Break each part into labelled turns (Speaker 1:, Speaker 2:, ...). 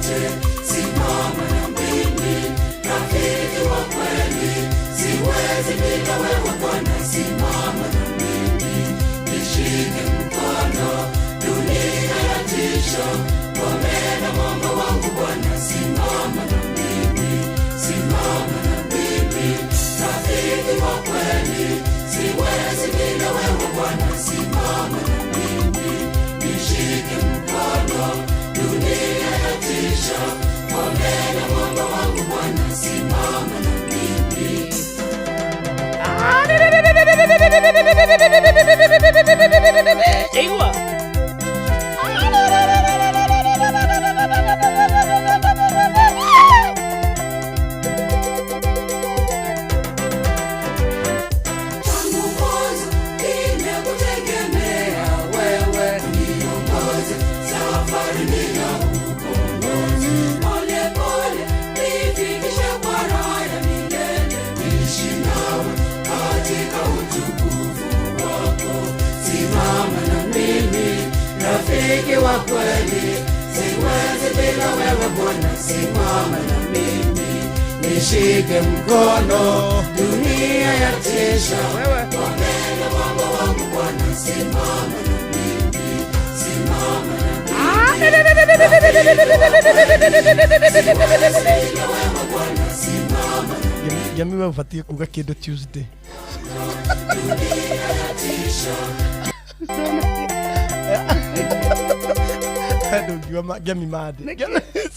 Speaker 1: yote. Simama na mimi, rafiki wa kweli, siwezi bila wewe Bwana. Simama na mimi, nishike mkono, dunia yatisha, ngome na mwamba wangu Bwana. Simama na mimi, simama na mimi, rafiki wa kweli, siwezi bila wewe Bwana. Simama na mimi, nishike mkono, dunia yatisha, ngome na mwamba wangu Bwana. Simama na mimi.
Speaker 2: Igua.
Speaker 1: Tangu mwanzo nimekutegemea wewe, niongoze safari ni ya ukombozi. Pole pole nifikishe kwa raha ya milele, niishi nawe katika utukufu wako. Simama na mimi, rafiki wa kweli, siwezi bila wewe Bwana. Simama na mimi, nishike mkono, dunia yatisha, ngome mwamba wangu Bwana. Simama na mimi, simama na mimi, bila wewe Bwana. Simama na
Speaker 3: Ngemi we ũbatiĩ kuga kĩndũ Tuesday.
Speaker 1: Dunia yatisha.
Speaker 3: Ndũngiuga ngemi mande.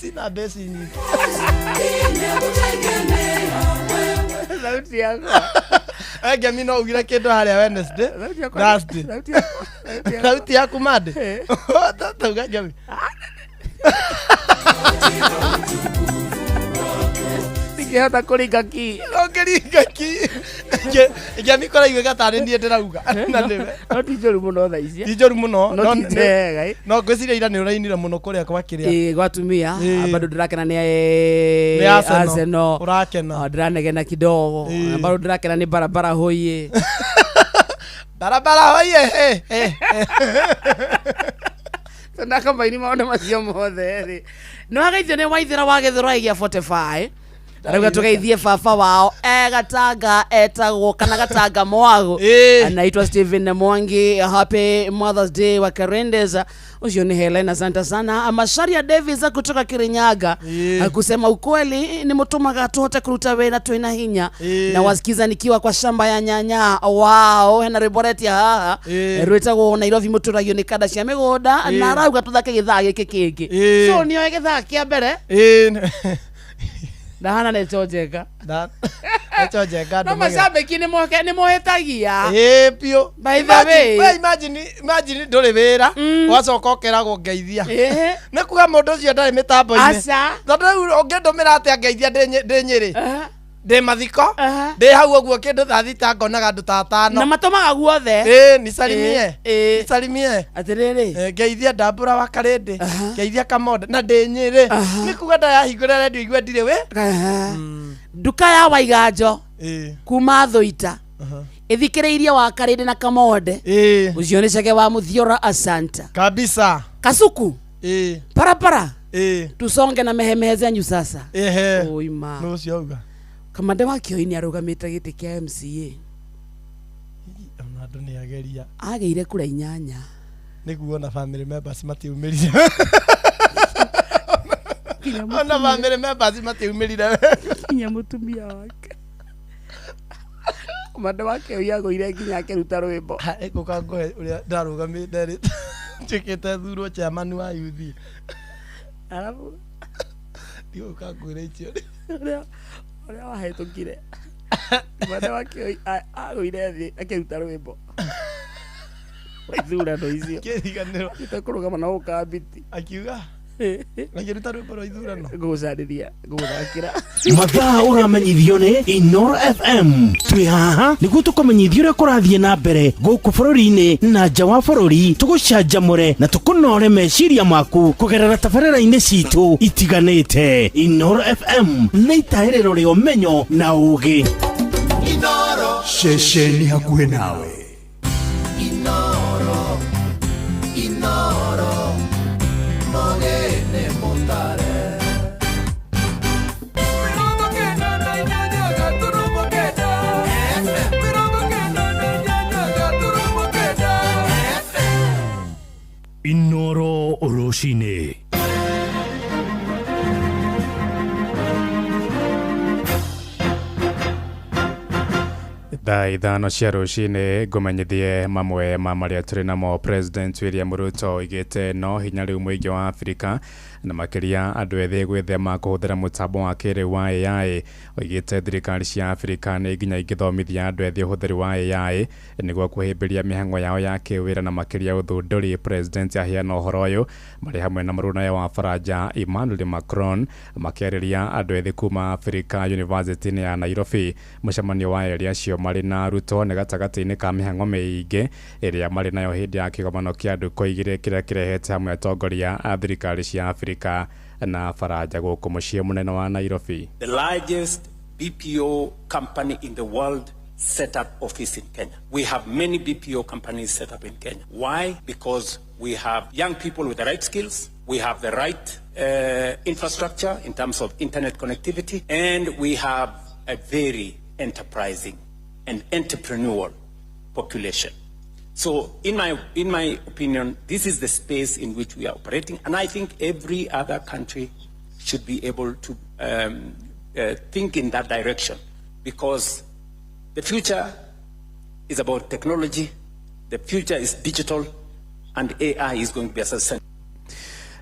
Speaker 3: Sina mbeca nyingĩ.
Speaker 1: Nimekutegemea wewe.
Speaker 2: Sauti yakwa.
Speaker 3: We ngemi no ugire kĩndũ harĩa Wednesday.
Speaker 2: Sauti yakwa.
Speaker 3: Thursday.
Speaker 2: Sauti yakwa. Sauti yakwa.
Speaker 3: Sauti yaku mande. Tauga ngemi.
Speaker 2: Ndingĩhota kũringa ki.
Speaker 3: Ũngĩringa ki. Ngemi kũraiguĩka tarĩ niĩ ndĩrauga. Na nĩwe.
Speaker 2: No ti njũru mũno thaa ici.
Speaker 3: Ti njũru mũno.
Speaker 2: No
Speaker 3: No
Speaker 2: ti njega. Ĩ.
Speaker 3: no ngwĩciria ira nĩ ũrainire mũno kũrĩa kwa kĩrĩa.
Speaker 2: Ĩ, gwa atumia bado ndĩrakena nĩ
Speaker 3: Nĩ Arsenal.
Speaker 2: Arsenal.
Speaker 3: Ũrakena.
Speaker 2: Ah, ndĩranegena kidogo. Na bado ndĩrakena nĩ barabara hoiye.
Speaker 3: Barabara hoiye. He, he, he.
Speaker 2: Ndakambaini maũndũ macio mothe rĩ. Nĩ wageithio nĩ Waithĩra wa Gĩthũrai gĩa 45. Arauga tugeithie baba wao e Gatanga etagwo kana Gatanga Mwago. Anaitwa Steven Mwangi. Happy Mother's Day wa Karendeza. Ucio ni Helena, asante sana. Masharia Davis kutoka Kirinyaga. Kusema ukweli ni mutumaga tuhote kuruta wira twina hinya na wasikiza nikiwa kwa shamba ya nyanya wao hena rwimbo retia haha rwitagwo Nairobi muturagio ni kada cia migunda na arauga tuthake githaa giki kingi so nioe githaa kia mbere ndahana nĩ njenga.
Speaker 3: Nĩcho njenga
Speaker 2: No
Speaker 3: ndũmagĩra.
Speaker 2: macambĩki nĩ mohĩtagia.
Speaker 3: Ĩĩ biũ.
Speaker 2: By the way.
Speaker 3: We imagine ndũrĩ wĩra ũgacoka ũkeragwo ngeithia. Nĩ kuga mũndũ ũcio ndarĩ mĩtambo-inĩ.
Speaker 2: Aca.
Speaker 3: Tondũ rĩu ũngĩndũmĩra atĩa ngeithia ndĩ Nyĩrĩ, ndĩ mathiko, ndĩ hau ũguo kĩndũ thaa 6 ngonaga andũ ta 5.
Speaker 2: Na matũmaga guothe.
Speaker 3: Ĩĩ, nisalimie.
Speaker 2: Ĩĩ.
Speaker 3: Nisalimie.
Speaker 2: Atĩrĩrĩ.
Speaker 3: Ngeithia ndambũra wa Karĩndĩ, ngeithia Kamonda na ndĩ Nyĩrĩ. Nĩ kuga ndayahingũra redio igue ndirĩ wĩ.
Speaker 2: Nduka ya Waiganjo kuma Thũita ĩthikĩrĩirie wa Karĩndĩ na Kamonde. Ũcio nĩ Chege wa Mũthiora, asanta.
Speaker 3: Kabisa.
Speaker 2: Kasuku. Parapara. Tusonge na mehemehe zenyu sasa.
Speaker 3: Ehe.
Speaker 2: Oima.
Speaker 3: Nũ ũcio auga?
Speaker 2: Kamande wa Kĩoi nĩ arũgamĩte gĩtĩ kĩa MCA.
Speaker 3: Ona andũ nĩ ageria.
Speaker 2: Agĩire kura 8.
Speaker 3: Nĩguo ona family members matiumĩrire. Ona family members matiumĩrire.
Speaker 2: Nginya mũtumia wake. Kamande wa Kĩoi agũire nginya akĩruta rwĩmbo.
Speaker 3: Ngũka ngũhe ũrĩa ndarũgamĩte rĩ. Njuĩkĩte thurwo chairman wa youth.
Speaker 2: Arabu
Speaker 3: Ndigũka ngwĩre icio.
Speaker 2: Ũrĩa wahĩtũkire. Kamande wa Kĩoi agũire thĩ akĩruta rwĩmbo. Wa ithurano icio.
Speaker 3: Kĩriganĩrwo.
Speaker 2: Tũkũrũgama na ũkambiti.
Speaker 3: Akiuga akĩruta rwĩmbo rwa ithurano.
Speaker 2: Ngũgũcarĩria ngũgũthakĩra.
Speaker 4: Mathaa ũramenyithio nĩ Inoro FM. Twĩ haha nĩguo tũkũmenyithia ũrĩa kũrathiĩ na mbere gũkũ bũrũri-inĩ na nja wa bũrũri, tũgũcanjamũre na tũkũnore meciria maku kũgerera tabarĩra-inĩ citũ itiganĩte. Inoro FM nĩ itaĩrĩro rĩa ũmenyo na ũgĩ.
Speaker 5: Ceceni hakuhĩ nawe.
Speaker 1: Inoro, Inoro, Mogene Mutare.
Speaker 5: Thaa 5 cia rũcinĩ ngũmenyithie mamwe ma marĩa tũrĩ namo. President William Ruto oigĩte no hinya rĩu mũingĩ wa Afrika na makĩria andũ ethĩ gwĩthema kũhũthĩra mũtambo wa kĩrĩu wa AI. Oigĩte thirikari cia Afrika nĩ nginya ingĩthomithia andũ ethĩ ũhũthĩri wa AI nĩguo kũhĩmbĩria mĩhang'o yao ya kĩwĩra na makĩria ũthundũri. President aheana ũhoro ũyũ marĩ hamwe na mũrũnawe wa Faranja Emmanuel Macron makĩarĩria andũ ethĩ kuma Afrika University-inĩ ya Nairobi. Mũcemanio wa erĩ acio marĩ na Ruto nĩ gatagatĩ-inĩ ka mĩhang'o mĩingĩ ĩrĩa marĩ nayo hĩndĩ ya kĩgomano kĩa ndukũ igĩrĩ kĩrĩa kĩrehete hamwe atongoria a thirikari cia Afrika na Faranja gũkũ mũciĩ mũnene wa Nairobi.
Speaker 6: The largest BPO company in the world set up office in Kenya. We have many BPO companies set up in Kenya. Why? Because we have young people with the right skills, we have the right infrastructure in terms of internet connectivity, and we have a very enterprising and entrepreneurial population. So in my opinion, this is the space in which we are operating, and I think every other country should be able to think in that direction, because the future is about technology, the future is digital, and AI is going to be a success.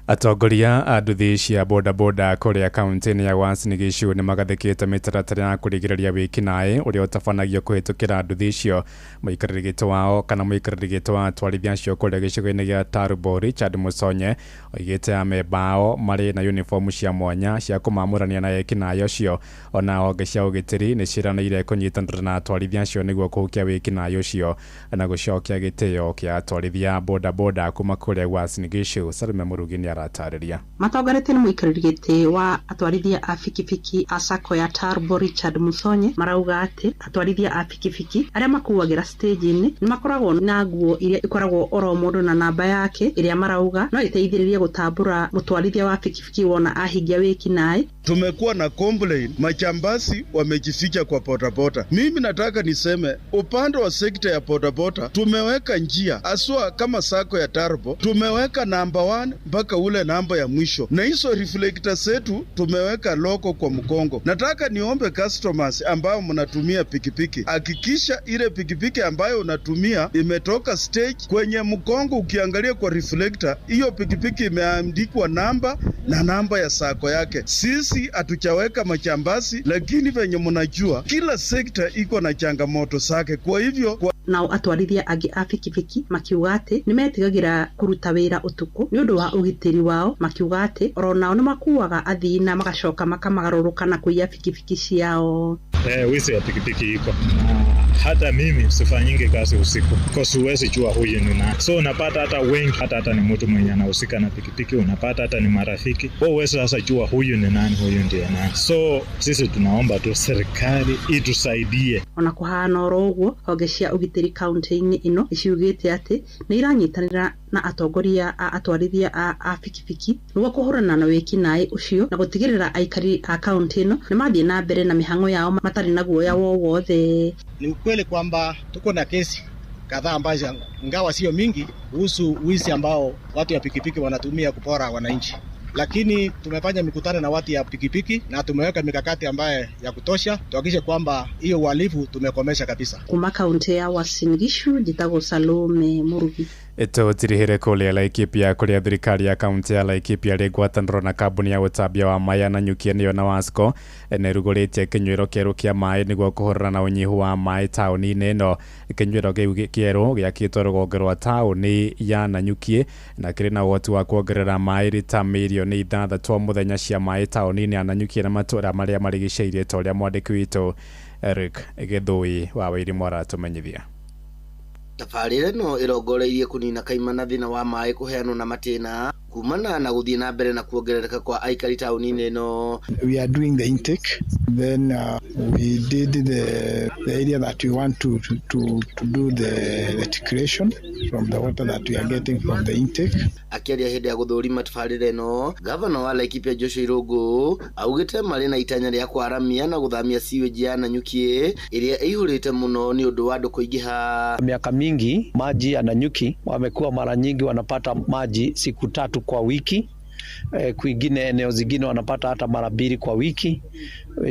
Speaker 5: Atongoria a nduthi cia bodaboda kũrĩa kaunti-inĩ ya Uasin Gishu nĩ magathĩkĩte mĩtaratara ya kũrigĩrĩria wĩkinaĩ ũrĩa ũtabanagio kũhĩtũkĩra nduthi icio. Mũikarĩri gĩtĩ wao kana mũikarĩri gĩtĩ wa atwarithia acio kũrĩa gĩcigo-inĩ gĩa Tarubo Richard Musonye oigĩte amemba ao marĩ na uniform cia mwanya cia kũmamũrania na ekinaĩ ũcio. Ona honge cia ũgitĩri nĩ ciĩranĩire kũnyitanĩra na atwarithia acio nĩguo kũhukia wĩkinaĩ ũcio na gũcokia gĩtĩo kĩa atwarithia bodaboda kuma kũrĩa Uasin Gishu. Salome Murugi nĩ aratarĩria.
Speaker 7: Matongoretio nĩ mũikarĩri gĩtĩ wa atwarithia a bikibiki a sacco ya Turbo Richard Musonye marauga atĩ atwarithia a bikibiki arĩa makuagĩra stage-inĩ nĩ makoragwo na nguo iria ikoragwo oro mũndũ na namba yake ĩrĩa marauga no ĩteithĩrĩrie gũtambũra mũtwarithia wa bikibiki wona ahingia wĩkinaĩ.
Speaker 8: Tumekuwa na complain majambazi wamejificha kwa bodaboda. Mimi nataka niseme upande wa sekta ya bodaboda tumeweka njia aswa kama sako ya Turbo tumeweka namba 1 mpaka ule namba ya mwisho, na hizo reflector zetu tumeweka loko kwa mkongo. Nataka niombe customers ambao mnatumia pikipiki, hakikisha ile pikipiki ambayo unatumia imetoka stage kwenye mkongo. Ukiangalia kwa reflector hiyo pikipiki imeandikwa namba na namba ya sako yake. Sisi hatuchaweka majambazi, lakini venye mnajua kila sekta iko na changamoto zake. Kwa hivyo kwa
Speaker 7: nao atwarithia angĩ a bikibiki makiuga atĩ nĩ metigagĩra kũruta wĩra ũtukũ nĩ ũndũ wa ũgitĩri wao, makiuga atĩ oro nao nĩ makuaga athii na magacoka makamagarũrũka na kũiya bikibiki ciao.
Speaker 9: Wizi ya pikipiki iko. Hata mimi sifanyingi kazi usiku kwa siwezi jua huyu ni nani. So unapata hata wengi, hata ni mtu mwenye anahusika na pikipiki, unapata hata ni marafiki. Wewe huwezi sasa jua huyu ni nani, huyu ndiye nani. So sisi tunaomba tu serikali itusaidie.
Speaker 7: Ona kuhana oro ũguo, honge cia ũgitĩri kaunti-inĩ ĩno nĩciugĩte atĩ nĩ iranyitanĩra na atongoria a atwarithia a bikibiki nĩguo kũhũrana na wĩkinaĩ ũcio na gũtigĩrĩra aikari a kaunti ĩno nĩ mathiĩ na mbere na mĩhang'o yao matarĩ na guoya wowothe.
Speaker 10: Ni ukweli kwamba tuko na kesi kadhaa ambazo ingawa sio mingi kuhusu wizi ambao watu ya pikipiki wanatumia kupora wananchi. Lakini tumefanya mikutano na watu ya pikipiki na tumeweka mikakati ambaye ya kutosha tuhakikishe kwamba hiyo uhalifu tumekomesha kabisa.
Speaker 7: Kuma kaunti ya Uasin Gishu njitagwo Salome Murugi.
Speaker 5: Tũtirihĩre kũrĩa Laikipia kũrĩa thirikari ya kaunti ya Laikipia rĩ ngwatanĩro na kambuni ya ũtambia wa maĩ ya Nanyuki nĩyo na Wasco nĩrugũrĩtie kĩnyuĩro kĩerũ kĩa maĩ nĩguo kũhũrana na ũnyihu wa maĩ taũni-inĩ ĩno. Kĩnyuĩro kĩu kĩerũ gĩakĩtwo rũgongo rwa taũni ya Nanyuki na kĩrĩ na ũhoti wa kuongerera maĩ rita mirioni 6 o mũthenya cia maĩ taũni-inĩ ya Nanyuki na matũũra marĩa marigicĩirie ta ũrĩa mwandĩki witũ Eric Gĩthũi wa Wairimu aratũmenyithia.
Speaker 11: Tabarĩra ĩno ĩrongoreirie kũnina kaimana thĩna wa maĩ kũheanwo na matĩna kumana na gũthiĩ na mbere na kuongerereka kwa aikari taũni-inĩ ĩno.
Speaker 12: We are doing the intake, then we did the area that we want to do the reticulation from the water that we are getting from the intake.
Speaker 11: Akĩaria hĩndĩ ya gũthũrima tabarĩra ĩno, gavana wa Laikipia Joshua Irũngũ augĩte marĩ na itanya rĩa kwaramia na gũthamia sewage ya Nanyuki ĩrĩa ĩihũrĩte mũno nĩ ũndũ wa andũ kũingĩha.
Speaker 13: Miaka mingi maji ya Nanyuki wamekuwa mara nyingi wanapata maji siku 3 kwa wiki. Kwingine eneo zingine wanapata hata mara 2 kwa wiki,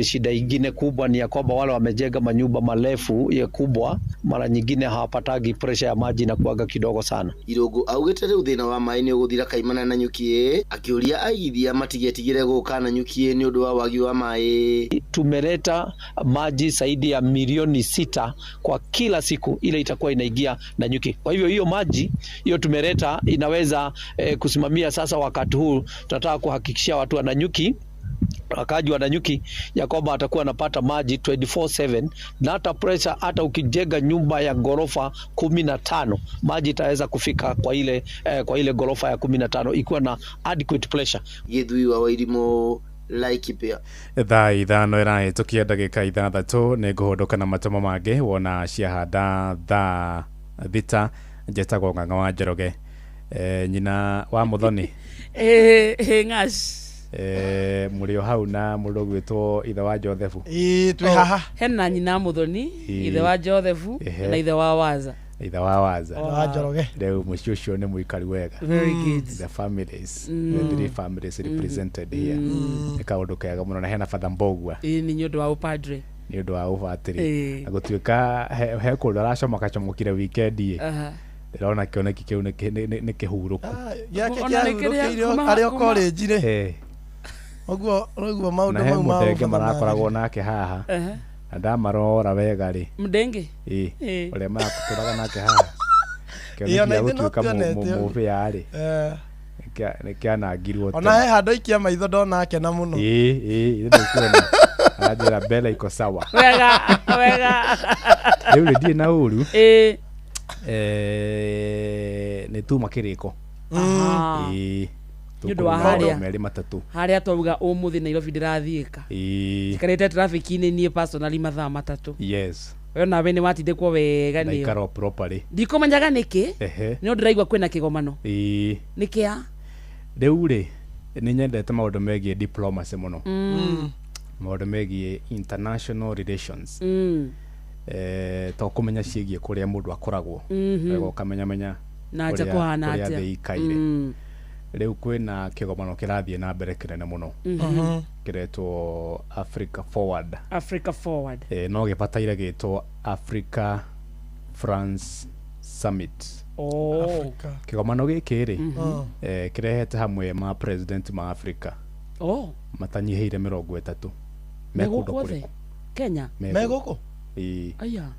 Speaker 13: Shida ingine kubwa ni ya kwamba wale wamejenga manyumba marefu ya kubwa, mara nyingine hawapatagi pressure ya maji na kuaga kidogo sana.
Speaker 11: Irũngũ augĩte rĩu thĩna wa maĩ nĩ ũgũthira kaimana na Nanyuki, akĩũria aigithia matigetigĩre gũka Nanyuki nĩ ũndũ wa wagi wa maĩ.
Speaker 13: Tumeleta maji zaidi ya milioni 6 kwa kila siku ile itakuwa inaingia Nanyuki. Kwa hivyo hiyo maji hiyo tumeleta inaweza kusimamia sasa. Wakati huu tunataka kuhakikishia watu wa Nanyuki, wakaaji wa Nanyuki, ya kwamba atakuwa anapata maji 24/7 na hata pressure, hata ukijenga nyumba ya ghorofa 15 maji itaweza kufika kwa ile ghorofa ya 15 ikiwa na adequate pressure.
Speaker 11: Gĩthui wa Wairimũ, Laikipia.
Speaker 5: Thaa 5 ĩrahĩtũkia ndagĩka 6. Nĩ ngũhũndũka na matũmo mangĩ wona ciahanda thaa 6. Njetagwo Ng'ang'a wa Njoroge, nyina wa Mũthoni.
Speaker 2: Ng'ash.
Speaker 5: Mũrĩ o hau na mũndũ ũgwĩtwo ithe wa Joseph.
Speaker 3: Ĩĩ, twĩ haha.
Speaker 2: Hena nyina Muthoni, ithe wa Joseph na ithe wa Waza.
Speaker 5: Ithe wa Waza.
Speaker 3: Wa Njoroge.
Speaker 5: Rĩu mũciĩ ũcio nĩ mũikari wega.
Speaker 2: Very good.
Speaker 5: The families, the three families represented here, nĩ kaũndũ kega mũno, na hena Father Mbogua.
Speaker 2: Ĩĩ, nĩ ũndũ wa ũpadre.
Speaker 5: Nĩ ũndũ wa ũbatĩrĩ.
Speaker 2: Ĩĩ.
Speaker 5: Na gũtuĩka he kũndũ aracomokacomokire weekend ĩ, ndĩrona kĩoneki kĩu nĩ kĩhurũku.
Speaker 3: Gĩake
Speaker 2: Ona nĩ kĩrĩa
Speaker 3: kĩahurũkĩire arĩ o college rĩ. Ũguo ũguo maũndũ
Speaker 5: Na he
Speaker 3: mau ma
Speaker 5: mũthenge
Speaker 3: ũbatha
Speaker 5: marakoragwo nake haha, na ndamarora wega rĩ,
Speaker 2: Mdenge.
Speaker 5: Ĩ, ũrĩa maratũraga nake haha,
Speaker 3: Ĩ, ona
Speaker 5: kĩoneki gĩa
Speaker 3: ithuĩ no
Speaker 5: gũtuĩka
Speaker 3: tuonete ũguo.
Speaker 5: mũbĩa rĩ, nĩ kĩanangirwo.
Speaker 3: Ona he handũ aikia maitho ndona akena mũno.
Speaker 5: Ĩ, nĩkuona aranjĩra mbele iko sawa.
Speaker 2: Wega wega.
Speaker 5: Rĩu rĩ, ndirĩ na ũru. Nĩ tuma kĩrĩko. Ĩ.
Speaker 2: Nĩ ũndũ wa
Speaker 5: Tũkũrũma
Speaker 2: harĩa.
Speaker 5: 2 3.
Speaker 2: Harĩa twauga ũmũthĩ Nairobi ndĩrathiĩka. Njikarĩte traffic-inĩ niĩ personally mathaa 3. We nawe nĩ watindĩkwo wega nĩyo.
Speaker 5: Naikara properly.
Speaker 2: Ndikũmenyaga nĩkĩ, no ndĩraigua kwĩna kĩgomano. Nĩ kĩa?
Speaker 5: Rĩu rĩ, nĩ nyendete maũndũ megiĩ diplomacy mũno, maũndũ megiĩ international relations, to kũmenya ciĩgiĩ kũrĩa mũndũ akoragwo, wega ũkamenya menya
Speaker 2: Na nja kũhana
Speaker 5: kũrĩa
Speaker 2: atĩa.
Speaker 5: thĩ ikaire. Rĩu kwĩna kĩgomano kĩrathiĩ na mbere kĩnene mũno, kĩretwo Africa Forward.
Speaker 2: Africa Forward.
Speaker 5: No gĩbataire gĩtwo Africa France Summit.
Speaker 2: Oh.
Speaker 5: Kĩgomano gĩkĩ rĩ, kĩrehete hamwe ma president ma Africa matanyihĩire 30.
Speaker 2: Me
Speaker 5: Me kũndũ
Speaker 2: gũkũ othe
Speaker 5: kũrĩkũ?
Speaker 2: Kenya.
Speaker 5: Me
Speaker 3: Me gũkũ.
Speaker 5: Ĩĩ.
Speaker 2: Aya.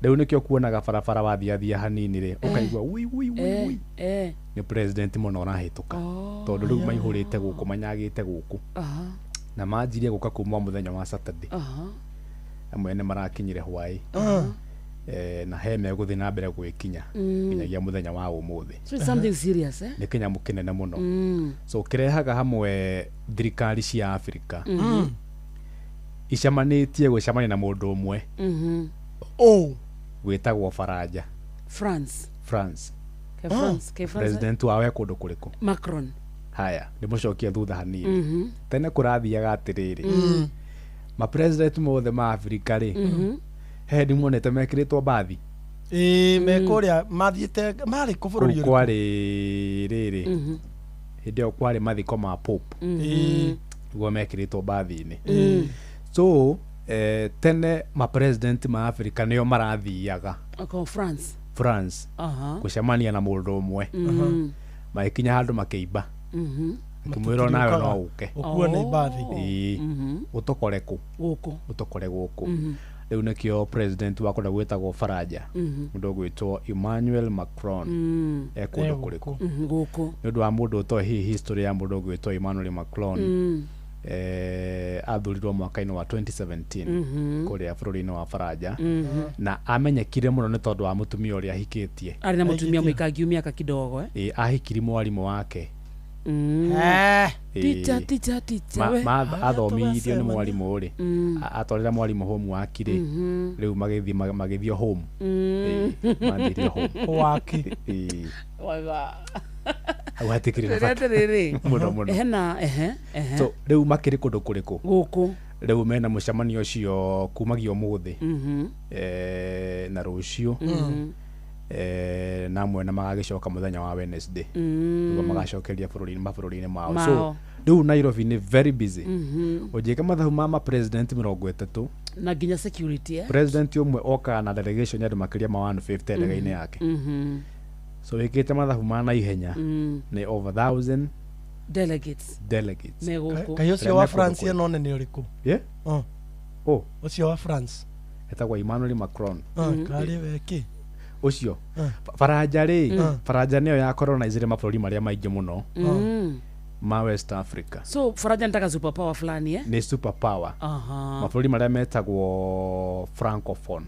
Speaker 5: Rĩu nĩkĩo kuonaga barabara wathiathia hanini rĩ, ũkaigua wui wui wui wui, nĩ president mũno ũrahĩtũka, tondũ rĩu maihũrĩte gũkũ, manyagĩte gũkũ, na manjirie gũka kuma mũthenya wa Saturday. Amwe nĩ marakinyire hwaĩ, na he megũthiĩ na mbere gwĩkinya nginyagia mũthenya wa ũmũthĩ.
Speaker 2: So it's something serious, eh?
Speaker 5: Nĩ kĩnyamũ kĩnene mũno. So kĩrehaga hamwe thirikari cia Afrika icemanĩtie gwĩcemania na mũndũ ũmwe gwĩtagwo Faranja.
Speaker 2: France.
Speaker 5: France.
Speaker 2: Ke France, ke France.
Speaker 5: President wao e kũndũ kũrĩkũ?
Speaker 2: Macron.
Speaker 5: Haya, ndĩmũcokie thutha hanini. Tene kũrathiaga atĩrĩrĩ, mapresident mothe ma Afrika rĩ, he hĩndĩ muonete mekĩrĩtwo mbathi?
Speaker 3: Ĩĩ, me kũrĩa mathiĩte marĩ kũ bũrũri
Speaker 5: Kũu
Speaker 3: ũrĩkũ?
Speaker 5: kwarĩ rĩrĩ, hĩndĩ ĩyo kwarĩ mathiko ma Pope, nĩguo mekĩrĩtwo mbathi-inĩ. So tene mapresident ma Afrika nĩo marathiaga
Speaker 2: Ako France.
Speaker 5: France gũcemania na mũndũ ũmwe. Magĩkinya handũ makĩimba, akĩmwĩra onawe no ũke.
Speaker 3: Ũkuo nĩ mbathi.
Speaker 5: Ĩĩ. Ũtũkore kũ?
Speaker 2: Gũkũ.
Speaker 5: Ũtũkore gũkũ. Rĩu nĩkĩo president wa kũrĩa gwĩtagwo Faranja, mũndũ ũgwĩtwo Emmanuel Macron, e kũndũ kũrĩkũ?
Speaker 2: Gũkũ.
Speaker 5: Nĩ ũndũ wa mũndũ ũtoĩ hihi history ya mũndũ ũgwĩtwo Emmanuel Macron, athurirwo mwaka-inĩ wa 2017 kũrĩa bũrũri-inĩ wa Faranja, na amenyekire mũno nĩ tondũ wa mũtumia ũrĩa ahikĩtie.
Speaker 2: Arĩ na mũtumia mũikangiu mĩaka kidogo, eh?
Speaker 5: Ĩ, ahikiri mwarimũ wake. Ĩ.
Speaker 2: Teacher, teacher, teacher, we.
Speaker 5: Athomithirio nĩ mwarimũ rĩ, atwarĩra mwarimũ homework rĩ, rĩu magĩthiĩ magĩthiĩ home. Ĩ, mathiire home.
Speaker 3: Waki.
Speaker 5: Ĩ.
Speaker 2: Wega.
Speaker 5: Hau hatikĩrĩ na bata.
Speaker 2: Atĩrĩrĩ.
Speaker 5: Mũno mũno.
Speaker 2: Hena ehe ehe.
Speaker 5: So rĩu makĩrĩ kũndũ kũrĩkũ?
Speaker 2: Gũkũ.
Speaker 5: Rĩu mena mũcemanio ũcio kumagia ũmũthĩ, na rũciũ. Na amwe na magagĩcoka mũthenya wa Wednesday nĩguo magacokeria bũrũri mabũrũri-inĩ mao.
Speaker 2: Mao.
Speaker 5: So rĩu Nairobi nĩ very busy. Ũnjĩke mathabu ma ma-president 30.
Speaker 2: Na nginya security, eh?
Speaker 5: President ũmwe okaga na delegation ya andũ makĩria ma 150 ndege-inĩ yake. So wĩkĩte mathabu ma naihenya nĩ over 1000
Speaker 2: Delegates
Speaker 5: delegates.
Speaker 2: Me gũkũ.
Speaker 3: Kai ũcio wa France ĩno nene ũrĩkũ?
Speaker 5: Yeah?
Speaker 3: Oh.
Speaker 5: Oh.
Speaker 3: Ũcio wa France.
Speaker 5: Etagwo Emmanuel Macron.
Speaker 3: Ah, karĩ weki.
Speaker 5: Ũcio Faranja rĩ, Faranja nĩyo ya colonizire mabũrũri marĩa maingĩ mũno ma West Africa.
Speaker 2: So Faranja nitaka super power fulani, eh?
Speaker 5: Nĩ super power. Mabũrũri marĩa metagwo francophone.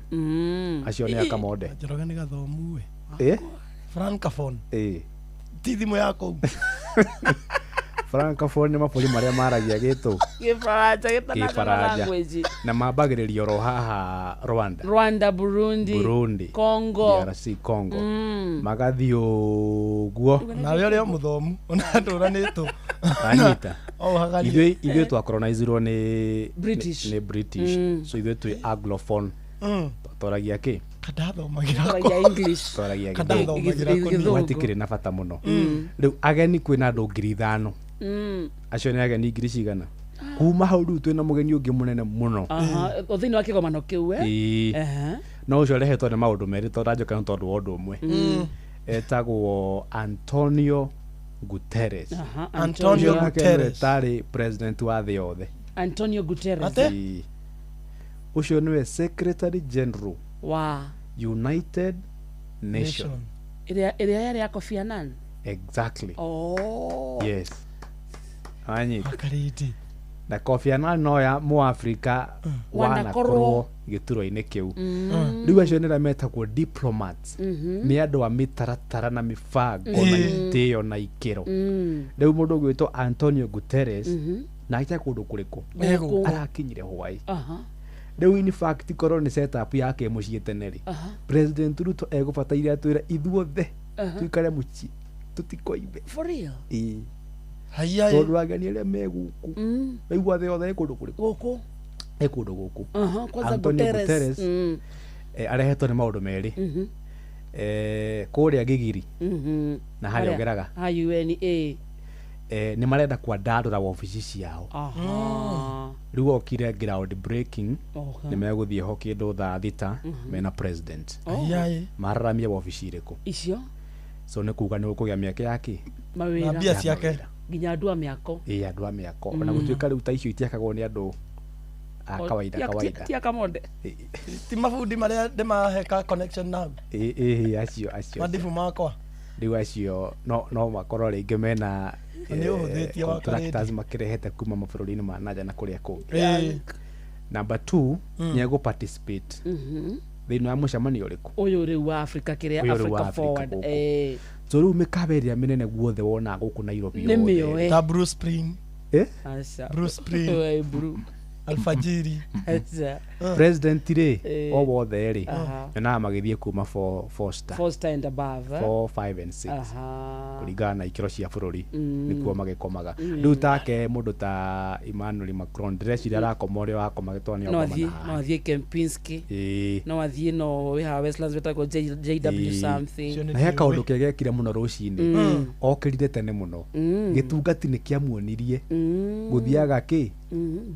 Speaker 5: Acio nĩ akamode.
Speaker 3: Njoroge nĩ gathomu we.
Speaker 5: Eh?
Speaker 3: Francophone.
Speaker 5: Eh.
Speaker 3: Ti thimũ ya kũu.
Speaker 5: Francophone nĩ mabũrũri marĩa maragia gĩtũ
Speaker 2: Gĩfaranja gĩtanaga
Speaker 5: Kĩfaranja.
Speaker 2: language.
Speaker 5: Na mambagĩrĩria oro haha Rwanda,
Speaker 2: Rwanda, Burundi,
Speaker 5: Burundi,
Speaker 2: Congo.
Speaker 5: DRC Congo. Magathiĩ ũguo.
Speaker 3: Nawe ũrĩa mũthomu ona ndũranĩtwo.
Speaker 5: Anyita.
Speaker 3: O hagarie.
Speaker 5: Ithuĩ twakolonizirwo nĩ
Speaker 2: British.
Speaker 5: Nĩ British. So ithuĩ twĩ anglophone. Twaragia kĩ?
Speaker 3: Kandathomagĩra
Speaker 2: Twaragia English.
Speaker 5: Twaragia
Speaker 3: Kandathomagĩra
Speaker 2: Gĩthũngũ.
Speaker 5: Gwatikĩrĩ na bata mũno. Rĩu ageni kwĩna andũ 5,000. Acio nĩ ageni ngiri cigana? Kuma hau rĩu twĩna mũgeni ũngĩ mũnene mũno.
Speaker 2: Aha, o thĩinĩ wa kĩgomano kĩu, eh?
Speaker 5: Ĩĩ.
Speaker 2: Ehe.
Speaker 5: No ũcio ũrehetwo nĩ maũndũ merĩ tondũ ndanjoka nĩ tondũ wa ũndũ ũmwe. Etagwo Antonio Guterres.
Speaker 2: Aha,
Speaker 3: Antonio
Speaker 5: Ũcio nake nĩwe
Speaker 3: Guterres.
Speaker 5: tarĩ president wa thĩ yothe.
Speaker 2: Antonio Guterres.
Speaker 3: Ate?
Speaker 5: Ĩĩ. Ũcio nĩwe secretary general
Speaker 2: Wa
Speaker 5: United Nation.
Speaker 2: ĩrĩa ĩrĩa yarĩ ya Kofi Annan.
Speaker 5: Exactly.
Speaker 2: Oh.
Speaker 5: Yes. Anyita.
Speaker 3: Karĩndĩ.
Speaker 5: Na Kofi Annan no ya mũafrika
Speaker 2: Wanakorwo.
Speaker 5: wanakorwo gĩturwa-inĩ kĩu. Rĩu acio nĩ arĩa metagwo diplomats. Nĩ andũ a mĩtaratara na mĩbango na itĩo na ikĩro. Rĩu mũndũ ũgwĩtwo Antonio Guterres na akĩte kũndũ kũrĩkũ?
Speaker 2: Gũkũ.
Speaker 5: Arakinyire Hawaii.
Speaker 2: Aha.
Speaker 5: Rĩu in fact korwo nĩ setup ya kĩmũciĩ tene rĩ, President Ruto egũbataire atwĩre ithuothe tuikare mũciĩ tũtikoime.
Speaker 2: For real.
Speaker 5: Ĩĩ.
Speaker 3: Haiya.
Speaker 5: Tondũ ageni arĩa me gũkũ waigua thĩ yothe ĩ kũndũ kũrĩkũ?
Speaker 2: Gũkũ.
Speaker 5: Ĩ kũndũ gũkũ.
Speaker 2: Aha, kwanza
Speaker 5: Antonio
Speaker 2: Guterres.
Speaker 5: Guterres arehetwo nĩ maũndũ merĩ. Kũrĩa Gigiri na harĩa ũgeraga
Speaker 2: Ha UN A.
Speaker 5: nĩ marenda kwandandũra wabici ciao.
Speaker 2: Aha.
Speaker 5: Rĩu okire ground breaking
Speaker 2: Okay.
Speaker 5: nĩ megũthiĩ ho kĩndũ thaa 6 mena president.
Speaker 3: Haiya.
Speaker 5: Mararamie wabici irĩkũ?
Speaker 2: Icio
Speaker 5: So nĩ kuga nĩ gũkũgĩa mĩeke ya kĩ?
Speaker 3: Na
Speaker 2: mawĩra
Speaker 3: mbia ciake.
Speaker 2: nginya andũ a mĩako.
Speaker 5: Ĩĩ andũ a mĩako. Ona gũtuĩka rĩu ta icio itiakagwo nĩ andũ a kawaida kawaida.
Speaker 2: Ti akamonde.
Speaker 3: Ti mabundi marĩa ndĩmahe ka connection nao.
Speaker 5: Ĩĩ ĩĩ acio acio.
Speaker 3: Mandibu makwa.
Speaker 5: Rĩu acio no makorwo rĩngĩ mena
Speaker 3: Na nĩ ũhũthĩtie wa
Speaker 5: contractors makĩrehete kuma mabũrũri-inĩ ma nanja na kũrĩa kũngĩ.
Speaker 3: Ĩĩ.
Speaker 5: Number 2 nĩ egũ participate thĩinĩ wa mũcemanio ũrĩkũ?
Speaker 2: Ũyũ rĩu wa Africa kĩrĩa
Speaker 5: Ũyũ rĩu wa
Speaker 2: Africa
Speaker 5: Africa
Speaker 2: Forward.
Speaker 5: gũkũ.
Speaker 2: Eh.
Speaker 5: So rĩu mĩkawa ĩrĩa mĩnene guothe wonaga gũkũ Nairobi
Speaker 2: Nĩ
Speaker 5: yothe.
Speaker 2: mĩoe.
Speaker 3: Ta Bruce Spring.
Speaker 5: Eh?
Speaker 2: Aca.
Speaker 3: Bruce Spring.
Speaker 2: Oi, Bruce.
Speaker 3: Alfajiri.
Speaker 2: Aca.
Speaker 5: President rĩ
Speaker 2: Eh.
Speaker 5: o wothe rĩ
Speaker 2: Aha.
Speaker 5: nyonaga magĩthiĩ kuma 4 star.
Speaker 2: 4 star and above. Eh?
Speaker 5: 4 5 and 6.
Speaker 2: Aha.
Speaker 5: Kũringana na ikĩro cia bũrũri nĩkuo magĩkomaga. Rĩu take mũndũ ta Emmanuel Macron ndĩreciria arakoma ũrĩa wakoma gĩtwa nĩ
Speaker 2: No
Speaker 5: akoma
Speaker 2: athiĩ
Speaker 5: na haha.
Speaker 2: no athiĩ Kempinski.
Speaker 5: Ĩĩ.
Speaker 2: No athiĩ no wĩ haha Westlands wĩtagwo JW
Speaker 5: Ĩĩ.
Speaker 2: something.
Speaker 5: Na he kaũndũ kega ekire mũno rũcinĩ. Okĩrire tene mũno. Gĩtungati nĩ kĩamuonirie gũthiaga kĩ?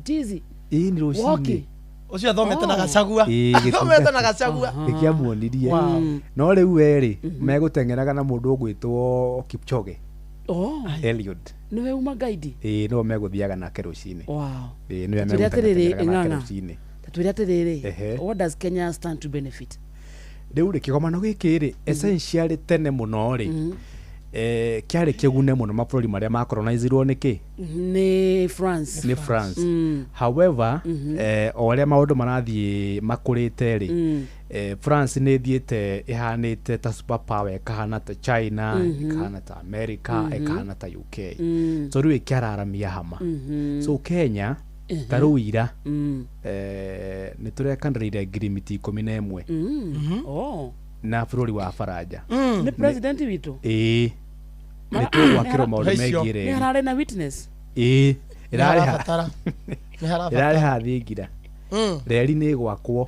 Speaker 2: Dizzy.
Speaker 5: Ĩĩ nĩ rũcinĩ.
Speaker 2: Walking.
Speaker 3: Ũcio athomete na Gachagua.
Speaker 5: Ĩĩ,
Speaker 3: Athomete na
Speaker 5: gĩtungati
Speaker 3: Gachagua.
Speaker 5: nĩ kĩamuonirie. No rĩu we rĩ megũteng'eraga na mũndũ ũgwĩtwo Kipchoge
Speaker 2: Oh.
Speaker 5: Eliud.
Speaker 2: Nĩwe uma guide.
Speaker 5: Ĩĩ nĩwe megũthiaga nake rũcinĩ.
Speaker 2: Wow.
Speaker 5: Ĩĩ nĩwe
Speaker 2: Twĩre atĩrĩrĩ
Speaker 5: megũteng'eraga nake
Speaker 2: Ng'ang'a.
Speaker 5: rũcinĩ.
Speaker 2: Twĩre atĩrĩrĩ.
Speaker 5: Ehe.
Speaker 2: What does Kenya stand to benefit?
Speaker 5: Rĩu rĩ kĩgomano gĩkĩ rĩ essentially tene mũno rĩ kĩarĩ kĩgune mũno mabũrũri marĩa makolonizirwo nĩ kĩ?
Speaker 2: Nĩ France.
Speaker 5: Nĩ France. However, o ũrĩa maũndũ marathiĩ makũrĩte rĩ, France nĩ ĩthiĩte ĩhanĩte ta super power, ĩkahana ta China, ĩkahana ta America, ĩkahana ta UK. So rĩu ĩkĩararamia hama. So Kenya ta rĩu ira nĩ tũrekanĩrĩire ngirimiti 11
Speaker 2: Oh.
Speaker 5: na bũrũri wa Faranja.
Speaker 2: Nĩ president witũ.
Speaker 5: Ĩĩ. Nĩ tũgwakĩrwo maũndũ
Speaker 3: Icio.
Speaker 5: megiĩ
Speaker 2: Nĩ
Speaker 5: reri.
Speaker 2: hararĩ na witness.
Speaker 5: Ĩĩ.
Speaker 3: Nĩ
Speaker 5: Ĩrarĩha
Speaker 3: harabatara. Nĩ harabatara.
Speaker 5: ĩrarĩha thingira. Reri nĩ ĩgwakwo.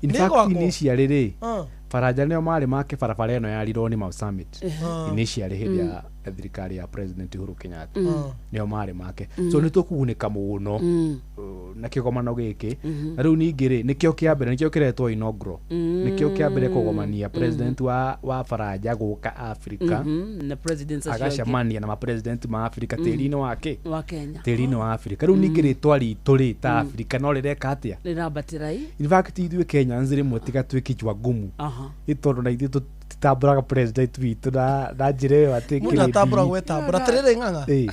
Speaker 5: In
Speaker 3: Nĩ
Speaker 5: fact
Speaker 3: ĩgwakwo?
Speaker 5: initially rĩ Baranja nĩo marĩ make barabara ĩno ya Rironi Mau Summit
Speaker 3: Ehe.
Speaker 5: initially hĩndĩ ya thirikari ya President Uhuru Kenyatta. Nĩo marĩ make.
Speaker 2: Mm.
Speaker 5: So nĩ tũkũgunĩka mũno na kĩgomano gĩkĩ. Na rĩu ningĩ rĩ, nĩkĩo kĩa mbere, nĩkĩo kĩretwo inaugural, nĩkĩo kĩa mbere kũgomania president wa Baranja gũka Africa.
Speaker 2: Na presidents acio angĩ.
Speaker 5: Agacemania na mapresident ma Africa tĩri-inĩ wa kĩ?
Speaker 2: Wa Kenya.
Speaker 5: Tĩri-inĩ wa Africa. Rĩu ningĩ rĩtwa ritũ rĩ ta Africa no rĩreka atĩa?
Speaker 2: Rĩrambatĩra i.
Speaker 5: In fact, ithuĩ Kenyans rĩmwe tiga twĩ kichwa ngumu. Ĩ tondũ na ithuĩ tũtitambũraga president witũ na njĩra ĩyo atĩ
Speaker 3: Mũndũ
Speaker 5: kĩrĩndĩ.
Speaker 3: atambũra gwĩtambũra atĩrĩrĩ ng'ang'a.
Speaker 5: Ĩ.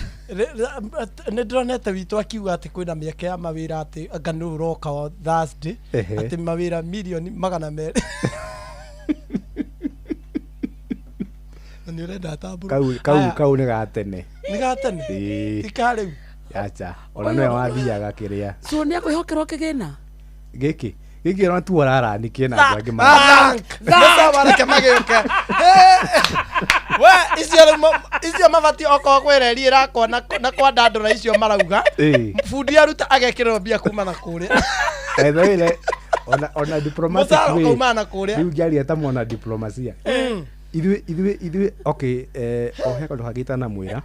Speaker 3: Nĩ ndĩronete witũ akiuga atĩ kwĩna mĩeke ya mawĩra, atĩ anga nĩ ũroka wa Thursday. Atĩ mawĩra milioni 200, na nĩ ũrenda atambũrwo.
Speaker 5: Kau kau
Speaker 3: Aya,
Speaker 5: kau nĩ ga tene.
Speaker 3: Nĩ ga tene.
Speaker 5: Ĩ.
Speaker 3: Ti ka rĩu.
Speaker 5: Acha, ona nĩwe wathiaga kĩrĩa.
Speaker 2: So nĩ akwĩhokerwo kĩgĩna.
Speaker 5: Gĩkĩ ona tu ũrarani kĩna andũ angĩ
Speaker 3: Thank. Nĩ sawa, reke magĩũke. We icio rĩu icio mabatiĩ okorwo kwĩ reri ĩrakwo na kwandandũra icio marauga.
Speaker 5: Ĩ.
Speaker 3: Bundi aruta agekĩrĩrwo mbia kuma na kũrĩa.
Speaker 5: By the way, ona diplomatic
Speaker 3: Mũcara
Speaker 5: way,
Speaker 3: ũkaumana na kũrĩa.
Speaker 5: rĩu ngĩaria ta mwana diplomacia, ithuĩ okay, o he kaũndũ kangĩ itanamwĩra.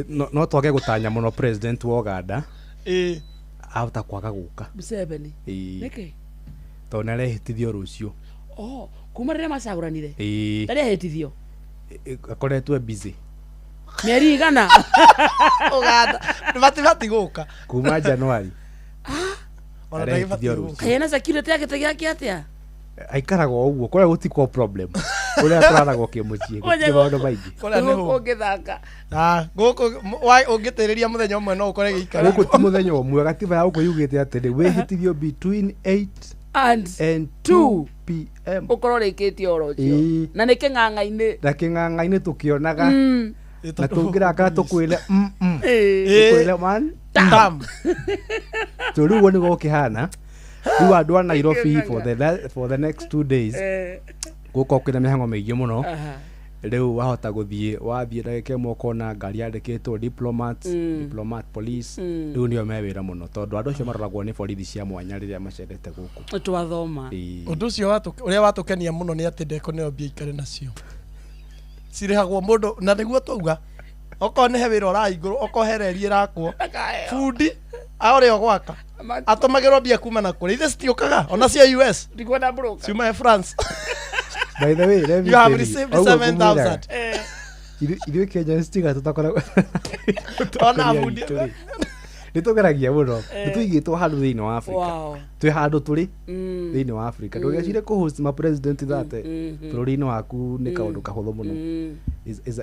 Speaker 5: No twage gũtanya mũno president wa Uganda. Ahota kwaga gũka.
Speaker 2: Museveni.
Speaker 5: Ĩ.
Speaker 2: Nĩkĩ?
Speaker 5: Tondũ nĩ arehĩtithio rũciũ.
Speaker 2: Oh, kuma rĩrĩa macagũranire.
Speaker 5: Ĩ.
Speaker 2: Ndarĩ ahĩtithio.
Speaker 5: Akoretwo e busy.
Speaker 2: Mĩeri igana.
Speaker 3: Uganda matibati gũka.
Speaker 5: Kuma January.
Speaker 3: Ona
Speaker 5: Arehĩtithio
Speaker 3: ndagĩbatiĩ
Speaker 5: rũciũ.
Speaker 2: Kaĩ ena security ya gĩtĩ gĩake atĩa?
Speaker 5: Aikaraga o ũguo kũrĩa gũtikwo problem, kũrĩa kũraragwo kĩmũciĩ gũtirĩ maũndũ maingĩ.
Speaker 3: Kũrĩa nĩ hũ.
Speaker 2: Ũngĩthaka.
Speaker 3: Ah, gũkũ ũngĩtĩrĩria mũthenya ũmwe no ũkore gĩikara.
Speaker 5: Gũkũ ti mũthenya ũmwe, gatiba ya gũkũ yugĩte atĩrĩ, wĩhĩtithio between 8
Speaker 2: and
Speaker 5: 2 pm.
Speaker 2: Ũkorwo ũrĩkĩtie oro ũcio.
Speaker 5: Ĩ.
Speaker 2: Na nĩ kĩng'ang'a-inĩ.
Speaker 5: Na kĩng'ang'a-inĩ tũkĩonaga na tũngĩrakara tũkwĩre
Speaker 2: Ĩ.
Speaker 5: tũkwĩre man
Speaker 3: tam.
Speaker 5: So rĩu ũguo nĩguo gũkĩhana. Rĩu andũ a Nairobi for the next 2 days gũkorwo kwĩna mĩhang'o mĩingĩ mũno. Rĩu wahota gũthiĩ, wathiĩ ndagĩka ĩmwe ũkona ngari yandĩkĩtwo diplomat, diplomat police. Rĩu nĩo me wĩra mũno tondũ andũ acio maroragwo nĩ borithi cia mwanya rĩrĩa macerete gũkũ.
Speaker 2: Twathoma.
Speaker 5: Ĩ.
Speaker 3: Ũndũ ũcio ũrĩa watũkenia mũno nĩ atĩ ndekũneo mbia ikare nacio cirĩhagwo mũndũ, na nĩguo twauga okorwo nĩ he wĩra ũrahingũrwo, okorwo he reri ĩrakwo, bundi ũrĩa ũgwaka atũmagĩrwo mbia kuma na kũrĩa, ithe citiũkaga ona cia US.
Speaker 2: Ndikuona broker.
Speaker 3: Ciumae France.
Speaker 5: By the way, let me
Speaker 3: You have
Speaker 5: tell you,
Speaker 3: received
Speaker 5: ũguo
Speaker 3: 7,000.
Speaker 5: ngũmwĩraga, ithuĩ Kenyans tiga tũtakoragwo
Speaker 3: Ona bundi
Speaker 5: nĩ tũgeragia mũno, nĩ tũigĩtwo handũ thĩinĩ wa Africa.
Speaker 2: Wow.
Speaker 5: Twĩ handũ tũrĩ thĩinĩ wa Africa, ndũgecire kũ-host ma president thate bũrũri-inĩ waku nĩ kaũndũ kahũthũ mũno.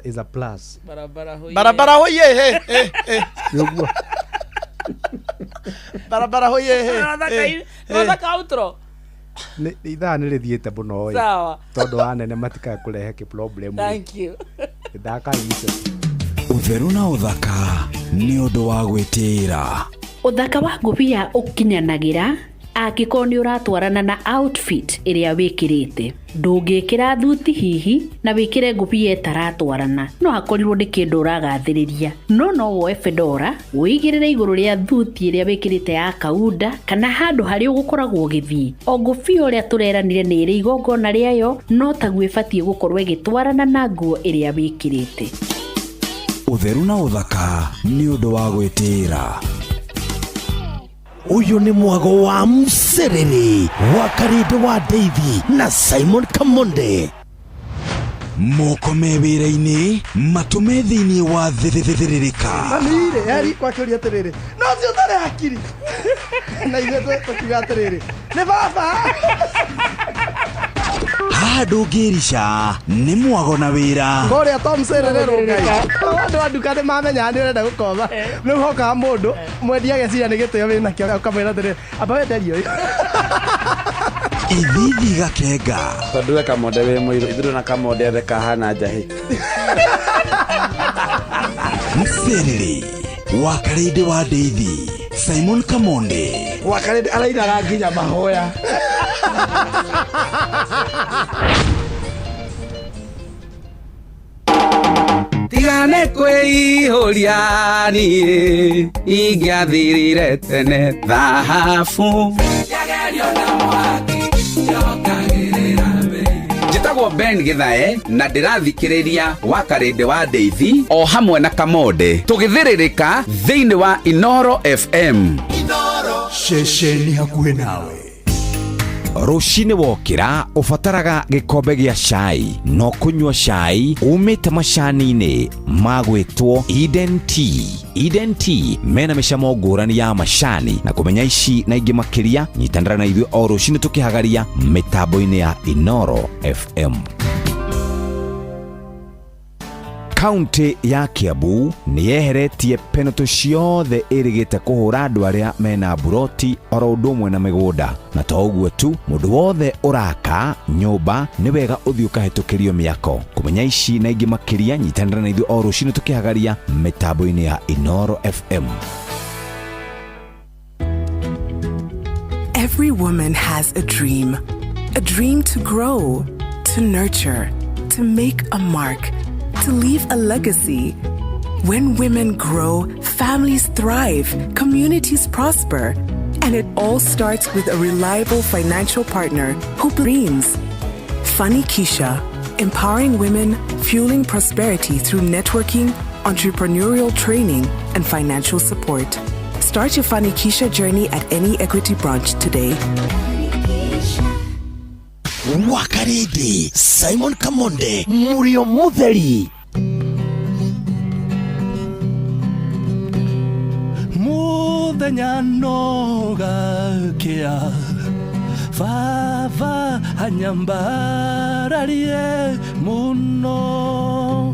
Speaker 5: Is a plus.
Speaker 2: Barabara hoye.
Speaker 3: Barabara hoye he he he.
Speaker 5: Nĩ ũguo.
Speaker 3: Barabara hoye he.
Speaker 2: Wathaka outro.
Speaker 5: Ithaa nĩ rĩthiĩte mũno ĩ.
Speaker 2: Sawa.
Speaker 5: Tondũ anene matikae kũrehe kĩ problem.
Speaker 2: Thank you.
Speaker 5: Thaka icio.
Speaker 1: Ũtheru na ũthaka nĩ ũndũ wa gwĩtĩĩra.
Speaker 14: Ũthaka wa ngũbia ũkinyanagĩra angĩkorwo nĩ ũratwarana na outfit ĩrĩa wĩkĩrĩte. Ndũngĩkĩra thuti hihi na wĩkĩre ngũbia ĩtaratwarana, no hakorirwo nĩ kĩndũ ũragathĩrĩria. No no woe fedora wĩigĩrĩre igũrũ rĩa thuti ĩrĩa wĩkĩrĩte ya kaunda kana handũ harĩa ũgũkoragwo ũgĩthiĩ. O ngũbia ũrĩa tũreranire nĩ ĩrĩ igongona rĩayo, no taguo ĩbatiĩ gũkorwo ĩgĩtwarana na nguo ĩrĩa wĩkĩrĩte.
Speaker 1: Ũtheru na ũthaka nĩ ũndũ wa gwĩtĩĩra.
Speaker 4: Ũyũ nĩ mwago wa mserere wa Karĩndĩ wa Deithi na Simon Kamonde.
Speaker 1: Moko me wĩra-inĩ, matũ me thĩinĩ wa thĩrĩrĩka.
Speaker 3: Mami-rĩ eri kwakĩũria atĩrĩrĩ, no ũcio ũtarĩ hakiri, na ithuĩ tũkiuga atĩrĩrĩ, nĩ baba.
Speaker 1: Haha ndũngĩrica nĩ mwago na wĩra.
Speaker 3: Kũrĩa Tom Serere rũngai, andũ a nduka nĩ mamenyaga nĩ ũrenda gũkomba, rĩu hokaga mũndũ mwendia ageciria nĩ gĩtĩo wĩnakĩo, ũkamwĩra atĩrĩrĩ, amba wenderie ũyũ.
Speaker 1: Ithithi gakenga.
Speaker 15: Tondũ we Kamonde wĩ mũirũ, ithuĩ na Kamonde othe kahana njahĩ.
Speaker 1: Mserere wa Karĩndĩ wa Ndeithi, Simon Kamonde.
Speaker 15: Wa Karĩndĩ arainaga nginya mahoya. Tigane kwĩihũria niĩ ingĩathirire tene thahabu. Njĩtagwo Ben Githae na ndĩrathikĩrĩria wa Karĩndĩ wa Ndeithi o hamwe na Kamonde tũgĩthĩrĩrĩka thĩinĩ wa Inoro FM.
Speaker 1: Ceceni hakuhĩ nawe. Rũcinĩ wokĩra ũbataraga gĩkombe gĩa cai, no kũnyua cai umĩte macani-inĩ magwĩtwo Eden Tea. Eden Tea mena mĩcamo ngũrani ya macani, na kũmenya ici na ingĩ makĩria nyitanĩra na ithuĩ o rũcinĩ tũkĩhagaria mĩtambo-inĩ ya Inoro FM. Kaunti ya Kiambu nĩ yeheretie penalty ciothe ĩrĩgĩte kũhũra andũ arĩa mena buroti oro ũndũ ũmwe na mĩgũnda, na to ũguo tu, mũndũ wothe ũraka nyũmba nĩ wega ũthiĩ ũkahĩtũkĩrio mĩako. Kũmenya ici na ingĩ makĩria nyitanĩra na ithuĩ o rũcinĩ tũkĩhagaria mĩtambo-inĩ ya Inoro FM.
Speaker 16: Every woman has a dream. A dream to grow, to nurture, to make a mark, to leave a legacy. When women grow, families thrive, communities prosper, and it all starts with a reliable financial partner who dreams. Fanikisha, empowering women, fueling prosperity through networking, entrepreneurial training, and financial support. Start your Fanikisha journey at any Equity branch today.
Speaker 4: Wakaridi Simon Kamonde Murio Mutheri.
Speaker 17: Muthenya no gakia baba anyambararie muno.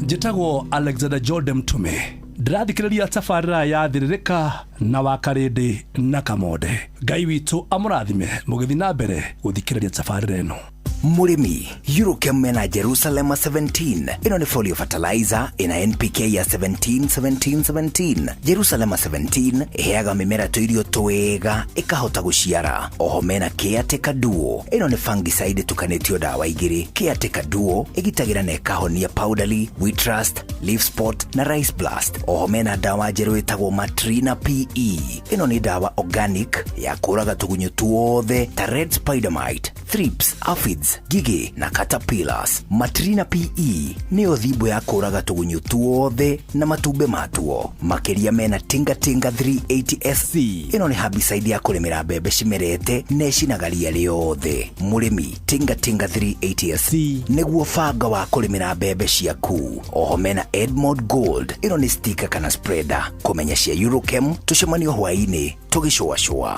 Speaker 17: Njĩtagwo Alexander Jordan Mtume, ndĩrathikĩrĩria tabarĩra ya Thĩrĩrĩka na Wakarĩndĩ na Kamonde. Ngai witũ amũrathime mũgĩthiĩ na mbere gũthikĩrĩria tabarĩra ĩno.
Speaker 18: Mũrĩmi, Eurochem mena Jerusalem 17. Ĩno nĩ folio fertilizer ĩna NPK ya 17 17 17. Jerusalem 17 ĩheaga mĩmera tũirio twega ĩkahota gũciara. Oho mena Caretaker Duo. Ĩno nĩ fungicide ĩtukanĩtio ndawa igĩrĩ. Caretaker Duo ĩgitagĩra na ĩkahonia powdery, wheat rust, leaf spot na rice blast. Oho mena ndawa njerũ ĩtagwo Matrina PE. Ĩno nĩ ndawa organic ya kũraga tũgunyũ tuothe ta red spider mite, thrips, aphids, ngigĩ na caterpillars. Matrina PE nĩyo thimbo ya kũraga tũgunyũ tuothe na matumbĩ matuo. Makĩria mena Tinga Tinga 380 SC. Ĩno nĩ herbicide ya kũrĩmĩra mbembe cimerete na ĩcinaga ria rĩothe. Mũrĩmi, Tinga Tinga 380 SC nĩguo banga wa kũrĩmĩra mbembe ciaku. Oho mena Edmond Gold. Ĩno nĩ sticker kana spreader. Kũmenya cia Eurochem tũcemanio hwaĩ-inĩ tũgĩcũacũa.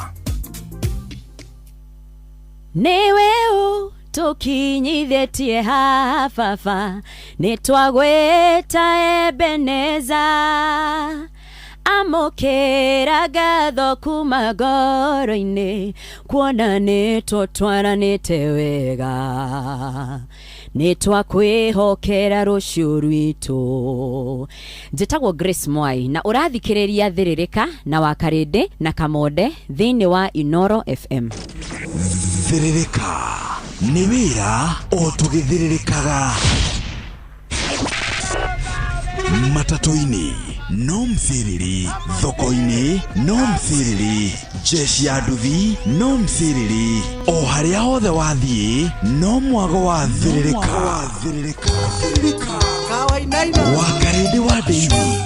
Speaker 19: Nĩwe ũ tũkinyithĩtie haha baba, nĩtwagwĩta Ebeneza. Amũkĩra ngatho kuma ngoro-inĩ, kuona nĩtũtwaranĩte wega, nĩtwakwĩhokera rũciũ rwitũ. Njĩtagwo Grace Mwai na ũrathikĩrĩria Thĩrĩrĩka na Wakarĩndĩ na Kamonde thĩinĩ wa Inoro FM.
Speaker 1: Thĩrĩrĩka nĩ wĩra o tũgĩthĩrĩrĩkaga. Matatũ-inĩ no mthĩrĩri, thoko-inĩ no mthĩrĩri, jeshi ya nduthi no mthĩrĩri, o harĩa hothe wathiĩ no mwago wa thĩrĩrĩka. Wakarĩndĩ wa Ndeithi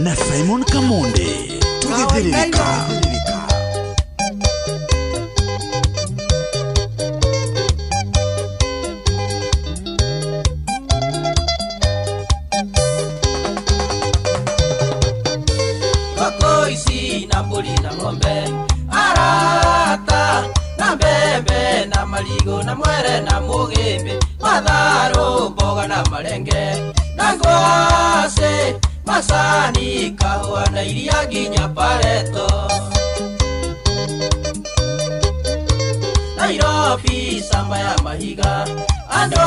Speaker 1: na Simon Kamonde tũgĩthĩrĩrĩka.
Speaker 20: Arata na mbembe na marigo na mwere na mũgĩmbĩ, matharũ mboga na marenge na ngwacĩ, macani kahũa na iria nginya pareto. Nairobi camba ya mahiga, andũ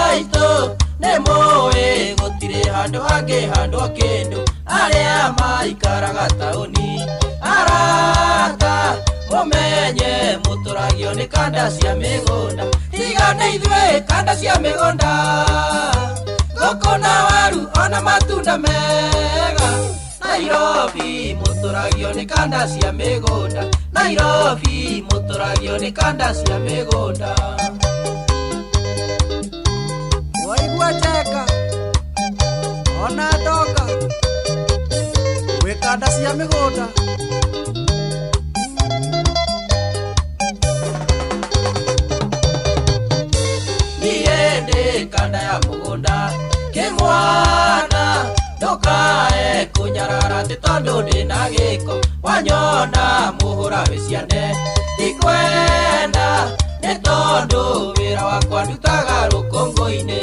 Speaker 20: aitũ nĩ mũĩ gũtirĩ handũ hangĩ handũ kĩndũ, arĩa maikaraga taũni. Arata mumenye mũtũragio nĩ kanda cia mĩgũnda, tiga nĩ ithuĩ kanda cia mĩgũnda. Ngũkũ na waru ona matunda mega. Nairobi mũtũragio nĩ kanda cia mĩgũnda. Nairobi mũtũragio nĩ kanda cia mĩgũnda.
Speaker 21: Waigua cheka ona ndoka gwĩ kanda cia mĩgũnda.
Speaker 20: Niĩ ndĩ kanda ya mũgũnda kĩmwana, ndũkae kũnyarara atĩ tondũ ndĩna gĩko. Wanyona mũhũra wĩ ciande ndikwenda, nĩ tondũ wĩra wakwa ndutaga rũkũngũ-inĩ.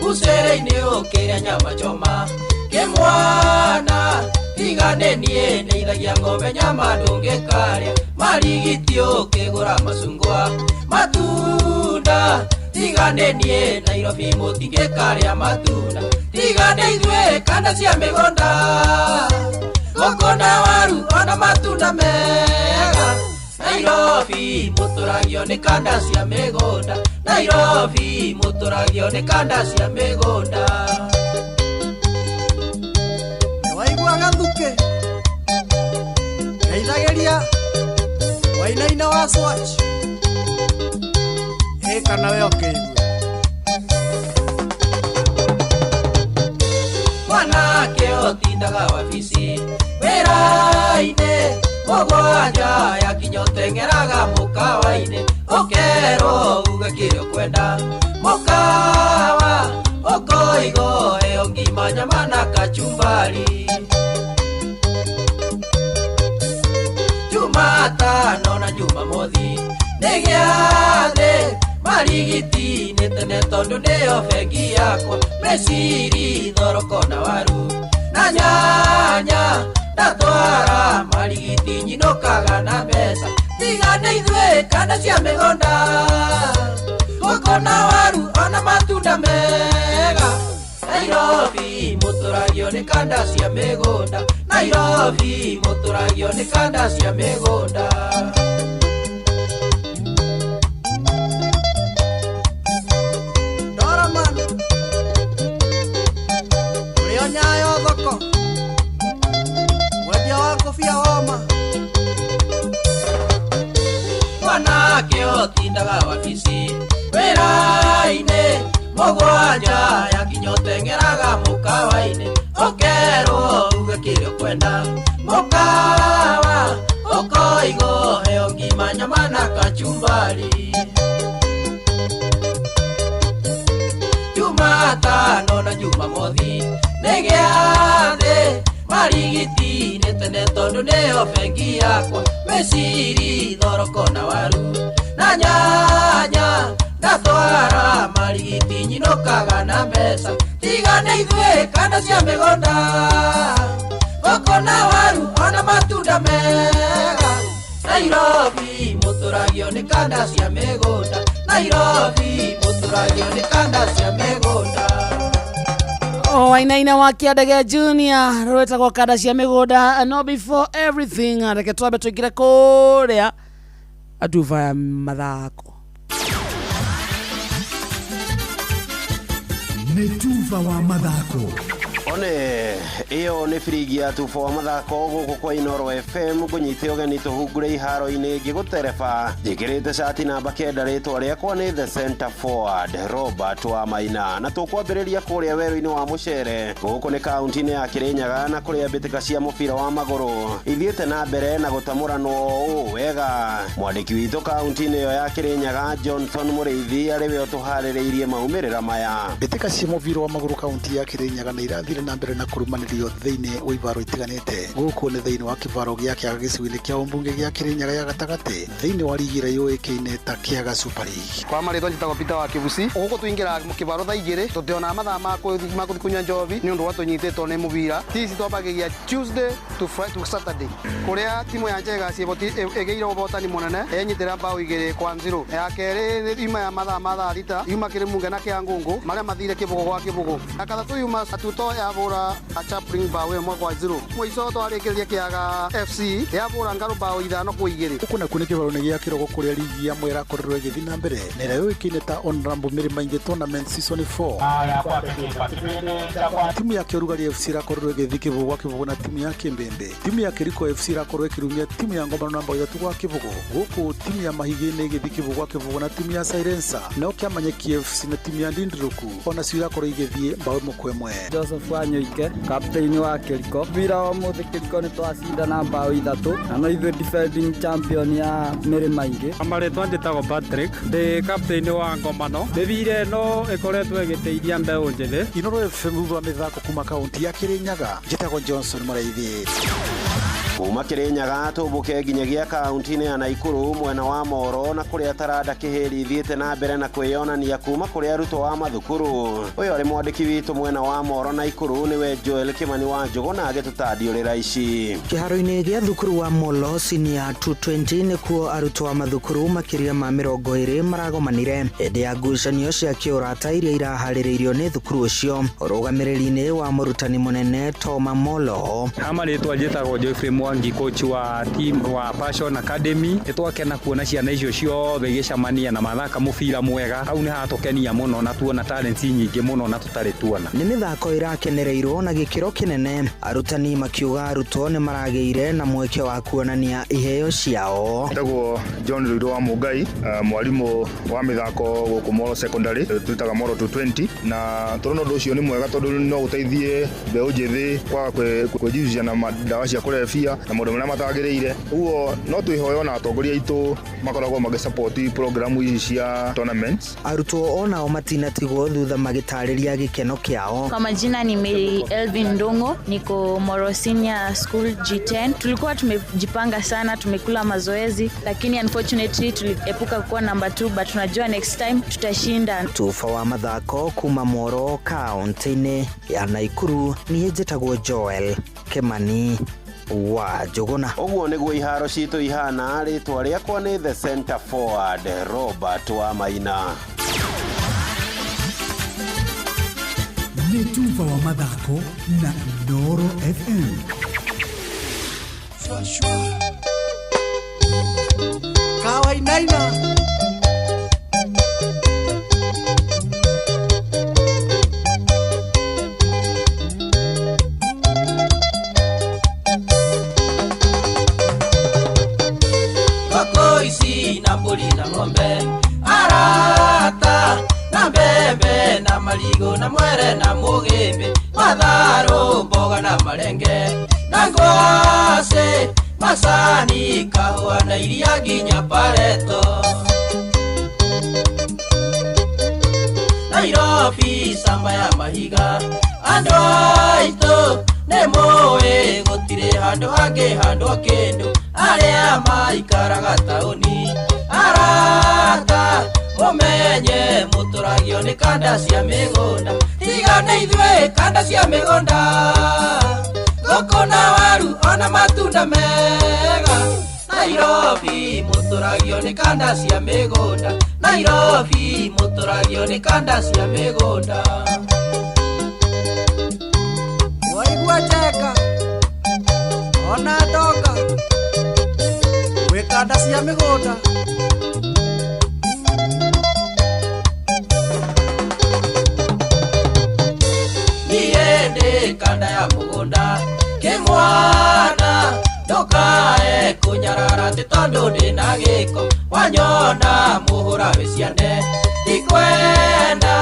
Speaker 20: Bucere-inĩ ũkĩrĩa nyama choma kĩmwana, tiga nĩ niĩ ndeithagia ng'ombe nyama ndũngĩkarĩa. Marigiti ũkĩgũra macungwa matunda, tiga nĩ niĩ Nairobi mũtingĩkarĩa matunda. Tiga nĩ ithuĩ kanda cia mĩgũnda, ngũkũ na waru ona matunda mega. Nairobi mũtũragio nĩ kanda cia mĩgũnda. Nairobi mũtũragio nĩ kanda cia mĩgũnda.
Speaker 21: Waigua gathuke ngeithagĩria wainaina wa Swatch ĩ kana we ũkĩigue.
Speaker 20: Mwanake ũtindaga wabici wĩra-inĩ, mũgwanja yakinya ũteng'eraga mũkawa-inĩ. Ũkerwo uge kĩrĩa ũkwenda mũkawa, ũkoigo ĩyo ngima nyama na kachumbari. Jumatano na Jumamothi nĩ gĩathĩ, marigiti nĩ tene tondũ nĩyo bengi yakwa. Meciri thoroko na waru na nyanya, ndatwara marigiti nyinũkaga na mbeca. Tiga nĩ ithuĩ kanda cia mĩgũnda, ngũkũ na waru ona matunda mega. Nairobi mũtũragio nĩ kanda cia mĩgũnda. Nairobi mũtũragio nĩ kanda cia mĩgũnda.
Speaker 21: Doraman ũrĩa nyayo thoko mwendia wa ngũbia woma.
Speaker 20: Mwanake ũtindaga wabici wĩra-inĩ, mũgwanja yakinya ũteng'eraga mũkawa-inĩ. Ũkerwo uge kĩrĩa ũkwenda mũkawa, ũkoigo heo ngima nyama na kachumbari. Jumatano na Jumamothi nĩ gĩathĩ, marigiti nĩ tene tondũ nĩyo bengi yakwa. Meciri thoroko na waru na nyanya, ndatwara marigiti nyinũkaga na mbeca. Tiga nĩ ithuĩ kanda cia mĩgũnda, ngũkũ na waru ona matunda mega. Nairobi mũtũragio nĩ kanda cia mĩgũnda. Nairobi mũtũragio nĩ kanda cia mĩgũnda.
Speaker 2: O wainaina wa Kĩandege Junior rwĩtagwo kanda cia mĩgũnda. No before everything, reke twambe tũingĩre kũrĩa atuba ya mathako.
Speaker 22: Nĩ tuba wa mathako.
Speaker 23: One iyo nĩ biringi ya tuba wa mathako gũkũ kwa Inoro FM ngũnyite ũgeni tũhungure iharo-inĩ ngĩgũtereba njĩkĩrĩte cati namba 9 rĩtwa rĩakwa nĩ the center forward Robert wa Maina, na tũkwambĩrĩria kũrĩa werũ-inĩ wa mũcere gũkũ nĩ kaunti-inĩ ya Kĩrĩnyaga na kũrĩa mbĩtĩka cia mũbira wa magũrũ ithiĩte na mbere na gũtamũranwo ũũ wega. Mwandĩki witũ kaunti-inĩ ĩyo ya Kĩrĩnyaga Johnson Mũrĩithi arĩ we ũtũharĩrĩirie maumĩrĩra maya.
Speaker 24: Mbĩtĩka cia mũbira wa magũrũ kaunti ya Kĩrĩnyaga nĩ irathire na mbere na kũrũmanĩrio thĩinĩ wa ivaro itiganĩte. Gũkũ nĩ thĩinĩ wa kĩvaro gĩa Kĩaga gĩcigo-inĩ kĩa ũmbunge gĩa Kĩrĩnyaga ya gatagatĩ thĩinĩ wa rigi ĩrĩa yũĩkaine ta Kĩaga Super League.
Speaker 25: Kwa marĩtwa njĩtagwo Peter wa Kĩbuci. Gũkũ tũingĩraga kĩvaro thaa igĩrĩ tũtionaga mathaa ma gũthiĩ kũnyua njobi nĩ ũndũ wa tũnyitĩtwo nĩ mũbira. Tici twambagĩria Tuesday to Friday to Saturday kũrĩa timu ya Njenga ĩgĩire ũhotani mũnene yenyitĩra bao 2-0. Ya kerĩ yuma ya mathaa ma thaa thita yuma Kĩrĩmunge na Kĩangũngũ marĩa mathire kĩbũgũ gwa kĩbũgũ. Ya gatatũ yuma Atuto ya Yabũra Chaplin bao 1-0. Mũico twarĩkĩrĩria Kĩaga FC yabũra Ngarũ bao 5-2.
Speaker 24: Gũkũ nakuo nĩ kĩharo-inĩ gĩa Kĩrogo kũrĩa ligi ya Mwera ĩrakorirwo ĩgĩthiĩ na mbere na ĩrĩa yũĩkaine ta Honorable Mary Maingi Tournament Season 4. Timu ya Kĩũrugarĩ FC ĩrakorirwo ĩgĩthiĩ kĩbũgũ gwa kĩbũgũ na timu ya Kĩmbĩmbĩ. Timu ya Kĩriko FC ĩrakorwo ĩkĩrumia timu ya Ngomano na bao 3-0. Gũkũ timu ya Mahigĩ nĩ ĩgĩthiĩ kĩbũgũ gwa kĩbũgũ na timu ya Silencer. Nao Kĩamanyeki FC na timu ya Ndindiruku onacio irakorwo igĩthiĩ bao 1-1.
Speaker 6: Joseph Wanyoike, kapteni wa Kĩriko. Mũbira wa ũmũthĩ Kĩriko nĩ twacindana bao 3 na no ithuĩ defending champion ya Mary Maingi.
Speaker 7: Marĩtwa njĩtagwo Patrick, ndĩ kapteni wa Ngomano. Mĩbira ĩno ĩkoretwo ĩgĩteithia mbeũ njĩthĩ.
Speaker 24: Inoro FM thutha wa mĩthako kuma kaunti ya Kĩrĩnyaga, njĩtagwo Johnson Mũraithi.
Speaker 23: Kuma Kĩrĩnyaga tũmbũke nginyagia kaunti-inĩ ya Naikuru mwena wa Moro na kũrĩa taranda Kĩhĩri ithiĩte na mbere na kwĩyonania kuma kũrĩ arutwo a mathukuru. Ũyũ arĩ mwandĩki witũ mwena wa Moro Naikuru nĩwe Joel Kimani wa Njũgũ na agĩtũtandiũrĩra ici.
Speaker 8: Kĩharo-inĩ gĩa thukuru wa Molo Senior 220 nĩkuo arutwo a mathukuru makĩria ma 20 maragomanire hĩndĩ ya ngucanio cia kĩũrata iria iraharĩrĩirio nĩ thukuru ũcio ũrũgamĩrĩri-inĩ wa mũrutani mũnene Toma Molo.
Speaker 7: Marĩtwa njĩtagwo Geoffrey Mwangi, coach wa team wa Passion Academy. Nĩtwakena kuona ciana icio ciothe igĩcemania na mathaka mũbira mwega. Hau nĩ hatũkenia mũno na tuona talents nyingĩ mũno na tũtarĩ tuona.
Speaker 8: Nĩ mĩthako ĩrakenereirwo na gĩkĩro kĩnene, arutani makiuga arutwo nĩ maragĩire na mweke wa kuonania iheo ciao.
Speaker 9: Njĩtagwo John Ruiro wa Mũngai, mwarimũ wa mĩthako gũkũ Molo Secondary, twĩtaga Molo 220, na tũrona ũndũ ũcio nĩ mwega tondũ no ũteithie mbeũ njĩthĩ kwaga kwĩjihusisha na ndawa cia kũrebia na maũndũ marĩa matagĩrĩire. Ũguo no twĩhoe ona atongoria aitũ makoragwo magĩsupport programu ici cia tournaments.
Speaker 8: Arutwo onao matinatigwo thutha magĩtarĩria gĩkeno kĩao.
Speaker 10: Kwa majina ni Mary Elvin Ndongo, niko Moro Senior School G10. Tulikuwa tumejipanga sana, tumekula mazoezi, lakini unfortunately tuliepuka kuwa number 2, but tunajua next time tutashinda.
Speaker 8: Tufa wa mathako kuma Moro kaunti-inĩ ya Naikuru niĩ njĩtagwo Joel Kimani wa Njũgũna.
Speaker 23: Ũguo nĩguo iharo citũ ihana. Rĩtwa rĩakwa nĩ the center forward Robert wa Maina.
Speaker 22: Nĩ tuba wa mathako na Inoro FM.
Speaker 21: Kawainaina
Speaker 20: ici na mbũri na ng'ombe, arata na mbembe na marigũ na mwere na mũgĩmbĩ, matharũ mboga na marenge na ngwacĩ, macani, kahũa na iria nginya pareto. Nairobi camba ya mahiga, andũ aitũ nĩ mũĩ gũtirĩ handũ hangĩ handũ kĩndũ, arĩa maikaraga taũni arata mũmenye mũtũragio nĩ kanda cia mĩgũnda, tiga nĩ ithuĩ kanda cia mĩgũnda, ngũkũ na waru ona matunda mega. Nairobi mũtũragio nĩ kanda cia mĩgũnda, Nairobi mũtũragio nĩ kanda cia mĩgũnda.
Speaker 21: Waigua njeka ona ndoka gwĩ kanda cia mĩgũnda.
Speaker 20: Niĩ ndĩ kanda ya mũgũnda kĩmwana, ndũkae kũnyarara atĩ tondũ ndĩna gĩko, wanyona mũhũra wĩ ciande, ndikwenda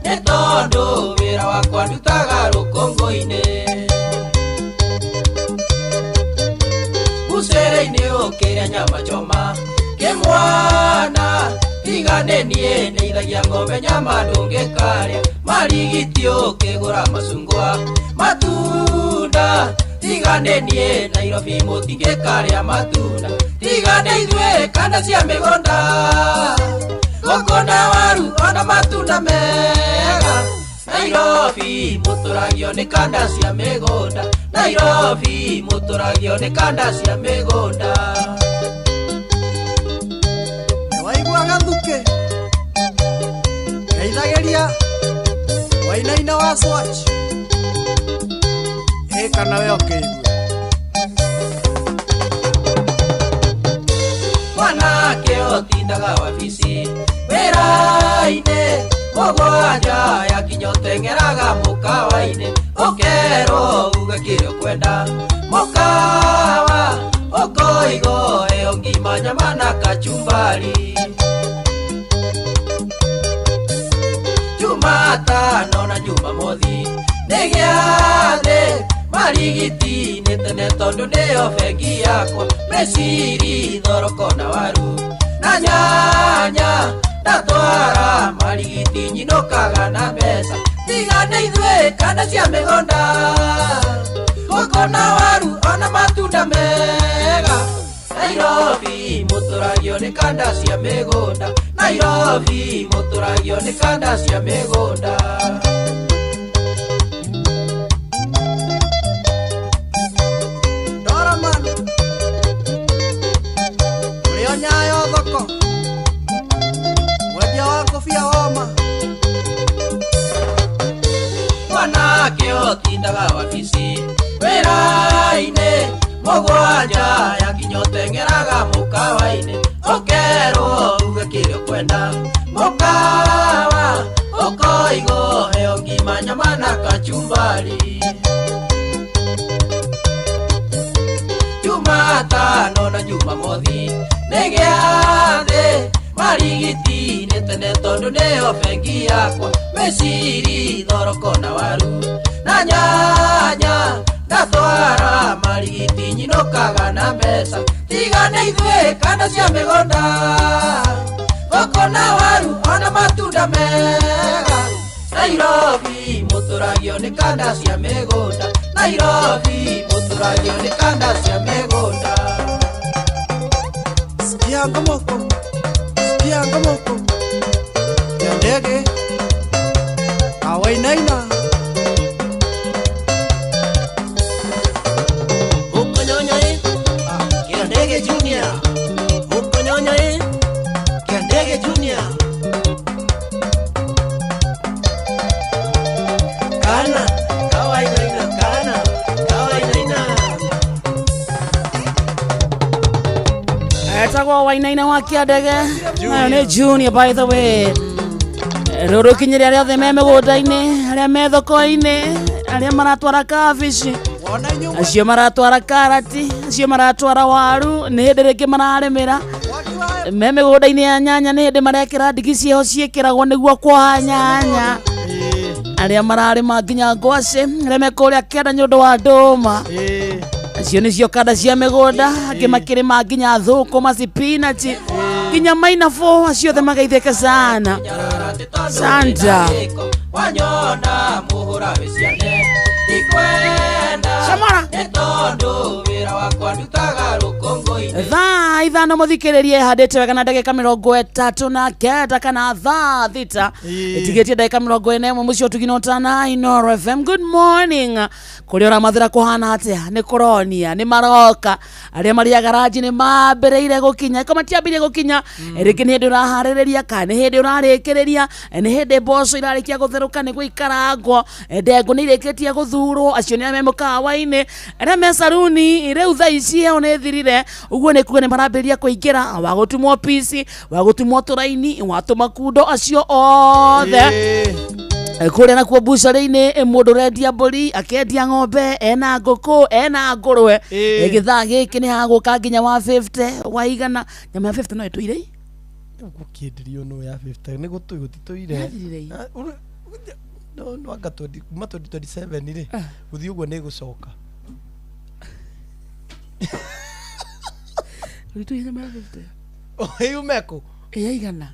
Speaker 20: nĩ tondũ wĩra wakwa ndutaga rũkũngũ-inĩ. Mũcere-inĩ ũkĩrĩa nyama choma kĩmwana, tiga nĩ niĩ ndeithagia ng'ombe nyama ndũngĩkarĩa, marigiti ũkĩgũra macungwa matunda, tiga nĩ niĩ Nairobi mũtingĩkarĩa matunda, tiga nĩ ithuĩ kanda cia mĩgũnda, ngũkũ na waru ona matunda mega. Nairobi mũtũragio nĩ kanda cia mĩgũnda, Nairobi mũtũragio nĩ kanda cia mĩgũnda.
Speaker 21: Waigua gathukĩ ngeithagĩria Wainaina wa Swatch. Hĩka nawe ũkĩigue.
Speaker 20: Mwanake ũtindaga wabici wĩra-inĩ mũgwanja yakinya ũteng'eraga mũkawa-inĩ ũkerwo uge kĩrĩa ũkwenda mũkawa ũkoigo ĩyo ngima nyama na kachumbari. Jumatano na Jumamothi nĩ gĩathĩ marigiti nĩ tene tondũ nĩyo bengi yakwa meciri thoroko na waru na nyanya ndatwara marigiti nyinũkaga na mbeca tiga nĩ ithuĩ kana cia mĩgũnda gũkũ na waru ona matunda mega. Nairobi mũtũragio nĩ kanda cia mĩgũnda. Nairobi mũtũragio nĩ kanda cia mĩgũnda.
Speaker 21: Doraman ũrĩa nyayo thoko mwendia wa ngũbia woma.
Speaker 20: Mwanake ũtindaga wabici wĩra-inĩ mũgwanja yakinya ũteng'eraga mũkawa-inĩ ũkerwo uge kĩrĩa ũkwenda mũkawa ũkoigo heo ngima nyama na kachumbari. Jumatano na Jumamothi nĩ gĩathĩ marigiti nĩ tene tondũ nĩyo bengi yakwa meciri thoroko na waru na nyanya ndatwara marigiti nyinũkaga na mbeca tiga nĩ ithuĩ kanda cia mĩgũnda gũkũ na waru ona matunda mega. Nairobi mũtũragio nĩ kanda cia mĩgũnda. Nairobi mũtũragio nĩ kanda cia mĩgũnda.
Speaker 21: Sikia ngomoko, sikia ngomoko ya ndege awainaina.
Speaker 20: Ukonyonya e kia ndege junior. Ukonyonya e kia ndege junior. Kana kawainaina kana kawainaina.
Speaker 2: Etagwo Wainaina wa Kĩandege. Nayo nĩ Junior by the way. Rũrũ kinyĩria arĩa othe me mĩgũnda-inĩ, arĩa me thoko-inĩ, arĩa maratwara kabici, acio maratwara karati, acio maratwara waru, nĩ hĩndĩ rĩngĩ mararĩmĩra me mĩgũnda-inĩ ya nyanya, nĩ hĩndĩ marekĩra ndigi ciao ciĩkĩragwo nĩguo kuoha nyanya. Arĩa mararĩma nginya ngwacĩ, arĩa me kũrĩa kĩanda nĩ ũndũ wa ndũma, acio nĩcio kanda cia mĩgũnda, angĩ makĩrĩma nginya thũkũma, spinach, nginya mainabũ, acio othe magaithĩke sana. Santa
Speaker 20: wanyona muhura wiciane ndikwenda
Speaker 2: Samara
Speaker 20: nĩ tondũ wĩra wakwa ndutaga rũkũngũ-inĩ.
Speaker 2: Thaa 5 mũthikĩrĩrie handĩte wega na ndagĩka 39 kana thaa 6 ĩtigĩtie ndagĩka 41 mũciĩ ũtugino tana Inooro FM. Good morning. Kũrĩa ũramathĩra kũhana atĩa? Nĩ kũronia nĩ maroka arĩa marĩaga ranji nĩ mambĩrĩire gũkinya iko matiambĩrĩire gũkinya rĩngĩ nĩ hĩndĩ ũraharĩrĩria kana nĩ hĩndĩ ũrarĩkĩrĩria nĩ hĩndĩ mboco irarĩkia gũtherũka nĩguo ikarangwo ndengũ nĩ irĩkĩtie gũthurwo acio nĩ arĩa me mũkawa-inĩ arĩa me saruni rĩu thaa ici heho nĩ thirire ũguo nĩ kuga nĩ marambĩrĩria kũingĩra wa gũtumwo pici wa gũtumwo tũraini wa tũmakundo acio othe kũrĩa nakuo bucarĩ-inĩ mũndũ ũrendia mbũri akendia ng'ombe ena ngũkũ ena ngũrwe gĩthaa gĩkĩ nĩ hagũka nginya wa 50 wa igana nyama ya 50 no ĩtũire
Speaker 3: gũkĩenderio no ya 50 nĩ gũtũi gũtitũire no no anga 20 kuma 2027 rĩ gũthiĩ ũguo nĩ gũcoka
Speaker 2: gũtitũire nyama ya 50
Speaker 3: yume kũ
Speaker 2: ya igana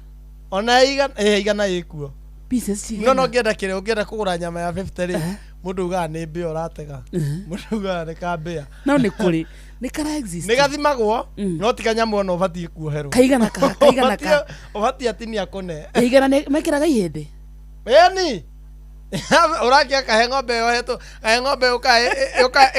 Speaker 3: ona igana igana ĩkuo
Speaker 2: pieces
Speaker 3: no no ngĩenda kĩrĩa ũngĩenda kũgũra nyama ya 50 rĩ mũndũ ugaga nĩ mbĩa ũratega mũndũ ugaga nĩ kambĩa
Speaker 2: no nĩ kũrĩ nĩ kara exist
Speaker 3: nĩ gathimagwo no ti kanyamũ ona ũbatiĩ kuoherwo
Speaker 2: kaigana ka kaigana ka
Speaker 3: ũbatiĩ atinia kũne
Speaker 2: kaigana nĩ mekĩraga ihĩndĩ
Speaker 3: ĩni ũrakia kahe ng'ombe yohetwo kahe ng'ombe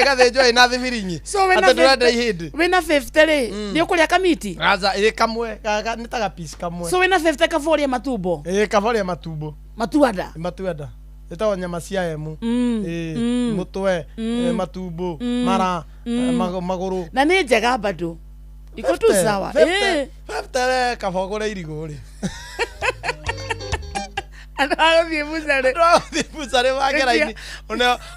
Speaker 3: ĩgathĩnjwo ĩna thibirinyi atĩ ndũrenda ihĩndĩ
Speaker 2: wĩna 50 rĩ nĩ ũkũrĩa kamiti
Speaker 3: aca ĩ kamwe nĩ ta gapiece kamwe
Speaker 2: so wĩna 50 kaba ũrĩe matumbo
Speaker 3: ĩ kaba ũrĩe matumbo
Speaker 2: matuanda
Speaker 3: matuanda Ĩtagwo nyama cia emu. Ĩĩ, mũtwe, matumbo, mara, magũrũ.
Speaker 2: Na nĩ njega bado iko tu sawa. Eh.
Speaker 3: 50 kaba ũgũre irigũ rĩ.
Speaker 2: Andũ a gũthiĩ bucarĩ.
Speaker 3: Andũ a gũthiĩ bucarĩ wagera-inĩ.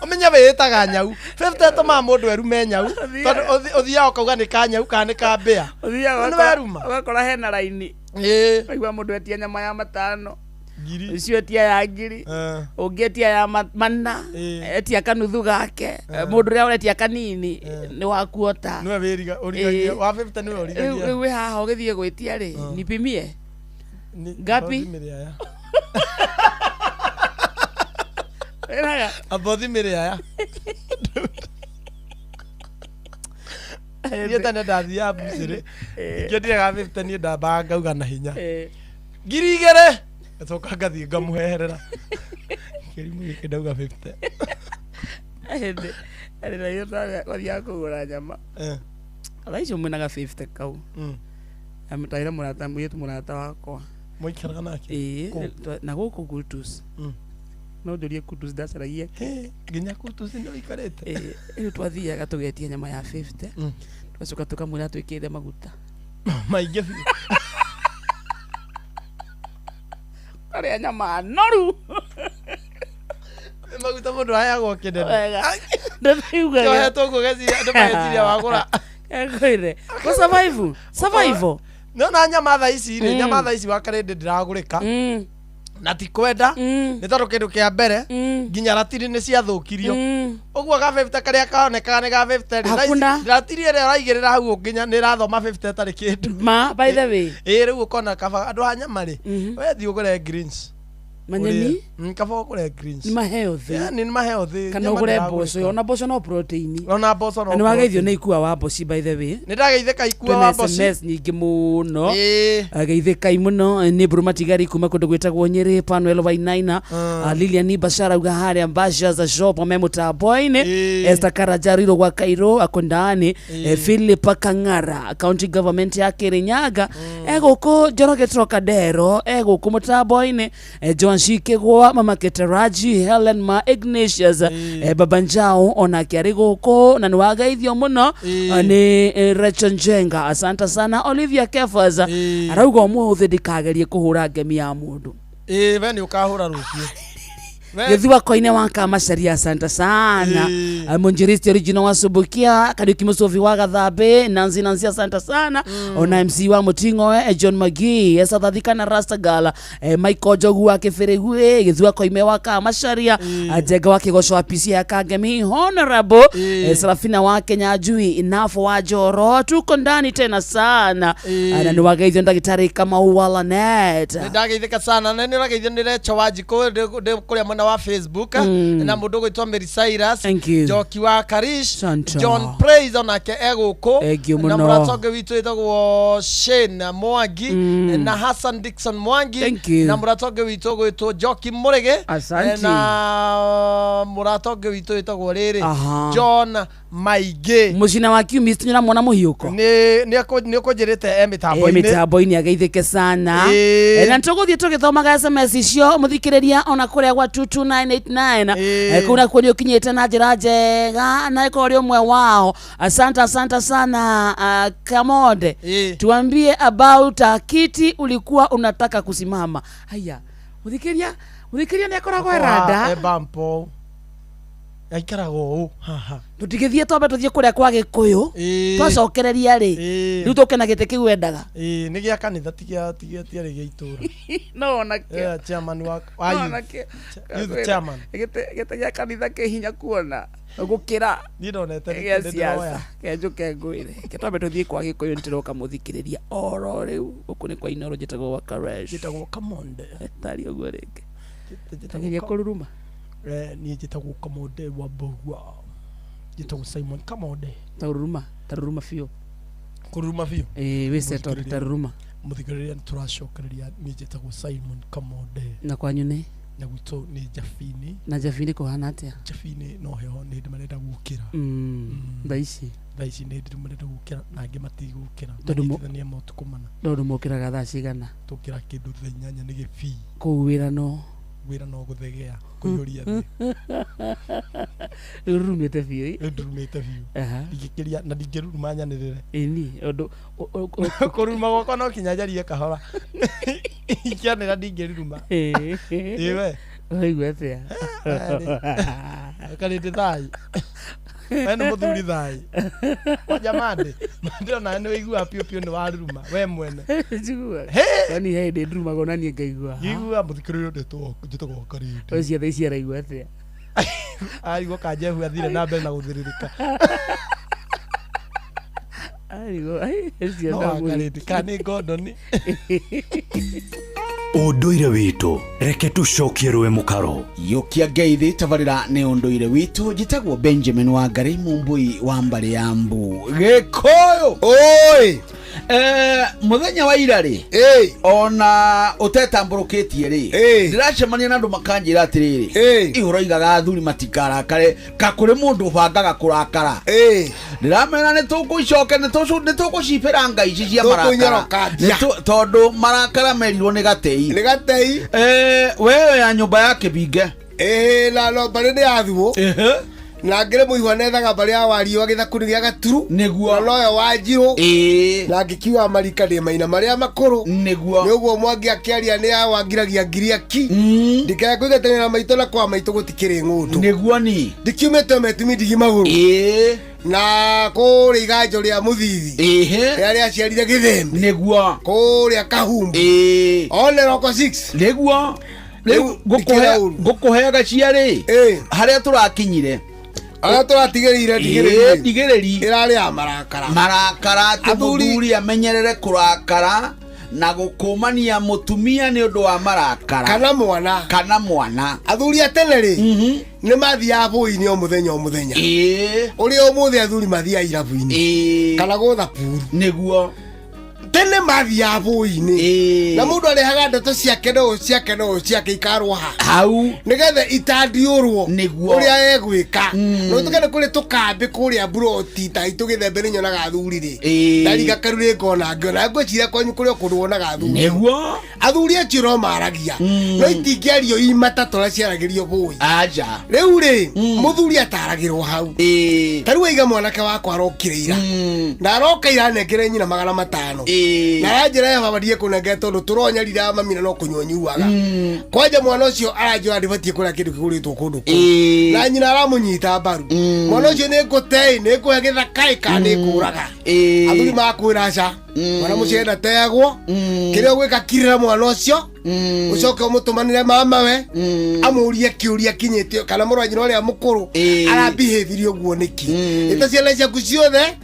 Speaker 3: Ũmenye wĩĩtaga nyau. 50 ĩtũmaga mũndũ erume nyau. Tondũ ũthiaga ũkauga nĩ ka nyau kana nĩ ka mbĩa.
Speaker 2: Ũthiaga
Speaker 3: Nĩ weruma.
Speaker 2: Ũgakora hena raini.
Speaker 3: Ĩĩ.
Speaker 2: Ũkaigua mũndũ etia nyama ya 5.
Speaker 3: Ngiri.
Speaker 2: Ũcio etia ya 1000. Ũngĩ etia ya 4. Etia kanuthu gake. Mũndũ ũrĩa ũretia kanini nĩ wakuota.
Speaker 3: Nĩwe wĩriga ũrigagia. Wa 50 nĩwe ũrigagia.
Speaker 2: Rĩu wĩ haha ũgĩthiĩ gwĩtia rĩ, nipimie. Ngapi? Wĩraga.
Speaker 3: Amba ũthimĩre aya. Niĩ tene ndathiaga bucĩrĩ. Ingĩendire ga 50 niĩ ndambaga ngauga na hinya. 2000. Ngacoka ngathiĩ ngamũheherera. Kĩrimũ gĩkĩ ndauga 50.
Speaker 2: Hĩndĩ ĩrĩa twathiaga kũgũra nyama. Thaa icio mwĩnaga 50 kau. Amũtwarĩra mũrata mũirĩtu mũrata wakwa.
Speaker 3: Mũikaraga nake?
Speaker 2: Ĩĩ, na gũkũ Kutus. No njũrie Kutus ndacaragia kĩ.
Speaker 3: Nginya Kutus nĩ ũikarĩte?
Speaker 2: Ĩĩ, rĩu twathiaga tũgetia nyama ya 50. Tũgacoka tũkamwĩra twĩkĩre maguta.
Speaker 3: Maingĩ biũ.
Speaker 2: Karĩa nyama noru.
Speaker 3: Maguta mũndũ aheagwo kĩnene.
Speaker 2: Wega. Ndĩraugaga.
Speaker 3: Kĩohetwo ũguo ũgeciria andũ mageciria wagũra.
Speaker 2: Ngwĩre. Gũ survive. Survival.
Speaker 3: No na nyama thaa ici rĩ, nyama thaa ici wa karĩndĩ ndĩragũrĩka. Na ti kwenda, nĩ tondũ kĩndũ kĩa mbere, nginya ratiri nĩ ciathũkirio. Ũguo ga 50 karĩa kaonekaga nĩ ga 50 rĩ, thaa ici
Speaker 2: Hakuna.
Speaker 3: ratiri ĩrĩa ũraigĩrĩra hau nginya nĩ ĩrathoma 50 ĩtarĩ kĩndũ.
Speaker 2: Ma, by the way.
Speaker 3: Ĩĩ rĩu ũkona kaba andũ a nyama rĩ, we thiĩ ũgũre greens.
Speaker 2: Manyeni?
Speaker 3: Ũrĩe. Kaba ũgũre greens.
Speaker 2: Nĩ mahealthy.
Speaker 3: Yani nĩ mahealthy.
Speaker 2: Kana
Speaker 3: Nyama
Speaker 2: ũgũre
Speaker 3: ndĩragũrĩka.
Speaker 2: mboco, ona mboco no protein.
Speaker 3: Ona mboco no
Speaker 2: Na nĩ wageithio
Speaker 3: protein.
Speaker 2: nĩ ikua wa mboci by the way.
Speaker 3: Nĩ ndageithĩka ikua
Speaker 2: Twĩna
Speaker 3: wa mboci.
Speaker 2: SMS nyingĩ mũno. Geithĩkai mũno nĩ Mburu Matigari kuma kũndũ gwĩtagwo Nyĩrĩ, Panuel Wainaina, Lilian Bashara auga harĩa Mbasha za shop me mũtambo-inĩ, Esther Karajariro gwa Kairũ akondani, Philip Kang'ara county government ya Kirinyaga egũkũ Njoroge Trocadero egũkũ mũtambo-inĩ, Joan Shikigwa Mama Keteraji Helen Ma Ignatius, Baba Njau onake arĩ gũkũ na nĩ wageithio mũno nĩ Rachel Njenga, asante sana. Olivia Kefas arauga ũmũthĩ ndikagerie kũhũra ngemi ya mũndũ.
Speaker 3: Ĩĩ we nĩ ũkahũra rũciũ.
Speaker 2: Gĩthua koine wa Kamacharia, asante sana. Mwinjilisti original wa Subukia, Kariuki Musovi wa Gathambe, Nancy Nancy, asante sana. Ona MC wa Muting'oe, John Magii, Esathathika na Rastagala, Michael Njogu wa Kĩbĩrĩgui, Gĩthua Koime wa Kamacharia, Njenga wa Kĩgoco wa PC ya Kangemi, Honorable Serafina wa Kenya Njui, Inafo wa Njoro, tuko ndani tena sana. Na nĩ wageithio ndagĩtarĩ Kamau wa Lanet.
Speaker 3: Nĩ ndageithĩka sana na nĩ ũrageithio nĩ Recho wa Njikũ ndĩ kũrĩa mwena wa Facebook, na mũndũ ũgwĩtwo Mary Cyrus,
Speaker 2: Thank you.
Speaker 3: Njoki wa Karish,
Speaker 2: Asante.
Speaker 3: John Praise onake e gũkũ,
Speaker 2: Thank you
Speaker 3: na
Speaker 2: mũno.
Speaker 3: mũrata ũngĩ witũ wĩtagwo Shane Mwangi, na Hassan Dickson Mwangi,
Speaker 2: Thank you.
Speaker 3: na mũrata ũngĩ witũ ũgwĩtwo Njoki Mũrĩgĩ,
Speaker 2: Asante.
Speaker 3: na mũrata ũngĩ witũ wĩtagwo rĩrĩ
Speaker 2: Aha.
Speaker 3: John Maingĩ.
Speaker 2: Mũcina wa Kiumist nĩũramwona mũhiũko.
Speaker 3: Nĩ ũkũnjĩrĩte e mĩtambo-inĩ.
Speaker 2: Mĩtambo-inĩ ageithĩke sana. Na tũgũthiĩ tũgĩthomaga SMS icio mũthikĩrĩria ona kũrĩa gwa 22989. Kũu nakuo nĩ ũkinyĩte na njĩra njega na ĩkorwo ũrĩ ũmwe wao. Asante, asante sana. Kamonde, tuambie about kiti ulikuwa unataka kusimama. Haya, mũthikĩrĩria nĩ akoragwo eranda.
Speaker 3: E bampo aikaraga ũũ haha.
Speaker 2: Tũtigĩthiĩ twambe tũthiĩ kũrĩa kwa Gĩkũyũ, twacokereria rĩ, rĩu tũke na gĩtĩ kĩu wendaga.
Speaker 3: Ĩĩ nĩ gĩa kanitha, ti gĩa tiarĩ gĩa itũra.
Speaker 2: No onakĩo.
Speaker 3: Chairman wa youth chairman.
Speaker 2: Gĩtĩ gĩa kanitha kĩ hinya kuona gũkĩra
Speaker 3: niĩ ndonete
Speaker 2: gĩa siasa. Kenjũke ngwĩre, ke twambe tũthiĩ kwa Gĩkũyũ, nĩtũroka mũthikĩrĩria oro rĩu. Gũkũ nĩ kwa Inooro, njĩtagwo Wakaresh.
Speaker 3: Njĩtagwo Kamonde.
Speaker 2: Tari ũguo rĩngĩ. Tageria kũruruma.
Speaker 3: Niĩ njĩtagwo Kamonde wa Mbũgua, njĩtagwo Simon Kamonde.
Speaker 2: Taruruma, taruruma biũ.
Speaker 3: Kũruruma biũ.
Speaker 2: Ĩĩ wĩ settled, taruruma.
Speaker 3: Mũthikĩrĩria, nĩ tũracokereria. Niĩ njĩtagwo Simon Kamonde.
Speaker 2: Na kwanyu nĩ?
Speaker 3: Na gwitũ nĩ Jabini.
Speaker 2: Na Jabini kũhana atĩa?
Speaker 3: Jabini no heho, nĩ hĩndĩ marenda gũkĩra.
Speaker 2: Thaa ici?
Speaker 3: Thaa ici nĩ hĩndĩ marenda gũkĩra na angĩ matigũkĩra.
Speaker 2: Tondũ
Speaker 3: Manyitithania motukũ mana.
Speaker 2: Tondũ mokĩraga thaa cigana?
Speaker 3: Tũkĩra kĩndũ thaa 8 nĩ gĩbii.
Speaker 2: Kũu wĩra no?
Speaker 3: Wĩra no gũthegea kũiyũria thĩ.
Speaker 2: Rĩu rurumĩte biũ ĩ?
Speaker 3: Rĩu ndurumĩte biũ.
Speaker 2: Aha.
Speaker 3: Ndingĩkĩria na ndingĩruruma nyanĩrĩre.
Speaker 2: Ĩni ũndũ
Speaker 3: Kũruruma gwakwa no kinya njarie kahora. Ingĩanĩra ndingĩruruma. Ĩ we.
Speaker 2: Ũraigua atĩa?
Speaker 3: Karĩndĩ thai. We nĩ mũthuri thai. Kwanja mandĩ. Mandĩ onawe nĩ wĩiguaga piũ piũ nĩ waruruma we mwene.
Speaker 2: Njiguaga.
Speaker 3: Hĩ!
Speaker 2: Kwani he hĩndĩ ndurumaga ona niĩ ngaigua.
Speaker 3: Njiguaga mũthikĩrĩria njĩtagwo Karĩndĩ.
Speaker 2: Ũcio thaa ici araigua atĩa?
Speaker 3: Arigwo kanjehu athire na mbere na gũthĩrĩrĩka.
Speaker 2: Arigwo ai ũcio
Speaker 3: No
Speaker 2: no
Speaker 3: wa Karĩndĩ kana nĩ ngondoni.
Speaker 17: Ũndũire witũ reke tũcokie rũĩ mũkaro.
Speaker 5: Yũkia ngeithi tabarĩra nĩ ũndũire witũ njĩtagwo Benjamin Wangari Mumbui wa mbarĩ ya Mbu Gĩkũyũ.
Speaker 11: Oi.
Speaker 5: Mũthenya wa ira rĩ, ona ũtetambũrũkĩtie rĩ, ndĩracemania na andũ makanjĩra atĩrĩrĩ, ihũroigaga athuri matikarakare ka kũrĩ mũndũ ũbangaga kũrakara. Ndĩramera nĩ tũkũicoke nĩ tũkũcibĩra ngai ici cia marakara.
Speaker 11: Tũkũinyorokangia.
Speaker 5: Tondũ marakara merirwo nĩ gatei.
Speaker 11: Nĩ gatei.
Speaker 5: Wewe ya nyũmba ya kĩbinge.
Speaker 11: Ĩĩ na no mbarĩ nĩ yathuo na ngĩrĩ mũihwa nethaga mbarĩ ya wariũa gĩthaku-inĩ gĩa gaturu
Speaker 5: nĩguo
Speaker 11: na noyo wanjirũ
Speaker 5: ĩĩ
Speaker 11: na ngĩkiuga marika ndĩ maina marĩa makũrũ
Speaker 5: nĩguo
Speaker 11: nĩ ũguo mwangi akĩaria nĩ ya wangiragia ngiriaki ndikae kũigatania na maitũ na kwa maitũ gũtikĩrĩ ng'ũndũ
Speaker 5: nĩguo ni
Speaker 11: ndikiumĩte metumi ndigi magũrũ
Speaker 5: ĩĩ
Speaker 11: na kũrĩa iganjo rĩa mũthithi
Speaker 5: ĩhĩ
Speaker 11: rĩrĩa rĩaciarire gĩthembe
Speaker 5: nĩguo
Speaker 11: kũrĩa kahumbu
Speaker 5: ĩĩ
Speaker 11: one roko 6
Speaker 5: nĩguo rĩu ngũkũheaga ciarĩ harĩa tũrakinyire
Speaker 11: Harĩa tũratigĩrĩire
Speaker 5: ndigĩrĩri ndigĩrĩri
Speaker 11: ĩrarĩ ya marakara
Speaker 5: marakara atĩ mũthuri amenyerere kũrakara na gũkũmania mũtumia nĩ ũndũ wa marakara
Speaker 11: Kana mwana.
Speaker 5: Kana mwana.
Speaker 11: Athuri a tene rĩ nĩ mathiaga bũi-inĩ o mũthenya o mũthenya. Ũrĩa ũmũthĩ athuri mathiaga irabu-inĩ kana gũtha puru.
Speaker 5: Nĩguo.
Speaker 11: Tene mathiaga bũi-inĩ na mũndũ arehaga ndeto ciake no ciake no ciake ikarwo ha
Speaker 5: hau
Speaker 11: nĩgetha itandiũrwo
Speaker 5: nĩguo
Speaker 11: ũrĩa egwĩka no tuge nĩ kũrĩ tũkambĩ kũrĩa mburoti ta itũ gĩthembe nĩ nyonaga athuri rĩ ndariga karu rĩ ngona ngĩona ngwĩciria kwanyu kũrĩ o kũndũ wonaga athuri
Speaker 5: nĩguo
Speaker 11: athuri acio no maragia no itingĩario imata tũrĩa ciaragĩrio bũi
Speaker 5: aja
Speaker 11: rĩu rĩ mũthuri ataragĩrwo hau ta rĩu waiga mwanake wakwa arokire ira na aroka ira anengere nyina 500 na aranjĩra ya baba ndiye kũnengera tondũ tũronyarira mami na no kũnyua nyuaga kwanja mwana ũcio aranjĩra ndibatiĩ kũrĩa kĩndũ kĩgũrĩtwo kũndũ kũu na nyina aramũnyita mbaru mwana ũcio nĩ ngũtei nĩ ngũhe gĩthakaĩ kana nĩ ngũraga athuri makwĩra aca mwana mũciĩ ndateagwo kĩrĩa ũgwĩka kirĩra mwana ũcio ũcoke ũmũtũmanĩre mamawe amũrie kĩũria kinyĩte kana mũrũ wa nyina ũrĩa mũkũrũ arambihĩthirie ũguo nĩkĩ ĩta ciana ciaku ciothe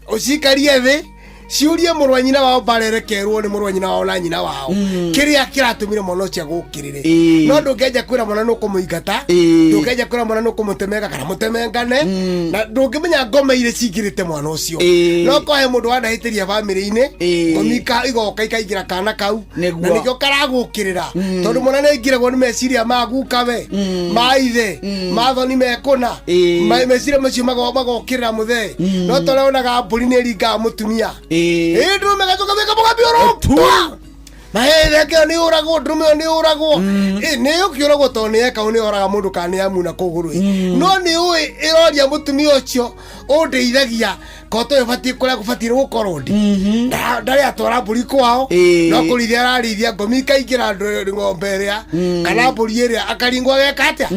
Speaker 11: ũcikarie thĩ ciũrie mũrũ wa nyina wao mbarerekerwo nĩ mũrũ wa nyina wao na nyina wao kĩrĩa kĩratũmire mwana ũcio agũkĩrĩre no ndũngĩanjia kwĩra mwana nũkũmũingata ndũngĩanjia kwĩra mwana nũkũmũtemenga kana mũtemengane na ndũngĩmenya ngoma iria cingĩrĩte mwana ũcio no kohe mũndũ wanahĩtĩria bamĩrĩ-inĩ ngomi igoka ikaingĩra kana kau na nĩkĩo karagũkĩrĩra tondũ mwana nĩ aingĩragwo nĩ meciria ma gukawe ma ithe ma thoni mekũna meciria macio magokĩrĩra mũthee no torĩa wonaga mbũri nĩ ĩringaga mũtumia ĩ ndũrũme gacoka wĩka mũgambi mahereke nĩ ũragwo ndũrũme ĩyo nĩ ũragwo nĩ ũkĩũragwo tondũ nĩ eka nĩ oraga mũndũ kana nĩ amuna kũgũrũ no nĩ ũĩ ĩroria mũtumia ũcio ũndeithagia koto ĩbatiĩ kũrĩa gũbatiĩ gũkorwo ndĩ ndarĩ atwara mbũri kwao no kũrĩithia ararĩithia ngomi ikaingĩra ng'ombe ĩrĩa kana mbũri ĩrĩa akaringwo ageka atĩa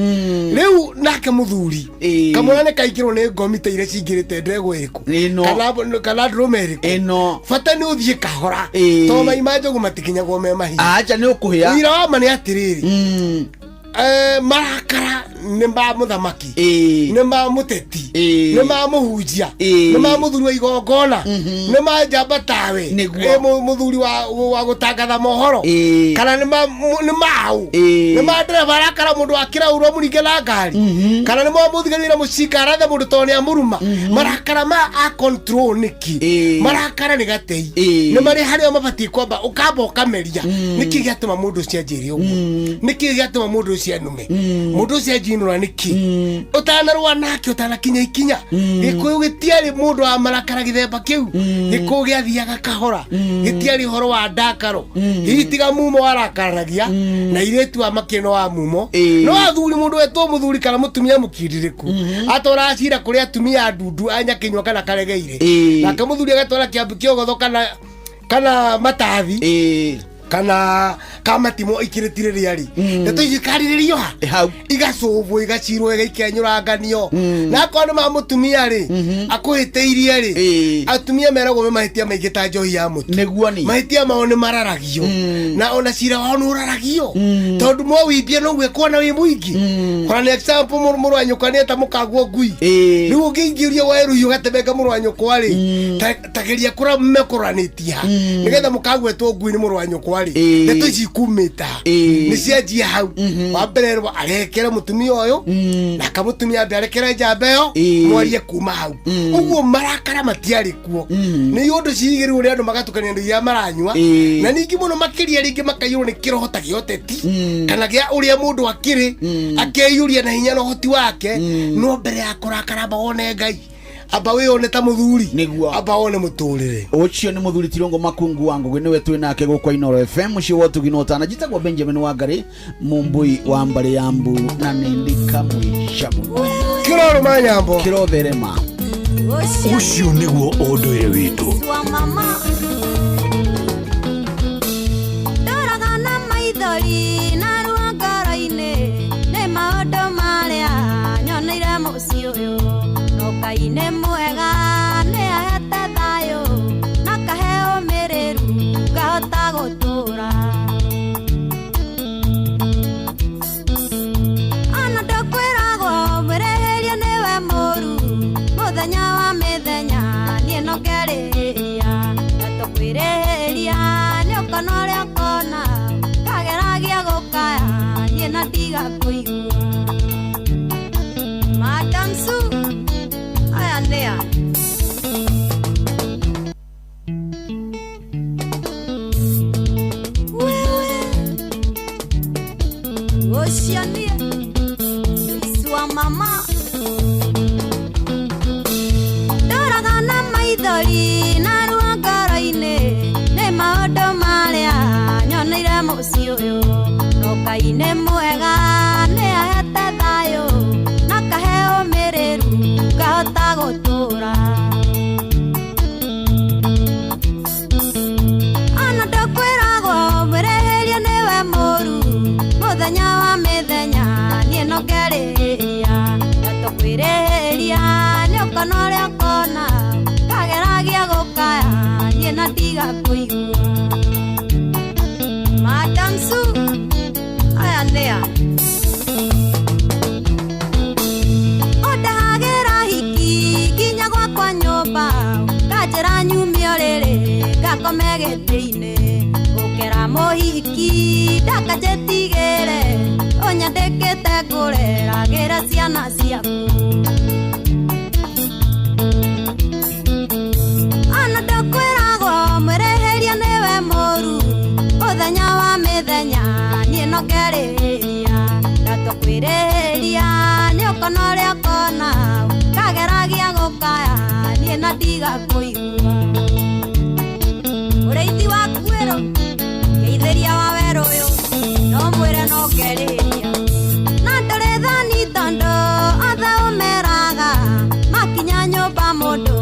Speaker 11: rĩu nake mũthuri kamwana nĩ kaingĩrwo nĩ ngomi ta iria cingĩrĩte ndegwa ĩrĩkũ kana ndũrũme ĩrĩkũ bata nĩ ũthiĩ kahora tondũ mai ma njogu matikinyagwo me mahiũ
Speaker 5: aja nĩ ũkũhĩa
Speaker 11: wĩra wa ma nĩ atĩrĩrĩ marakara nĩ ma mũthamaki nĩ ma mũteti nĩ ma mũhunjia nĩ ma mũthuri wa igongona nĩ ma njamba tawe mũthuri wa gũtangatha mohoro kana nĩ maũ nĩ ma ndereba arakara mũndũ akĩraurwo mũringe na ngari kana nĩ ma mũthigani na mũcinga arathe mũndũ tondũ nĩ amũruma marakara ma a control nĩkĩ marakara nĩ gatei nĩ marĩ harĩa mabatiĩ kwamba ũkamba ũkameria nĩkĩ gĩatũma mũndũ ũcio anjĩre ũguo nĩkĩ gĩatũma mũndũ ũcio ũcio anume mũndũ ũcio anjinũra nĩkĩ ũtanarũa nake ũtanakinya ikinya gĩkũyũ gĩtiarĩ mũndũ wa marakara gĩthemba kĩu gĩkũyũ gĩathiaga kahora gĩtiarĩ ũhoro wa ndakaro hihi tiga mumo warakaranagia na irĩtu a makĩno wa mumo no athuri mũndũ wetwo mũthuri kana mũtumia mũkindirĩku atwaraga cira kũrĩ atumia ndundu a Nyakinyua kana Karegeire nake mũthuri agatwara Kĩambu Kĩogotho kana Matathi kana kamatimo ikirĩtire rĩarĩ ndeto icio ikarĩrĩrio ha igacũbwo igacirwo igaikenyũranganio na akorwo nĩ ma mũtumia rĩ akũhĩtĩirie rĩ atumia meragwo me mahĩtia maingĩ ta njohi ya mũtu
Speaker 5: nĩguo ni
Speaker 11: mahĩtia mao nĩ mararagio na ona cira wao nĩ ũraragio tondũ mwawimbia noguo ekuona wĩ mũingĩ kora nĩ example mũrũ wa nyũkwa nĩ eta mũkaguo ngui rĩu ũngĩingĩria werũhiũ gatemenga mũrũ wa nyũkwa rĩ tageria kũrĩa mekũranĩtie ha nĩgetha mũkagwetwo ngui nĩ mũrũ wa nyũkwa rĩ ndeto ici ikumĩte ha nĩ cianjia hau wa mbere rwo arekere mũtumia ũyũ na akamũtumia ambe arekere njamba ĩyo mwarie kuma hau ũguo marakara matiarĩ kuo nĩ ũndũ cigĩrĩ ũrĩa andũ magatukania indo iria maranyua na ningĩ mũno makĩria rĩngĩ makaiyũrwo nĩ kĩroho ta gĩa ũteti kana gĩa ũrĩa mũndũ akĩrĩ akeiyũria na hinya na ũhoti wake no mbere ya kũrakara amba wone Ngai amba wĩyone ta mũthuri
Speaker 5: nĩguo
Speaker 11: amba wone mũtũrĩre
Speaker 5: ũcio nĩ mũthuri Tirongo Makungu wa Ngũgĩ nĩwe twĩ nake gũkũ Inooro FM mũciĩ wa ũtugi na ũtana njĩtagwo Benjamin Wangari mũmbui wa mbarĩ ya mbu na nĩ ndikamwĩca mũno
Speaker 11: kĩrorũ ma nyambo
Speaker 5: kĩrotherema
Speaker 17: ũcio nĩguo ũndũire witũ
Speaker 12: wa mama ndoraga na maithori na ruo ngoro-inĩ nĩ maũndũ marĩa nyoneire mũciĩ ũyũ no Ngai nĩ mwega nĩ ahete thayũ na kahe ũmĩrĩru ngahota gũtũũra ona ndũkwĩragwo mwĩrĩhĩria nĩwe mũru mũthenya wa mĩthenya niĩ no ngerĩhĩria na tũkwĩrĩhĩria nĩ ũkona ũrĩa ũkona kageragia gũkaya niĩ na ndiga kũigua Madam Sue aya nĩ a wewe ũcio niĩ Luis wa mama ndoraga na maithori na ruo ngoro-inĩ nĩ maũndũ marĩa nyoneire mũciĩ ũyũ no Ngai nĩ mwega nĩ ahete thayũ na kahe ũmĩrĩru ngahota gũtũũra ona ndũkwĩragwo mwĩrĩhĩria nĩwe mũru mũthenya wa mĩthenya niĩ no ngerĩhĩria na tũkwĩrĩhĩria nĩ ũkona ũrĩa ũkona kageragia gũkaya niĩ na ndiga kũigua Madam Sue aya nĩ a ũndehagĩra hiki nginya gwakwa nyũmba nganjĩra nyumie ũrĩrĩ ngakome gĩtĩ-inĩ gũkĩra mũhiki ndakanjĩtigĩre ũnyandĩkĩte ngũreragĩra ciana ciaku ona ndũkwĩragwo mwĩrĩhĩria nĩwe mũru mũthenya wa mĩthenya niĩ no ngerĩhĩria na tũkwĩrĩhĩria nĩ ũkona ũrĩa ũkona kageragia gũkaya niĩ na ndiga kũigua ũrĩithi waku ĩrũ ngeithĩria wa werũ ũyũ no mwĩre no ngerĩhĩria na ndũrĩ thani tondũ othe ũmeraga makinya nyũmba mũndũ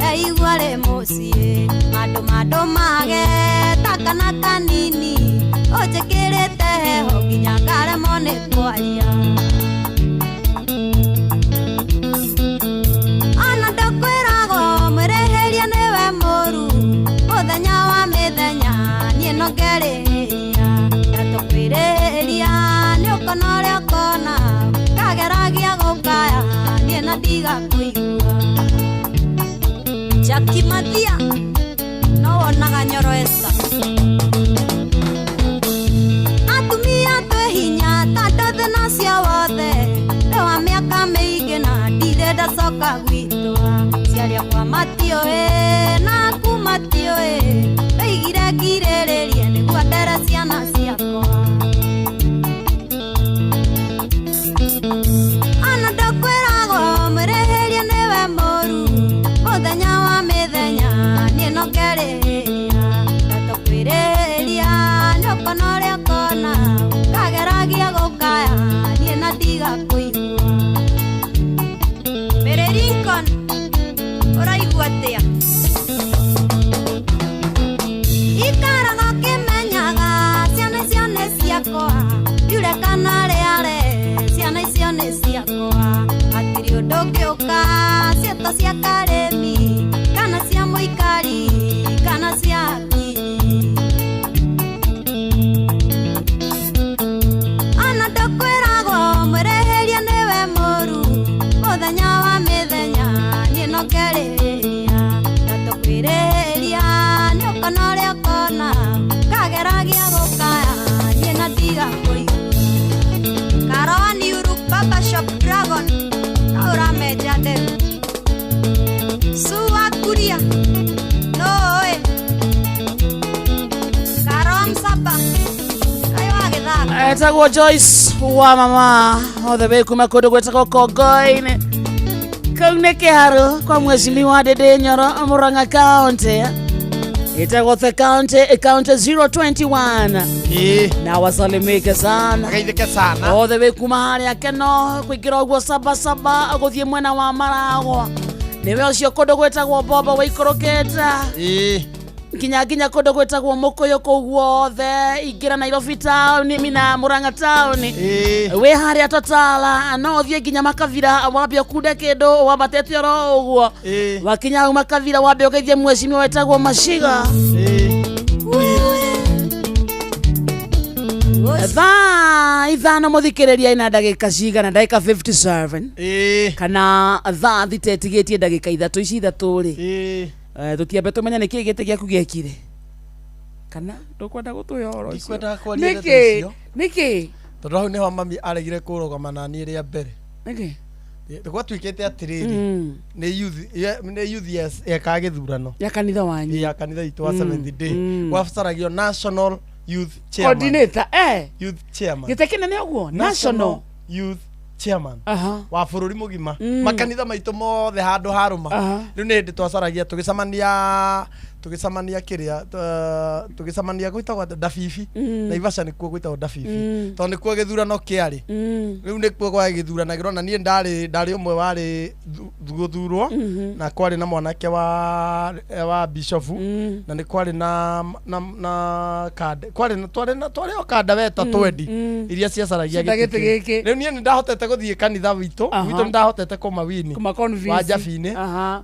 Speaker 12: eigua rĩ mũciĩ mandũ mandũ mage ta kana kanini ũnjĩkĩrĩte heho nginya ngaremwo nĩ kwaria ona ndũkwĩragwo mwĩrĩhĩria nĩwe mũru mũthenya wa mĩthenya niĩ no ngerĩhĩria na tũkwĩrĩhĩria nĩ ũkona ũrĩa ũkona kageragia gũkaya niĩ na ndiga kũigua Jackie Mathia no wonaga Nyoro Esther atumia twĩ hinya tondũ thĩna ũcio wothe nĩ wa mĩaka mĩingĩ na ndirĩ ndacoka gwitũ ciaria kwa matiũĩ na aku matiũĩ ndoigire ngirĩrĩrie nĩguo ndere ciana ciakwa Ũraigua atĩa? Ikaraga ũkĩmenyaga ciana icio nĩ ciakwa, yure kana rĩare, ciana icio nĩ ciakwa. Hatirĩ ũndũ ũngĩũka ciĩta cia karĩmi kana cia mũikari kana cia akinyi. Ona ndũkwĩragwo mwĩrĩhĩria nĩwe mũru, mũthenya wa mĩthenya niĩ no ngerĩhĩria. Na tũkwĩrĩhĩria nĩ ũkona ũrĩa ũkona, kageragia gũkaya niĩ na ndiga kũigua. Karoni Uruk Barber Shop Dragon no ũramenja nderu. Sua Kuria no ũĩ. Karom Saba kaĩ wagĩthaka.
Speaker 2: Etagwo Joyce wa mama othe wĩ kuma kũndũ gwĩtagwo Kongoinĩ kau nĩ kĩharũ kwa mheshimiwa Ndindi Nyoro Murang'a County ĩtagwo the county county 021 na wasalimike sana
Speaker 3: Geithĩke sana.
Speaker 2: Othe wĩ kuma harĩa keno kũingĩra ũguo sabasaba gũthiĩ mwena wa Maragwa nĩwe ũcio kũndũ gwĩtagwo Bobo wĩikũrũkĩte nginya nginya kũndũ gwĩtagwo Mũkũyũ kũu guothe ingĩra Nairobi town mina Murang'a town wĩ harĩa Totala no ũthiĩ nginya Makabira wambe ũkunde kĩndũ wambatĩte oro ũguo wakinya hau Makabira wambe ũgeithie mheshimiwa wĩtagwo Maciga. Thaa 5 mũthikĩrĩria ina ndagĩka cigana ndagĩka 57 kana thaa 6 ĩtigĩtie ndagĩka 3 ici 3 rĩ tũtiambe tũmenye nĩkĩĩ gĩtĩ gĩaku gĩekire kana ndũkwenda gũtũhe ũhoro ũcio
Speaker 3: Ndikwendaga kwaria ndeto
Speaker 2: nĩkĩ
Speaker 3: icio.
Speaker 2: nĩkĩ
Speaker 3: Tondũ hau nĩho mami aregire kũrũgama na niĩ rĩa mbere.
Speaker 2: Nĩkĩ?
Speaker 3: Gwatuĩkĩte atĩrĩrĩ nĩ youth nĩ youth yekaga gĩthurano
Speaker 2: ya kanitha wanyu
Speaker 3: ya kanitha itũ wa Seventh Day gwacaragio national youth chairman.
Speaker 2: Coordinator, eh.
Speaker 3: Youth chairman.
Speaker 2: Gĩtĩ kĩnene ũguo national
Speaker 3: youth chairman wa bũrũri mũgima makanitha maitũ mothe handũ harũma. Rĩu nĩ hĩndĩ twacaragia tũgĩcemania tũgĩcemania kĩrĩa tũgĩcemania gwĩtagwo atĩa? Ndabibi. Naivasha nĩkuo gwĩtagwo Ndabibi tondũ nĩkuo gĩthurano kĩarĩ. Rĩu nĩkuo gwagĩthuranagĩrwo na niĩ ndarĩ ũmwe warĩ gũthurwo na kwarĩ na mwanake wa bishofu na nĩ kwarĩ na kanda kwarĩ na twarĩ na twarĩ o kanda weta twendi iria ciacaragia
Speaker 2: Cienda
Speaker 3: gĩtĩ
Speaker 2: gĩtĩ gĩkĩ.
Speaker 3: Rĩu niĩ nĩ ndahotete gũthiĩ kanitha witũ gwitũ nĩ ndahotete kũmawini
Speaker 2: Kũma-convince.
Speaker 3: wa Njabinĩ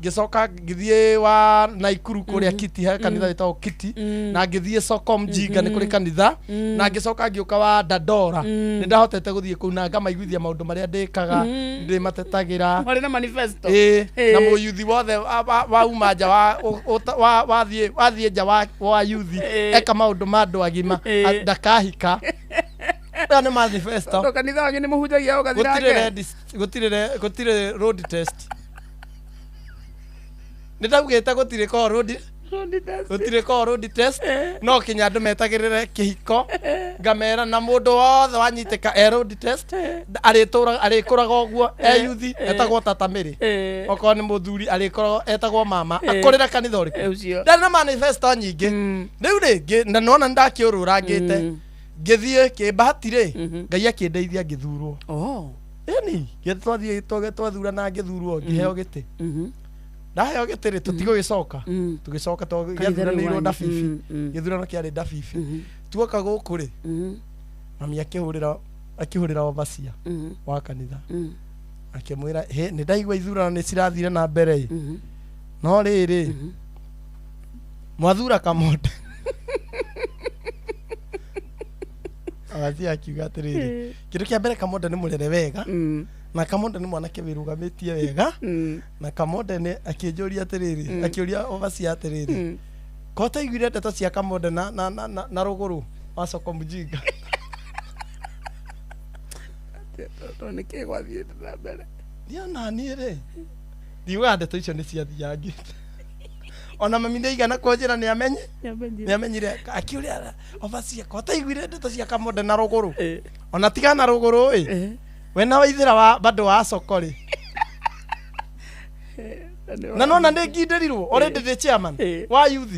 Speaker 3: ngĩcoka ngĩthiĩ wa Naikuru kũrĩa Kiti he kanitha wĩtagwo Kiti na ngĩthiĩ Soko Mjinga nĩ kũrĩ kanitha na ngĩcoka ngĩũka wa Dandora nĩ ndahotete gũthiĩ kũu na ngamaiguithia maũndũ marĩa ndĩkaga ndĩmatetagĩra
Speaker 2: Warĩ na manifesto.
Speaker 3: Ĩĩ, na mũyuthi wothe wauma nja wathiĩ wathiĩ nja wa yuthi eka maũndũ ma andũ agima ndakahika. Ĩyo nĩ manifesto.
Speaker 2: Tondũ kanitha wanyu nĩ mũhunjagia ũgathira
Speaker 3: Gũtirĩ
Speaker 2: ake.
Speaker 3: Gũtirĩ road test. Nĩ ndaugĩte gũtirĩ ko road gũtirĩ ko road test no kinya andũ metagĩrĩre kĩhiko ngamera na mũndũ wothe wanyitĩka e road test arĩtũraga arĩkũraga ũguo e yuthi etagwo tata Mĩrĩ okorwo nĩ mũthuri arĩkoragwo etagwo mama akũrĩre kanitha ũrĩkũ
Speaker 2: Ũcio.
Speaker 3: Ndarĩ na manifesto nyingĩ rĩu rĩ na nĩwona nĩndakĩũrũrangĩte ngĩthiĩ kĩmbahati rĩ Ngai akĩndeithia ngĩthurwo. Ĩni twathiĩ twathurana ngĩthurwo ngĩheo gĩtĩ ndaheo gĩtĩ rĩ tũtigũgĩcoka tũgĩcoka gĩathuranĩirwo Ndabibi gĩthurano kĩarĩ Ndabibi tuoka gũkũ rĩ mami akĩhũrĩra akĩhũrĩra overseer wa kanitha akĩmwĩra hĩ nĩ ndaigua ithurano nĩ cirathire na mbere ĩ no rĩrĩ mwathura Kamonde agathiĩ akiuga atĩrĩrĩ kĩndũ kĩa mbere Kamonde nĩ mũrere wega na Kamonde nĩ mwanake wĩrũgamĩtie wega na Kamonde nĩ akĩnjũria atĩrĩrĩ akĩũria overseer atĩrĩrĩ ko ũtaiguire ndeto cia Kamonde na rũgũrũ wa Soko Mjinga
Speaker 2: Tondũ nĩkĩĩ gwathiĩte na mbere
Speaker 3: niĩ ona niĩ rĩ ndiugaga ndeto icio nĩ ciathiangĩte ona mami nĩaigana kũnjĩra nĩamenye nĩamenyire akiũria overseer ko ũtaiguire ndeto cia Kamonde na rũgũrũ ona tiga na rũgũrũ ĩ we na waithĩra wa bado wa soko rĩ na nona nĩ ngindĩrirwo already ndĩ chairman wa youth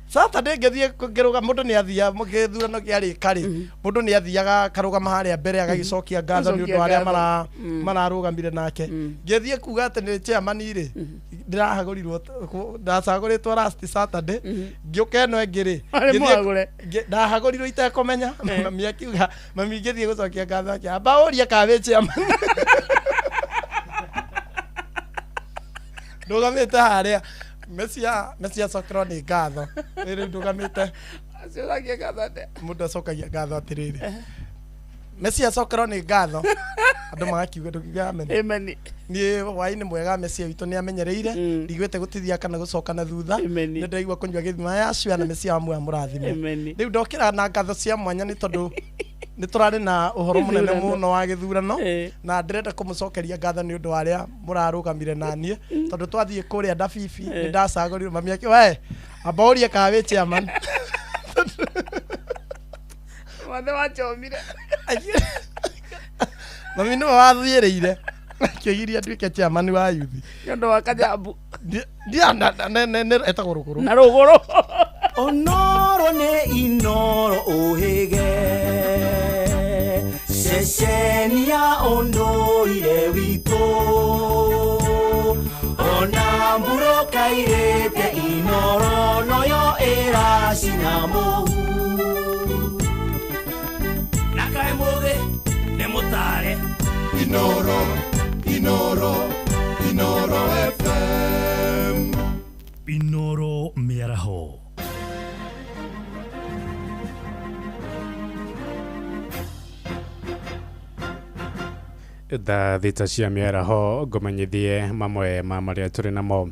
Speaker 3: Saturday ngĩthiĩ ngĩrũga mũndũ nĩ athiaga gĩthurano kĩarĩka rĩ, mũndũ nĩ athiaga akarũgama harĩa mbere agagĩcokia ngatho nĩ ũndũ wa arĩa
Speaker 2: Gũcokia ngatho.
Speaker 3: Mararũgamire nake. Ngĩthiĩ kuga atĩ nĩ chairman rĩ, ndĩrahagũrirwo, ndacagũrĩtwo last Saturday, ngĩũka ĩno ĩngĩ rĩ,
Speaker 2: Warĩ mũhagũre.
Speaker 3: Ndahagũrirwo itekũmenya. Mami akiuga, mami ngĩthiĩ gũcokia ngatho akĩamba ũrie kana wĩ chairman. Ndũgamĩte harĩa Mesia, Mesia acokerwo nĩ ngatho rĩrĩ ndũgamĩte.
Speaker 2: Acokagia ngatho atĩa?
Speaker 3: Mũndũ acokagia ngatho atĩrĩrĩ, Mesia acokerwo nĩ ngatho, andũ magakiuga ndũkiuga amen.
Speaker 2: Amen.
Speaker 3: Niĩ hwaĩ-inĩ mwega. Mesia witũ nĩ amenyereire ndigwĩte gũtithia kana gũcoka na thutha. Nĩ ndĩraigua kũnyua gĩthima ya cua na Mesia wa muoya mũrathime.
Speaker 2: Amen.
Speaker 3: Rĩu ndokĩra na ngatho cia mwanya nĩ tondũ nĩ tũrarĩ na ũhoro mũnene
Speaker 2: Gĩthurano.
Speaker 3: Mũno wa gĩthurano, na ndĩrenda kũmũcokeria ngatho nĩ ũndũ wa arĩa mũrarũgamire na niĩ, tondũ twathiĩ kũrĩa Ndabibi nĩ ndacagũrirwo. Mami akĩ we amba ũrie kana wĩ chairman.
Speaker 2: Wathe wachomire.
Speaker 3: Mami nĩwe wathiĩrĩire akĩgiria nduĩke chairman wa youth.
Speaker 2: Nĩ ũndũ wa kajambu.
Speaker 3: Etagwo rũgũrũ.
Speaker 2: Na rũgũrũ.
Speaker 4: Onoro nĩ Inoro ũhĩge ceceni ya ũndũire witũ, ona mburoka irĩte Inoro noyo ĩracina mũhu.
Speaker 13: Na kaĩ mũgĩ nĩ mũtare.
Speaker 14: Inoro, Inoro, Inoro FM.
Speaker 17: Inoro mĩaraho.
Speaker 15: Thaa 6 cia mĩaraho, ngũmenyithie mamwe ma marĩa tũrĩ namo.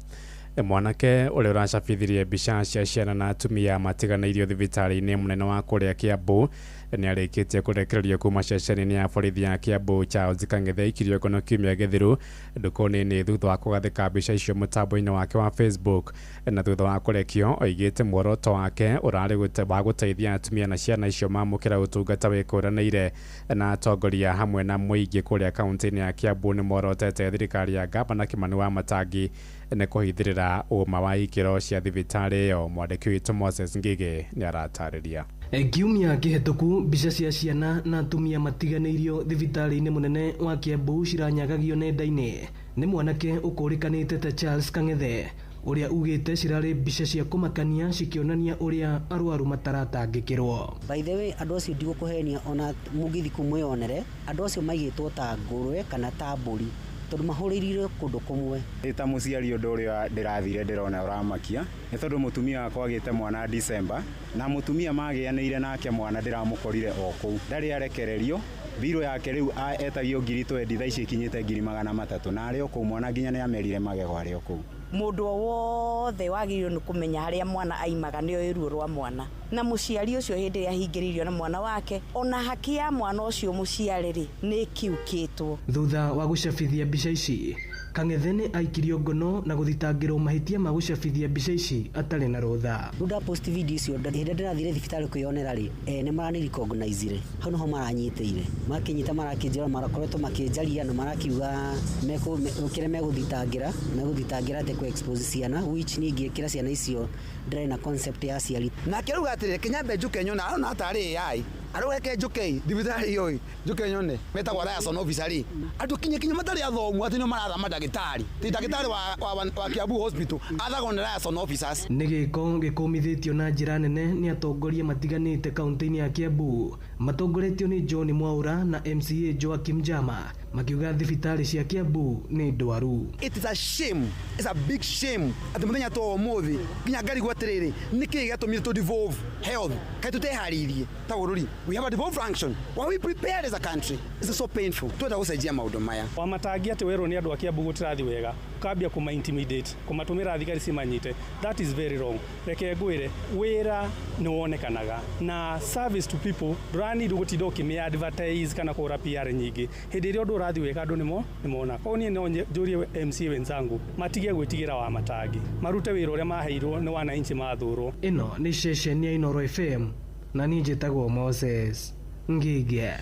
Speaker 15: Mwanake ũrĩa ũracabithirie mbica cia ciana na atumia matiganĩirio thibitarĩ-inĩ mũnene wa kũrĩa Kiambu nĩ arĩkĩtie kũrekererio kuma ceceni-inĩ ya borithi ya Kiambu. Charles Kang'ethe aikirio ngono kiumia gĩthiru ndukũ nini thutha wa kũgathĩka mbica icio mũtambo-inĩ wake wa Facebook, na thutha wa kũrekio oigĩte muoroto wake ũrarĩ wa gũteithia atumia na ciana icio mamũkĩra ũtungata wĩkũranĩire. Na atongoria hamwe na mũingĩ kũrĩa kaunti-inĩ ya Kiambu nĩ morotete thirikari ya ngavana Kimani wa Matangi nĩ kũhithĩrĩra ũma wa ikĩro cia thibitarĩ ĩyo. Mwandĩki witũ Moses Ngigĩ nĩ aratarĩria.
Speaker 16: Kiumia kĩhetũku, mbica cia ciana na atumia matiganĩirio thibitarĩ-inĩ mũnene wa Kiambu ciranyagagio nenda-inĩ nĩ mwanake ũkũrĩkanĩte ta Charles Kang'ethe, ũrĩa ugĩte cirarĩ mbica cia kũmakania cikĩonania ũrĩa arwaru mataratangĩkĩrwo.
Speaker 26: By the way, andũ acio ndigũkũhenia, ona mũngĩthiĩ kũu mwĩyonere, andũ acio maigĩtwo ta ngũrwe kana ta mbũri tondũ mahũrĩrire kũndũ kũmwe.
Speaker 7: Ndĩ ta mũciari, ũndũ ũrĩa ndĩrathire ndĩrona ũramakia nĩ tondũ mũtumia wakwa agĩte mwana December, na mũtumia magĩanĩire nake mwana ndĩramũkorire o kũu, ndarĩ arekererio. Mbirũ yake rĩu etagio 20,000, thaa ici ikinyĩte 300,000, na arĩ o kũu mwana nginya nĩ amerire magego arĩ o kũu.
Speaker 27: Mũndũ o wothe wagĩrĩirwo nĩ kũmenya harĩa mwana aimaga nĩoĩ ruo rwa mwana, na mũciari ũcio hĩndĩ ĩrĩa ahingĩrĩirio na mwana wake, ona haki ya mwana ũcio mũciare rĩ nĩ ĩkiukĩtwo.
Speaker 16: Thutha wa gũcabithia mbica ici, Kang'ethe nĩ aikirio ngono na gũthitangĩrwo mahĩtia ma gũcabithia mbica ici atarĩ na rũtha.
Speaker 26: Rĩu ndapost video icio hĩndĩ ĩrĩa ndĩrathire thibitarĩ kwĩyonera rĩ, nĩ marani recognize-ire hau nĩho maranyitĩire, makĩnyita marakĩnjĩra, marakoretwo makĩnjaria na marakiuga kĩrĩa megũthitangĩra atĩ kũ expose ciana, which niĩ ingĩkĩra ciana icio ndĩrarĩ na concept ya aciari.
Speaker 25: Nake rĩu atĩrĩ, kinyambe njuke nyone, arona tarĩ AI arauga reke njuke thibitarĩ iyo ĩ njuke nyone metagwo liaison officer rĩ, andũ kinya kinya matarĩ athomu atĩ nĩo maratha mandagĩtarĩ, ti ndagĩtarĩ wa Kiambu Hospital athagwo nĩ liaison officers.
Speaker 16: Nĩ gĩko gĩkũmithĩtio na njĩra nene nĩ atongoria matiganĩte kaunti-inĩ ya Kiambu matongoretio nĩ John Mwaura na MCA Joakim Jama, makiuga thibitarĩ cia Kiambu nĩ ndwaru.
Speaker 25: It is a shame, it's a big shame atĩ mũthenya ta ũmũthĩ nginya ngarigwo atĩrĩrĩ, nĩkĩĩ gĩatũmire tũ devolve health? Kaĩ tũteharĩirie ta bũrũri? We have a devolved function. Were we prepared as a country? It's so painful. Twenda gũcenjia maũndũ maya.
Speaker 28: Wamatangi atĩ werwo nĩ andũ a Kiambu gũtirathi wega, ũkambia kũma intimidate, kũmatũmĩra thigari cimanyite, that is very wrong. Reke ngwĩre, wĩra nĩ wonekanaga na service to people ndũranid gũtinda ũkĩmĩ advertise kana kũhũra PR nyingĩ. Hĩndĩ ĩrĩa ũndũ ũrathiĩ wega, andũ nĩmo nĩmona. Koguo niĩ no njũrie MCA wenzangu matige gwĩtigĩra Wamatangi, marute wĩra ũrĩa maheirwo nĩ wananchi mathurwo.
Speaker 16: Ĩno nĩ ceceni ya Inoro FM na niĩ njĩtagwo Moses Ngige.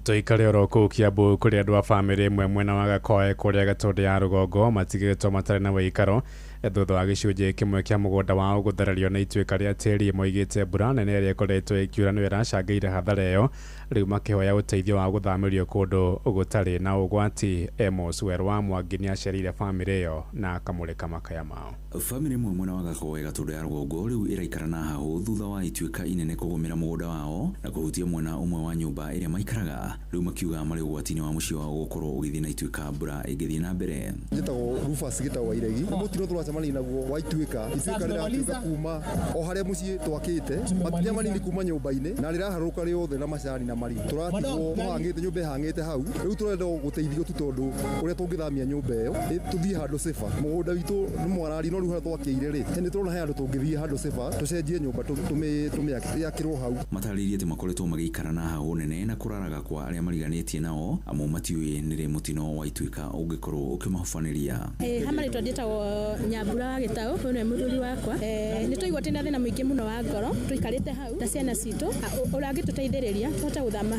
Speaker 15: Tũikare oro kũu Kiambu kũrĩ andũ a bamĩrĩ ĩmwe mwena wa Gakoe kũrĩa Gatũndũ ya rũgongo matigĩtwo matarĩ na wĩikaro Thutha wa gĩcunjĩ kĩmwe kĩa mũgũnda wao gũthererio nĩ ituĩka rĩa tĩri, moigĩte mbura nene ĩrĩa ĩkoretwo ĩkiura nĩyo ĩracangĩire hathara ĩyo, rĩu makĩhoya ũteithio wa gũthamĩrio kũndũ gũtarĩ na ũgwati. Amos Werũ wa Mwangi nĩacereire bamĩrĩ ĩyo na akamũrĩka makaya mao.
Speaker 1: Bamĩrĩ ĩmwe mwena wa Gakoe Gatũndũ ya rũgongo rĩu ĩraikara na hahũ thutha wa ituĩka inene kũgũmĩra mũgũnda wao na kũhutia mwena ũmwe wa nyũmba ĩrĩa maikaraga. Rĩu makiuga marĩ ũgwati-inĩ wa mũciĩ wao gũkorwo ũgĩthiĩ na ituĩka mbura ĩngĩthiĩ na mbere.
Speaker 6: Njĩtagwo Rufus Gĩtaũ wa Iregi. Nĩ mũtino tũracemania naguo wa ituĩka. Ituĩka rĩratuĩka kuma o harĩa mũciĩ twakĩte, makinya manini kuma nyũmba-inĩ, na rĩraharũrũka rĩothe na macani na marigũ. Tũratigwo tũhang'ĩte, nyũmba ĩhang'ĩte hau. Rĩu tũrenda gũteithio tu tondũ ũrĩa tũngĩthamia nyũmba ĩyo, tũthiĩ handũ safer. Mũgũnda witũ nĩ mwarari, no rĩu harĩa twakĩire rĩ, nĩ tũrona he handũ tũngĩthiĩ handũ safer, tũcenjie nyũmba tũmĩakĩrwo hau.
Speaker 1: Matarĩirie atĩ makoretwo magĩikara na hahũ nene na kũraraga kwa arĩa mariganĩtie nao, amu matiũĩ nĩrĩ mũtino wa ituĩka ũngĩkorwo ũkĩmahubanĩria.
Speaker 8: Hama rĩtwa njĩtagwo Nyambura wa Gĩtaũ, ũyũ nĩwe mũthuri wakwa. Nĩ twaigua twĩna thĩna mũingĩ mũno wa ngoro, tũikarĩte hau na ciana citũ, ũrangĩtũteithĩrĩria tũhote gũthama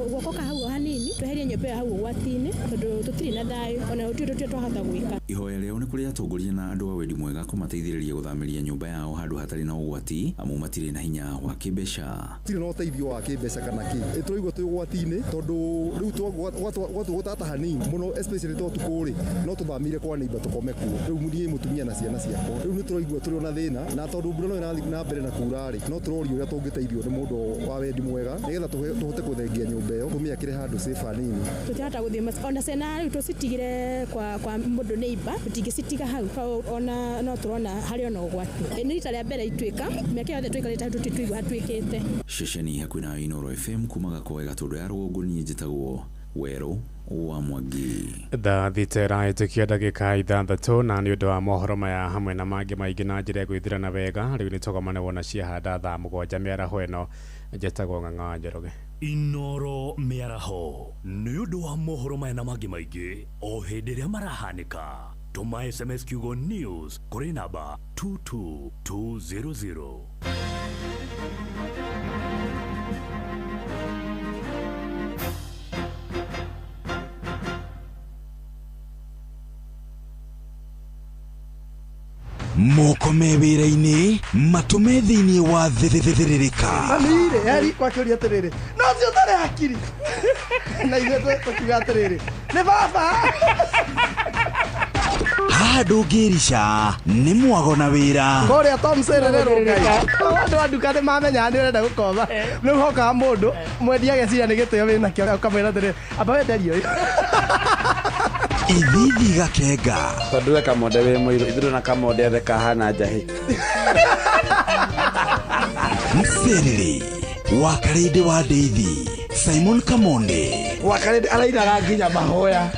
Speaker 8: guoko ka hau o hanini, tweherie nyũmba ĩyo hau ũgwati-inĩ, tondũ tũtirĩ na thayũ, ona gũtirĩ ũndũ twahota gwĩka.
Speaker 1: Ihoya rĩao nĩ kũrĩ atongoria na andũ a wendi mwega kũmateithĩrĩria gũthamĩria nyũmba yao handũ hatarĩ na ũgwati, amu matirĩ na hinya wa kĩmbeca.
Speaker 6: Tirĩ na ũteithio wa kĩmbeca kana kĩ. Tũraigua twĩ ũgwati-inĩ tondũ rĩu gwatua gũtata hanini mũno, especially twatukũ rĩ, no tũthamire kwa neighbor tũkome kuo. Rĩu niĩ mũtumia na ciana ciakwa, rĩu nĩ tũraigua tũrĩ ona thĩna, na tondũ mbura no ĩrathiĩ na mbere na kura rĩ, no tũrorio ũrĩa tũngĩteithio nĩ mũndũ wa wendi mwega nĩgetha tũhote kũthengia nyũmba ĩyo, tũmĩakĩre handũ safe hanini.
Speaker 8: Tũtirahota gũthiĩ ona ciana rĩu tũcitigire kwa mũndũ neighbor, tũtingĩcitiga hau, ona no tũrona harĩ ona ũgwati. Nĩ rita rĩa mbere ituĩka, mĩaka yothe tũikarĩte hau tũtirĩ twaigua hatuĩkĩte.
Speaker 1: Ceceni hakuhĩ na Inooro FM kuma Gakoe Gatũndũ ya rũgongo, niĩ njĩtagwo Werũ wa Mwangi.
Speaker 15: Thaa thita ĩrahĩtũkia ndagĩka 6 na nĩ ũndũ wa mohoro maya hamwe na mangĩ maingĩ na njĩra ĩgwĩthirana wega, rĩu nĩ tũgomane wona ciahanda thaa 7 mĩaraho ĩno. Njĩtagwo Ng'ang'a wa Njoroge.
Speaker 17: Inooro mĩaraho nĩ ũndũ wa mohoro maya na mangĩ maingĩ o hĩndĩ ĩrĩa marahanĩka. Tũma SMS kiugo news kũrĩ namba 22200.
Speaker 9: Moko me wĩra-inĩ, matũme thĩinĩ wa thĩrĩrĩka.
Speaker 3: Mami-rĩ, eri kwakĩũria atĩrĩrĩ, no ũcio ũtarĩ hakiri. Na ithuĩ tũkiuga atĩrĩrĩ, nĩ baba.
Speaker 9: Haha ndũngĩrica, nĩ mwago na wĩra.
Speaker 3: Kũrĩa Tom Serererwo Ngai. Andũ a nduka nĩ mamenyaga nĩ ũrenda gũkomba. Rĩu hokaga mũndũ, mwendia ageciria nĩ gĩtĩo wĩnakĩo, ũkamwĩra atĩrĩrĩ, amba wenderie ũyũ.
Speaker 9: Ithithi gakenga.
Speaker 10: Tondũ we Kamonde wĩ mũirũ, ithuĩ na Kamonde othe kahana njahĩ.
Speaker 9: Mserere wa Karĩndĩ wa Ndeithi, Simon Kamonde.
Speaker 10: Wa Karĩndĩ arainaga nginya mahoya.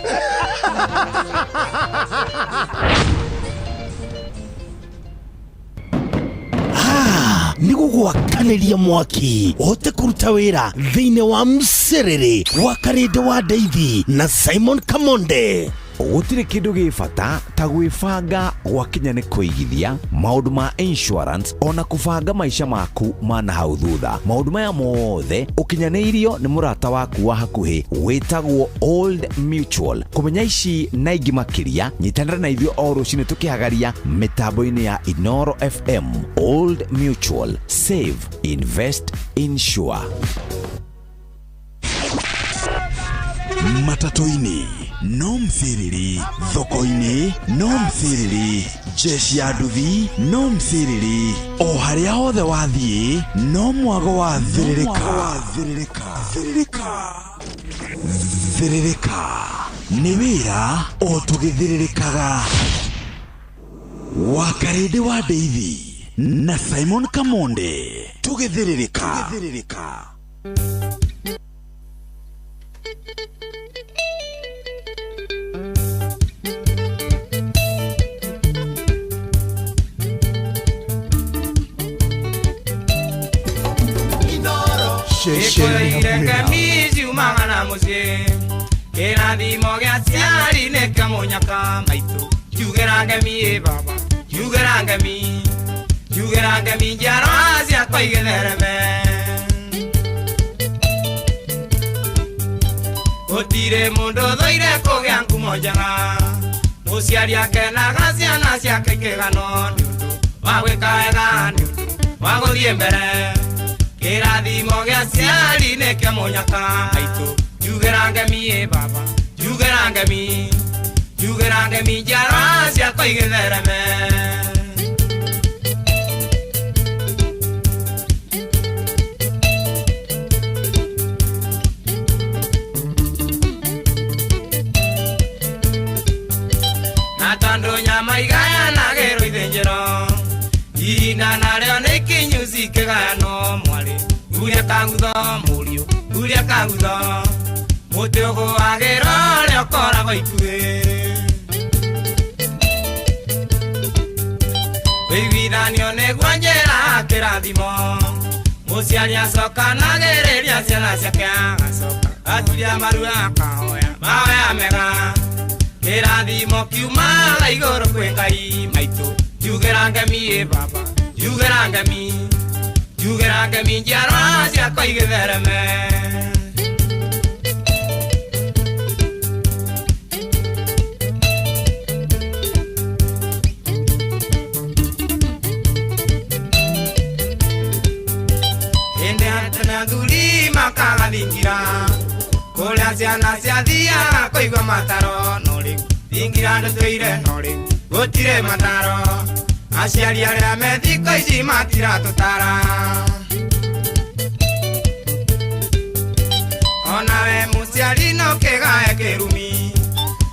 Speaker 18: Nĩ gũgwakanĩria mwaki ũhote kũruta wĩra thĩinĩ wa Mserere wa Karĩndĩ wa Ndeithi na Simon Kamonde.
Speaker 9: Gũtirĩ kĩndũ gĩ bata ta gwĩbanga gwakinya nĩ kũigithia maũndũ ma insurance ona kũbanga maica maku ma na hau thutha. Maũndũ maya mothe ũkinyanĩirio nĩ mũrata waku wa hakuhĩ wĩtagwo Old Mutual. Kũmenya ici na ingĩ makĩria, nyitanĩra na ithuĩ o rũcinĩ tũkĩhagaria mĩtambo-inĩ ya Inooro FM. Old Mutual, save, invest, insure. Matatũ-inĩ no msiriri, thoko-inĩ no msiriri, jeshi ya nduthi no msiriri, o harĩa hothe wathiĩ no mwago wa thĩrĩrĩka. Thĩrĩrĩka nĩ wĩra o tũgĩthĩrĩrĩkaga. Wa Karĩndĩ wa Ndeithi na Simon Kamonde, tũgĩthĩrĩrĩka.
Speaker 20: Kĩrathimo gĩa aciari nĩ kĩamũnyaka maitũ. Njugĩra ngemi ĩ baba, njugĩra ngemi, njugĩra ngemi njiarwa ciakwa igĩthereme. Gũtirĩ mũndũ ũthũire kũgĩa ngumo njega,
Speaker 13: Mũciari akenaga ciana ciake ikĩgano nĩ ũndũ wa gwĩka wega nĩ ũndũ wa gũthiĩ mbere. Kĩrathimo gĩa aciari nĩkĩo mũnyaka maitũ. Njugĩra ngemi ĩ baba, njugĩra ngemi, njugĩra ngemi njiarwa ciakwa igĩthereme. Na tondũ nyama igayanagĩrwo ithĩnjĩro, ihinda narĩo nĩ ikinyu cikĩgayanwo mwarĩ. Huria kangutho mũriũ, huria kangutho, mũtĩ ũgũagĩra ũrĩa ũkoragwo ikuhĩ. Wĩiguithanio nĩguo njĩra ya kĩrathimo, mũciari acokanagĩrĩria ciana ciake agacoka aturia maru akahoya mahoya mega. Kĩrathimo kiumaga igũrũ kwĩ Ngai maitũ. Njugĩra ngemi ĩ baba, njugĩra ngemi, njugĩra ngemi njiarwa ciakwa igĩthereme. Hĩndĩ ya tene athuri makagathingira kũrĩa ciana ciathiaga kũigua mataro, no rĩu thingira ndũtũire, no rĩu gũtirĩ mataro. Aciari arĩa me thikũ ici matiratũtara. Onawe mũciari no kĩgae kĩrumi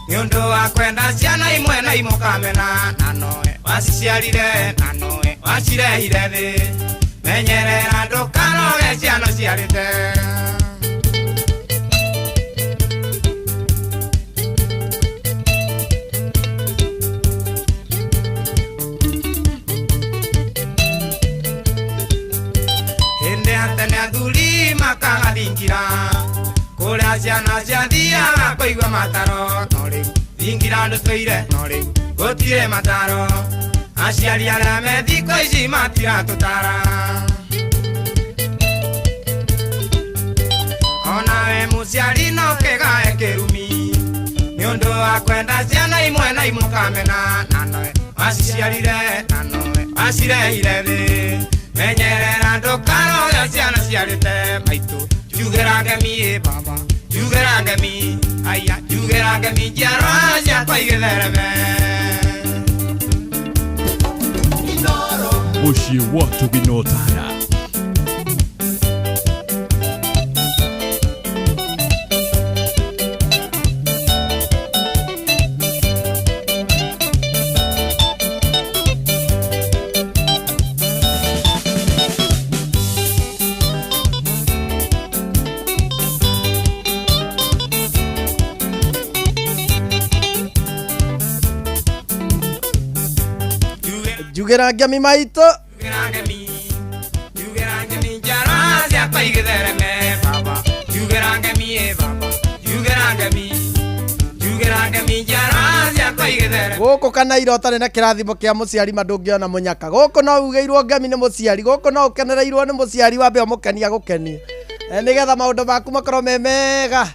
Speaker 13: nĩ ũndũ wa kwenda ciana imwe na imũkamena, na nowe waciciarire, na nowe wacirehire thĩ. Menyerera ndũkaroge ciana ũciarĩte. Hĩndĩ ya tene athuri makagathingira kũrĩa ciana ciathiaga kũigua mataro, no rĩu thingira ndũtũire, no rĩu gũtirĩ mataro. Aciari arĩa me thikũ ici matiratũtara. Onawe mũciari no kĩgae kĩrumi nĩ ũndũ wa kwenda ciana imwe na imũkamena, na nowe waciciarire, na nowe wacirehire thĩ. Menyerera ndũkaroge ciana ciarĩte maitũ. Njugĩra ngemi ĩ baba, njugĩra ngemi, aya njugĩra ngemi njiarwa ciakwa igĩthereme.
Speaker 5: Mũciĩ wa Tũginotara.
Speaker 3: Njugĩra ngemi maitũ.
Speaker 13: Njugĩra ngemi, njugĩra ngemi njiarwa ciakwa igĩthereme baba. Njugĩra ngemi ĩ baba, njugĩra ngemi, njugĩra ngemi njiarwa ciakwa igĩthereme.
Speaker 3: Gũkũ kana ira ũtarĩ na kĩrathimo kĩa mũciari ma ndũngĩona mũnyaka. Gũkũ no ugĩirwo ngemi nĩ mũciari, gũkũ no ũkenereirwo nĩ mũciari wambe ũmũkenie agũkenie, nĩgetha maũndũ maku makorwo me mega.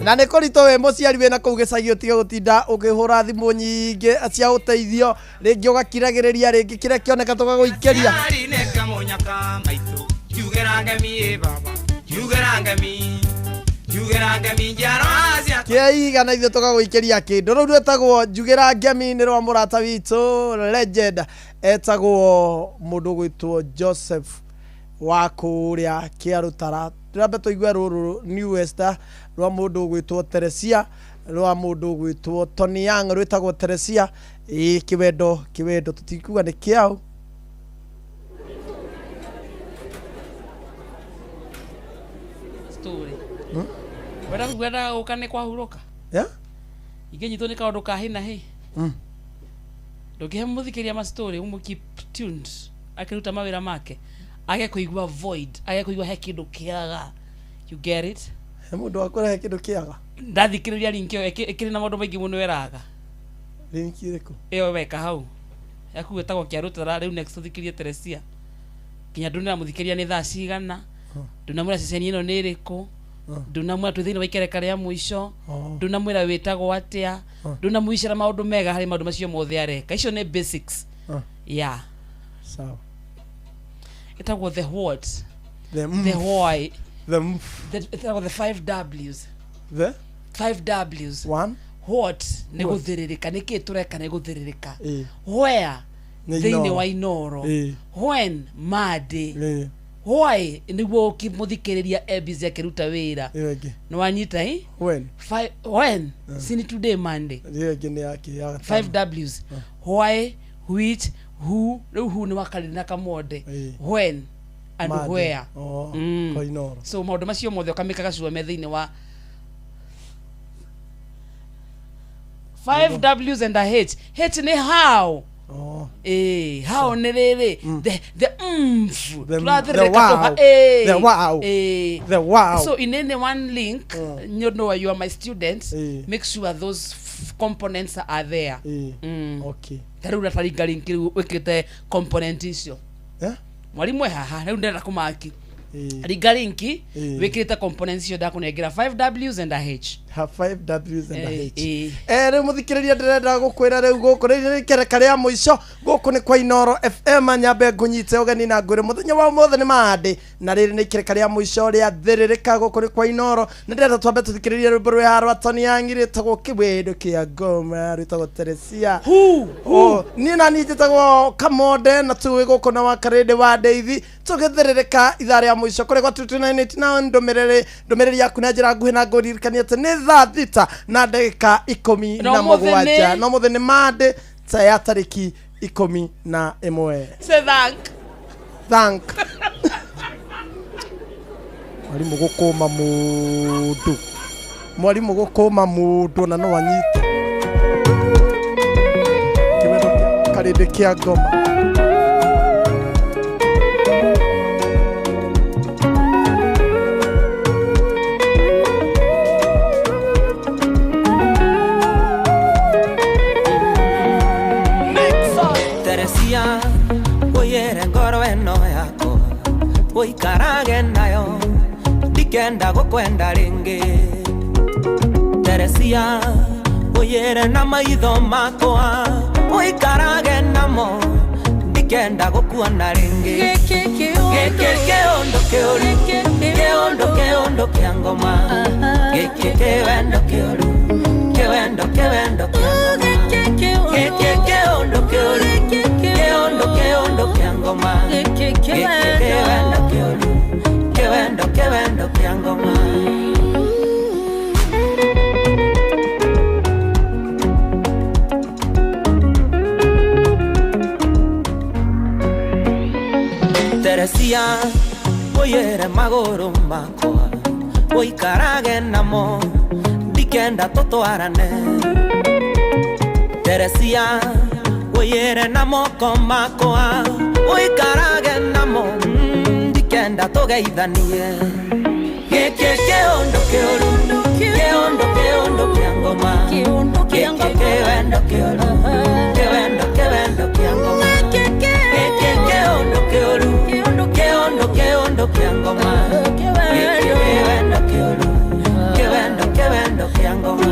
Speaker 3: Na nĩ kũritũ wĩ mũciari wĩna kũu gĩcagi ũtige gũtinda ũkĩhũra thimũ nyingĩ cia ũteithio, rĩngĩ ũgakiragĩrĩria, rĩngĩ kĩrĩa kĩoneka tũgagũikĩria.
Speaker 13: Aciari nĩkĩo mũnyaka maitũ. Njugĩra ngemi ĩ baba, njugĩra ngemi, njugĩra ngemi njiarwa ciakwa
Speaker 3: kĩaigana ithuĩ tũgagũikĩria kĩndũ. Rũu rwĩtagwo njugĩra ngemi nĩ rwa mũrata witũ legend etagwo mũndũ ũgwĩtwo Joseph wa kũrĩa Kĩarũtara. Tũrambe tũigue rũrũ New West rwa mũndũ ũgwĩtwo Teresia, rwa mũndũ ũgwĩtwo Tony Young rwĩtagwo Teresia. Ĩ kĩwendo, kĩwendo tũtikuga nĩ kĩaũ.
Speaker 2: Story. Wenda wendaga gũka nĩ kwahurũka?
Speaker 3: Yeah?
Speaker 2: Ingĩnyitwo nĩ kaũndũ ka hĩ na hĩ. Ndũngĩhe mũthikĩria ma story ũmũ keep tuned akĩruta mawĩra make age kũigua void, age kũigua he kĩndũ kĩaga. You get it?
Speaker 3: He mũndũ wa kũrehe kĩndũ kĩaga.
Speaker 2: Ndathikĩrĩria link ĩyo ĩkĩrĩ na maũndũ maingĩ mũno ĩraga.
Speaker 3: Link ĩrĩkũ?
Speaker 2: Ĩyo weka hau. Yaku ĩtagwo Kĩarũtara. Rĩu next tũthikĩrie Teresia. Nginya ndũnĩra mũthikĩria nĩ thaa cigana, ndũnamwĩra ceceni ĩno nĩ ĩrĩkũ, Ndunamwĩra twĩ thĩinĩ wa ikereka rĩa mũico. Ndunamwĩra wĩtagwo atĩa. Ndunamwicĩra maũndũ mega harĩ maũndũ macio mothe areka. Icio nĩ basics. Yeah.
Speaker 3: Sawa.
Speaker 2: Ĩtagwo the what,
Speaker 3: the
Speaker 2: the why,
Speaker 3: the
Speaker 2: ĩtagwo the five Ws.
Speaker 3: The
Speaker 2: five Ws.
Speaker 3: One.
Speaker 2: What nĩ
Speaker 3: What?
Speaker 2: gũthĩrĩrĩka, nĩkĩĩ tũreka nĩ gũthĩrĩrĩka.
Speaker 3: Where.
Speaker 2: Where
Speaker 3: Nĩ
Speaker 2: thĩinĩ
Speaker 3: Inooro.
Speaker 2: wa Inooro. When Monday. Why nĩguo ũkĩmũthikĩrĩria e busy akĩruta wĩra.
Speaker 3: Ĩyo ĩngĩ.
Speaker 2: Nĩ wanyita i
Speaker 3: When.
Speaker 2: When sini today Monday.
Speaker 3: Ĩyo ĩngĩ nĩ yake ya gatano.
Speaker 2: Five Ws: why, which, who. Rĩu who nĩ wakarĩri na Kamonde. When and
Speaker 3: Monday.
Speaker 2: where.
Speaker 3: Oh, kwa Inooro.
Speaker 2: So maũndũ macio mothe ũkamĩkaga cua me thĩinĩ wa five Ws and a H. H nĩ how.
Speaker 3: Oh.
Speaker 2: How nĩ rĩrĩ the mf.
Speaker 3: The
Speaker 2: Tũrathĩrĩrĩka
Speaker 3: wow. The wow. The wow.
Speaker 2: So in any one link, you know you are my students, make sure those components are there.
Speaker 3: Okay.
Speaker 2: Ta rĩu rataringa link rĩu wĩkĩte component icio.
Speaker 3: Eh?
Speaker 2: Mwarimũ e haha rĩu ndĩrenda kũmaki ringa linki wĩkĩrĩte components icio ndakũnengera 5 Ws and a H.
Speaker 3: Ha, 5 Ws and a
Speaker 2: Eh,
Speaker 3: H. Rĩu mũthikĩrĩria ndĩrenda gũkwĩra rĩu gũkũ rĩrĩ nĩ ikereka rĩa mũico gũkũ nĩ kwa Inooro FM. Nyambe ngũnyite ũgeni na ngwĩre mũthenya wa ũmũthĩ nĩ Monday, na rĩrĩ nĩ ikereka rĩa mũico rĩa thĩrĩrĩka gũkũ nĩ kwa Inooro, na ndĩrenda twambe tũthikĩrĩrie rwĩmbo rwĩ haha rwa Tony Young rwĩtagwo Kĩwĩndũ kĩa Ngoma, rwĩtagwo Teresia. Oh, niĩ na niĩ njĩtagwo Kamonde na tũĩ gũkũ na Wakarĩndĩ wa Ndeithi tũgĩthĩrĩrĩka ithaa rĩa mũico kũrĩa gwa 229 na ndũmĩrĩri yaku na njĩra nguhĩ, na ngũririkania atĩ nĩ thaa 6 na ndagĩka ikũmi
Speaker 2: Na
Speaker 3: na
Speaker 2: ũmũthĩ
Speaker 3: mũgwanja
Speaker 2: nĩ?
Speaker 3: No mũthĩ nĩ Monday ta ya tarĩki 11.
Speaker 2: Say thank.
Speaker 3: Thank. Mwarimũ gũkũma mũndũ, mwarimũ gũkũma mũndũ na no anyite kĩwendo kĩa Karĩndĩ kĩa Ngoma.
Speaker 4: Teresia ũyĩre ngoro ĩno yakwa ũikarage nayo ndikenda gũkwenda rĩngĩ. Teresia ũyĩre na maitho makwa ũikarage namo ndikenda gũkuona rĩngĩ. Gĩkĩ kĩũndũ kĩũru, kĩũndũ kĩũndũ kĩa ngoma, gĩkĩ kĩwendo kĩũru, kĩwendo kĩwendo kĩa ngoma, gĩkĩ kĩũndũ kĩũru, kĩũndũ kĩũndũ kĩa ngoma, gĩkĩ kĩwendo kĩũru, kĩwendo kĩwendo kĩa ngoma. Teresia ũyĩre magũrũ makwa ũikarage namo ndikenda tũtwarane. Teresia ũyĩre na moko makwa ũikarage namo ndikenda tũgeithanie. Gĩkĩ kĩũndũ kĩũru, kĩũndũ kĩũndũ kĩa ngoma, gĩkĩ kĩwendo kĩũru, kĩwendo kĩwendo kĩa ngoma, gĩkĩ kĩũndũ kĩũru, kĩũndũ kĩũndũ kĩa ngoma, gĩkĩ kĩwendo kĩũru, kĩwendo kĩwendo kĩa ngoma.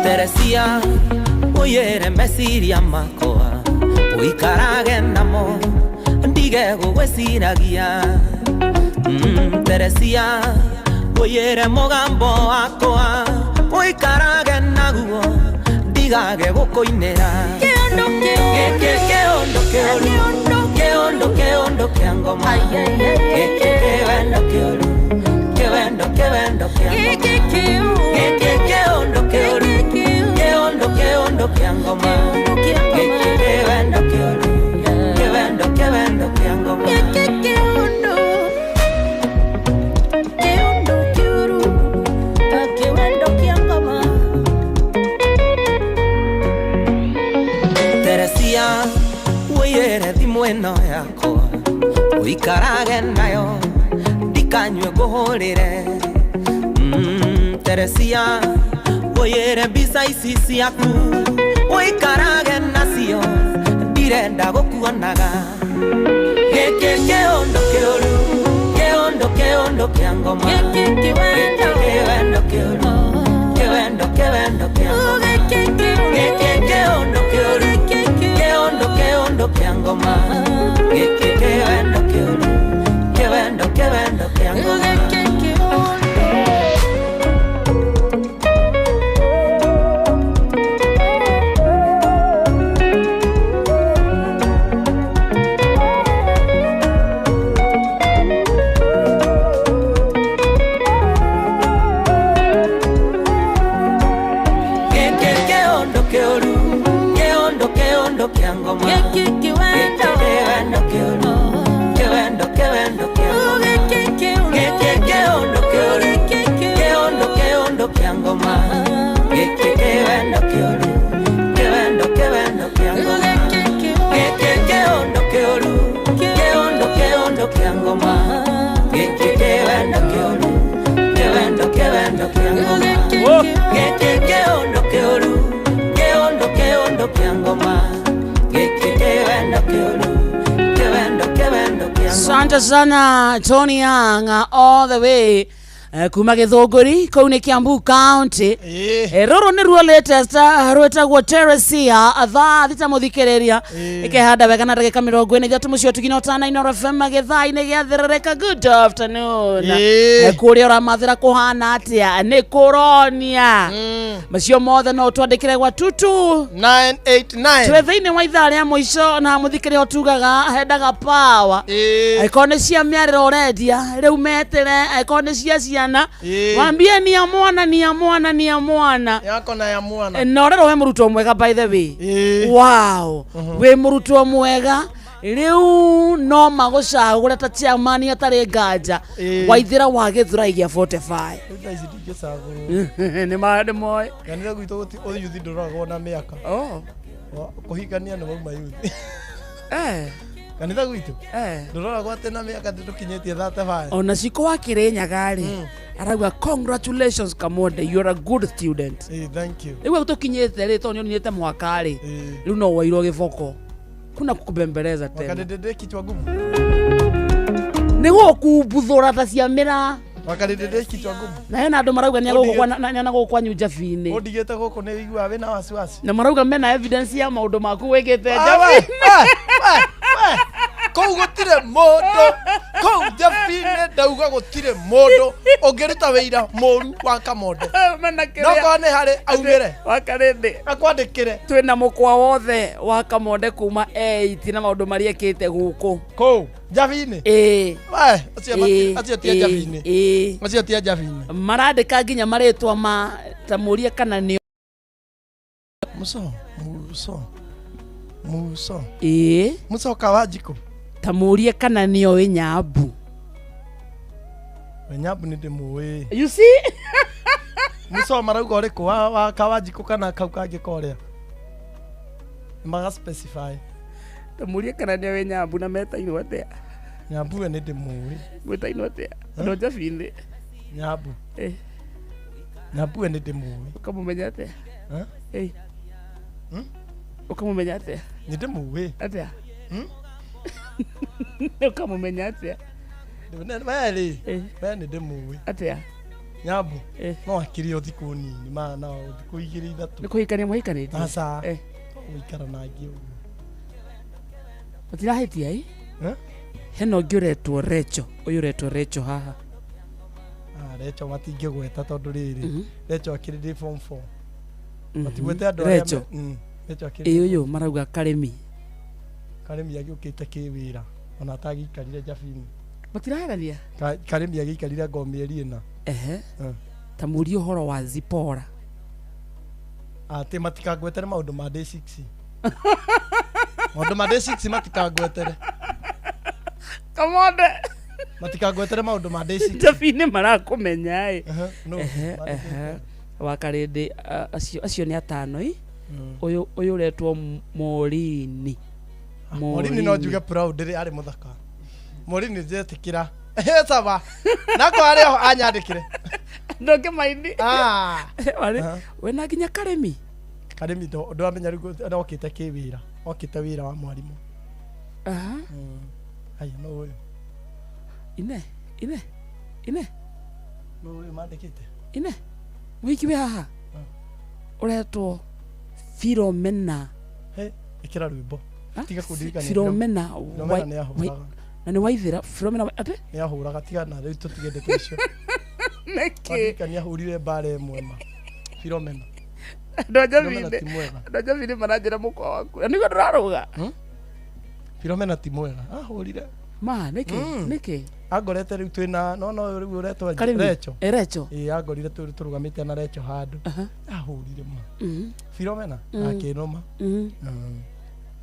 Speaker 4: Teresia ũyĩre meciria makwa ũikarage namo ndige gũgwĩciragia. Teresia ũyĩre mũgambo wakwa ũikarage naguo ndigage gũkũinĩra. Gĩkĩ kĩũndũ kĩũru, kĩũndũ kĩũndũ kĩa ngoma, gĩkĩ kĩwendo kĩũru, kĩwendo kĩwendo kĩa ngoma, gĩkĩ kĩũndũ kĩũru, kĩũndũ kĩũndũ kĩa ngoma, gĩkĩ kĩwendo kĩũru, kĩwendo kĩwendo kĩa ngoma.
Speaker 11: Gĩkĩ kĩũndũ kĩũndũ kĩũru, kĩwendo kĩa ngoma.
Speaker 4: Teresia ũyĩre thimũ ĩno yakwa Nayo ndikanyue ngũhũrĩre. Teresia ũyĩre mbica ici ciaku ũikarage nacio ndirenda gũkuonaga. Gĩkĩ kĩũndũ kĩũru kĩũndũ kĩũndũ kĩa ngoma. Gĩkĩ kĩwendo kĩũru kĩwendo kĩwendo kĩa ngoma. Gĩkĩ kĩũndũ kĩũru kĩũndũ kĩũndũ kĩa ngoma. Gĩkĩ kĩwendo kĩũru kĩwendo kĩwendo kĩa ngoma.
Speaker 2: Asante sana Tony Young all the way kuma Githũngũri kũu nĩ Kiambu County. Rũrũ nĩruo latest rwĩtagwo Teresia thaa thita mũthikĩrĩria ĩkehanda wega na ndagĩka 43 mũciĩ tugina ũtana Inooro FM gĩthaa-inĩ gĩa thĩrĩrĩka. Good afternoon. Kũrĩa ũramathĩra kũhana atĩa nĩ kũronia macio mothe no twandĩkĩre gwa 22989 twĩ thĩinĩ wa ithaa rĩa mũico na mũthikĩrĩria ũtugaga hendaga power. Angĩkorwo nĩ cia mĩarĩro ũrendia rĩu metĩre, angĩkorwo nĩ cia ciana wambie ni ya mwana ni ya mwana ni ya mwana
Speaker 3: yako na ya mwana.
Speaker 2: Na rero we murutwo mwega by the way. Wow. We murutwo mwega riu no magucagure ta chairman atarĩ nganja waithira wa Githurai gĩa 45.
Speaker 3: Thaa ici ndingĩcagũrwo.
Speaker 2: Nĩ ma nĩ moĩ
Speaker 3: kanitha gwitũ ũyuthi ndũroragwo na mĩaka. Kũhikania nĩ wauma yuthi. Kanitha gwitũ ndũroragwo atĩ na mĩaka tũkinyĩtie 35.
Speaker 2: Ona ciko wa Kĩrĩnyaga rĩ arauga congratulations Kamonde, you are a good student.
Speaker 3: Thank you.
Speaker 2: Rĩu tũkinyĩte rĩ tondũ nĩonete mwaka rĩ rĩu no woirwo gĩboko kuna kukubembeleza tena.
Speaker 3: Wakadede kichwa gumu.
Speaker 2: Nĩ gũkũmbuthũra ta cia mĩraa.
Speaker 3: Wakadede kichwa gumu.
Speaker 2: Na hena andũ marauga nĩ agũgũkwa kwanyu Njabi-inĩ.
Speaker 3: Ũndigĩte gũkũ nĩ ũiguaga wĩna wasiwasi.
Speaker 2: Na marauga mena evidence ya maũndũ maku wĩkĩte Njabi-inĩ.
Speaker 3: Kũu gũtirĩ mũndũ, kũu Njabi-inĩ ndauga gũtirĩ mũndũ ũngĩruta wĩira mũru wa Kamonde. No korwo nĩ harĩ aumĩre.
Speaker 2: Wakarĩndĩ.
Speaker 3: Akwandĩkĩre.
Speaker 2: Twĩna mũkwa wothe wa Kamonde kuma 8 na maũndũ marĩa ekĩte gũkũ.
Speaker 3: Kũu Njabi-inĩ?
Speaker 2: Ĩĩ.
Speaker 3: We, acio ti a Njabi-inĩ.
Speaker 2: Ĩĩ.
Speaker 3: Acio ti a Njabi-inĩ.
Speaker 2: Marandĩka nginya marĩtwa ma ta mũrie kana nĩ
Speaker 3: Muso, Muso. Muso.
Speaker 2: Ĩĩ.
Speaker 3: Muso Kawanjikũ.
Speaker 2: Ta mũrie kana nĩoĩ Nyambu.
Speaker 3: We Nyambu nĩ ndĩmũĩ.
Speaker 2: You see?
Speaker 3: Muso marauga ũrĩkũ wa Kawanjikũ kana kau kangĩ korĩa? Maga specify.
Speaker 2: Ta mũrie kana nĩoĩ Nyambu na metainwo atĩa?
Speaker 3: Nyambu we nĩ ndĩmũĩ.
Speaker 2: Mwĩtainwo atĩa? No Njabi-inĩ.
Speaker 3: Nyambu. Nyambu we nĩ ndĩmũĩ.
Speaker 2: Ũkamũmenya atĩa? Ũkamũmenya atĩa?
Speaker 3: Nĩ ndĩmũĩ.
Speaker 2: Atĩa? Ũkamũmenya atĩa?
Speaker 3: We rĩ, we nĩ ndĩmũĩ.
Speaker 2: Atĩa?
Speaker 3: Nyambu no akĩrĩ o thikũ nini ma na thikũ igĩrĩ ithatũ.
Speaker 2: Nĩ kũhikania mũhikanĩtie?
Speaker 3: Aca. Gũikara nangĩ ũguo.
Speaker 2: Mũtirahĩtia ĩ? Hena ũngĩ ũretwo Recho, ũyũ ũretwo Recho haha.
Speaker 3: Recho matingĩgweta tondũ rĩrĩ, Recho akĩrĩ ndĩ form 4. Matigwete andũ arĩa
Speaker 2: Recho.
Speaker 3: Recho akĩrĩ.
Speaker 2: Ĩ ũyũ marauga Karĩmi.
Speaker 3: Karĩmi agĩũkĩte kĩwĩra ona atagĩikarire Njabi-inĩ.
Speaker 2: Matiraherania?
Speaker 3: Karĩmi agĩikarire ngo mĩeri ĩna.
Speaker 2: Ehe. Ta mũrie ũhoro wa Zipora.
Speaker 3: Atĩ matikangwetere maũndũ ma day 6. Maũndũ ma day 6 matikangwetere.
Speaker 2: Kamonde.
Speaker 3: Matikangwetere maũndũ ma day 6.
Speaker 2: Njabi-inĩ marakũmenya ĩ. Wakarĩndĩ acio nĩ atano ĩ. Ũyũ ũretwo Morini.
Speaker 3: Morini no njuge proud rĩ arĩ mũthaka. Morini njetĩkĩra. Sawa. Nako harĩa ho anyandĩkĩre.
Speaker 2: Ndũngĩmaindi.
Speaker 3: Ah.
Speaker 2: Wena nginya Karĩmi.
Speaker 3: Karĩmi ndwamenya rĩu okĩte kĩwĩra. Okĩte wĩra wa mwarimũ.
Speaker 2: Aha.
Speaker 3: Aya no ũyũ.
Speaker 2: Ine. Ine. Ine.
Speaker 3: No ũyũ mandĩkĩte.
Speaker 2: Ine. Mũhiki wĩ haha. Ũretwo Philomena.
Speaker 3: He, ĩkĩra rwĩmbo. Tiga kũndirikania.
Speaker 2: Philomena.
Speaker 3: Philomena nĩ ahũraga.
Speaker 2: Na nĩ waithĩra Philomena atĩ?
Speaker 3: Nĩ ahũraga tiga na rĩu tũtige ndeto icio.
Speaker 2: Nĩkĩ?
Speaker 3: Wandirikania ahũrire mbara ĩmwe ma. Philomena.
Speaker 2: Philomena
Speaker 3: ti mwega.
Speaker 2: Andũ a Njabini maranjĩra mũkwa waku. Na nĩguo ndũrarũga.
Speaker 3: Philomena ti mwega. Ahũrire.
Speaker 2: Ma, nĩkĩ? Nĩkĩ?
Speaker 3: Angorete rĩu twĩna no no rĩu ũretwo
Speaker 2: Karĩmi?
Speaker 3: Recho.
Speaker 2: Recho.
Speaker 3: Ĩĩ angorire tũrũgamĩte na Recho handũ. Ahũrire ma. Philomena akĩnũma.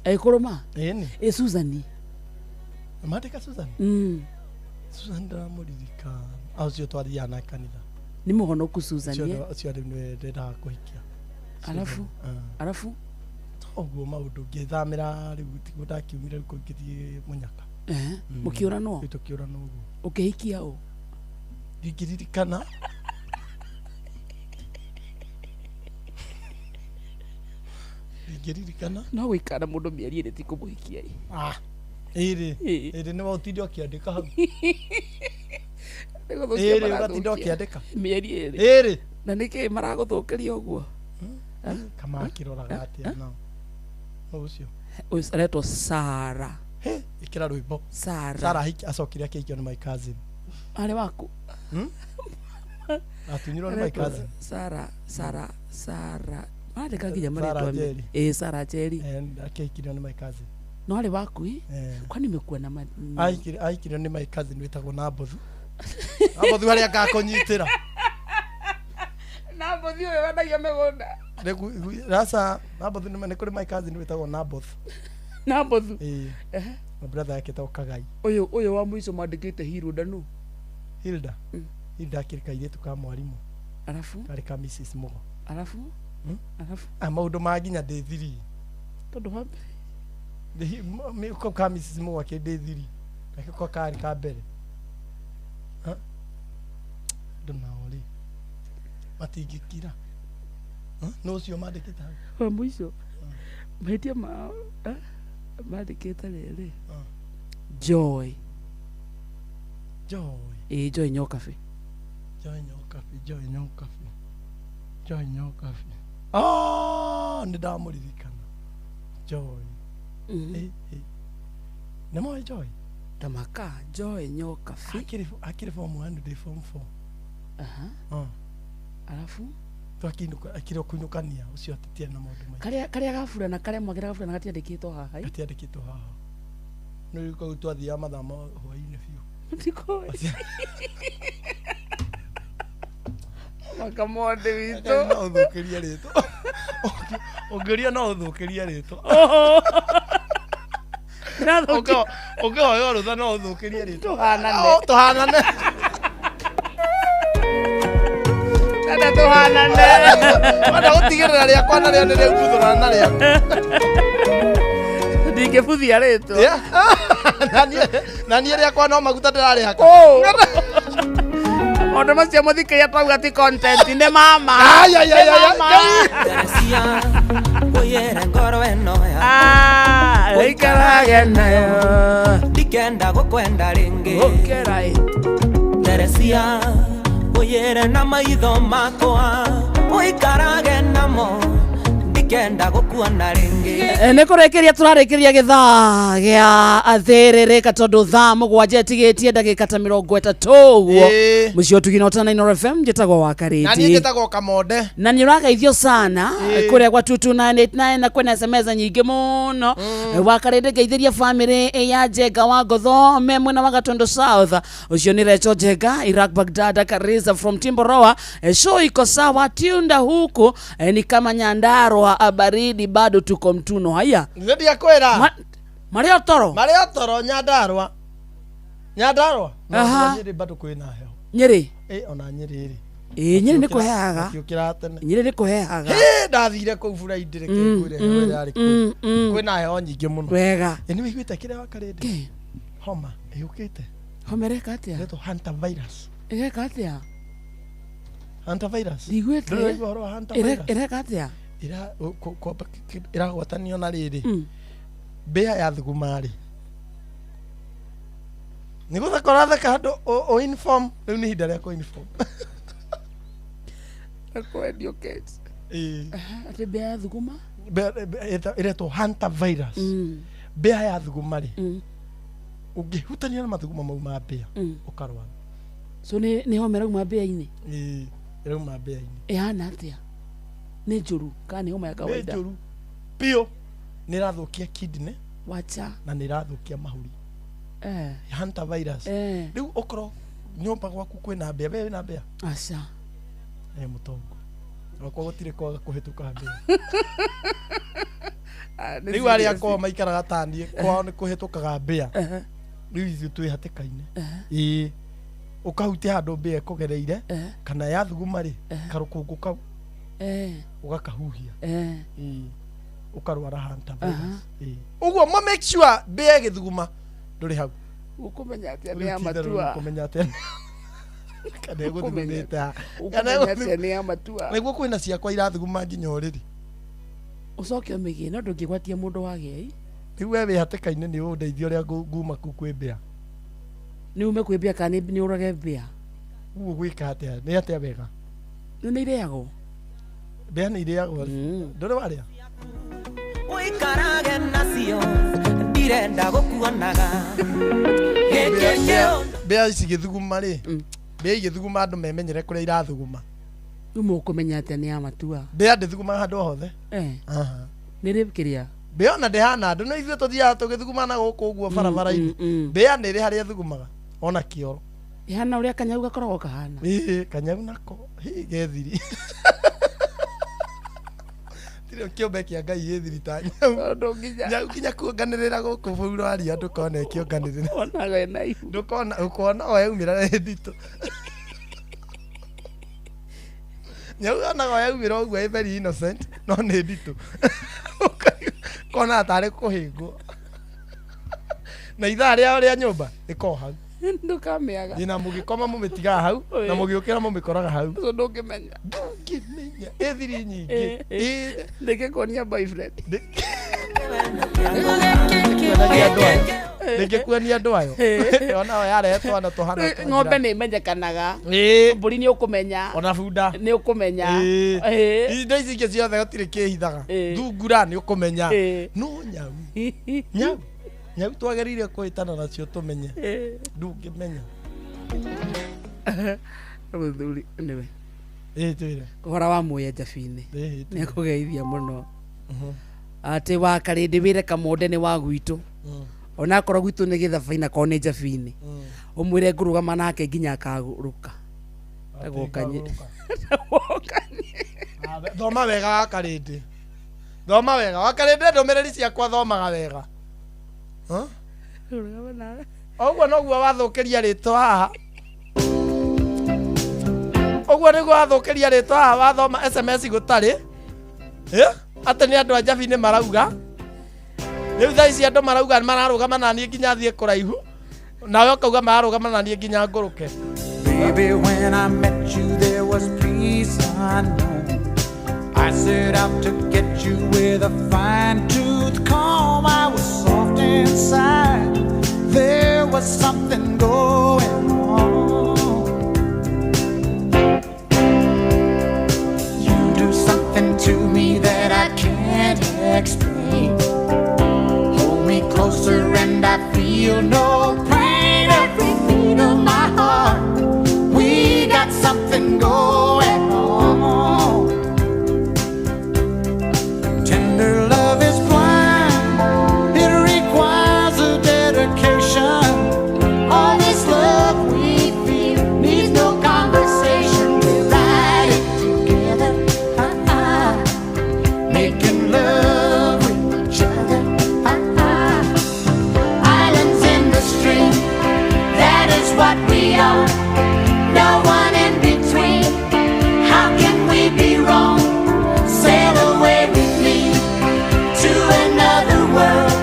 Speaker 2: Ĩkũrũma?
Speaker 3: Ĩni.
Speaker 2: Ĩ Susan.
Speaker 3: Mandĩka Susan? Susan ndĩramũririkana. Ah, ũcio twathiaga nake kanitha.
Speaker 2: Nĩ mũhonoku Susan.
Speaker 3: Ũcio rĩu nĩwe ndendaga kũhikia.
Speaker 2: Alafu? Alafu?
Speaker 3: Ũguo maũndũ ngĩthamĩra rĩu tiguo ndakiumire rĩu ngĩthiĩ Mũnyaka.
Speaker 2: Mũkĩũranwo?
Speaker 3: Rĩu tũkĩũranwo ũguo.
Speaker 2: Ũkĩhikia ũ?
Speaker 3: Ndingĩririkana. Ndingĩririkana.
Speaker 2: No gũikara na mũndũ mĩeri ĩrĩ ti kũmũhikia ĩ.
Speaker 3: Ah. Ĩrĩ. Ĩrĩ nĩwe ũtinde ũkĩandĩka hau.
Speaker 2: Nĩgũthũkia
Speaker 3: Ĩrĩ ũgatinda
Speaker 2: marathũkia.
Speaker 3: ũkĩandĩka.
Speaker 2: Mĩeri ĩrĩ.
Speaker 3: Ĩrĩ.
Speaker 2: Na nĩkĩ maragũthũkĩria ũguo?
Speaker 3: Kamakĩroraga atĩa nao. No ũcio.
Speaker 2: Ũyũ aretwo Sara.
Speaker 3: Ĩkĩra rwĩmbo.
Speaker 2: Sara.
Speaker 3: Sara acokire akĩhikio nĩ my cousin.
Speaker 2: Arĩ waku?
Speaker 3: Atunyirwo nĩ my cousin.
Speaker 2: Sara, Sara, Sara. Marandĩka nginya
Speaker 3: Sara
Speaker 2: marĩtwa.
Speaker 3: Njeri.
Speaker 2: Ĩ Sara Njeri.
Speaker 3: Akĩhikirio nĩ my cousin.
Speaker 2: No arĩ waku ĩ? Kwani imekuwa na ma...
Speaker 3: Ahikirio nĩ my cousin wĩtagwo Nabothu. Nabothu harĩa ngakũnyitĩra.
Speaker 2: Nabothu ũyũ wendagia mĩgũnda.
Speaker 3: Rasa Nabothu nĩ kũrĩ my cousin wĩtagwo Naboth.
Speaker 2: Nabothu.
Speaker 3: Ĩĩ. Na brother yake etagwo Kagai.
Speaker 2: Ũyũ ũyũ wa mũico mandĩkĩte Hilda nũ?
Speaker 3: Hilda. Hilda akĩrĩ kairĩtu ka mwarimũ.
Speaker 2: Arafu?
Speaker 3: Karĩ ka Mrs. Mugo.
Speaker 2: Arafu? Arafu?
Speaker 3: Ah, maũndũ ma nginya ndĩ thiri.
Speaker 2: Tondũ wa
Speaker 3: Kau ka Mrs. Mugo akĩrĩ ndĩ thiri. Gake ko karĩ ka mbere. Andũ nao rĩ matingĩkira. No ũcio mandĩkĩte hau.
Speaker 2: Wa mũico. Mahĩtia mao mandĩkĩte rĩrĩ. Joy.
Speaker 3: Joy.
Speaker 2: Ĩĩ Joy Nyokabi.
Speaker 3: Joy Nyokabi, Joy Nyokabi. Joy Nyokabi. Ah, nĩ ndamũririkana. Joy. Nĩ moĩ Joy?
Speaker 2: Tamaka Joy Nyokabi.
Speaker 3: Akĩrĩ form 1 ndĩ form 4.
Speaker 2: Aha. Alafu?
Speaker 3: Twakiinũka akĩrĩ o kũinũkania ũcio atĩtia na maũndũ maingĩ.
Speaker 2: Karĩa karĩa gaburana karĩa mwagĩra gaburana gatiandĩkĩtwo haha.
Speaker 3: Gatiandĩkĩtwo haha. No rĩu kau twathiaga mathaa ma hwaĩ-inĩ biũ.
Speaker 2: Ndikoĩ. Makamonde witũ.
Speaker 3: No ũthũkĩrie rĩtwa. Ũngĩũria no ũthũkĩrie rĩtwa. Ũngĩhoywo rũtha no ũthũkĩrie rĩtwa.
Speaker 2: Tũhanane.
Speaker 3: Tũhanane.
Speaker 2: Tata tũhanane.
Speaker 3: Wenda gũtigĩrĩra rĩakwa na rĩo nĩ rĩaumbuthũrana na rĩaku.
Speaker 2: Ndingĩbuthia rĩtwa.
Speaker 3: Na niĩ rĩakwa no maguta ndĩrarĩhaka.
Speaker 2: Maũndũ macio mũthikĩria twauga ti content nĩ mama.
Speaker 3: Ai, ai, ai, ai, ai.
Speaker 4: Ũyĩre ngoro ĩno
Speaker 2: Ah, ũikarage nayo.
Speaker 4: Ndikenda gũkwenda rĩngĩ.
Speaker 2: Ũkĩra ĩ.
Speaker 4: Teresia ũyĩre na maitho makwa ũikarage namo ndikenda gũkuona rĩngĩ.
Speaker 2: Nĩ kũrĩkĩria tũrarĩkĩria gĩthaa gĩa athĩrĩrĩka tondũ thaa mũgwanja ĩtigĩtie ndagĩka ta 30 ũguo. Mũciĩ ũtugi na ũtana Inooro FM njĩtagwo wa
Speaker 3: Na niĩ
Speaker 2: Karĩndĩ.
Speaker 3: njĩtagwo Kamonde.
Speaker 2: Na nĩ ũrageithio sana kũrĩa gwa 22989 na kwĩna SMS nyingĩ mũno. Wa Karĩndĩ ngeithĩria famĩlĩ ya Njenga wa Ngotho me mwena wa Gatondo South. Ũcio nĩ Recho Njenga, Iraq Baghdad, Kariza from Timboroa. Show iko sawa tunda huku ni kama Nyandarua baridi bado tuko mtuno. Haya.
Speaker 3: Nĩ ndiakwĩra.
Speaker 2: Marĩ o toro.
Speaker 3: Marĩ o toro Nyandarua. Nyandarua.
Speaker 2: Aha.
Speaker 3: Nyĩrĩ bado kwĩna heho.
Speaker 2: Nyĩrĩ.
Speaker 3: Ĩ ona Nyĩrĩ rĩ.
Speaker 2: Ĩ Nyĩrĩ nĩ kũheaga.
Speaker 3: Makiũkĩra tene.
Speaker 2: Nyĩrĩ nĩ kũheaga.
Speaker 3: Hĩ ndathire kũu Friday reke ngwĩre heho ĩrĩa yarĩ kũu. Kwĩna heho nyingĩ mũno.
Speaker 2: Wega.
Speaker 3: Ĩ nĩ wĩiguĩte kĩrĩa wa Karĩndĩ? Homa. Yũkĩte.
Speaker 2: Homa ĩreka atĩa?
Speaker 3: Ĩretwo hantavirus.
Speaker 2: Ĩreka atĩa?
Speaker 3: Hantavirus.
Speaker 2: Ndiguĩte.
Speaker 3: Ndũraigua ũhoro wa hantavirus?
Speaker 2: Ĩreka atĩa?
Speaker 3: Ĩra kwamba ĩragwatanio na rĩrĩ. Mbĩa ya thuguma rĩ. Nĩ gũtheka ũratheka handũ ũ inform rĩu nĩ ihinda rĩa kũ inform.
Speaker 2: Nakwendio Kate.
Speaker 3: Ĩĩ.
Speaker 2: Atĩ mbĩa ya thuguma?
Speaker 3: Ĩretwo hantavirus. Mbĩa ya thuguma rĩ. Ũngĩhutania na mathuguma mau ma mbĩa ũkarwara.
Speaker 2: So nĩ homa ĩrauma mbĩa-inĩ?
Speaker 3: Ĩĩ, ĩrauma mbĩa-inĩ.
Speaker 2: Ĩhana atĩa? Nĩ njũru kana nĩ homa ya kawaida?
Speaker 3: Nĩ njũru biũ. Nĩ ĩrathũkia kidney.
Speaker 2: Wacha.
Speaker 3: Na nĩ ĩrathũkia mahũri. Hantavirus. Rĩu okorwo nyũmba gwaku kwĩna mbĩa, we wĩna mbĩa?
Speaker 2: Aca.
Speaker 3: Mũtongo. Gwakwa gũtirĩ kwaga kũhĩtũka mbĩa. Rĩu arĩa kwao maikaraga ta niĩ, kwao nĩ kũhĩtũkaga mbĩa. Rĩu ithuĩ twĩ hatĩka-inĩ. Ĩĩ. Ũkahutia handũ mbĩa ĩkũgereire kana ya thuguma rĩ, karũkũngũ kau ũgakahuhia. Ĩĩ. Ũkarwara hantavirus. Ĩĩ. Ũguo ma make sure mbĩa ĩgĩthuguma ndũrĩ hau.
Speaker 2: Ũkũmenya atĩa nĩ ya matua?
Speaker 3: Ũkũmenya atĩa? Kana ĩgũthugumĩte ha?
Speaker 2: Ũkũmenya atĩa nĩ ya matua?
Speaker 3: Nĩguo kwĩna ciakwa irathuguma nginya ũrĩrĩ.
Speaker 2: Ũcoke ũmĩgĩe no ndũngĩgwatia mũndũ wagĩa.
Speaker 3: Rĩu we wĩ hatĩka-inĩ nĩ ũndeithie ũrĩa nguma kũu kwĩ mbĩa.
Speaker 2: Nĩ ume kwĩ mbĩa kana nĩ ũrage mbĩa?
Speaker 3: Ũguo gwĩka atĩa? Nĩ atĩa wega?
Speaker 2: Nĩ irĩagwo?
Speaker 3: Mbĩa nĩ irĩagwo. Ndũrĩ warĩa?
Speaker 4: Ũikarage nacio ndirenda gũkuonaga.
Speaker 3: Mbĩa ici gĩthuguma rĩ, mbĩa igĩthuguma andũ memenyere kũrĩa irathuguma.
Speaker 2: Rĩu mũkũmenya atĩa nĩ ya matua?
Speaker 3: Mbĩa ndĩthugumaga handũ o hothe.
Speaker 2: Nĩ rĩ kĩrĩa?
Speaker 3: Mbĩa ona ndĩhana andũ, no ithuĩ tũthiaga tũgĩthuguma na gũkũ ũguo barabara-inĩ. Mbĩa nĩ ĩrĩ harĩa ĩthugumaga ona kĩoro.
Speaker 2: Ĩhana ũrĩa kanyau gakoragwo kahana.
Speaker 3: Ĩĩ, kanyau nako gethiri. Tirĩ kĩũmbe kĩa Ngai gĩthiri ta nyau. Nyau nginya kuonganĩrĩra gũkũ bũrũri waria ndũkona ĩkĩonganĩrĩra.
Speaker 2: Onaga ĩna ihu.
Speaker 3: Ndũkona, ũkona o yaumĩra nĩ nditũ. Nyau onaga o yaumĩra ũguo ĩ very innocent no nĩ nditũ. Kona tarĩ kũhĩngwo. Na ithaa rĩao rĩa nyũmba ĩkoragwo hau.
Speaker 2: Ndũkamĩaga.
Speaker 3: Ĩ na mũgĩkoma mũmĩtigaga hau na mũgĩũkĩra mũmĩkoraga hau.
Speaker 2: So ndũngĩmenya.
Speaker 3: Ndũngĩmenya. Ĩ thiri nyingĩ.
Speaker 2: Ndĩngĩkuonia boyfriend.
Speaker 3: Ndĩngĩkuonia andũ ayo. Ona o yarehe twana tũhana.
Speaker 2: Ng'ombe nĩ imenyekanaga. Mbũri nĩ ũkũmenya.
Speaker 3: Ona bunda.
Speaker 2: Nĩ ũkũmenya.
Speaker 3: Indo ici ingĩ ciothe gũtirĩ kĩhithaga. Thungura nĩ ũkũmenya. No nyau. Nyau. Nyau twagĩrĩire kũhĩtana nacio tũmenye. Ndũngĩmenya.
Speaker 2: Mũthuri nĩwe.
Speaker 3: Ĩĩ twĩre.
Speaker 2: Ũhoro wa muya Njabinĩ. Nĩ akũgeithia mũno. Atĩ wa Karĩndĩ wĩre Kamonde nĩ wa gwitũ. Onakorwo gwitũ nĩ gĩthabaina korwo nĩ Njabinĩ. Ũmwĩre ngũrũgama nake nginya akagũrũka.
Speaker 3: Thoma wega wa Karĩndĩ. Thoma wega wa Karĩndĩ, ndũmĩrĩri ciakwa thomaga wega. Ũguo noguo wathũkĩria rĩtwa haha. Ũguo nĩguo wathũkĩria rĩtwa haha wathoma SMS gũtarĩ. Atĩ nĩ andũ a Njabinĩ marauga. Rĩu thaa ici andũ marauga mararũgama na niĩ nginya thiĩ kũraihu. Nawe ũkauga mararũgama na niĩ nginya ngũrũke.
Speaker 7: Baby, when I met you there was peace unknown. I set out to get you with a fine tooth comb. I was soft inside. There was something going on. You do something to me that I can't explain. Hold me closer and I feel no pain. Every beat of my heart, we got something going on. Tender love is blind, it requires a dedication. All this love we feel needs no conversation. We ride it together, making love with each other. Islands in the stream, that is what we are. No one in between. How can we be wrong? Sail away with me to another world,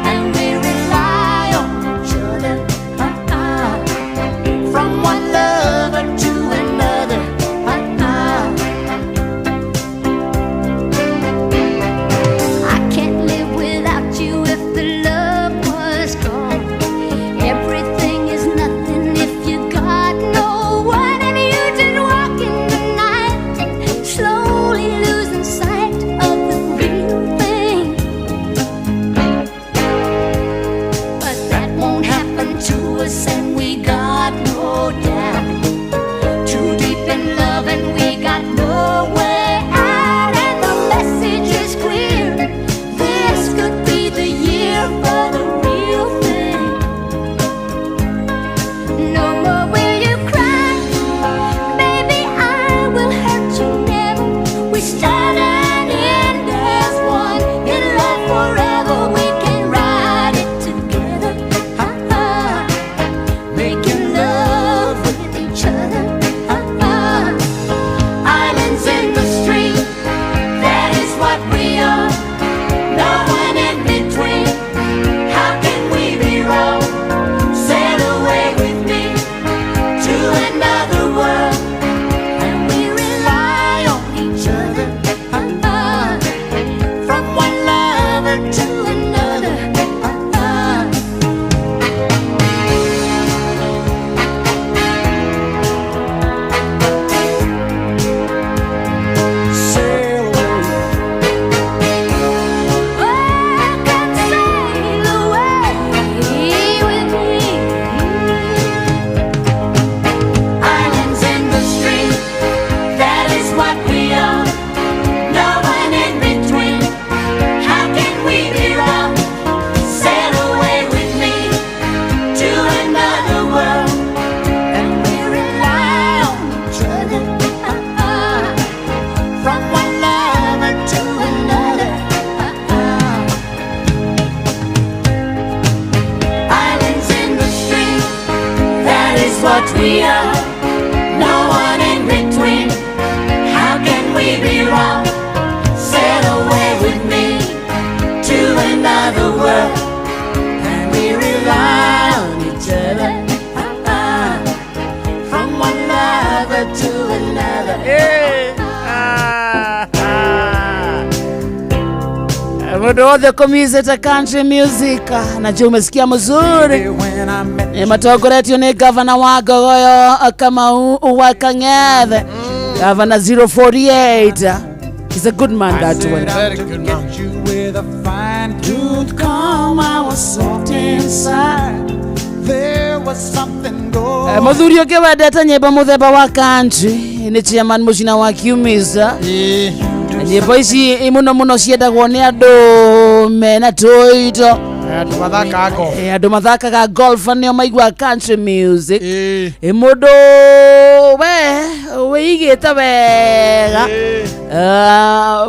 Speaker 7: and we rely on each other.
Speaker 11: got no doubt. Too deep in love and we got no way out. And the message is clear. This could be the year for the real thing. No more will you cry, baby, I will hurt you never. We start and end as one. In love forever, we can ride it together. Ah, making love with each other. Ah, islands in the stream, that is what we are. No one in between. How can we be wrong? Sail away with me to another world, and we rely on each other. From one lover to another.
Speaker 7: Sail away.
Speaker 11: Oh, come sail away with me. Islands in the stream, that is what we are. No one in between. How can we be wrong? Sail away with me to another world, and we rely on each other. From one lover to another. Islands in the stream, that is what we are. No one in between. How can we be wrong? Sail away with me to another world, and we rely on each other. From one lover to another.
Speaker 2: Hey. Mundu wothe ũkũmicĩte country music na umesikia mzuri. Matongoretio nĩ gavana wa Ngogoyo Kamau wa Kang'ethe, Gavana 048. He's a good man, that one.
Speaker 3: Very good man.
Speaker 7: You with a fine tooth comb, I was soft inside. There was something going.
Speaker 2: Mũthuri ũngĩ wendete nyĩmbo mũthemba wa country nĩ chairman mũcina wa Kiumisa. Nyĩmbo ici mũno mũno ciendagwo nĩ andũ mena tũito,
Speaker 3: Andũ mathakaga golf.
Speaker 2: Andũ mathakaga golf nĩo maiguaga country music. Mũndũ we wĩigĩte wega,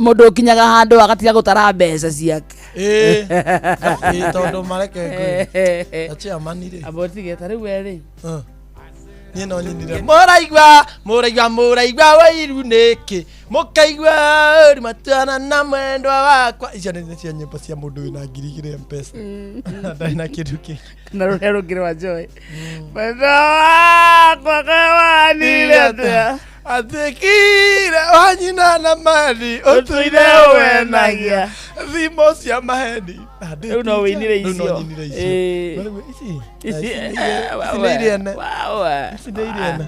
Speaker 2: mũndũ ũkinyaga handũ agatiga gũtara mbeca ciake.
Speaker 3: Tondũ mareke ngwĩre. Na chairman rĩ.
Speaker 2: Amba ũtige ta rĩu we rĩ.
Speaker 3: Niĩ no nyinire mũraigua mũraigua mũraigua wairu nĩkĩ mũkaigua ũru matuana na mwendwa wakwa. Icio nĩ cia nyĩmbo cia mũndũ wĩna 2,000 M-Pesa. Ndarĩ na kĩndũ kĩngĩ.
Speaker 2: Na rũrĩa rũngĩ rwa Joy. Mwendwa wakwa kawanire atĩa?
Speaker 3: Athĩkire wa nyina na mani ũtũire ũwenagia thimo cia maheni.
Speaker 2: Rĩu no wĩinire
Speaker 3: Rĩu no
Speaker 2: icio.
Speaker 3: nyinire icio. No rĩu ici
Speaker 2: Ici,
Speaker 3: ici nĩ irĩene. Ici nĩ irĩene.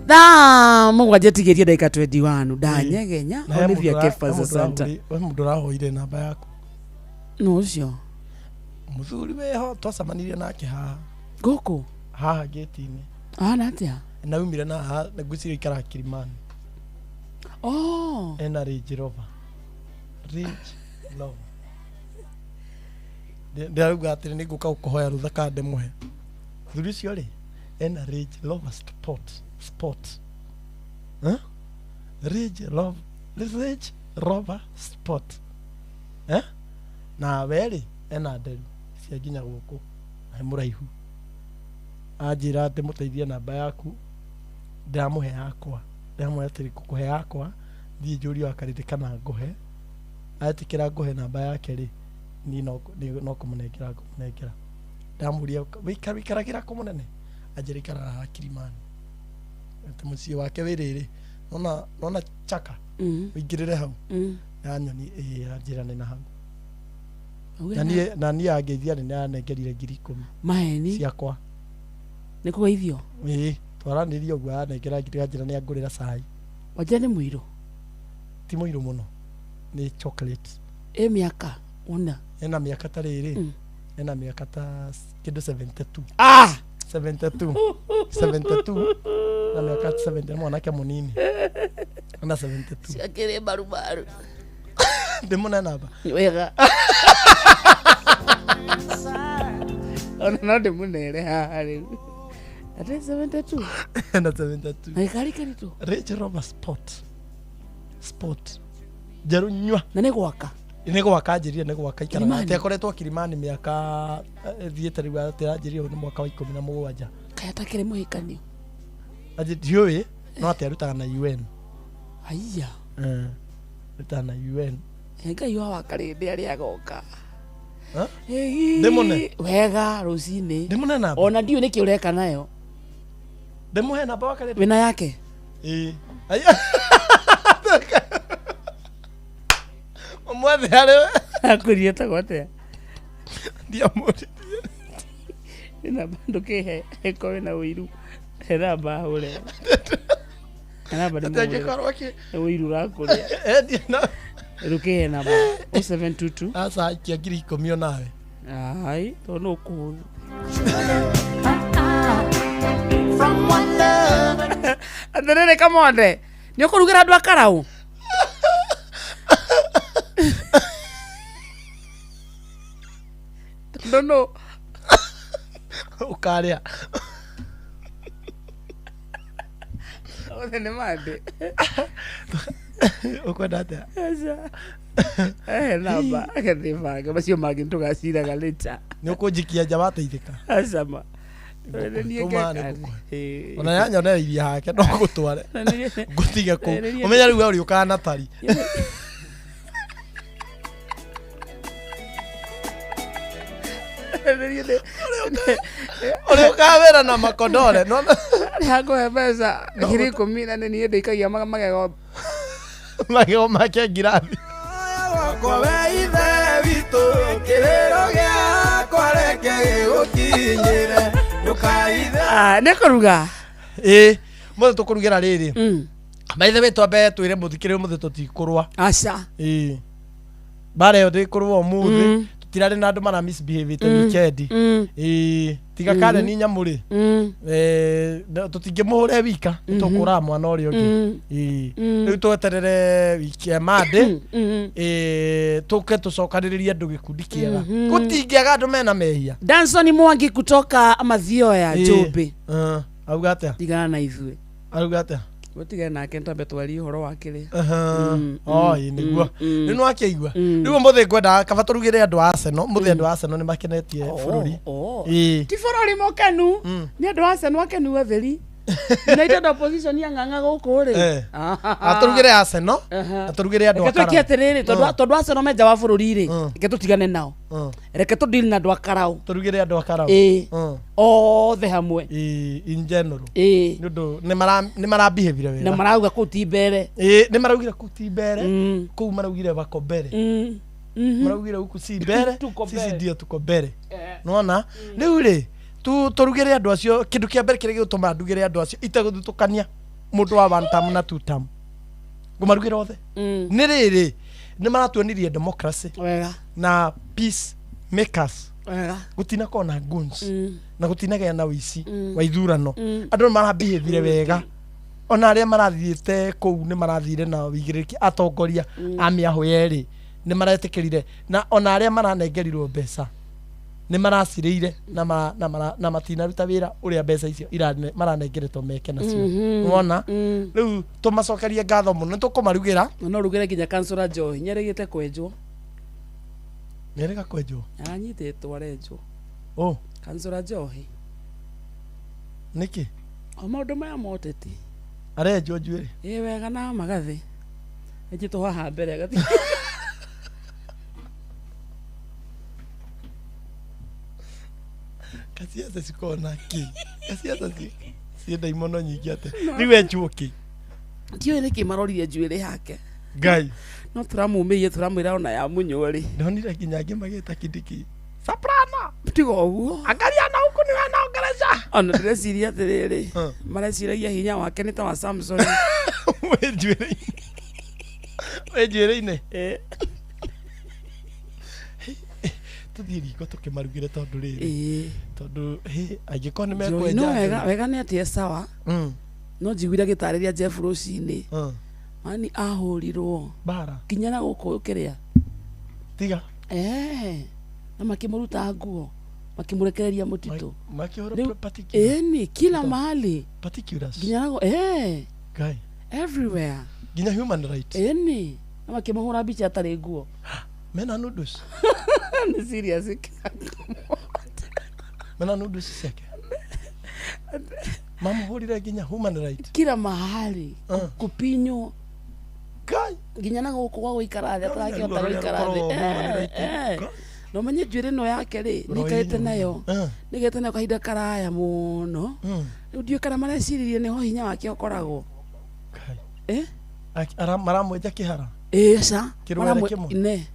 Speaker 2: Thaa mũgwanja tigĩrie ndagĩka 21 ndanyegenya
Speaker 3: Na he
Speaker 2: Olivia
Speaker 3: mũndũ
Speaker 2: Kefas
Speaker 3: he mũndũ
Speaker 2: Santa.
Speaker 3: he mũndũ ũrahoire namba yaku.
Speaker 2: No ũcio
Speaker 3: Mũthuri wĩho twacemanirie nake haha
Speaker 2: gũkũ
Speaker 3: haha gate-inĩ.
Speaker 2: Ahana atĩa?
Speaker 3: Na umire na haha na ngwĩciria aikaraga Kilimani.
Speaker 2: Oh.
Speaker 3: Ena Range Rover. Range Rover. Ndĩrauga atĩrĩ nĩ ngũka gũkũhoya rũtha kana ndĩmũhe. Mũthuri ũcio rĩ ena Range Rover Sport. Sport. Huh? Range Rover, Range Rover Sport. Eh? Na we rĩ ena nderu cia nginya gũkũ na nĩ mũraihu. Anjĩra ndĩmũteithie namba yaku, ndĩramũhe yakwa. Ndĩramwĩra atĩrĩ ngũkũhe yakwa, thiĩ njũrie wakarĩndĩ kana ngũhe. Etĩkĩra ngũhe namba yake rĩ, niĩ no kũmũnengera ngũmũnengera. Ndamũria wĩikaragĩra kũ mũnene? Anjĩra aikaraga haha Kilimani. Atĩ mũciĩ wake wĩ rĩrĩ, nona Chaka, ũingĩrĩre hau. Yanyoni ĩĩ anjĩra nĩ na hau. Na niĩ angeithia nĩ anengerire 10,000.
Speaker 2: Maheni?
Speaker 3: Ciakwa.
Speaker 2: Nĩ kũgeithio?
Speaker 3: Ĩĩ, twaranĩria ũguo anengera ngiri anjĩra nĩ angũrĩra cai.
Speaker 2: Wanjĩra nĩ mũirũ?
Speaker 3: Ti mũirũ mũno. Nĩ chocolate.
Speaker 2: Ĩ mĩaka una?
Speaker 3: Ena mĩaka ta rĩrĩ. Ena mĩaka ta kĩndũ 72.
Speaker 2: Ah!
Speaker 3: 72 72 na mĩaka 70 mwanake mũnini na 72
Speaker 2: Ciakĩrĩ mbarubaru.
Speaker 3: Ndĩmũne namba.
Speaker 2: Wega. Ona no ndĩmũnere haha rĩu. Ate 72.
Speaker 3: Na 72.
Speaker 2: Na gĩkari kĩritũ.
Speaker 3: Range Rover Sport. Sport. Njerũ nyua.
Speaker 2: Na nĩ gwaka.
Speaker 3: Nĩ gwaka anjĩrire nĩ gwaka ikaraga.
Speaker 2: Kilimani?
Speaker 3: Atĩ akoretwo Kilimani mĩaka thiĩte rĩu atĩ aranjĩrire nĩ mwaka wa 17.
Speaker 2: Kaĩ atakĩrĩ mũhikanio.
Speaker 3: Anjĩ ndiũĩ no atĩ arutaga na UN.
Speaker 2: Aiya.
Speaker 3: Arutaga na UN.
Speaker 2: Ngai wa wakarĩndĩ arĩa agoka.
Speaker 3: Ndĩmũne?
Speaker 2: Wega rũcinĩ.
Speaker 3: Ndĩmũne namba?
Speaker 2: Ona ndiũĩ nĩkĩ ũreka nayo.
Speaker 3: Ndĩmũhe namba wakarĩndĩ?
Speaker 2: Wĩna yake?
Speaker 3: Ĩĩ. Aiya. Ũmwethe harĩ we.
Speaker 2: Akwĩrire etagwo atĩa?
Speaker 3: Ndiamũririe.
Speaker 2: Namba ndũkĩhe ĩkorwo ĩna ũiru. He namba hũre. He namba
Speaker 3: Atĩ
Speaker 2: ndĩmũhũrĩre.
Speaker 3: angĩkorwo akĩ-
Speaker 2: Nĩ ũiru ũrakũrĩa.
Speaker 3: Endia na
Speaker 2: Ndũkĩhe namba 0722.
Speaker 3: Aca aikia 10,000 onawe.
Speaker 2: Ai, tondũ nĩ ũkũhũthũ.
Speaker 7: From one love
Speaker 2: Atĩrĩrĩ Kamonde, nĩ ũkũrugĩra andũ a Karau? Tondũ nũ
Speaker 3: Ũkarĩa.
Speaker 2: othe nĩ mandĩ.
Speaker 3: Ũkwenda atĩa?
Speaker 2: Aca. Ehe namba, agathiĩ bange macio mangĩ nĩtũgaciraga later.
Speaker 3: Nĩ ũkũnjikia nja wateithĩka.
Speaker 2: Aca ma.
Speaker 3: Tũma nĩ ngũkũhe. Ona yanyonereirie hake no ngũtware. Ngũtige kũu. Ũmenye rĩu we ũrĩũkaga na tari. Ũrĩũkaga wĩra na makondore. Nĩwona?
Speaker 2: Arĩa mbeca 10,000 na nĩ niĩ ndĩikagia magego
Speaker 3: magego make ngirathi.
Speaker 13: Wakwa we ithe witũ kĩrĩro gĩakwa reke gĩgũkinyĩre ndũkaithe
Speaker 2: nĩ kũruga
Speaker 3: Ĩĩ mũthĩ tũkũrugĩra rĩrĩ. By the way twambe twĩre mũthikĩrĩria ũmũthĩ tũtikũrũa.
Speaker 2: Aca.
Speaker 3: Ĩĩ. Mbara ĩyo ndĩkũrũa ũmũthĩ. Tũtirarĩ na andũ mara misbehavĩte weekend. Ĩĩ. Tiga Karen nyamũ rĩ. Tũtingĩmũhũra e wika nĩtũkũraga mwana ũrĩa ũngĩ. Ĩĩ. Rĩu tweterere wiki ya Monday. Ĩĩ tũke tũcokanĩrĩrie andũ gĩkundi kĩega. Gũtingĩaga andũ mena mehia.
Speaker 2: Danson Mwangi kutoka Mathioya
Speaker 3: Ĩĩ.
Speaker 2: Njũmbĩ.
Speaker 3: Auga atĩa?
Speaker 2: Tigana na ithuĩ.
Speaker 3: Auga atĩa?
Speaker 2: Gũtigane nake twambe twarie ũhoro wa kĩrĩa.
Speaker 3: Oi nĩguo rĩu nĩwakĩigua rĩu ũmũthĩ ngwendaga kaba tũrugĩre andũ a Arsenal mũthĩ andũ a Arsenal nĩ makenetie bũrũri Ĩĩ.
Speaker 2: Ti bũrũri mũkenu nĩ andũ a Arsenal akenu atheri. United opposition ya ng'ang'a gũkũ rĩ.
Speaker 3: Ah, tũrugĩre Arsenal na tũrugĩre andũ a
Speaker 2: Reke twĩke
Speaker 3: Karau.
Speaker 2: atĩrĩrĩ tondũ Arsenal me nja wa bũrũri rĩ reke tũtigane nao. Reke tũ deal na andũ a Karau.
Speaker 3: Tũrugĩre andũ a Karau.
Speaker 2: Ĩĩ. Othe hamwe.
Speaker 3: Ĩĩ in general.
Speaker 2: Ĩĩ.
Speaker 3: Nĩ ũndũ nĩ marabehave wega.
Speaker 2: Na marauga kũu ti mbere.
Speaker 3: Ĩĩ nĩ maraugire kũu ti mbere kũu maraugire wako mbere. Maraugire huku si mbere
Speaker 2: Tuko
Speaker 3: sisi
Speaker 2: mbere.
Speaker 3: ndio tuko mbere. Nĩwona rĩu rĩ tũrugĩre andũ acio kĩndũ kĩa mbere kĩrĩa gĩgũtũma ndugĩre andũ acio itegũthutũkania mũndũ wa one term na two term ngũmarugĩra othe nĩ rĩrĩ nĩ maratuonirie democracy
Speaker 2: wega
Speaker 3: na peace makers
Speaker 2: wega
Speaker 3: gũtinakorwo na guns na gũtinagĩa na ũici wa ithurano
Speaker 2: Mm.
Speaker 3: andũ nĩ marabehĩvire wega ona arĩa marathiĩte kũu nĩ marathire na ũigĩrĩrĩki atongoria a mĩahũ yerĩ nĩ maretĩkĩrire na ona arĩa maranengerirwo mbeca nĩ maracirĩire na matinaruta wĩra ũrĩa mbeca icio maranengeretwo meke nacio. Nĩwona rĩu tũmacokerie ngatho mũno nĩ tũkũmarugĩra.
Speaker 2: No rugĩre nginya kansũra Njohi nĩerĩgĩte kwenjwo.
Speaker 3: Nĩerĩga kwenjwo?
Speaker 2: Aranyitĩtwo arenjwo.
Speaker 3: Oh.
Speaker 2: Kansũra Njohi.
Speaker 3: Nĩkĩ?
Speaker 2: O maũndũ maya ma ũteti.
Speaker 3: Arenjwo njuĩrĩ?
Speaker 2: Ĩ wega na magathĩ. Enjĩtwo haha mbere agathi.
Speaker 3: Kaciaca cikoragwo na kĩ? Kaciaca ciĩ ndaimono nyingĩ atĩa? Rĩu enjwo kĩ?
Speaker 2: Ndiũĩ nĩkĩ marorire njuĩrĩ yake.
Speaker 3: Ngai.
Speaker 2: No tũramũmĩrie tũramwĩra ona ya mũnywo rĩ.
Speaker 3: Ndonire nginya angĩ magĩta Kindiki. Soprano.
Speaker 2: Tiga ũguo.
Speaker 3: Angalia na huku niwe anaongelesha.
Speaker 2: Ona ndĩreciria atĩrĩrĩ mareciragia hinya wake nĩ ta wa Samson.
Speaker 3: Wĩ njuĩrĩ-inĩ. Wĩ njuĩrĩ-inĩ. Tũthiĩ riko tũkĩmarugĩre tondũ rĩrĩ.
Speaker 2: Ĩĩ.
Speaker 3: Tondũ hĩ angĩkorwo nĩ
Speaker 2: Njohi, no
Speaker 3: mekwenja.
Speaker 2: wega wega nĩ atĩ e sawa. No njiguire agĩtarĩria Jeff rũcinĩ. Mani ahũrirwo.
Speaker 3: Bara.
Speaker 2: Nginya na gũkũ kĩrĩa.
Speaker 3: Tiga.
Speaker 2: Eh. Na makĩmũruta nguo. Makĩmũrekereria mũtitũ.
Speaker 3: Makĩhũra
Speaker 2: Rĩu-
Speaker 3: particulars.
Speaker 2: Ĩni kila mahali.
Speaker 3: Particulars.
Speaker 2: Nginya na eh.
Speaker 3: Ngai.
Speaker 2: Everywhere.
Speaker 3: Nginya human right.
Speaker 2: Ĩni. Na makĩmũhũra mbica atarĩ nguo.
Speaker 3: Mena noodles.
Speaker 2: Nĩ serious.
Speaker 3: Mena noodles ciake. Mamũhũrire nginya human right.
Speaker 2: Kila mahali. Kupinywo.
Speaker 3: Ngai.
Speaker 2: Nginya na gũkũ gwa gũikara thĩ atarakĩhota
Speaker 3: Ruo rũrĩa
Speaker 2: gũikara thĩ.
Speaker 3: rũkoragwo human
Speaker 2: Eh,
Speaker 3: right.
Speaker 2: eh. Na ũmenye njuĩrĩ ĩno yake rĩ
Speaker 3: Roho
Speaker 2: nĩikarĩte
Speaker 3: hinya.
Speaker 2: nayo nĩikarĩte nayo kahinda karaya mũno. Rĩu ndiũĩ kana mareciririe nĩho hinya wake ũkoragwo. Eh?
Speaker 3: Maramwenja kĩhara.
Speaker 2: Ĩĩ ca.
Speaker 3: Kĩrwere kĩmwe.
Speaker 2: Ne.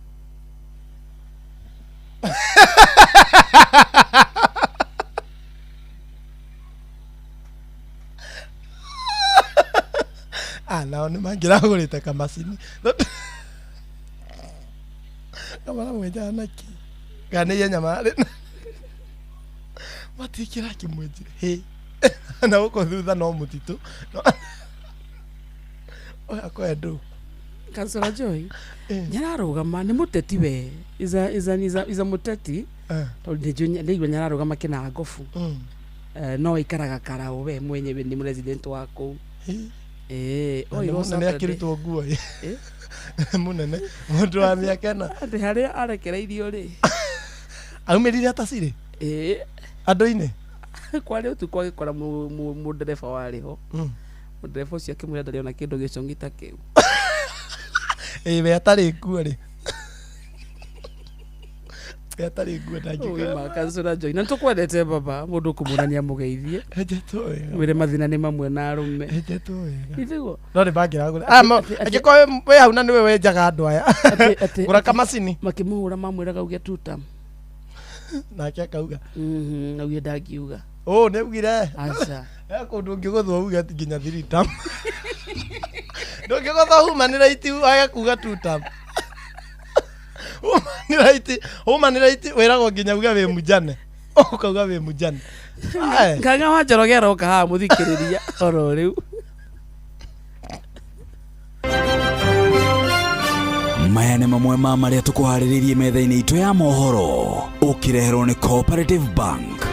Speaker 3: Ah, nao nĩ mangĩragũrĩte kamacini. Kamaramwenjaga naki. Kana nĩ ihenya marĩ. Matikĩra kĩmwenjire. Hĩ. Na gũkũ thutha no mũtitũ. Oya kwendũ.
Speaker 2: Kansela Joy nyararũgama nĩ mũteti we is a mũteti tondũ nĩnjũĩ nyararũgama kĩnangobu. No aikaraga Karau we mwenyewe nĩ president wa kũu. Ĩĩ, oirwo
Speaker 3: Nĩ
Speaker 2: Saturday.
Speaker 3: akĩrutwo nguo ĩ. Mũnene. Mũndũ wa mĩaka ĩna.
Speaker 2: Atĩ harĩa arekereirio rĩ.
Speaker 3: Aumĩrire atacirĩ?
Speaker 2: Ĩĩ.
Speaker 3: Andũ-inĩ?
Speaker 2: Kwarĩ ũtukũ agĩkora mũndereba warĩ ho. Mũndereba ũcio akĩmwĩra ndarĩ ona kĩndũ gĩcong'i ta kĩu.
Speaker 3: Ĩĩ we atarĩ nguo rĩ. We atarĩ nguo ndangĩkorwo.
Speaker 2: Ũgima Kansela Joy na nĩtũkwendete baba mũndũ ũkũmwĩra nĩamũgeithie.
Speaker 3: Enjetwo wega.
Speaker 2: Mwĩre mathĩna nĩ mamwe na arũme.
Speaker 3: Enjetwo wega.
Speaker 2: Ithuo.
Speaker 3: No nĩ mangĩragũra. Ah, angĩkorwo wĩ hau na nĩwe wenjaga andũ aya. Gũra kamacini.
Speaker 2: Makĩmũhũra mamwĩraga uge tuta.
Speaker 3: Nake akauga.
Speaker 2: Auge ndangiuga.
Speaker 3: Ũ nĩ augire.
Speaker 2: Aca.
Speaker 3: He kũndũ ũngĩgũthwo uge atĩ nginya three term. Ndũngĩgũthwo human right wage kuga two term. Human right, human right wĩragwo nginya uge wĩ mũjane. Ũkauga wĩ mũjane. Ae.
Speaker 2: Kang'a wa Njoroge aroka haha mũthikĩrĩria oro rĩu.
Speaker 1: Maya nĩ mamwe ma marĩa tũkũharĩrĩirie metha-inĩ itũ ya mohoro ũkĩreherwo nĩ Cooperative Bank.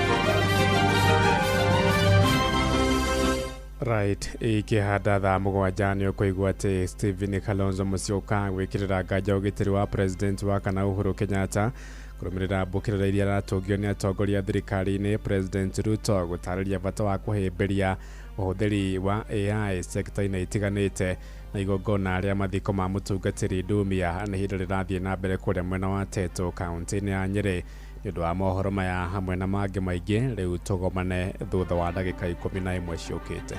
Speaker 15: Right, ikĩhanda thaa 7 nĩ ũkũigua atĩ Stephen Kalonzo Musyoka gwĩkĩrĩra nganja ũgitĩri wa president wa kana Uhuru Kenyatta kũrũmĩrĩra mbũkĩrĩra iria aratũngio nĩ atongoria thirikari-inĩ. President Ruto gũtarĩria bata wa kũhĩmbĩria ũhũthĩri wa AI sekta-inĩ itiganĩte na igongona rĩa mathiko ma mũtungatĩri Ndumia nĩ ihinda rĩrathiĩ na mbere kũrĩa mwena wa Teto kaunti-inĩ ya Nyĩrĩ. Nĩ ũndũ wa mohoro maya hamwe na mangĩ maingĩ rĩu tũgomane thutha wa ndagĩka 11 ciũkĩte.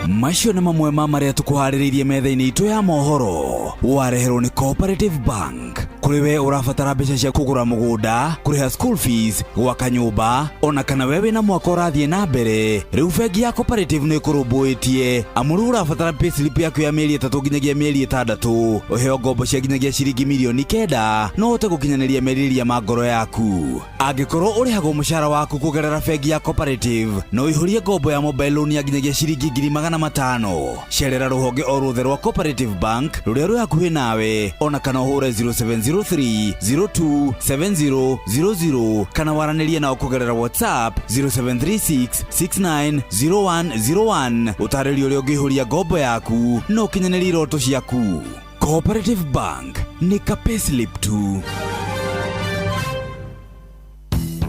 Speaker 1: Macio nĩ mamwe ma marĩa tũkũharĩrĩirie metha-inĩ itũ ya mohoro wareherwo nĩ Cooperative Bank. Kũrĩ we ũrabatara mbeca cia kũgũra mũgũnda, kũrĩha school fees, gwaka nyũmba, ona kana we wĩna mwaka ũrathiĩ na mbere, rĩu bengi ya Cooperative nĩ ĩkũrũmbũĩtie. Amu rĩu ũrabatara payslip yaku ya mĩeri 3 nginyagia mĩeri 6, ũheo ngombo cia nginyagia ciringi mirioni 9 no ũhote gũkinyanĩria merirĩria ma ngoro yaku. Angĩkorwo ũrĩhagwo mũcara waku kũgerera bengi ya Cooperative, no ũihũrie ngombo ya mobile loan ya nginyagia ciringi 500,000. Cerera rũhonge o ruothe rwa Cooperative Bank rũrĩa rwĩ hakuhĩ nawe, ona kana ũhũre 0703 02 70 00 kana waranĩrie nao kũgerera WhatsApp 0736 69 0101 ũtarĩrie ũrĩa ũngĩihũria ngombo yaku na ũkinyanĩrie iroto ciaku. Cooperative Bank nĩ ka payslip tu.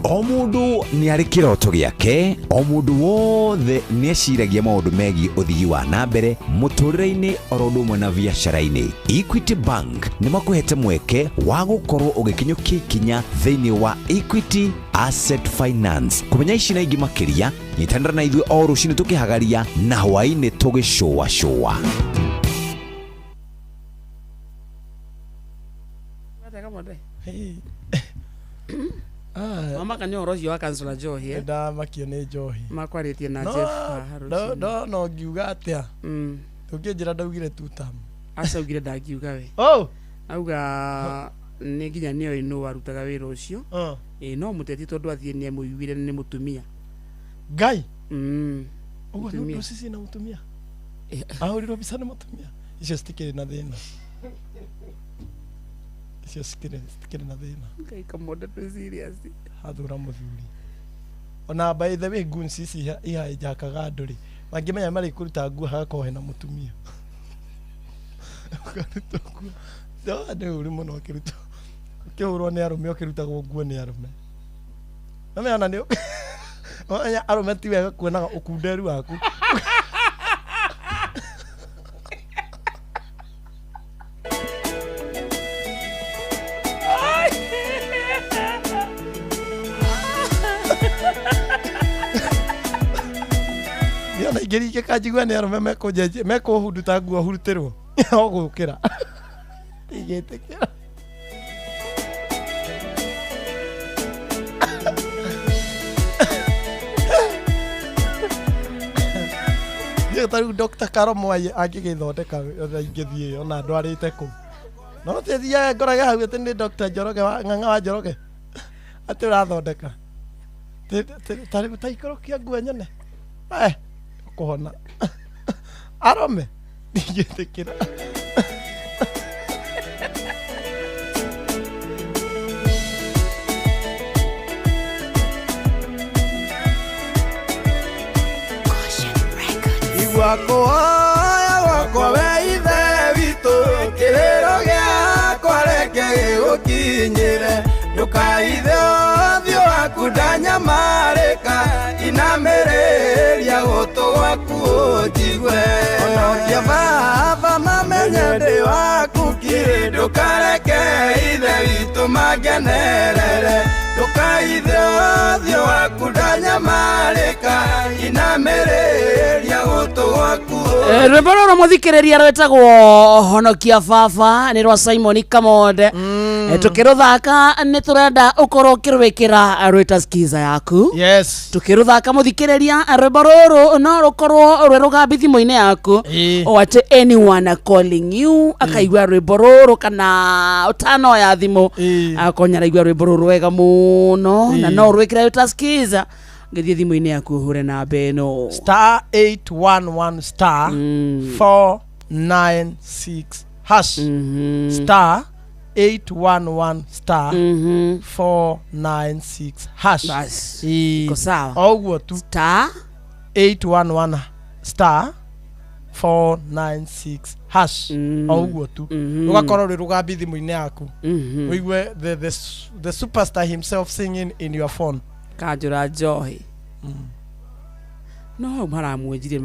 Speaker 9: O mũndũ nĩ arĩ kĩroto gĩake, o mũndũ wothe nĩ eciragia maũndũ megiĩ ũthii wa na mbere mũtũrĩre-inĩ oro ũndũ ũmwe na biacara-inĩ. Equity Bank nĩ makũhete mweke wa gũkorwo ũgĩkinyũkia ikinya thĩinĩ wa Equity Asset Finance. Kũmenya ici na ingĩ makĩria, nyitanĩra na ithuĩ o rũcinĩ tũkĩhagaria na hwaĩ-inĩ tũgĩcũacũa.
Speaker 2: Mama kanyo ũhoro ũcio wa Kansela Njohi eh?
Speaker 3: Ndamakio nĩ njohi.
Speaker 2: Makwarĩtie na
Speaker 3: No,
Speaker 2: Jeff haha rũcinĩ.
Speaker 3: no no ngiuga atĩa. Ndũngĩnjĩra ndaugire two term.
Speaker 2: Aca augire ndangiuga we.
Speaker 3: Oh.
Speaker 2: Auga nĩ nginya nĩoĩ nũ warutaga wĩra ũcio. Ĩ no mũteti tondũ athiĩ nĩ amũiguire nĩ mũtumia.
Speaker 3: Ngai. Ũguo nĩ
Speaker 2: Mũtumia.
Speaker 3: ũndũ ũcio na mũtumia. Ahũrirwo mbica nĩ mũtumia. Icio citikĩrĩ na thĩna. Icio citikĩrĩ na thĩna.
Speaker 2: Ngai Kamonde twĩ serious.
Speaker 3: Athura mũthuri. Ona by the way goons ici ihaijakaga andũ rĩ, mangĩmenya marĩ kũruta nguo hagakorwo hena mũtumia. Ũkaruta nguo. No, nĩ ũru mũno ũkĩruta. Ũkĩhũrwo nĩ arũme ũkĩrutagwo nguo nĩ arũme. Namenya ona nĩ Wamenya arũme ti wega kuonaga ũkunderu waku. Niĩ ona ingĩringĩka njigue nĩ arũme mekũnjenjia mekũhunduta nguo hurutĩrwo o gũkĩra. Ndigĩtĩkĩra. Niĩ ta rĩu Dr. Karo Mwai angĩgĩthondeka ona ingĩthiĩ ona ndwarĩte kũ. No tĩthiaga ngorage hau atĩ nĩ Dr. Njoroge wa Ng'ang'a wa Njoroge atĩ ũrathondeka. Ta rĩu ta ikũrũkia nguo nyone. Eh, kũhona. Arũme ndingĩtĩkĩra.
Speaker 13: Igua kũhoya gwakwa we ithe witũ kĩrĩro gĩakwa reke gĩgũkinyĩre ndũkaithe ũthiũ waku ndanyamarĩka inamĩrĩria gũtũ gwaku ũnjigue honokia baba mamenye ndĩ waku kirĩ ndũkareke ithe witũ mangenerere ndũkaithe ũthiũ waku ndanyamarĩka inamĩrĩria gũtũ gwaku
Speaker 2: Rwĩmbo rũrũ mũthikĩrĩria rwĩtagwo honokia baba nĩ rwa Simon Kamonde. Tũkĩrũthaka nĩ tũrenda ũkorwo ũkĩrwĩkĩra rwĩta skiza yaku.
Speaker 3: Yes.
Speaker 2: Tũkĩrũthaka mũthikĩrĩria rwĩmbo rũrũ no rũkorwo rwĩ rũgambi thimũ-inĩ yaku o atĩ anyone calling you akaigua rwĩmbo rũrũ kana ũtanoya thimũ akorwo nĩaraigua rwĩmbo rũrũ wega mũno na no ũrwĩkĩre rwĩta skiza ngĩthiĩ thimũ-inĩ yaku ũhũre namba ĩno
Speaker 3: Star 811 star 496 hash. Star 811 star 496 hash.
Speaker 2: Bas.
Speaker 3: Ĩĩ.
Speaker 2: Iko sawa.
Speaker 3: O ũguo tu.
Speaker 2: Star
Speaker 3: 811 star 496 hash. O ũguo tu. Ũgakorwo rwĩ rũgambi thimũ-inĩ yaku. Ũigue the superstar himself singing in your phone.
Speaker 2: Kanjũra njohi. No hau maramwenjire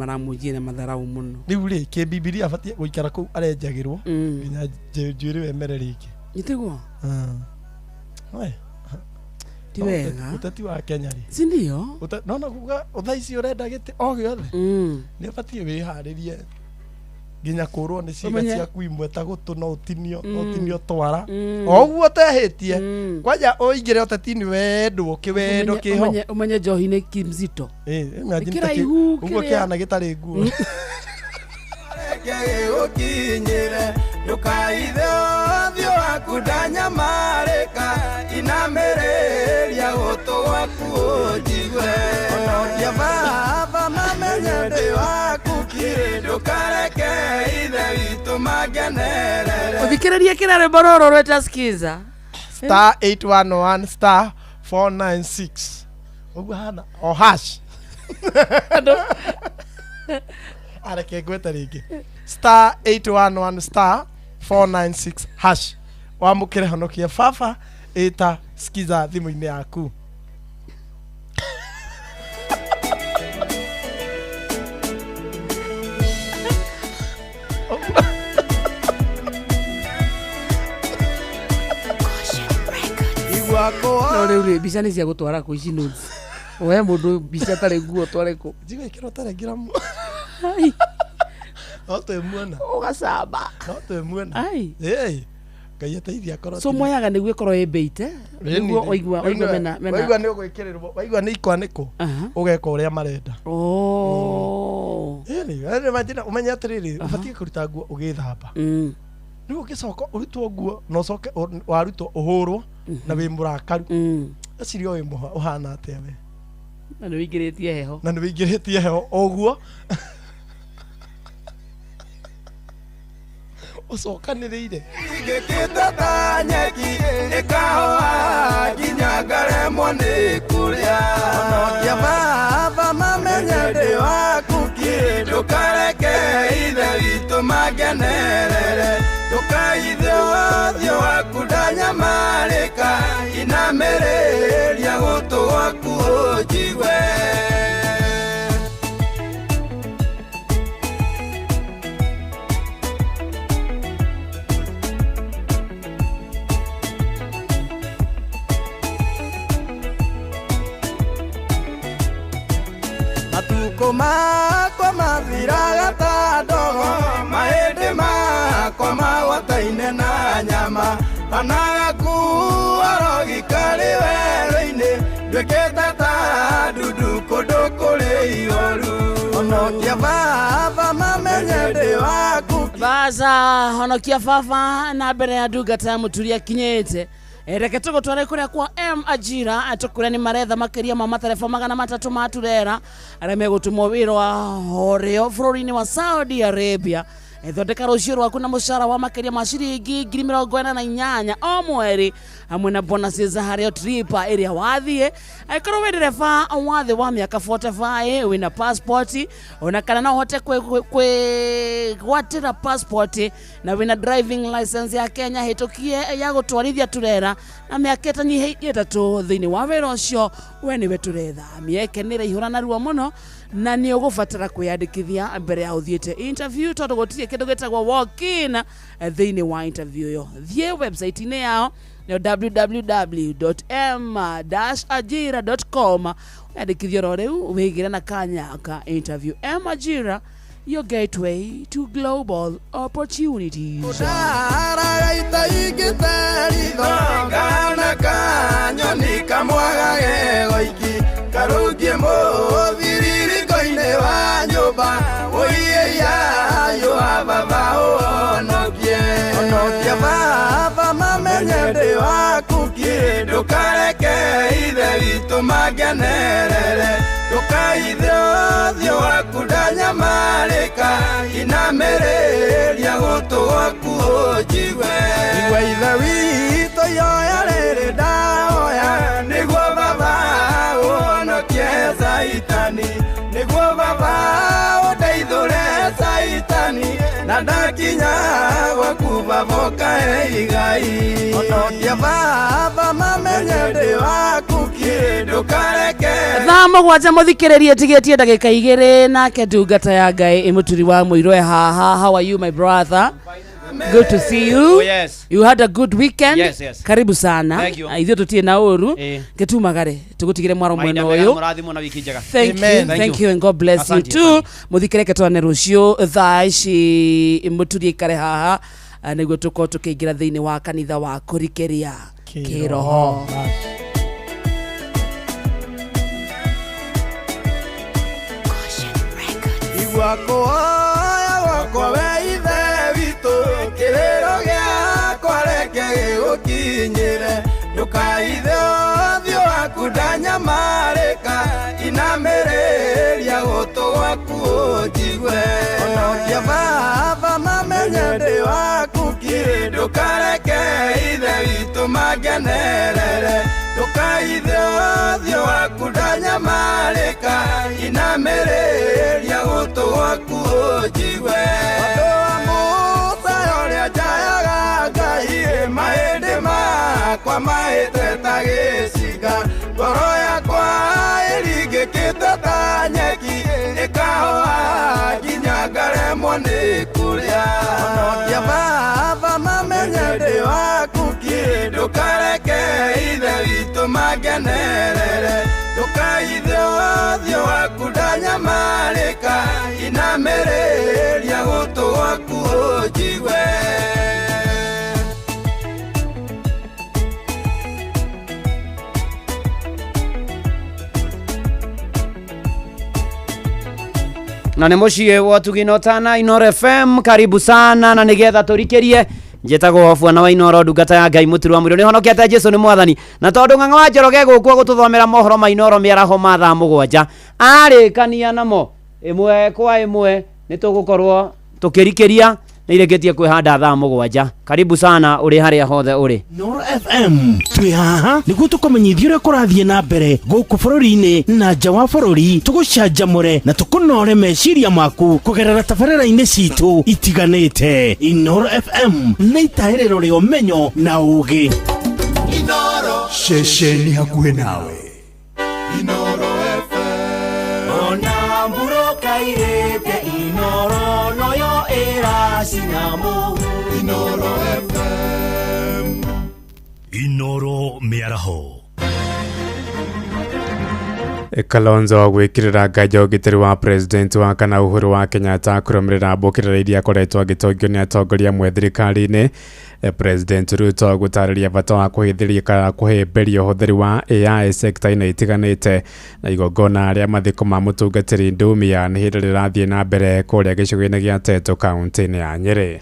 Speaker 2: na matharau mũno.
Speaker 3: Rĩu rĩ kĩbibilia abatiĩ gũikara kũu arenjagĩrwo nginya njuĩrĩ wemere rĩngĩ.
Speaker 2: Nĩtiguo?
Speaker 3: We.
Speaker 2: Ti wega.
Speaker 3: Ũteti wa Kenya rĩ.
Speaker 2: Si ndio?
Speaker 3: Nona kuga thaa ici ũrenda gĩtĩ o gĩothe. Nĩ ũbatiĩ wĩharĩrie nginya kũrwo nĩ ciĩga ciaku imwe ta gũtũ no ũtinio no ũtinio twara. O ũguo ũtehĩtie. Kwanja ũingĩre ũteti-inĩ wendwo kĩwendo kĩho.
Speaker 2: Ũmenye njohi nĩ kimzito.
Speaker 3: Imagine ta
Speaker 2: Kĩraihu
Speaker 3: ũguo
Speaker 2: kĩrĩa.
Speaker 3: kĩhana gĩtarĩ nguo.
Speaker 13: Reke gĩgũkinyĩre ndũkaithe ũthiũ waku ndanyamarĩka inamĩrĩria gũtũ gwaku ũnjigue honokia baba mamenye ndĩ waku kirĩ ndũkareke ithe witũ mangenerere
Speaker 2: Ũthikĩrĩrie kĩrĩa rwĩmbo rũrũ rwĩta skiza.
Speaker 3: Star 811 star 496 ũguo hana o hash. Areke ngwete rĩngĩ. Star 811 star 496 hash. Wamũkĩre honokia baba ĩta skiza thimũ-inĩ yaku.
Speaker 2: No rĩu rĩ mbica nĩ cia gũtwara kũ ici notes. Woe mũndũ mbica tarĩ nguo tware kũ.
Speaker 3: Njigua ĩkĩrwo telegiramu. No twĩmuona.
Speaker 2: Ũgacamba.
Speaker 3: No twĩmuona.
Speaker 2: Ai.
Speaker 3: Ĩĩ. Ngai ateithia akorwo
Speaker 2: So moyaga nĩguo ĩkorwo ĩmbĩite. Nĩguo waigua waigua mena mena.
Speaker 3: Waigua nĩ ũgwĩkĩrĩrwo waigua nĩ ikwanĩkwo ũgeka ũrĩa marenda.
Speaker 2: Oh.
Speaker 3: Ĩni, imagine ũmenye atĩrĩrĩ ũbatiĩ kũruta nguo ũgĩthamba. Rĩu ũngĩcoka ũrutwo nguo na ũcoke warutwo ũhũrwo na wĩ mũrakaru, eciria wĩ ũhana atĩa we?
Speaker 2: Na nĩ wĩingĩrĩtie heho.
Speaker 3: Na nĩ wĩingĩrĩtie heho ũguo ũcokanĩrĩire.
Speaker 13: Ngĩkĩte ta nyeki ĩkahoa nginya ngaremwo nĩ kũrĩa. Honokia baba mamenye ndĩ waku ki, ndũkareke ithe witũ mangenerere, ndũkaithe ũthiũ waku ndanyamarĩka, inamĩrĩria gũtũ gwaku ũnjigue. Matukũ makwa mathiraga ta ndogo, mahĩndĩ makwa magwataine na nyama, kana gakua rogi karĩ werũ-inĩ, nduĩkĩte ta ndundu kũndũ kũrĩ ihoru. Honokia baba mamenye ndĩ waku.
Speaker 2: Baza honokia baba na mbere ya ndungata ya mũturi akinyĩte. Reke tũgũtware kũrĩa kwa M Ajira atũkũrĩa nĩ maretha makĩria ma matereba 300 ma turera arĩa megũtũmwo wĩra wa horĩo bũrũri-inĩ wa Saudi Arabia. Thondeka rũciũ rwaku na mũcara wa makĩria ma ciringi 48,000 o mweri hamwe na bonuses harĩ o trip ĩrĩa wathiĩ. Angĩkorwo wĩ ndereba wa thĩ wa mĩaka 45 wĩna passport ona kana no ũhote kwĩgwatĩra passport na wĩna driving license ya Kenya hĩtũkie ya gũtwarithia turera na mĩaka ĩtanyihĩirie 3 thĩinĩ wa wĩra ũcio, we nĩwe tũretha. Mĩeke nĩ ĩraihũra narua mũno na nĩ ũgũbatara kwĩyandĩkithia mbere ya ũthiĩte interview tondũ gũtirĩ kĩndũ gĩtagwo walk in thĩinĩ wa interview ĩyo. Thiĩ website-inĩ yao nĩyo www.m-ajira.com wĩyandĩkithie oro rĩu wĩgĩre na kanya ka interview. M Ajira, your gateway to global opportunities.
Speaker 13: Ndaraga ingĩte ritho, kana kanyoni kamwaga gegoiki, karũngie mũthiririko-inĩ wa nyũmba, ũiĩiayũ wa baba ũhonokie. Honokia baba mamenye ndĩ waku ki, ndũkareke ithe witũ mangenerere, ndũkaithe ũthiũ waku ndanyamarĩka, inamĩrĩria gũtũ gwaku ũnjigue. Igua ithe witũ ihoya rĩrĩ ndahoya, nĩguo baba ũhonokie Caitani, nĩguo baba ũndeithũre Caitani, na ndakinya gwaku baba ũkahe igai. Honokia baba mamenye ndĩ waku ki, ndũkareke.
Speaker 2: Thaa 7 mũthikĩrĩrie tigĩtie ndagĩka 2 nake ndungata ya Ngai ĩmũturi wa mũirwe haha. How are you my brother? Good to see you.
Speaker 12: Oh, yes.
Speaker 2: You had a good weekend.
Speaker 12: Yes, yes.
Speaker 2: Karibu sana.
Speaker 12: Thank you.
Speaker 2: Ithuĩ tũtirĩ na ũru. Gĩtumagare tũgũtigĩre mwaro
Speaker 12: Mahinda
Speaker 2: mwena
Speaker 12: mega,
Speaker 2: ũyũ.
Speaker 12: mũrathimwo na wiki njega.
Speaker 2: Thank you. Thank you and God bless you
Speaker 12: Asante.
Speaker 2: too. Mũthikĩrĩke twane rũciũ thaa ici mũturi aikare haha nĩguo tũkorwo tũkĩingĩra thĩinĩ wa kanitha wa kũrikĩria kĩroho.
Speaker 13: Igua kũhoya gwakwa we ithe witũ, kĩrĩro gĩakwa reke gĩgũkinyĩre, ndũkaithe ũthiũ waku ndanyamarĩka, inamĩrĩria gũtũ gwaku ũnjigue. Honokia baba mamenye ndĩ waku ki, ndũkareke ithe witũ mangenerere, ndũkaithe ũthiũ waku ndanyamarĩka, inamĩrĩria gũtũ gwaku ũnjigue. Ũndũ wa Musa ũrĩa njayaga Ngai, mahĩndĩ makwa mahĩte ta gĩcinga, ngoro yakwa ĩringĩkĩte ta nyeki, ĩkahoa nginya ngaremwo nĩ kũrĩa. Honokia baba mamenye ndĩ waku ki, ndũkareke ithe witũ mangenerere, ndũkaithe ũthiũ waku ndanyamarĩka, inamĩrĩria gũtũ gwaku ũnjigue.
Speaker 12: Na nĩ mũciĩ wa Tuginotana Inoro FM, karibu sana na nĩgetha tũrikĩrie
Speaker 2: Njĩtagwo Bwana wa Inoro, ndungata ya Ngai mũturu wa mũrĩo. Nĩhonokete Jesu nĩ mwathani. Na tondũ Ng'ang'a wa Njoroge gũkũ gũtũthomera mohoro ma Inoro mĩaraho ma thaa 7 arĩkania namo ĩmwe kwa ĩmwe nĩtũgũkorwo tũkĩrikĩria nĩ irĩkĩtie kwĩhanda thaa 7. Karibu sana ũrĩ harĩa hothe ũrĩ.
Speaker 18: Noro FM twĩ haha nĩguo tũkũmenyithia ũrĩa kũrathiĩ na mbere gũkũ bũrũri-inĩ na nja wa bũrũri, tũgũcanjamũre na tũkũnore meciria maku kũgerera tabarĩra-inĩ citũ itiganĩte. Inoro FM nĩ itahĩrĩro rĩa ũmenyo na ũũgĩ.
Speaker 5: Inoro ceceni hakuhĩ nawe.
Speaker 7: Inoro FM ona mburoka irĩte Inoro noyo ĩracina Inoro FM.
Speaker 17: Inoro mĩaraho.
Speaker 15: Kalonzo gwikirira nganja ũgitĩri wa president wa kana Uhuru wa Kenyatta kũrũmĩrĩra mbũkĩrĩra iria akoretwo agĩtongio nĩ atongoria amwe thirikari-inĩ. President Ruto gũtarĩria bata wa kũhĩmbĩria kana kũhĩmbĩria ũhũthĩri wa AI sekta-inĩ itiganĩte. Na igongona rĩa mathiko ma mũtungatĩri Ndumia nĩ hĩndĩ rĩrathiĩ na mbere kũrĩa gĩcigo-inĩ gĩa Teto kaunti-inĩ ya Nyĩrĩ.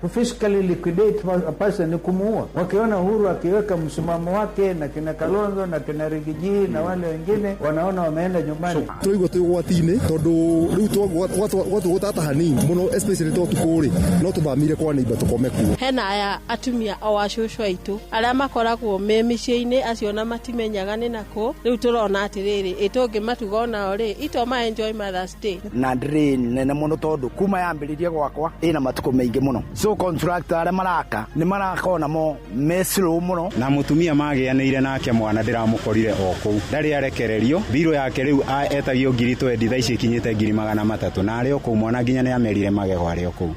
Speaker 12: To physically liquidate a person ni kumuua. Wakiona Uhuru akiweka msimamo wake na kina Kalonzo na kina Rigiji na wale wengine wanaona wameenda nyumbani.
Speaker 6: So tũraigua twĩ ũgwati-inĩ tondũ rĩu twagũtata hanini mũno especially to tukũ rĩ no tũthamire kwa neighbor tũkome kuo.
Speaker 14: Hena aya atumia o acũcũ aitũ arĩa makoragwo me mĩciĩ-inĩ acio na matimenyaga nĩ nakũ. Rĩu tũrona atĩrĩrĩ ĩtũngĩmatuga onao rĩ itoma enjoy Mother's Day.
Speaker 19: Na ndĩrĩ nene mũno tondũ kuma yambĩrĩrie gwakwa ĩna matukũ maingĩ mũno. So contractor arĩa maraka nĩ maraka onamo me slow mũno.
Speaker 21: Na mũtumia magĩanĩire nake mwana ndĩramũkorire o kũu ndarĩ arekererio mbirũ yake rĩu etagio 20,000 thaa ici ikinyĩte 300,000 na arĩ o kũu mwana nginya nĩ amerire magego arĩ o kũu.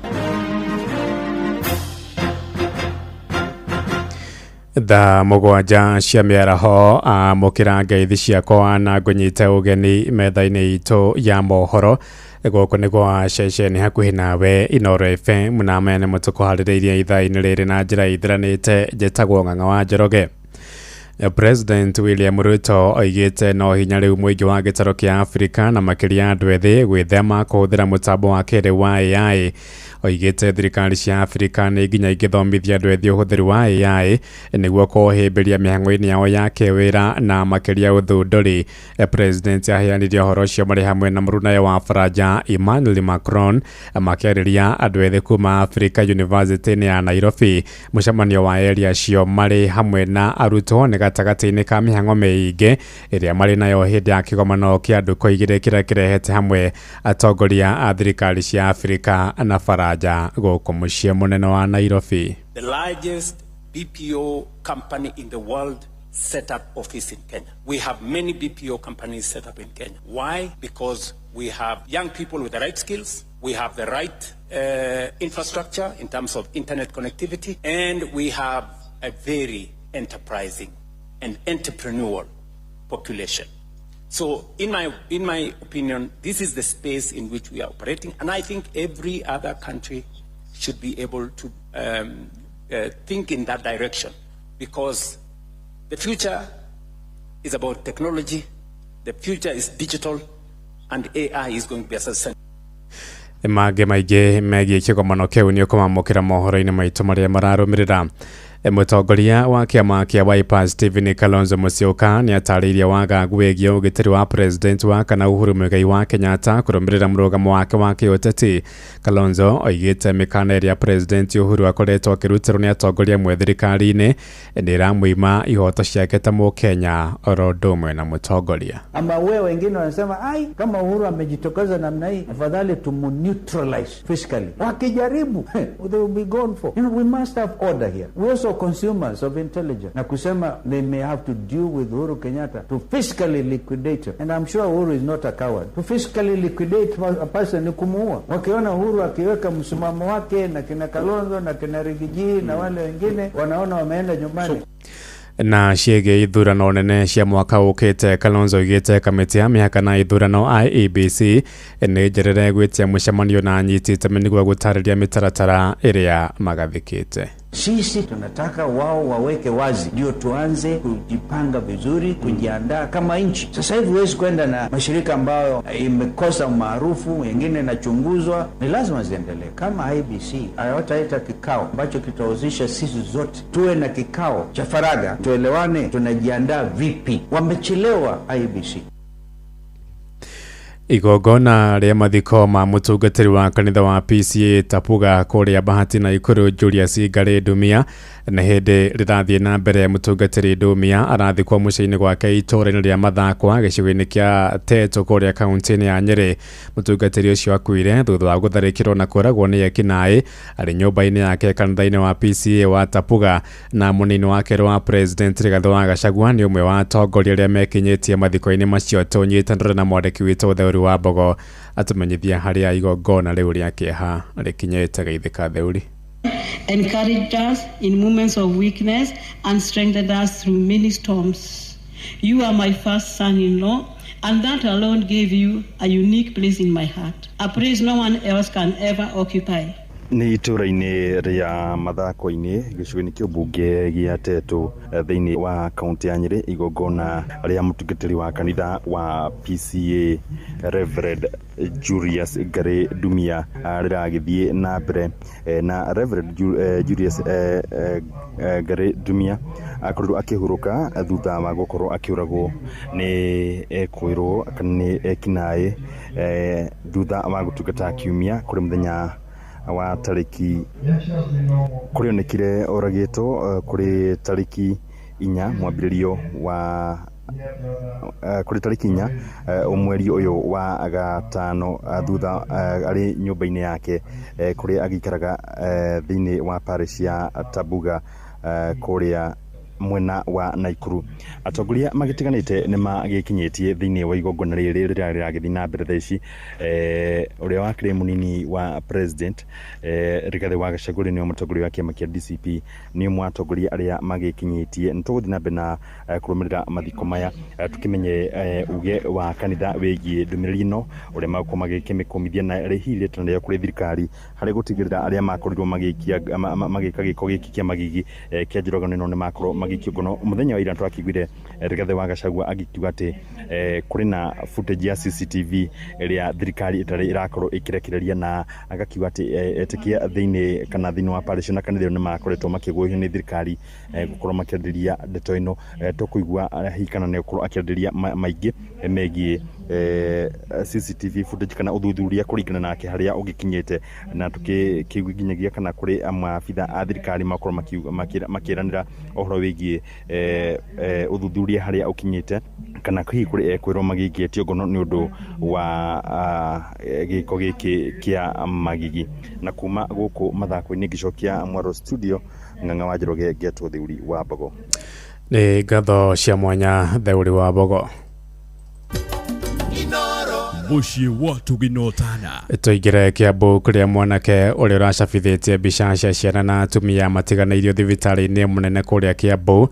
Speaker 15: Thaa 7 cia mĩaraho amũkĩra ngeithi ciakwa na ngũnyite ũgeni metha-inĩ itũ ya mohoro. Gũkũ nĩ gwa ceceni hakuhĩ nawe Inoro FM na maya nĩmo tũkũharĩrĩirie ithaa-inĩ rĩrĩ na njĩra ithiranĩte. Njĩtagwo Ng'ang'a wa Njoroge. President William Ruto oigĩte no hinya rĩu mũingĩ wa gĩtarũ kĩa Afrika na makĩria andũ ethĩ gwĩthema kũhũthĩra mũtambo wa kĩrĩu wa AI. Oigĩte thirikari cia Afrika nĩ nginya ingĩthomithia andũ ethĩ ũhũthĩri wa AI nĩguo kũhĩmbĩria mĩhang'o-inĩ yao ya kĩwĩra na makĩria ũthundũri. President aheanire ũhoro ũcio marĩ hamwe na mũrunawe wa Faranja Emmanuel Macron makĩarĩria andũ ethĩ kuma Africa University-inĩ ya Nairobi. Mũcemanio wa erĩ acio marĩ hamwe na arutwo nĩ gatagatĩ-inĩ ka mĩhang'o mĩingĩ ĩrĩa marĩ nayo hĩndĩ ya kĩgomano kĩa ndukũ igĩrĩ kĩrĩa kĩrehete hamwe atongoria a thirikari cia Afrika na Faranja gũkũ mũciĩ mũnene wa Nairobi.
Speaker 22: The largest BPO company in the world set up office in Kenya. We have many BPO companies set up in Kenya. Why? Because we have young people with the right skills, we have the right infrastructure in terms of internet connectivity, and we have a very enterprising and entrepreneurial population. So in my opinion, this is the space in which we are operating, and I think every other country should be able to think in that direction, because the future is about technology, the future is digital, and AI is going to be essential.
Speaker 15: Mangĩ maingĩ megiĩ kĩgomano kĩu nĩ ũkũmamũkĩra mohoro-inĩ maitũ marĩa mararũmĩrĩra. Mũtongoria wa kĩama kĩa Wiper Stephen Kalonzo Musyoka nĩ atarĩirie wagagu wĩgiĩ ũgitĩri wa president wa kana Uhuru Muigai wa Kenyatta kũrũmĩrĩra mũrũgamo wake wa kĩũteti. Kalonzo oigĩte mĩkana ĩrĩa president Uhuru akoretwo akĩrutĩrwo nĩ atongoria amwe thirikari-inĩ nĩ ĩramũima ihoto ciake ta Mũkenya oro ũndũ ũmwe na mũtongoria.
Speaker 12: Ama we wengine wanasema ai, kama Uhuru amejitokeza namna hii afadhali tumuneutralize fiscally. Wakijaribu they will be gone for. You know, we must have order here. We also consumers of intelligence. Na kusema they may have to deal with Uhuru Kenyatta to fiscally liquidate him. And I'm sure Uhuru is not a coward. To fiscally liquidate a person ni kumuua. Wakiona Uhuru akiweka msimamo wake na kina Kalonzo na kina Rigiji na wale wengine wanaona wameenda nyumbani.
Speaker 15: Na ciĩgiĩ ithurano nene cia mwaka ũkĩte, Kalonzo oigĩte kamĩtĩ ya mĩhaka na ithurano IEBC nĩ njerere gwĩtia mũcemanio na anyiti itemi nĩguo gũtarĩria mĩtaratara ĩrĩa magathĩkĩte.
Speaker 12: Sisi tunataka wao waweke wazi, ndio tuanze kujipanga vizuri, kujiandaa kama nchi. Sasa hivi huwezi kwenda na mashirika ambayo imekosa umaarufu, wengine inachunguzwa, ni lazima ziendelee. Kama IBC hawataita kikao ambacho kitahusisha sisi zote, tuwe na kikao cha faragha, tuelewane tunajiandaa vipi. Wamechelewa IBC.
Speaker 15: Igongona rĩa mathiko ma mũtungatĩri wa kanitha wa PCA Tapuga kũrĩa Bahati na Ikuru Julius Ngari Ndumia nĩ hĩndĩ rĩrathiĩ na mbere. Mũtungatĩri Ndumia arathikwo mũciĩ-inĩ gwake itũũra-inĩ rĩa Mathakwa gĩcigo-inĩ kĩa Teto kũrĩa kaunti-inĩ ya Nyĩrĩ. Mũtungatĩri ũcio akuire thutha wa gũtharĩkĩrwo na kũũragwo nĩ ekinaĩ arĩ nyũmba-inĩ yake kanitha-inĩ wa PCA wa Tapuga. Na mũnini wa kerĩ wa president Rigathĩ wa Gachagua nĩ ũmwe wa atongoria arĩa mekinyĩtie mathiko-inĩ macio. Tũnyitanĩre na mwandĩki witũ Theuri wa Mbogo atũmenyithia harĩa igongona rĩu rĩa kĩeha rĩkinyĩte. Geithĩka Theuri.
Speaker 8: Encouraged us in moments of weakness and strengthened us through many storms. You are my first son-in-law, and that alone gave you a unique place in my heart, a place no one else can ever occupy.
Speaker 16: Nĩ itũũra-inĩ rĩa Mathako-inĩ gĩcigo-inĩ kĩa ũmbunge gĩa Teto thĩinĩ wa kaunti ya Nyĩrĩ, igongona rĩa mũtungatĩri wa kanitha wa PCA Reverend Julius Ngari Ndumia rĩragĩthiĩ na mbere. Na Reverend Julius Ngari Ndumia akorirwo akĩhurũka thutha wa gũkorwo akĩũragwo nĩ ekwĩrwo kana nĩ ekinaĩ thutha wa gũtungata kiumia kũrĩ mũthenya wa tarĩki kũrĩ onekire oragĩtwo kũrĩ tarĩki 4 mwambĩrĩrio wa kũrĩ tarĩki 4 mweri ũyũ wa gatano thutha arĩ nyũmba-inĩ yake kũrĩa agĩikaraga thĩinĩ wa parish ya Tabuga kũrĩa mwena wa Naikuru. Atongoria magĩtiganĩte nĩ magĩkinyĩtie thĩinĩ wa igongona rĩrĩ rĩrĩa rĩragĩthiĩ na mbere thaa ici. Ũrĩa wakĩrĩ mũnini wa president Rigathĩ wa Gachagua nĩwe mũtongoria wa kĩama kĩa DCP, nĩ ũmwe wa atongoria arĩa magĩkinyĩtie. Nĩ tũgũthiĩ na mbere na kũrũmĩrĩra mathiko maya tũkĩmenye uge wa kanitha wĩgiĩ ndũmĩrĩri ĩno, ũrĩa magũkorwo magĩkĩmĩkũmithia na hihi rĩtana rĩao kũrĩ thirikari harĩ gũtigĩrĩra arĩa makorirwo magĩka gĩko gĩkĩ kĩa magigi kĩa njũragano ĩno nĩ makorwo magĩkĩũngano. Mũthenya wa ira twakĩiguire Rigathĩ wa Gachagua agĩkiuga atĩ kũrĩ na footage ya CCTV ĩrĩa thirikari ĩtarĩ ĩrakorwo ĩkĩrekereria, na agakiuga atĩ etĩkia thĩinĩ kana thĩinĩ wa parish na kanitha ĩyo nĩ makoretwo makĩguũrio nĩ thirikari gũkorwo makĩarĩrĩria ndeto ĩno. Tũkũigua hihi kana nĩ gũkorwo akĩarĩrĩria maingĩ megiĩ CCTV footage kana ũthuthuria kũringana nake harĩa ũgĩkinyĩte, na tũkĩigua nginyagia kana kũrĩ maabitha a thirikari makorwo makĩranĩra ũhoro wĩgiĩ ũthuthuria harĩa ũkinyĩte, kana hihi kũrĩ ekwĩrwo magĩikĩtio ngono nĩ ũndũ wa gĩko gĩkĩ kĩa magigi. Na kuma gũkũ Mathako-inĩ ngĩcokia Mwaro studio, Ng'ang'a wa Njoroge ngetwo Theuri wa Mbogo.
Speaker 15: Nĩ ngatho cia mwanya Theuri wa Mbogo.
Speaker 5: Mũciĩ wa Tũginotana.
Speaker 15: Tũingĩre Kĩambu kũrĩa mwanake ũrĩa ũracabithĩtie mbica cia ciana na atumia matiganĩirio thibitarĩ-inĩ mũnene kũrĩa Kĩambu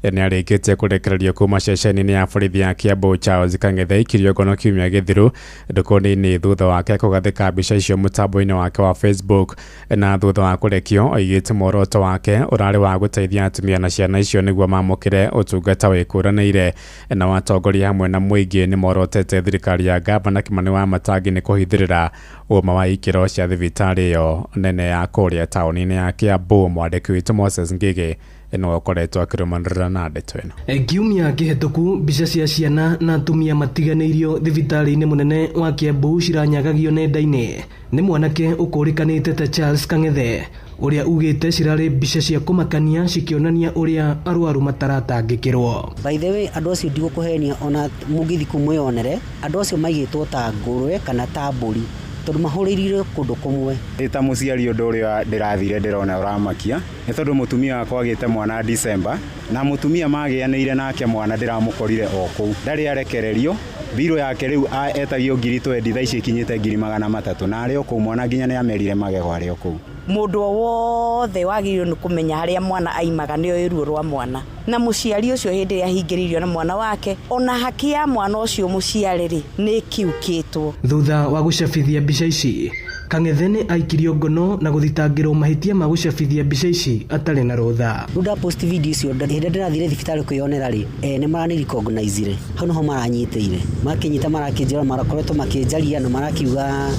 Speaker 15: nĩ arĩkĩtie kũrekererio kuma ceceni-inĩ ya borithi ya Kĩambu. Charles Kang'ethe aikirio ngono kiumia gĩthiru ndũkũ-inĩ thutha wake kũgathĩka mbica icio mũtambo-inĩ wake wa Facebook. Na thutha wa kũrekio oigĩte muoroto wake ũrarĩ wa gũteithia atumia na ciana icio nĩguo mamũkĩre ũtungata wĩkũranĩire. Na watongoria hamwe na mũingĩ nĩ morotete thirikari ya gavana Kimani wa Matangi nĩ kũhithĩrĩra ũma wa ikĩro cia thibitarĩ ĩyo nene ya kũrĩa taũni-inĩ ya Kĩambu. Mwandĩki witũ Moses Ngige nĩwe ũkoretwo akĩrũmanĩrĩra na ndeto ĩno.
Speaker 23: Kiumia kĩhetũku mbica cia ciana na atumia matiganĩirio thibitarĩ-inĩ mũnene wa Kĩambu ciranyagagio nenda-inĩ nĩ mwanake ũkũrĩkanĩte ta Charles Kang'ethe ũrĩa ugĩte cirarĩ mbica cia kũmakania cikĩonania ũrĩa arwaru mataratangĩkĩrwo.
Speaker 24: By the way, andũ acio ndigũkũhenia ona mũngĩthiĩ kũu mwĩyonere, andũ acio maigĩtwo ta ngũrwe kana ta mbũri tondũ mahũrĩrire kũndũ kũmwe.
Speaker 21: Ndĩ ta mũciari ũndũ ũrĩa ndĩrathire ndĩrona ũramakia nĩ tondũ mũtumia wakwa agĩte mwana December, na mũtumia magĩanĩire nake mwana ndĩramũkorire o kũu, ndarĩ arekererio. Mbirũ yake rĩu etagio ngiri 20, thaa ici ikinyĩte ngiri 300, na arĩ o kũu mwana nginya nĩ amerire magego arĩ o kũu.
Speaker 25: Mũndũ o wothe wagĩrĩirwo nĩ kũmenya harĩa mwana aimaga nĩoĩ ruo rwa mwana, na mũciari ũcio hĩndĩ ĩrĩa ahingĩrĩirio na mwana wake, ona haki ya mwana ũcio mũciare rĩ nĩ ĩkiukĩtwo.
Speaker 23: Thutha wa gũcabithia mbica ici, Kang'ethe nĩ aikirio ngono na gũthitangĩrwo mahĩtia ma gũcabithia mbica ici atarĩ na rũtha.
Speaker 24: Rĩu ndapost video icio hĩndĩ ĩrĩa ndĩrathire thibitarĩ kwĩyonera rĩ, nĩ marani recognize-ire hau niho maranyitĩire, makĩnyita marakĩnjĩra, marakoretwo makĩnjaria na marakiuga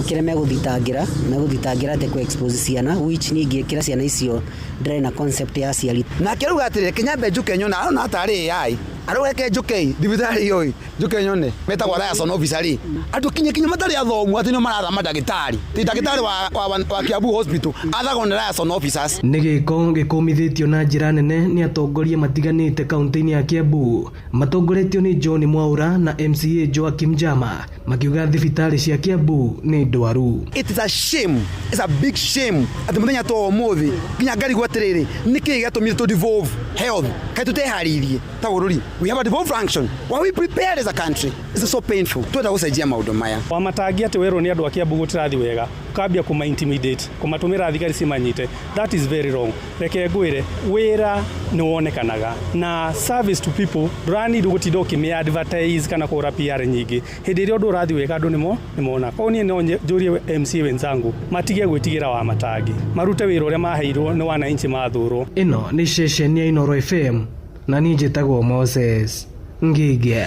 Speaker 24: kĩrĩa megũthitangĩra atĩ kũ expose ciana, which niĩ ngĩkĩra ciana icio ndĩrarĩ na concept ya aciari.
Speaker 1: Nake rĩu atĩrĩ, kinyambe njuke nyone, arona tarĩ AI arauga reke njuke thibitarĩ iyo njuke nyone metagwo liaison officer rĩ, andũ kinya matarĩ athomu atĩ nĩo maratha mandagĩtarĩ, ti ndagĩtarĩ wa Kiambu Hospital athagwo nĩ liaison officers.
Speaker 23: Nĩ gĩko gĩkũmithĩtio na njĩra nene nĩ atongoria matiganĩte kaunti-inĩ ya Kiambu matongoretio nĩ John Mwaura na MCA Joakim Jama makiuga thibitarĩ cia Kiambu nĩ ndwaru.
Speaker 1: It is a shame, it's a big shame atĩ mũthenya ta ũmũthĩ nginya ngarigwo atĩrĩrĩ, nĩkĩĩ gĩatũmire tũ devolve health, kaĩ tũteharĩirie ta bũrũri? We have a devolved function. Were we prepared as a country? It's so painful. Twenda gũcenjia maũndũ maya.
Speaker 4: Wamatangi atĩ werwo nĩ andũ a Kiambu gũtirathi wega, ũkambia kũma intimidate, kũmatũmĩra thigari cimanyite. That is very wrong. Reke ngwĩre, wĩra nĩ wonekanaga na service to people ndũranid gũtinda ũkĩmĩ advertise kana kũgũra PR nyingĩ. Hĩndĩ ĩrĩa ũndũ ũrathiĩ wega andũ nĩmo nĩmona. Koguo niĩ no njũrie MCA wenzangu matige gwĩtigĩra Wamatangi, marute wĩra ũrĩa maheirwo nĩ wananchi mathurwo.
Speaker 23: Ĩno nĩ ceceni ya Inooro FM na niĩ njĩtagwo Moses Ngige.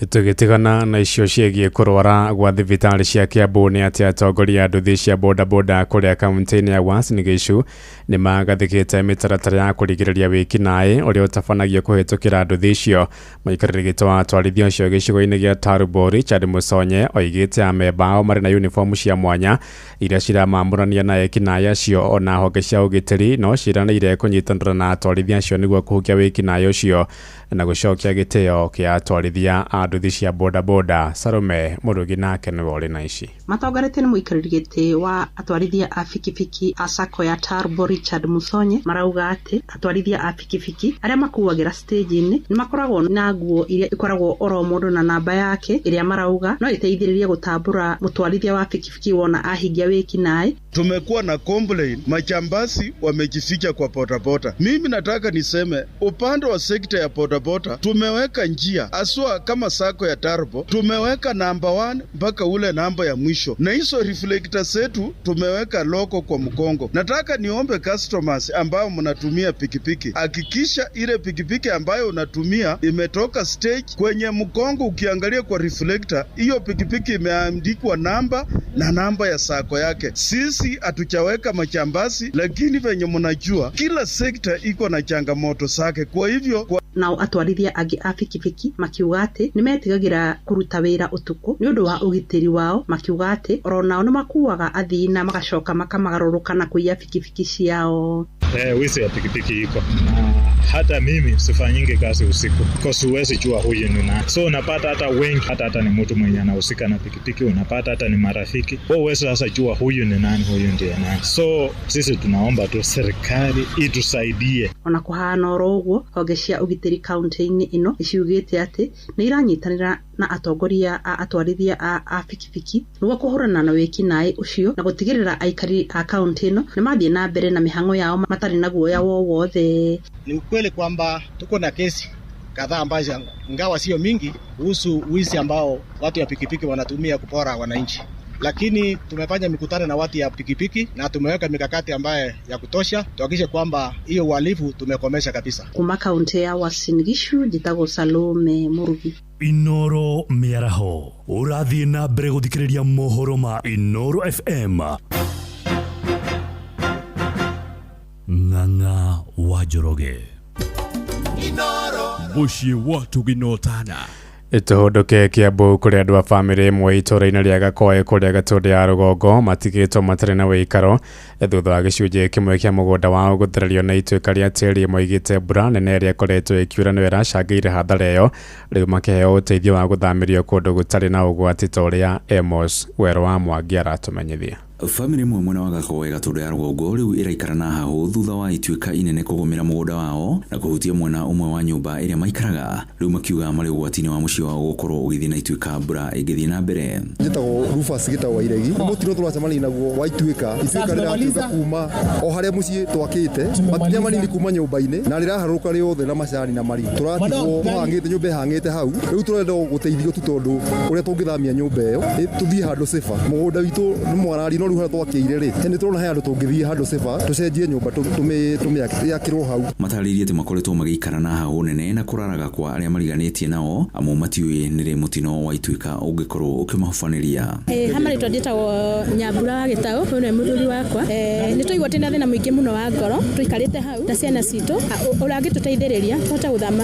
Speaker 15: Tũgĩtigana na icio ciĩgiĩ kũrwara gwa thibitarĩ cia Kiambu nĩ atĩ atongoria a nduthi cia bodaboda kũrĩa kaunti-inĩ ya Uasin Gishu nĩ magathĩkĩte mĩtaratara ya kũrigĩrĩria wĩkinaĩ ũrĩa ũtabanagio kũhĩtũkĩra nduthi icio. Mũikarĩri gĩtĩ wa atwarithia ũcio gĩcigo-inĩ gĩa Tarubo Richard Musonye oigĩte amemba ao marĩ na uniform cia mwanya iria ciramamũrania na ekinaĩ acio, ona honge cia ũgitĩri no ciĩranĩire kũnyitanĩra na atwarithia acio nĩguo kũhukia wĩkinaĩ ũcio na gũcokia gĩtĩo kĩa atwarithia a nduthi cia bodaboda. Salome Mũrugi nake nĩwe ũrĩ na ici.
Speaker 10: Matongoretio nĩ mũikarĩri gĩtĩ wa atwarithia a bikibiki a sacco ya Turbo Richard Musonye marauga atĩ atwarithia a bikibiki arĩa makuagĩra stage-inĩ nĩ makoragwo na nguo iria ikoragwo oro mũndũ na namba yake ĩrĩa marauga no ĩteithĩrĩrie gũtambũra mũtwarithia wa bikibiki wona ahingia wĩkinaĩ.
Speaker 11: Tumekuwa na complain majambazi wamejificha kwa bodaboda. Mimi nataka niseme upande wa sekta ya bodaboda tumeweka njia aswa kama sako ya Turbo tumeweka namba 1 mpaka ule namba ya mwisho, na hizo reflector zetu tumeweka loko kwa mkongo. Nataka niombe customers ambao mnatumia pikipiki, hakikisha ile pikipiki ambayo unatumia imetoka stage kwenye mkongo. Ukiangalia kwa reflector hiyo pikipiki imeandikwa namba na namba ya sako yake. Sisi hatuchaweka majambazi, lakini venye mnajua kila sekta iko na changamoto zake. Kwa hivyo kwa
Speaker 10: nao atwarithia angĩ a bikibiki makiuga atĩ nĩmetigagĩra kũruta wĩra ũtukũ nĩ ũndũ wa ũgitĩri wao, makiuga atĩ oro nao nĩmakuaga athii na magacoka makamagarũrũka na kũiya bikibiki ciao.
Speaker 20: Wizi ya pikipiki iko na hata mimi sifanyingi kazi usiku kwa siwezi jua huyu ni nani, so unapata hata wengi hata ni mtu mwenye anahusika na pikipiki, unapata hata ni marafiki, wewe huwezi sasa jua huyu ni nani, huyu ndiye nani. So sisi tunaomba tu serikali itusaidie.
Speaker 10: Ona kuhana oro ũguo, honge cia ũgitĩri kaunti-inĩ ĩno nĩciugĩte atĩ nĩ iranyitanĩra na atongoria a atwarithia a bikibiki nĩguo kũhũrana na wĩkinaĩ ũcio na gũtigĩrĩra aikari a kaunti ĩno nĩ mathiĩ na mbere na mĩhang'o yao matarĩ na guoya wowothe.
Speaker 26: Ni ukweli kwamba tuko na kesi kadhaa ambazo ingawa sio mingi kuhusu wizi ambao watu ya pikipiki wanatumia kupora wananchi, lakini tumefanya mikutano na watu ya pikipiki na tumeweka mikakati ambaye ya kutosha tuhakikishe kwamba hiyo uhalifu tumekomesha kabisa.
Speaker 10: Kuma kaunti ya Uasin Gishu njitagwo Salome Murugi.
Speaker 17: Inoro mĩaraho ũrathiĩ na mbere gũthikĩrĩria mohoro ma Inoro FM. Ng'ang'a wa Njoroge.
Speaker 5: Inoro mũciĩ wa tũginotana.
Speaker 15: Tũhũndũke Kiambu kũrĩa andũ a bamĩrĩ ĩmwe itũũra-inĩ rĩa Gakoe kũrĩa Gatũndũ ya rũgongo matigĩtwo matarĩ na wĩikaro thutha wa gĩcunjĩ kĩmwe kĩa mũgũnda wao gũthererio nĩ ituĩka rĩa tĩĩri. Moigĩte mbura nene ĩrĩa ĩkoretwo ĩkiura nĩyo ĩracangĩire hathara ĩyo, rĩu makĩheo ũteithio wa gũthamĩrio kũndũ gũtarĩ na ũgwati ta ũrĩa Amos Werũ wa Mwangi aratũmenyithia.
Speaker 2: Bamĩrĩ ĩmwe mwena wa Gakoe Gatũndũ ya rũgongo rĩu ĩraikara na hahũ thutha wa ituĩka inene kũgũmĩra mũgũnda wao na kũhutia mwena ũmwe wa nyũmba ĩrĩa maikaraga. Rĩu makiuga marĩ ũgwati-inĩ wa mũciĩ wao gũkorwo ũgĩthiĩ na ituĩka mbura ĩngĩthiĩ na mbere.
Speaker 6: Njĩtagwo Rufus Gĩtaũ wa Iregi. Nĩ mũtino tũracemania naguo wa ituĩka. Ituĩka rĩratuĩka kuma o harĩa mũciĩ twakĩte, makinya manini kuma nyũmba-inĩ na rĩraharũrũka rĩothe na macani na marigũ. Tũratigwo tũhang'ĩte, nyũmba ĩhang'ĩte hau. Rĩu tũrenda gũteithio tu tondũ ũrĩa tũngĩthamia nyũmba ĩyo tũthiĩ handũ safer. Mũgũnda witũ nĩ mwarari no rĩu harĩa twakĩire rĩ, nĩ tũrona he handũ tũngĩthiĩ handũ safer tũcenjie nyũmba tũmĩakĩrwo hau.
Speaker 2: Matarĩirie atĩ makoretwo magĩikara na hahũ nene na kũraraga kwa arĩa mariganĩtie nao amu matiũĩ nĩrĩ mũtino wa ituĩka ũngĩkorwo ũkĩmahubanĩria.
Speaker 3: Ha marĩtwa njĩtagwo Nyambura wa Gĩtaũ, ũyũ nĩwe mũthuri wakwa. Nĩ tũigua twĩna thĩna mũingĩ mũno wa ngoro, tũikarĩte hau na ciana citũ, ũrĩa angĩtũteithĩrĩria tũhote gũthama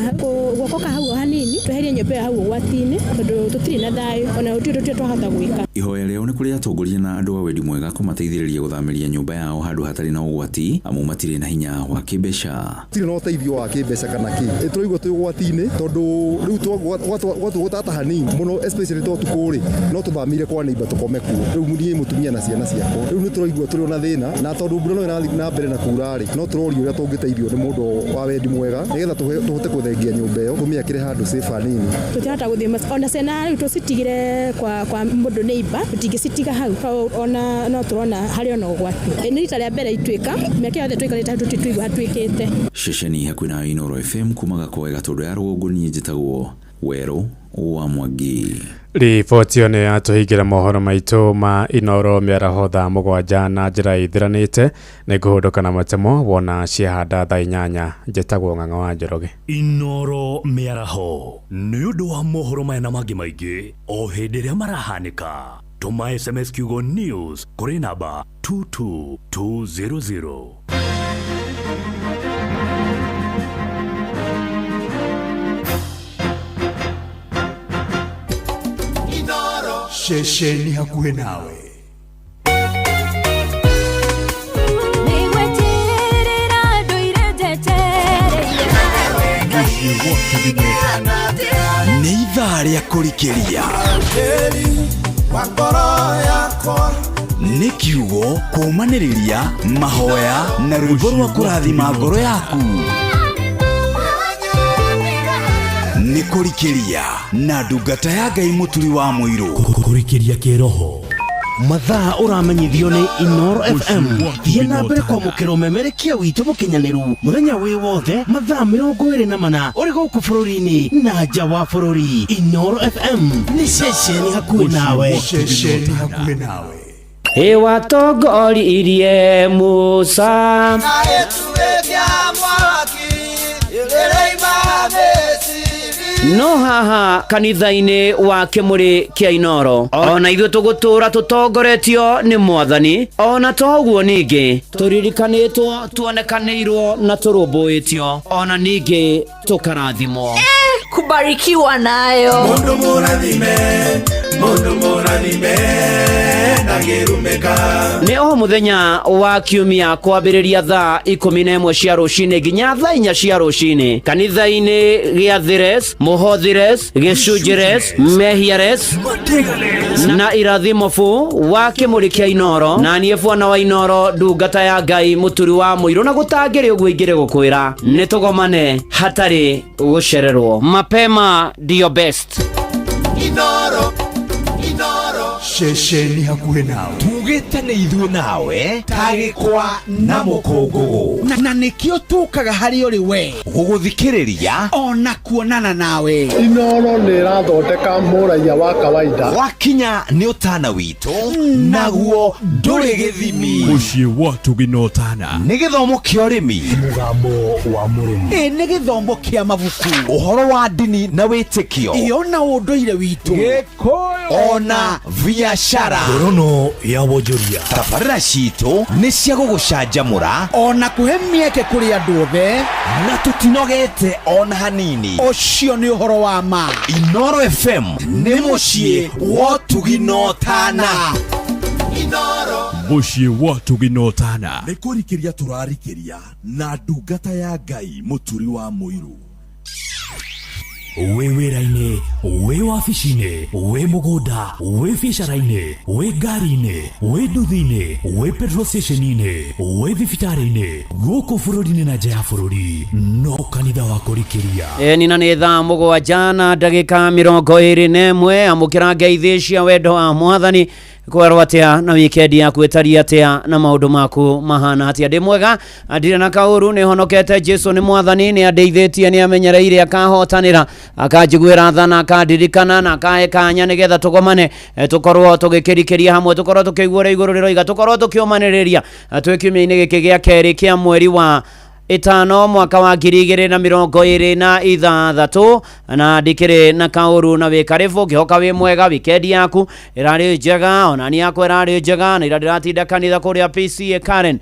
Speaker 3: guoko ka hau o hanini, tweherie nyũmba ĩyo hau ũgwati-inĩ, tondũ tũtirĩ na thayũ, ona gũtirĩ ũndũ twahota gwĩka.
Speaker 2: Ihoya rĩao nĩ kũrĩ atongoria na andũ a wendi mwega kũmateithĩrĩria gũthamĩria nyũmba yao handũ hatarĩ na ũgwati amu matirĩ na hinya wa kĩmbeca.
Speaker 6: Tirĩ na ũteithio wa kĩmbeca kana kĩ. Tũraigua twĩ ũgwati-inĩ tondũ rĩu gwatua gũtata hanini mũno especially ta ũtukũ rĩ, no tũthamĩire kwa neighbor tũkome kuo. Rĩu niĩ mũtumia na ciana ciakwa. Rĩu nĩ tũraigua tũrĩ ona thĩna na tondũ mbura no ĩrathiĩ na mbere na kura rĩ, no tũrorio ũrĩa tũngĩteithio nĩ mũndũ wa wendi mwega nĩgetha tũhote kũthengia nyũmba ĩyo tũmĩakĩre handũ safe hanini.
Speaker 3: Tũtirahota gũthiĩ ona ciana rĩu tũcitigire kwa mũndũ neighbor, tũtingĩcitiga hau ona no tũrona harĩ ona ũgwati. Nĩ rita rĩa mbere ituĩka, mĩaka yothe tũikarĩte hau tũtirĩ twaigua hatuĩkĩte.
Speaker 2: Ceceni hakuhĩ na Inooro FM kuma Gakoe Gatũndũ ya rũgongo, niĩ njĩtagwo Werũ wa Mwangi.
Speaker 15: Riboti ĩyo nĩ yatũhingĩra mohoro maitũ ma Inooro mĩaraho thaa 7 na njĩra ithiranĩte. Nĩ ngũhũndũka na matemo wona ciahanda thaa 8. Njĩtagwo Ng'ang'a wa Njoroge.
Speaker 17: Inooro mĩaraho nĩ ũndũ wa mohoro maya na mangĩ maingĩ o hĩndĩ ĩrĩa marahanĩka. Tũma SMS kiugo news kũrĩ namba 22200.
Speaker 5: Ceceni hakuhĩ nawe.
Speaker 7: Nĩ ithaa rĩa kũrikĩria. Nĩ kiugo kũũmanĩrĩria mahoya na rwĩmbo rwa kũrathima ngoro yaku. Nĩ kũrikĩria na ndungata ya Ngai Mũturi wa Mũirũ.
Speaker 17: Kũrikĩria kĩroho.
Speaker 9: Mathaa ũramenyithio nĩ Inooro FM. Thiĩ na mbere kwamũkĩra ũmemerekia witũ mũkinyanĩru mũthenya wĩ wothe mathaa 24 ũrĩ gũkũ bũrũri-inĩ na nja wa bũrũri. Inooro FM nĩ ceceni hakuhĩ nawe.
Speaker 5: Ceceni hakuhĩ nawe.
Speaker 13: Ĩwatongoririe Musa. No haha kanitha-inĩ wa kĩmũrĩ kĩa Inooro ona ithuĩ tũgũtũra tũtongoretio nĩ Mwathani, ona to ũguo ningĩ tũririkanĩtwo, tuonekanĩirwo na tũrũmbũĩtio, ona ningĩ tũkarathimwo.
Speaker 18: Kubarikiwa nayo.
Speaker 5: Mundu mũrathime, mundu mũrathime, ndangĩrumĩka.
Speaker 13: Nĩ o mũthenya wa kiumia kwambĩrĩria thaa 11 cia rũcinĩ nginya thaa 4 cia rũcinĩ kanitha-inĩ gĩa Thires, Mũhothires, Gĩcunjires, Mehiares na Irathimo fu wa kĩmũrĩ kĩa Inooro. Na niĩ bwana wa Inooro, ndungata ya Ngai Mũturi wa Mũirũ, na gũtangĩrĩ ũguo ingĩrĩ gũkwĩra nĩ tũgomane hatarĩ gũcererwo. Mapema ndio best.
Speaker 5: Inooro, Inooro. Ceceni hakuhĩ nawe.
Speaker 7: Tugĩte nĩ ithuĩ nawe ta gĩkwa na mũkũngũgũ.
Speaker 27: Na nĩkĩo tũkaga harĩ ũrĩ we
Speaker 7: gũgũthikĩrĩria
Speaker 27: ona kuonana nawe.
Speaker 28: Inooro nĩ ĩrathondeka mũraiya wa kawaida.
Speaker 7: Wakinya nĩ ũtana witũ naguo ndũrĩ gĩthimi.
Speaker 5: Mũciĩ wa Tũginotana.
Speaker 7: Nĩ gĩthomo kĩa ũrĩmi.
Speaker 17: Mũgambo wa mũrĩmi.
Speaker 27: Ĩ nĩ gĩthomo kĩa mabuku.
Speaker 7: Ũhoro wa ndini na wĩtĩkio.
Speaker 27: Ĩ ona ũndũire witũ.
Speaker 7: Gĩkũyũ. Ona biacara.
Speaker 17: Ngorono ya wonjoria.
Speaker 7: Tabarĩra citũ nĩ cia gũgũcanjamũra
Speaker 27: ona kũhe mĩeke kũrĩ andũ othe,
Speaker 7: na tũtinogete ona hanini.
Speaker 27: Ũcio nĩ ũhoro wa ma.
Speaker 7: Inooro FM nĩ mũciĩ wa Tũginotana.
Speaker 5: Inooro. Mũciĩ wa Tũginotana. Nĩ kũrikĩria tũrarikĩria na ndungata ya Ngai Mũturi wa Mũirũ. Wĩ wĩra-inĩ, wĩ wabici-inĩ, wĩ mũgũnda, wĩ biacara-inĩ, wĩ ngari-inĩ, wĩ nduthi-inĩ, wĩ petrol station-inĩ, wĩ thibitarĩ-inĩ, gũkũ bũrũri-inĩ na nja ya bũrũri, no kanitha wa kũrikĩria.
Speaker 13: Ĩni na nĩ thaa mũgwanja na ndagĩka 21. Amũkĩra ngeithi cia wendo wa mwathani. Kwerwo atĩa na wikendi yaku ĩtariĩ atĩa na maũndũ maku mahana atĩa? Ndĩ mwega, ndirĩ na kaũru, nĩ honokete. Jesu nĩ mwathani, nĩ andeithĩtie, nĩ amenyereire, akahotanĩra, akanjiguĩra tha na akandirikana na akahe kanya nĩgetha tũgomane, tũkorwo tũgĩkĩrikĩria hamwe, tũkorwo tũkĩigua ũrĩa igũrũ rĩroiga, tũkorwo tũkĩũmanĩrĩria twĩ kiumia-inĩ gĩkĩ gĩa kerĩ kĩa mweri wa ĩtano mwaka wa 2026. Na ndikĩrĩ na kaũru na wĩ karĩbũ, ngĩhoka wĩ mwega. Wikendi yaku ĩrarĩ njega, onani yakwa ĩrarĩ njega, na ira ndĩratinda kanitha kũrĩa PCA Karen,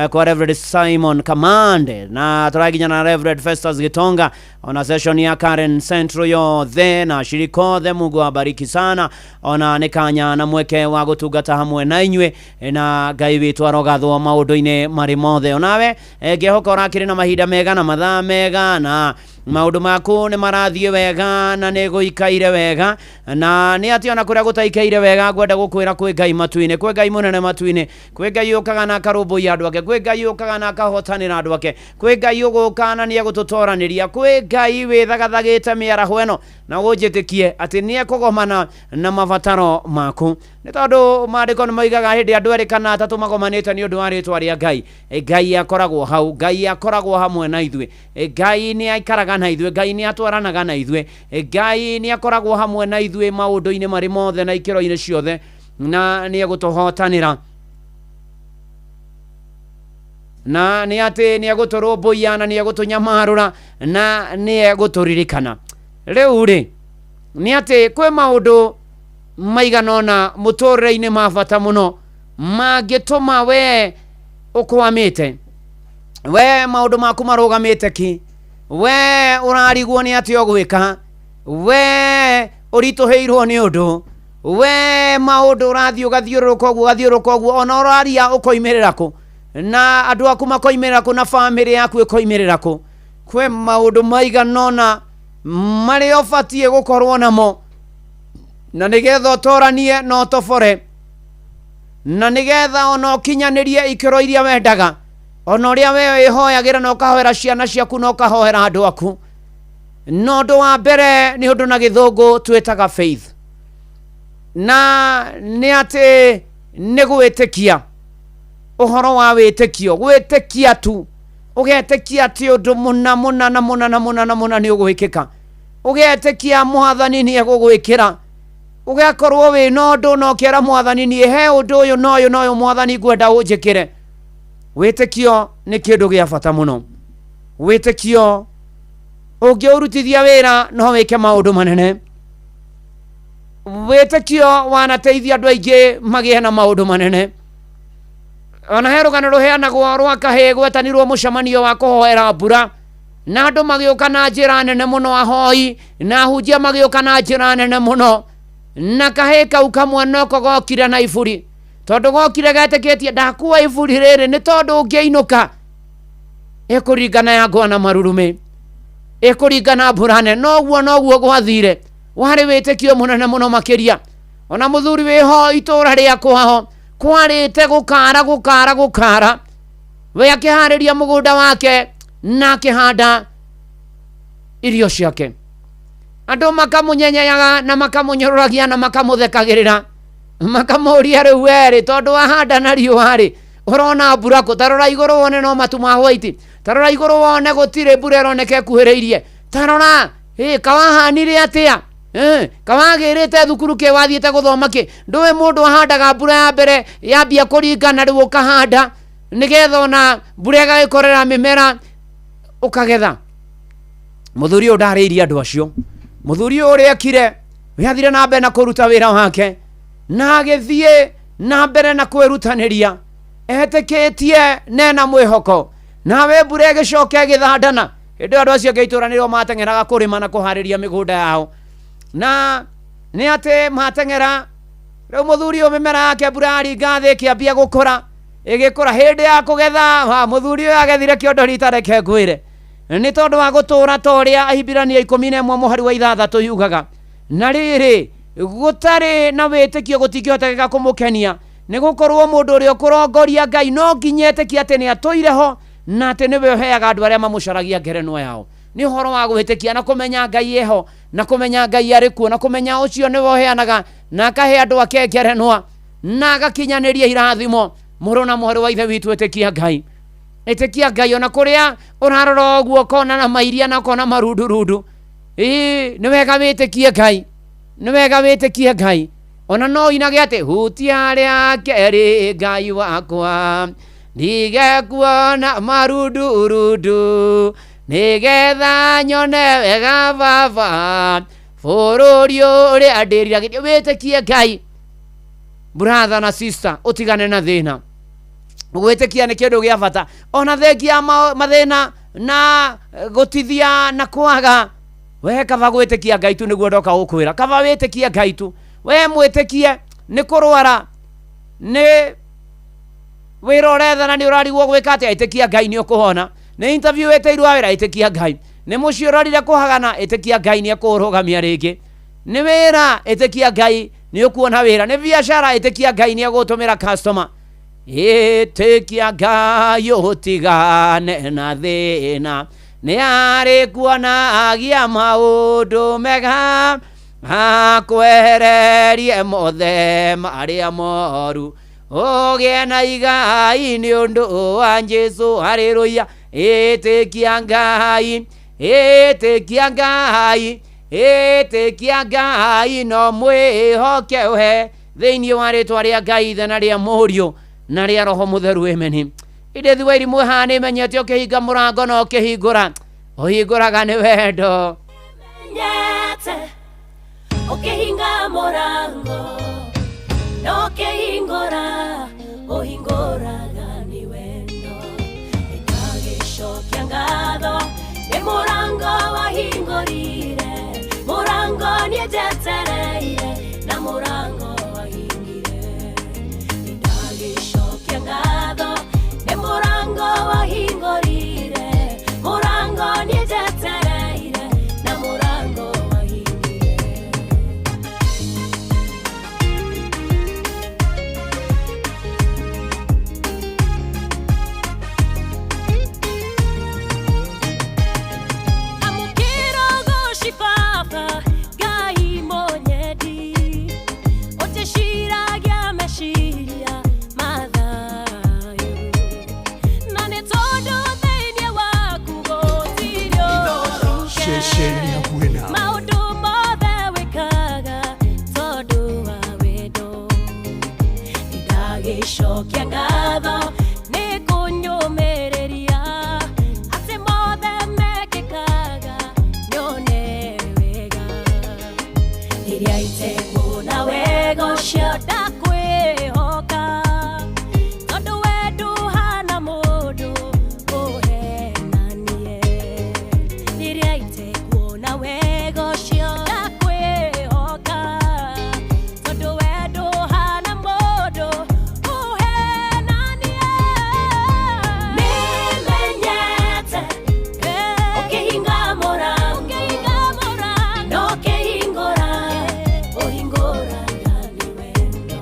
Speaker 13: kwa Reverend Simon Kamande, na tũraginya na Reverend Festus Gitonga, ona session ya Karen Central yothe na ashirika othe. Mungu awabariki sana. Ona nĩ kanya na mweke wa gũtungata hamwe na inyuĩ, na Ngai witũ arogathwo maũndũ-inĩ marĩ mothe. Onawe ngĩhoka ũrakĩrĩ na mahinda mega na mathaa mega, na maũndũ maku nĩ marathiĩ wega na nĩ gũikaire wega, na nĩ atĩ ona kũrĩa gũtaikaire wega, ngwenda gũkwĩra kwĩ Ngai matu-inĩ, kwĩ Ngai mũnene matu-inĩ, kwĩ Ngai ũkaga na akarũmbũiya andũ ake, kwĩ Ngai ũkaga na akahotanĩra andũ ake, kwĩ Ngai ũgũka na nĩ egũtũtoranĩria, kwĩ Ngai wĩthagathagĩte mĩaraho ĩno, na ũnjĩtĩkie atĩ nĩ ekũgomana na mabataro maku, nĩ tondũ maandĩko nĩ moigaga hĩndĩ andũ erĩ kana atatũ magomanĩte nĩ ũndũ wa rĩtwa rĩa Ngai, Ngai akoragwo hau, Ngai akoragwo hamwe na ithuĩ, Ngai nĩ aikaraga na ithuĩ, Ngai nĩ atwaranaga na ithuĩ, Ngai nĩ akoragwo hamwe na ithuĩ maũndũ-inĩ marĩ mothe na ikĩro-inĩ ciothe, na nĩ egũtũhotanĩra, na nĩ atĩ nĩ egũtũrũmbũiya na nĩ egũtũnyamarũra na nĩ egũtũririkana. Rĩu rĩ, nĩ atĩ kwĩ maũndũ maigana ũna mũtũrĩre-inĩ ma bata mũno mangĩtũma we ũkwamĩte, we maũndũ maku marũgamĩte ki, we ũrarigwo nĩ atĩ ũgwĩka, we ũritũhĩirwo nĩ ũndũ, we maũndũ ũrathiĩ ũgathiũrũrũka ũguo ũgathiũrũrũka ũguo, ona ũraria ũkoimĩrĩra kũ, na andũ aku makoimĩrĩra kũ, na bamĩrĩ yaku ĩkoimĩrĩra kũ. Kwĩ maũndũ maigana ũna marĩa ũbatiĩ gũkorwo namo, na nĩgetha ũtoranie na ũtobore, na nĩgetha ona ũkinyanĩrie ikĩro iria wendaga, ona ũrĩa we wĩhoyagĩra na ũkahoera ciana ciaku na ũkahoera andũ aku. Na ũndũ wa mbere nĩ ũndũ na gĩthũngũ twĩtaga faith, na nĩ atĩ nĩ gwĩtĩkia, ũhoro wa wĩtĩkio, gwĩtĩkia tu, ũgetĩkia atĩ ũndũ mũna mũna na mũna na mũna na mũna nĩ ũgwĩkĩka, ũgetĩkia mwathani nĩ egũgwĩkĩra, ũgakorwo wĩna ũndũ na ũkera mwathani niĩ he ũndũ ũyũ na ũyũ na ũyũ mwathani ngwenda ũnjĩkĩre. Wĩtĩkio nĩ kĩndũ gĩa bata mũno. Wĩtĩkio ũngĩũrutithia wĩra no wĩke maũndũ manene. Wĩtĩkio wanateithia andũ aingĩ magĩe na maũndũ manene. Ona he rũgano rũheanagwo rwa kahĩĩ gwetanirwo mũcemanio wa kũhoera mbura, na andũ magĩũka na njĩra nene mũno, ahoi na ahunjia magĩũka na njĩra nene mũno, na kahĩĩ kau kamwe noko gokire na iburi, tondũ gokire getĩkĩtie ndakua iburi rĩrĩ nĩ tondũ ũngĩinũka ĩkũringana ya ngwa na marurumĩ, ĩkũringana mbura nene. Noguo noguo gwathire, warĩ wĩtĩkio mũnene mũno makĩria. Ona mũthuri wĩho itũra rĩa kwao kwarĩte gũkara gũkara gũkara, we akĩharĩria mũgũnda wake na akĩhanda irio ciake. Andũ makamũnyenyeyaga na makamũnyũrũragia na makamũthekagĩrĩra, makamũria rĩu werĩ, tondũ wahanda na riũa rĩ, ũrona mbura kũ? Tarora igũrũ wone no matu ma white, tarora igũrũ wone gũtirĩ mbura ĩroneka ĩkuhĩrĩirie, tarora kawahanire atĩa? Kawagĩrĩte thukuru kĩ wathiĩte gũthoma kĩ? Ndũĩ mũndũ ahandaga mbura ya mbere yambia kũringana rĩu ũkahanda nĩgetha ona mbura ĩgagĩkorera mĩmera ũkagetha. Mũthuri ũyũ ndarĩirie andũ acio. Mũthuri ũyũ ũrĩa ekire, we athire na mbere na kũruta wĩra wake, na agĩthiĩ na mbere na kwĩrutanĩria, etĩkĩtie nena mwĩhoko. Nawe mbura ĩgĩcoka ĩgĩthandana. Hĩndĩ ĩyo andũ acio angĩ a itũũra nĩrĩo mateng'eraga kũrĩma na kũharĩria mĩgũnda yao, na nĩ atĩ mateng'era rĩu mũthuri ũyũ mĩmera yake mbura yaringa thĩ ĩkĩambia gũkũra, ĩgĩkũra. Hĩndĩ ya kũgetha, mũthuri ũyũ agethire kĩondo rita, reke ngwĩre. Nĩ tondũ wa gũtũũra ta ũrĩa Ahibirania 11 mũhari wa 6 yugaga. Na rĩrĩ gũtarĩ na wĩtĩkio gũtingĩhotekeka kũmũkenia, nĩ gũkorwo mũndũ ũrĩa ũkũrongoria Ngai no nginya etĩkie atĩ nĩ atũire ho na atĩ nĩwe ũheaga andũ arĩa mamũcaragia ngerenwa yao. Nĩ ũhoro wa gwĩtĩkia na kũmenya Ngai eho na kũmenya Ngai arĩ kuo na kũmenya ũcio nĩwe ũheanaga na akahe andũ ake ngerenwa na agakinyanĩria irathimo. Mũrũ na mwarĩ wa ithe witũ, ĩtĩkia Ngai, ĩtĩkia Ngai ona kũrĩa ũrarora ũguo ũkona na mairia na ũkona marundurundu. Ĩĩ nĩ wega wĩtĩkie Ngai, nĩ wega wĩtĩkie Ngai. Ona no inage atĩ hutia rĩa kerĩ Ngai wakwa ndige kuona marundurundu nĩgetha nyone wega baba bũrũri ũrĩa ndĩriragĩria. Wĩtĩkie Ngai brother na sister, ũtigane na thĩna. Gwĩtĩkia nĩ kĩndũ gĩa bata ona thengia mathĩna na gũtithia na kwaga. We kaba gwĩtĩkia Ngai tu nĩguo ndoka gũkwĩra, kaba wĩtĩkie Ngai tu. We mwĩtĩkie nĩ kũrwara nĩ wĩra ũrethana nĩ ũrarigwo gwĩka atĩa, ĩtĩkia Ngai nĩ ũkũhona. Nĩ interview wĩtĩirwo wĩra, ĩtĩkia Ngai. Nĩ mũciĩ ũrorire kũhagana, ĩtĩkia Ngai nĩ ekũũrũgamia rĩngĩ. Nĩ wĩra, ĩtĩkia Ngai nĩ ũkuona wĩra. Nĩ biacara, ĩtĩkia Ngai nĩ egũtũmĩra customer. Ĩtĩkia Ngai ũtigane na thĩna, nĩ arĩ kuonagia maũndũ mega akwehererie mothe marĩa moru ũgĩe na igai nĩ ũndũ wa Jesũ. Haleluya. Ĩtĩkia Ngai, ĩtĩkia Ngai, ĩtĩkia Ngai no mwĩhoke we thĩinĩ wa rĩtwa rĩa Ngai Ithe na rĩa Mũriũ na rĩa Roho Mũtheru. Amen. Edith Wairimu haha nĩ menyete ũkĩhinga mũrango na ũkĩhingũra, ũhingũraga nĩ wendo.
Speaker 8: Ũkĩhinga mũrango na ũkĩhingũra, ũhingũraga nĩ wendo. Nĩndagĩcokia ngatho nĩ mũrango wahingũrire, mũrango niĩ njetereire na mũrango wahingire. Nĩndagĩcokia ngatho nĩ mũrango wahingũrire, mũrango niĩ njetereire na mũrango wahingire. Amũkĩra ũgoci Baba Ngai mũnyendi, ũtĩciragia meciria mathayo, na nĩ tondũ thĩinĩ waku gũtirĩ
Speaker 5: Ceceni ya Buena.
Speaker 8: maũndũ mothe wĩkaga tondũ wa wendo. Nĩndagĩcokia ngatho nĩ kũnyũmĩrĩria atĩ mothe mekĩkaga nyone wega. Rĩrĩa itekuona wega ũcio ndakwĩhoka, tondũ we ndũhana mũndũ ũhenanie. Rĩrĩa itekuona wega ũcio ndakwĩhoka, tondũ we ndũhana mũndũ ũhenanie. Nĩmenyete ũkĩhinga mũrango na ũkĩhingũra, ũhingũraga nĩ wendo.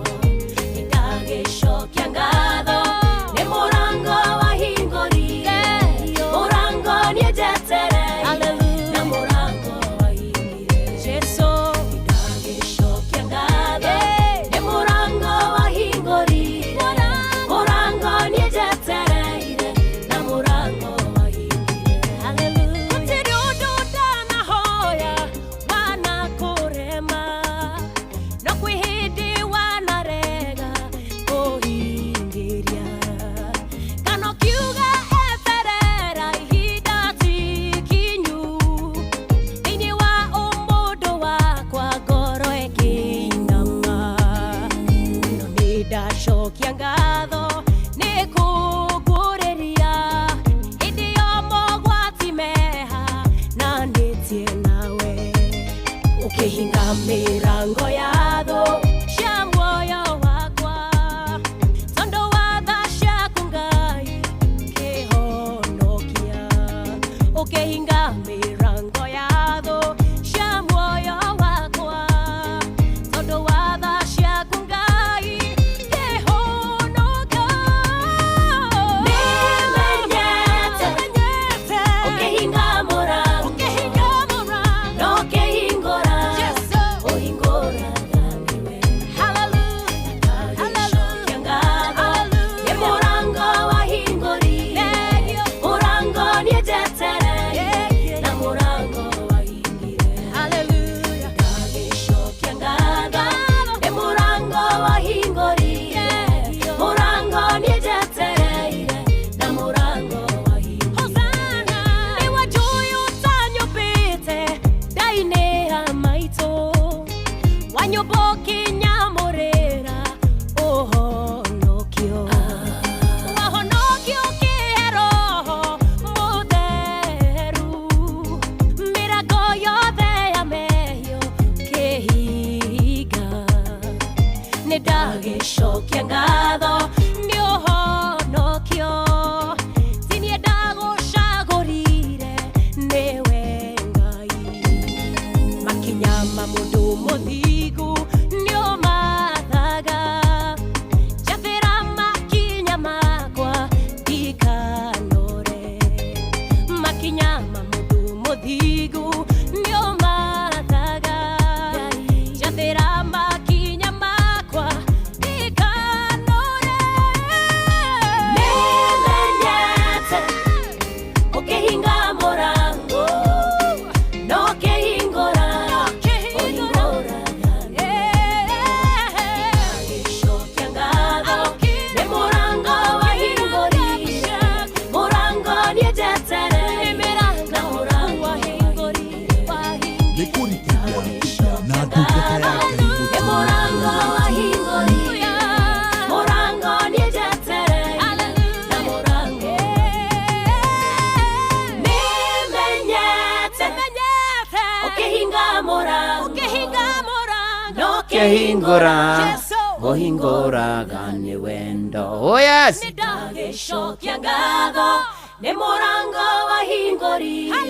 Speaker 8: Nĩndagĩcokia ngatho nĩ mũrango wahingũrire, mũrango niĩ njetereire na mũrango wahingire. Nĩndagĩcokia ngatho nĩ mũrango wahingũrire, mũrango niĩ njetereire na mũrango wahingire. Gũtirĩ ũndũ ndanahoya wanakũrema, no kwĩ hĩndĩ wanarega kũhingĩria. Kana ũkiuga eterera ihinda ti ikinyu, thĩinĩ wa ũmũndũ wakwa ngoro ĩkĩinama. No nĩndacokia ngatho nĩ kũngũrĩria hĩndĩ yo mogwati meha na nĩtie nawe. Ũkĩhinga mĩrango ya thũ cia muoyo wakwa, tondũ wa tha ciaku Ngai kĩhonokia. Ũkĩhinga Nyũmba ũkĩnyamũrĩra ũhonokio. Wahonokio ũkĩhe Roho Mũtheru. Mĩrango yothe ya mehia ũkĩhinga. Nĩ ndagĩcokia ngatho nĩ ũhonokio. Ti niĩ ndagũcagũrire, nĩwe Ngai. Makinya ma mũndũ mũthingu nĩ ũmathaga. Njathĩra makinya makwa ndikanore. Makinya ma mũndũ mũthingu nĩ ũmathaga. Njathĩra makinya makwa ndikanore. Nĩmenyete ũkĩhinga mũrango no kĩhingũra ũhingũraga. Agĩcokia ngatho nĩ mũrango wahingũrire, mũrango niĩ njetereire, na mũrango wahingũrire.
Speaker 7: Nĩ kũrikĩria na ndungata ya Ngai
Speaker 8: Nĩ mũrango wahingũrire, mũrango niĩ njetereire, na mũrango nĩmenyete ũkĩhinga mũrango no
Speaker 13: Kĩhingũra ũhingũraga nĩ wendo. Oh yes.
Speaker 8: Nĩndagĩcokia ngatho nĩ mũrango wahingũrire,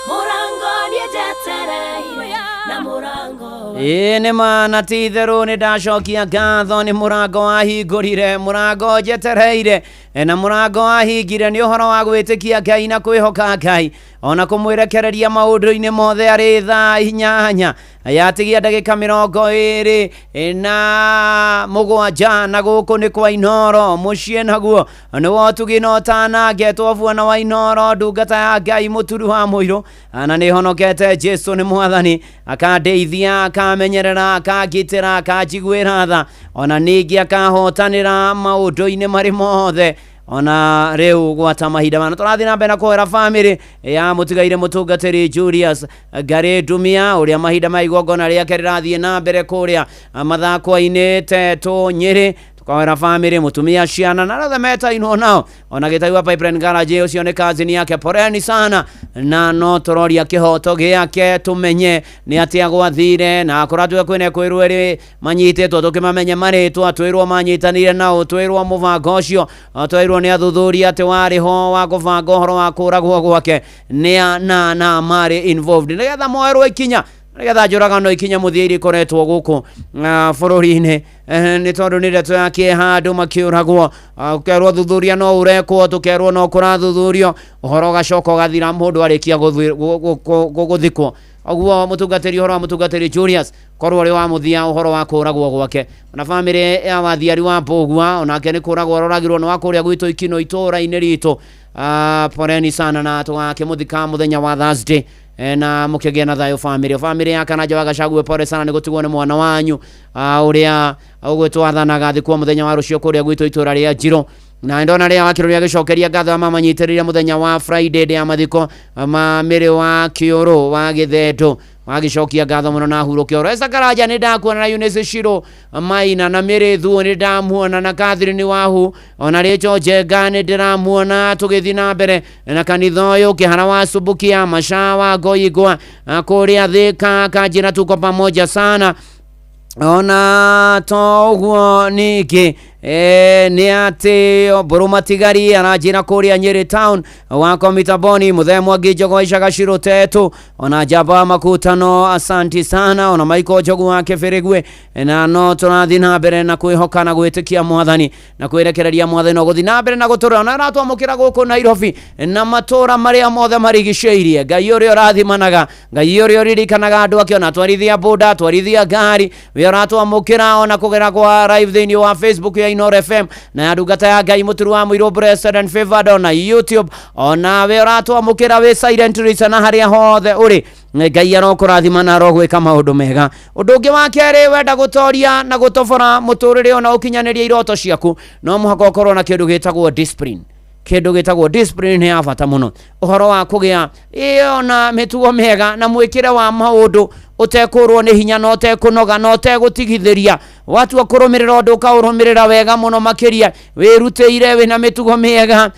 Speaker 8: mũrango niĩ njetereire, na mũrango
Speaker 13: Ĩĩ nĩ ma na ti itherũ nĩ ndacokia ngatho nĩ mũrango wahingũrire, mũrango njetereire na mũrango wahingire nĩ ũhoro wa gwĩtĩkia Ngai na kwĩhoka Ngai ona kũmwĩrekereria maũndũ-inĩ mothe arĩ thaa 8 yatigia ndagĩka 27 na gũkũ nĩ kwa Inooro mũciĩ naguo nĩ wotugi na ũtanangetwo buona wa Inooro ndungata ya Ngai mũturu wa mũirũ na nĩ honokete Jesu nĩ mwathani akandeithia akamenyerera akangitĩra akanjiguĩra tha ona ningĩ akahotanĩra maũndũ-inĩ marĩ mothe ona rĩu gwata mahinda mana tũrathiĩ na mbere na kũhera bamĩrĩ ya mũtigaire mũtungatĩri Julius Ngarĩ Ndumia ũrĩa mahinda ma igongona rĩake rĩrathiĩ na mbere kũrĩa mathakwa-inĩ Tetũ Nyĩrĩ. Tukawera bamĩrĩ mũtumia ciana na arĩa othe metainwo nao ona gĩtaiwa Pipeline Garage ũcio nĩ kazini yake poreni sana na no tũroria kĩhoto gĩake tũmenye nĩ atĩa gwathire na akoretwo kwĩna kwĩrwo erĩ manyitĩtwo tũkĩmamenye marĩtwa twĩrwo manyitanire nao twĩrwo mũbango ũcio twĩrwo nĩ athuthuria atĩ warĩ ho wa kũbanga ũhoro wa kũragwo gwake nĩ na marĩ involved nĩgetha moerwo ikinya nĩgetha njũragano ikinya mũthia iria ikoretwo gũkũ bũrũri-inĩ nĩ tondũ nĩ ndeto ya kĩeha andũ makĩũragwo ũkerwo thuthuria no ũrekwo tũkerwo no kũrathuthurio ũhoro ũgacoka ũgathira mũndũ arĩkia gũthikwo ũguo mũtungatĩri ũhoro wa mũtungatĩri Julius korwo ũrĩ wa mũthia ũhoro wa kũragwo gwake ona bamĩrĩ ya wathiari wa Mbũgua onake nĩ kũragwo aroragirwo nĩ wa kũrĩa gwitũ Ikino itũũra-inĩ ritũ. Poleni sana na tũgakĩmũthika mũthenya wa Thursday na mũkĩgĩa na thayũ bamĩrĩ bamĩrĩ ya Karanja wa Gachagua pole sana nĩ gũtigwo nĩ mwana wanyu ũrĩa ũgwĩtwo athanaga thikwo mũthenya wa rũciũ kũrĩa gwitũ itũũra rĩa Njirũ na ndona rĩa wakĩrũ rĩa gĩcokeria ngatho mamanyitĩrĩire mũthenya wa Friday ndĩ ya mathiko ma mĩrĩ wa kĩũrũ wa gĩthendũ wagĩcokia ngatho mũno na hurũke oro Esther Karanja nĩ ndakuona na Eunice Shiro Maina na Mĩrĩ Thuo nĩ ndamuona na Catherine Wahu ona Rachel Njenga nĩ ndĩramuona tũgĩthiĩ na mbere na kanitha ũyũ Kĩhara wa Subukia Masha wa Ngoingwa kũrĩa Thika Kanjĩra tuko pamoja sana ona to ũguo ningĩ nĩ atĩ Mbũrũ Matigari aranjĩra kũrĩa Nyĩrĩ town wa Komitaboni Mũthee Mwangi Njogo Icaga Cirũ Tetũ ona Njamba wa Makutano asanti sana ona Michael Njogu wa Kĩbĩrĩgwe na no tũrathiĩ na mbere na kwĩhoka na gwĩtĩkia mwathani na kwĩrekereria mwathani no gũthiĩ na mbere na gũtũra ona aratwamũkĩra gũkũ Nairobi na matũra marĩa mothe marigicĩirie Ngai ũrĩa ũrathimanaga Ngai ũrĩa ũririkanaga andũ ake ona twarithia boda twarithia ngari we ũratwamũkĩra ona kũgera kwa live thĩinĩ wa Facebook ya Inooro FM na ya ndungata ya Ngai mũturu wa mũirũ Blessed and Favored ona YouTube ona we ũratwamũkĩra wĩ silent listener harĩa hothe ũrĩ Ngai arokũrathima na arogwĩka maũndũ mega ũndũ ũngĩ wa kerĩ wenda gũtoria na gũtobora mũtũrĩre ona ũkinyanĩrie iroto ciaku no mũhaka ũkorwo na kĩndũ gĩtagwo discipline kĩndũ gĩtagwo discipline nĩ ya bata mũno ũhoro wa kũgĩa ĩyo na mĩtugo mĩega na mwĩkĩre wa maũndũ Ũtekũrwo nĩ hinya na ũtekũnoga na ũtegũtigithĩria. Watua kũrũmĩrĩra ũndũ ũkaũrũmĩrĩra wega mũno makĩria, wĩrutĩire, wĩna mĩtugo mĩega,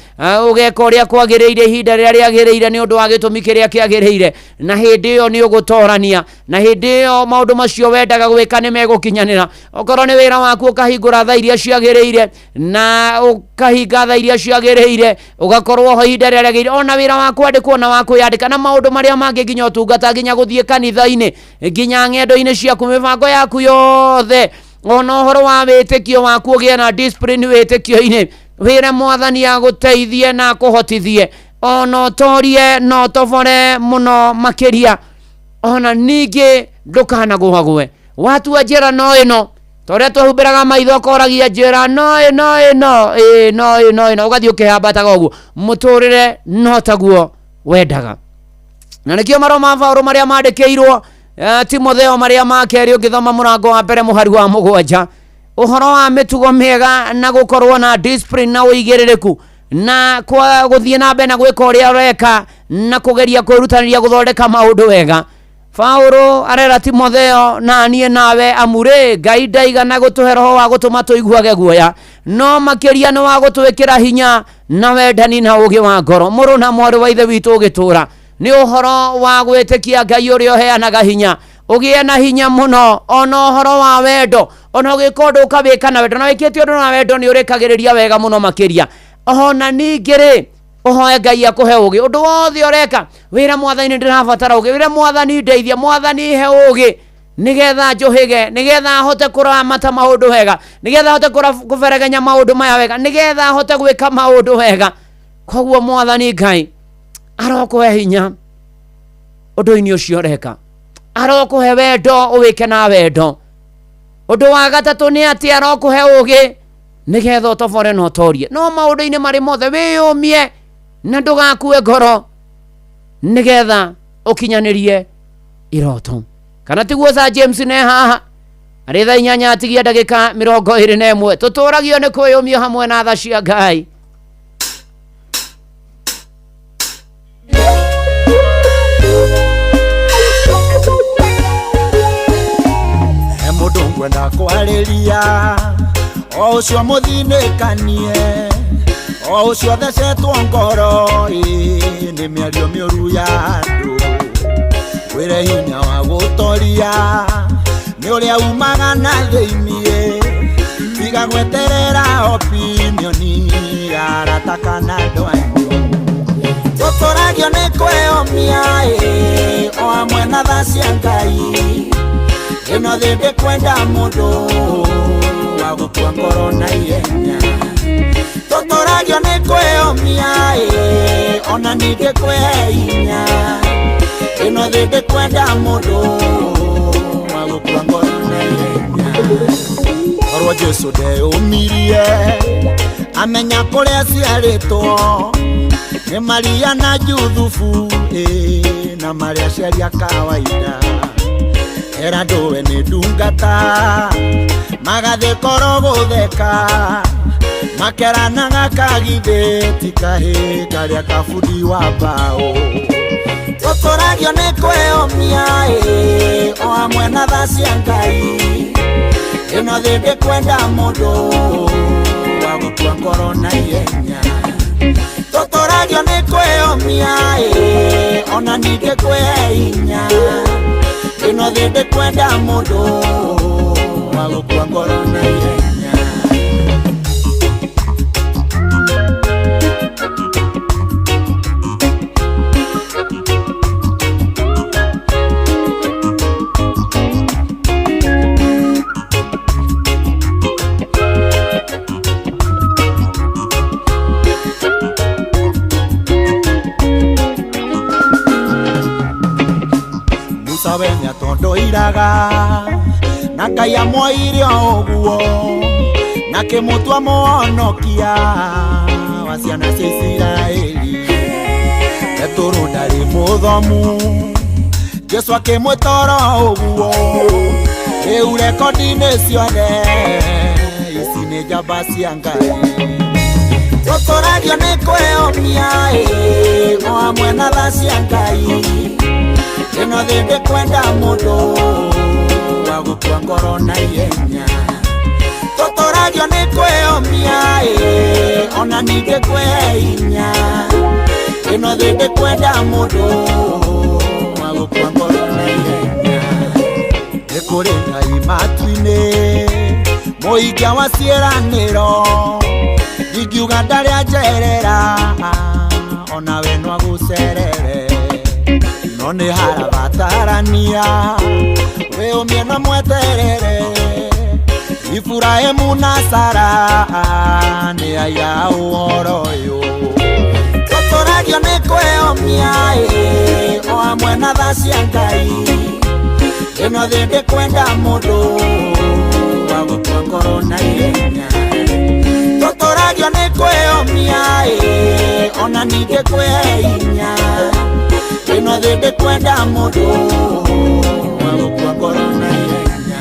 Speaker 13: ũgeka ũrĩa kwagĩrĩire ihinda rĩrĩa rĩagĩrĩire nĩ ũndũ wa gĩtũmi kĩrĩa kĩagĩrĩire, na hĩndĩ ĩyo nĩ ũgũtorania, na hĩndĩ ĩyo maũndũ macio wendaga gwĩka nĩ megũkinyanĩra. Okorwo nĩ wĩra waku ũkahingũra thaa iria ciagĩrĩire na ũkahinga thaa iria ciagĩrĩire, ũgakorwo ho ihinda rĩrĩa rĩagĩrĩire, ona wĩra wa kwandĩkwo na wa kwĩyandĩka na maũndũ marĩa mangĩ, nginya ũtungata, nginya gũthiĩ kanitha-inĩ, nginya ng'endo-inĩ ciaku, mĩbango yaku yothe, ona ũhoro wa wĩtĩkio waku ũgĩe na discipline wĩtĩkio-inĩ. Wĩre mwathani agũteithie na akũhotithie, ona ũtorie na ũtobore mũno makĩria. Ona ningĩ ndũkanagũagũe watua njĩra no ĩno, ta ũrĩa twahumbĩraga maitho ũkoragia njĩra no ĩno ĩno ĩno ĩno ĩno, ũgathiĩ ũkĩhambataga ũguo mũtũrĩre no taguo wendaga. Na nĩkĩo marũa ma Paũlũ marĩa mandĩkĩirwo Timotheo marĩa ma kerĩ, ũngĩthoma mũrango wa mbere mũhari wa 7, ũhoro wa mĩtugo mĩega na gũkorwo na discipline na ũigĩrĩrĩku na kwa gũthiĩ na mbere na gwĩka ũrĩa ũreka na kũgeria kwĩrutanĩria gũthondeka maũndũ wega. Paũlũ arera Timotheo na niĩ nawe, amurĩ Ngai ndaigana gũtũhe roho wa gũtũma tũiguage guoya, no makĩria nĩ wa gũtwĩkĩra hinya na wendani na ũũgĩ wa ngoro. Mũrũ na mwarĩ wa ithe witũ ũgĩtũra nĩ ũhoro wa gwĩtĩkia Ngai ũrĩa ũheanaga hinya, ũgĩe na hinya mũno, ona ũhoro wa wendo, ona ũgĩka ũndũ ũkawĩka na wendo, na wĩkĩte ũndũ na wendo nĩ ũrĩkagĩrĩria wega mũno makĩria. Ona ningĩ rĩ, ũhoe Ngai akũhe ũũgĩ ũndũ wothe ũreka, wĩra mwathani ndĩrabatara ũũgĩ, wĩra mwathani ndeithia, mwathani he ũũgĩ nĩgetha njũhĩge, nĩgetha hote kũramata maũndũ wega, nĩgetha hote kũberegenya maũndũ maya wega, nĩgetha hote gwĩka maũndũ wega. Koguo mwathani Ngai arokũhe hinya ũndũ-inĩ ũcio ũreka, arokũhe wendo ũwĩke na wendo. Ũndũ wa gatatũ nĩ atĩ arokũhe ũũgĩ nĩgetha ũtobore na ũtorie. No maũndũ-inĩ marĩ mothe wĩyũmie na ndũgakue ngoro nĩgetha ũkinyanĩrie iroto. Kana tiguo Sir James ne haha arĩ thaa 8 atigia ndagĩka 21. Tũtũragio nĩ kwĩyũmia hamwe na tha cia Ngai.
Speaker 12: He mũndũ ngwenda kwarĩria, o ũcio mũthinĩkanie, o ũcio thecetwo ngoro nĩ mĩario mĩũru ya andũ. Wĩre hinya wa gũtoria nĩ ũrĩa umaga na thĩiniĩ, tiga gweterera opinioni ya arata kana andũ anyu. Tũtũragio nĩ kwĩyũmia o hamwe na tha cia Ngai. Ĩno thĩ ndĩkwenda mũndũ wa gũkua ngoro na ihenya. Tũtũragio nĩ kwĩyũmia ona ningĩ kwĩhe hinya. Ĩno thĩ ndĩkwenda mũndũ wa gũkua ngoro na ihenya. Korwo Jesũ ndeyũmirie amenya kũrĩa aciarĩtwo nĩ Maria na Juthubu na marĩa aciari a kawaida. Era ndũwe nĩ ndungata magathiĩ koro gũtheka, makeranaga kagithĩ ti kahĩ karĩa kabundi wa mbaũ. Tũtũragio nĩ kwĩyũmia o hamwe na tha cia Ngai. Ĩno thĩ ndĩkwenda mũndũ wa gũkua ngoro na ihenya. Tũtũragio nĩ kwĩyũmia ona ningĩ kwĩhe hinya. Ĩno thĩ ndĩkwenda mũndũ wa gũkua ngoro na ihenya. Musa we nĩatondoiraga na Ngai amwoire o ũguo, na kĩmũtua mũhonokia wa ciana cia Isiraeli. Petũrũ ndarĩ mũthomu, Jesũ akĩmwĩta oro ũguo. Rĩu rekondi-inĩ ciothe ici nĩ njamba cia Ngai. Tũtũragio nĩ kwĩyũmia o hamwe na tha cia Ngai. Ĩno thĩ ndĩkwenda mũndũ wa gũkua ngoro na ihenya. Tũtũragio nĩ kwĩyũmia ĩ, ona ningĩ kwĩhe hinya. Ĩno thĩ ndĩkwenda mũndũ wa gũkua ngoro na ihenya. Nĩ kũrĩ Ngai matu-inĩ, mũikia wa ciĩranĩro. Ingiuga ndarĩ anjerera, onawe no agũcerere. No nĩ harabatarania, wĩyũmie na mweterere. Iburahĩmu na Sara nĩ aya ũhoro ũyũ. Tũtũragio nĩ kwĩyũmia ĩ, o hamwe na tha cia Ngai. Ĩno thĩ ndĩkwenda mũndũ wa gũkua ngoro na ihenya. Tũtũragio nĩ kwĩyũmia ĩ, ona ningĩ kwĩhe hinya. Ĩno thĩ ndĩkwenda mũndũ wa gũkua ngoro na ihenya.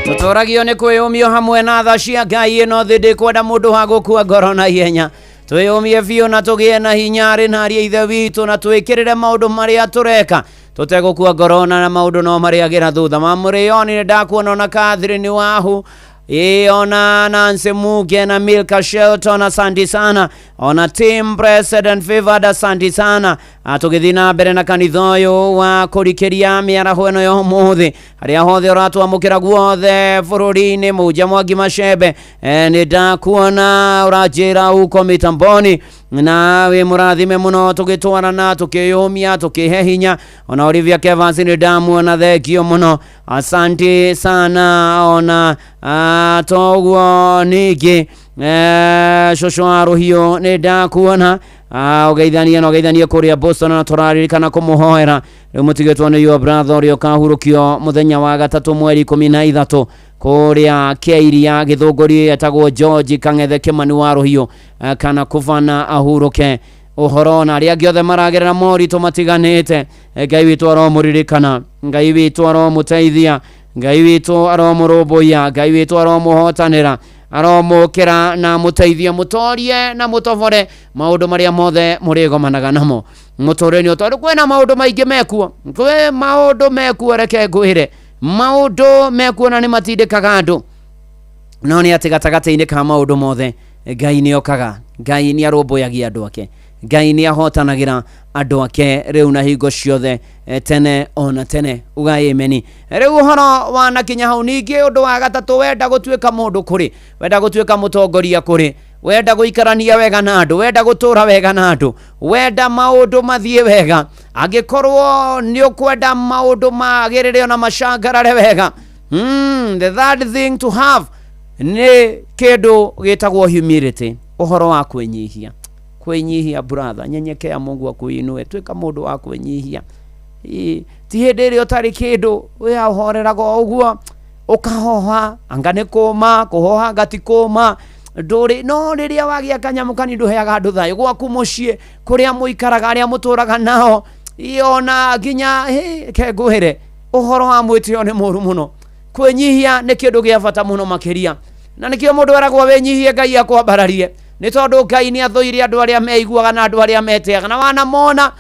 Speaker 13: Tũtũragio nĩ kwĩyũmio hamwe na tha cia Ngai. Ĩno thĩ ndĩkwenda mũndũ wa gũkua ngoro na ihenya. Twĩyũmie biũ na tũgĩe na hinya arĩ na ariũ a Ithe witũ, na twĩkĩrĩre maũndũ marĩa tũreka tũtegũkua ngoro na maũndũ no marĩagĩra thutha. Mamũrĩoni nĩ ndakuona ona Catherine Wahu, ĩ ona Nancy Muge na Milka Shelton, asante sana, ona Tim President Favored, asante sana. Tũgĩthiĩ na mbere na kanitha ũyũ wa kũrikĩria mĩaraho ĩno ya ũmũthĩ, harĩa hothe ũratwamũkĩra guothe bũrũri-inĩ. Mũnja Mwangi Macembe, nĩ ndakuona ũranjĩra uko mitamboni, na wĩ mũrathime mũno tũgĩtwarana, tũkĩyũmia, tũkĩhe hinya. Ona Olivia Kevans nĩ ndamuona, thengio mũno, asante sana. Ona toguo ningĩ cũcũ wa rũhiũ nĩ ndakuona, ũgeithanie na ũgeithanie kũrĩa Boston, na tũraririkana kũmũhoera. Rĩu mũtigĩtwo nĩ your brother ũrĩa ũkahurũkio mũthenya wa gatatũ mweri 13 kũrĩa Kĩairia Gĩthũngũri, etagwo George Kang'ethe Kĩmani wa Rũhiũ, kana kũbana ahurũke ũhoro. Na arĩa angĩ othe maragerera moritũ matiganĩte, Ngai witũ aromũririkana, Ngai witũ aromũteithia, Ngai witũ aromũrũmbũiya, Ngai witũ aromũhotanĩra, aromũkĩra na mũteithie, mũtorie na mũtobore maũndũ marĩa mothe mũrĩgomanaga namo mũtũrĩre-inĩ, tondũ kwĩna maũndũ maingĩ mekuo, kwĩ maũndũ mekuo. Reke ngwĩre, maũndũ mekuo na nĩ matindĩkaga andũ, no nĩ atĩ gatagatĩ-inĩ ka maũndũ mothe Ngai nĩ okaga, Ngai nĩ arũmbũyagia andũ ake, Ngai nĩ ahotanagĩra andũ ake rĩu na hingo ciothe, tene ona tene. Uga ameni. Rĩu ũhoro wanakinya hau. Ningĩ ũndũ wa gatatũ, wenda gũtuĩka mũndũ kũrĩ, wenda gũtuĩka mũtongoria kũrĩ, wenda gũikarania wega na andũ, wenda gũtũra wega na andũ, wenda maũndũ mathiĩ wega, angĩkorwo nĩ ũkwenda maũndũ magĩrĩre ona macangarare wega, the third thing to have nĩ kĩndũ gĩtagwo humility, ũhoro wa kwĩnyihia. Kwĩnyihia, brother, nyenyekea Mungu akuinue. Tuĩka mũndũ wa kwĩnyihia. Ti hĩndĩ ĩrĩa ũtarĩ kĩndũ wĩahoreraga o ũguo ũkahoha, anga nĩ kũma kũhoha, anga ti kũma ndũrĩ. No rĩrĩa wagĩa kanyamũ kanini ndũheaga andũ thayũ gwaku mũciĩ, kũrĩa mũikaraga, arĩa mũtũraga nao, ona nginya ke ngwĩre ũhoro wa mwĩtĩo nĩ mũru mũno. Kwĩnyihia nĩ kĩndũ gĩa bata mũno makĩria, na nĩkĩo mũndũ eragwo wĩnyihie Ngai akwambararie, nĩ tondũ Ngai nĩ athũire andũ arĩa meiguaga na andũ arĩa metĩaga. Na wanamona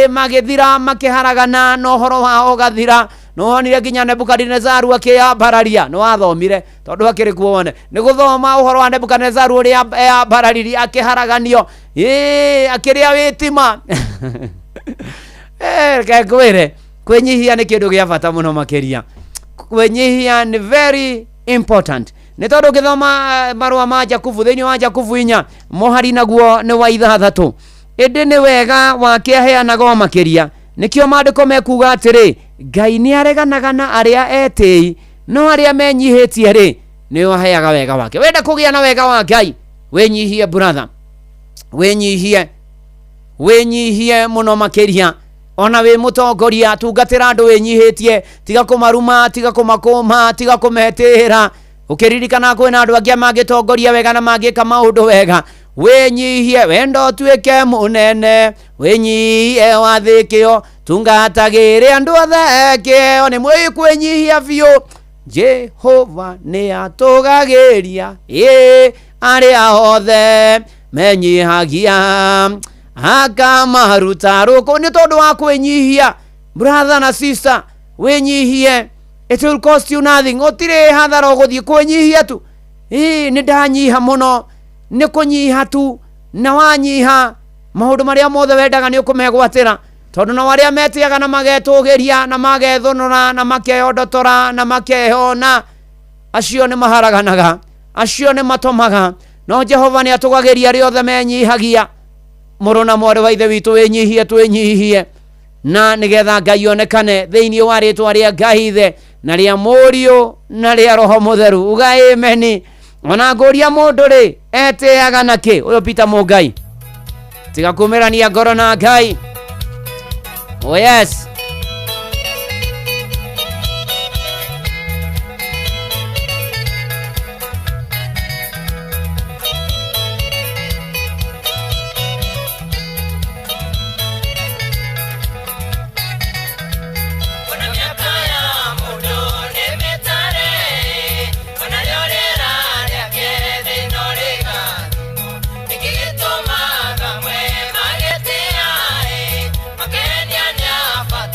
Speaker 13: magĩthira makĩharagana na ũhoro wao ũgathira. Nĩwonire nginya Nebukadinezaru akĩyambararia, nĩwathomire tondũ akĩrĩ kuo wone nĩ gũthoma ũhoro wa Nebukadinezaru ũrĩa eyambararirie akĩharaganio, akĩrĩa wĩtima. Reke ngwĩre, kwĩnyihia nĩ kĩndũ gĩa bata mũno makĩria. Kwĩnyihia nĩ very important, nĩ tondũ ũngĩthoma marũa ma Jakubu, thĩinĩ wa Jakubu 4 mũhari naguo nĩ wa 6, ĩndĩ nĩ wega wake aheanaga o makĩria. Nĩkĩo maandĩko mekuga atĩrĩ, Ngai nĩ areganaga na arĩa etĩi, no arĩa menyihĩtie rĩ, nĩo aheaga wega wake. Wenda kũgĩa na wega wa Ngai, wĩnyihie brother, wĩnyihie, wĩnyihie mũno makĩria. Ona wĩ mũtongoria, tungatĩra andũ wĩnyihĩtie, tiga kũmaruma, tiga kũmakũma, tiga kũmetĩĩra. Ũkĩririkana kwĩna andũ angĩ mangĩtongoria wega na mangĩka maũndũ wega. Wĩnyihie, wenda ũtuĩke mũnene, wĩnyihie wathĩkĩo, tungatagĩre andũ othe kĩo. Nĩ mwĩ kwĩnyihia biũ. Jehova nĩ atũgagĩria ĩ arĩa othe menyihagia akamaruta rũkũ nĩ tondũ wa kwĩnyihia. Brother na sister, wĩnyihie, it will cost you nothing. Gũtirĩ hathara ũgũthiĩ kwĩnyihia tu. Ĩ nĩ ndanyiha mũno, nĩ kũnyiha tu, na wanyiha maũndũ marĩa mothe wendaga nĩ ũkũmegwatĩra, tondũ nao arĩa metĩaga na magetũgĩria na magethũnũra na makeyondotora na makeyona, acio nĩ maharaganaga, acio nĩ matomaga. No Jehova nĩ atũgagĩria arĩa othe menyihagia. Mũrũ na mwarĩ wa ithe witũ, wĩnyihie, twĩnyihie, na nĩgetha Ngai onekane thĩinĩ wa rĩtwa rĩa Ngai Ithe na rĩa Mũriũ na rĩa Roho Mũtheru. Uga ameni. Ona ngũria mũndũ rĩ etĩaga nakĩ? Ũyũ Peter Mũngai, tiga kumĩrania ngoro na Ngai. Oh yes.
Speaker 1: Ona mĩaka ya mũndũ nĩ mĩtare, ona rĩo rĩera rĩake thĩ-ĩno rĩgathimwo. Nĩkĩ gĩtũmaga amwe magĩtĩa ĩ, makenia nĩ a bata.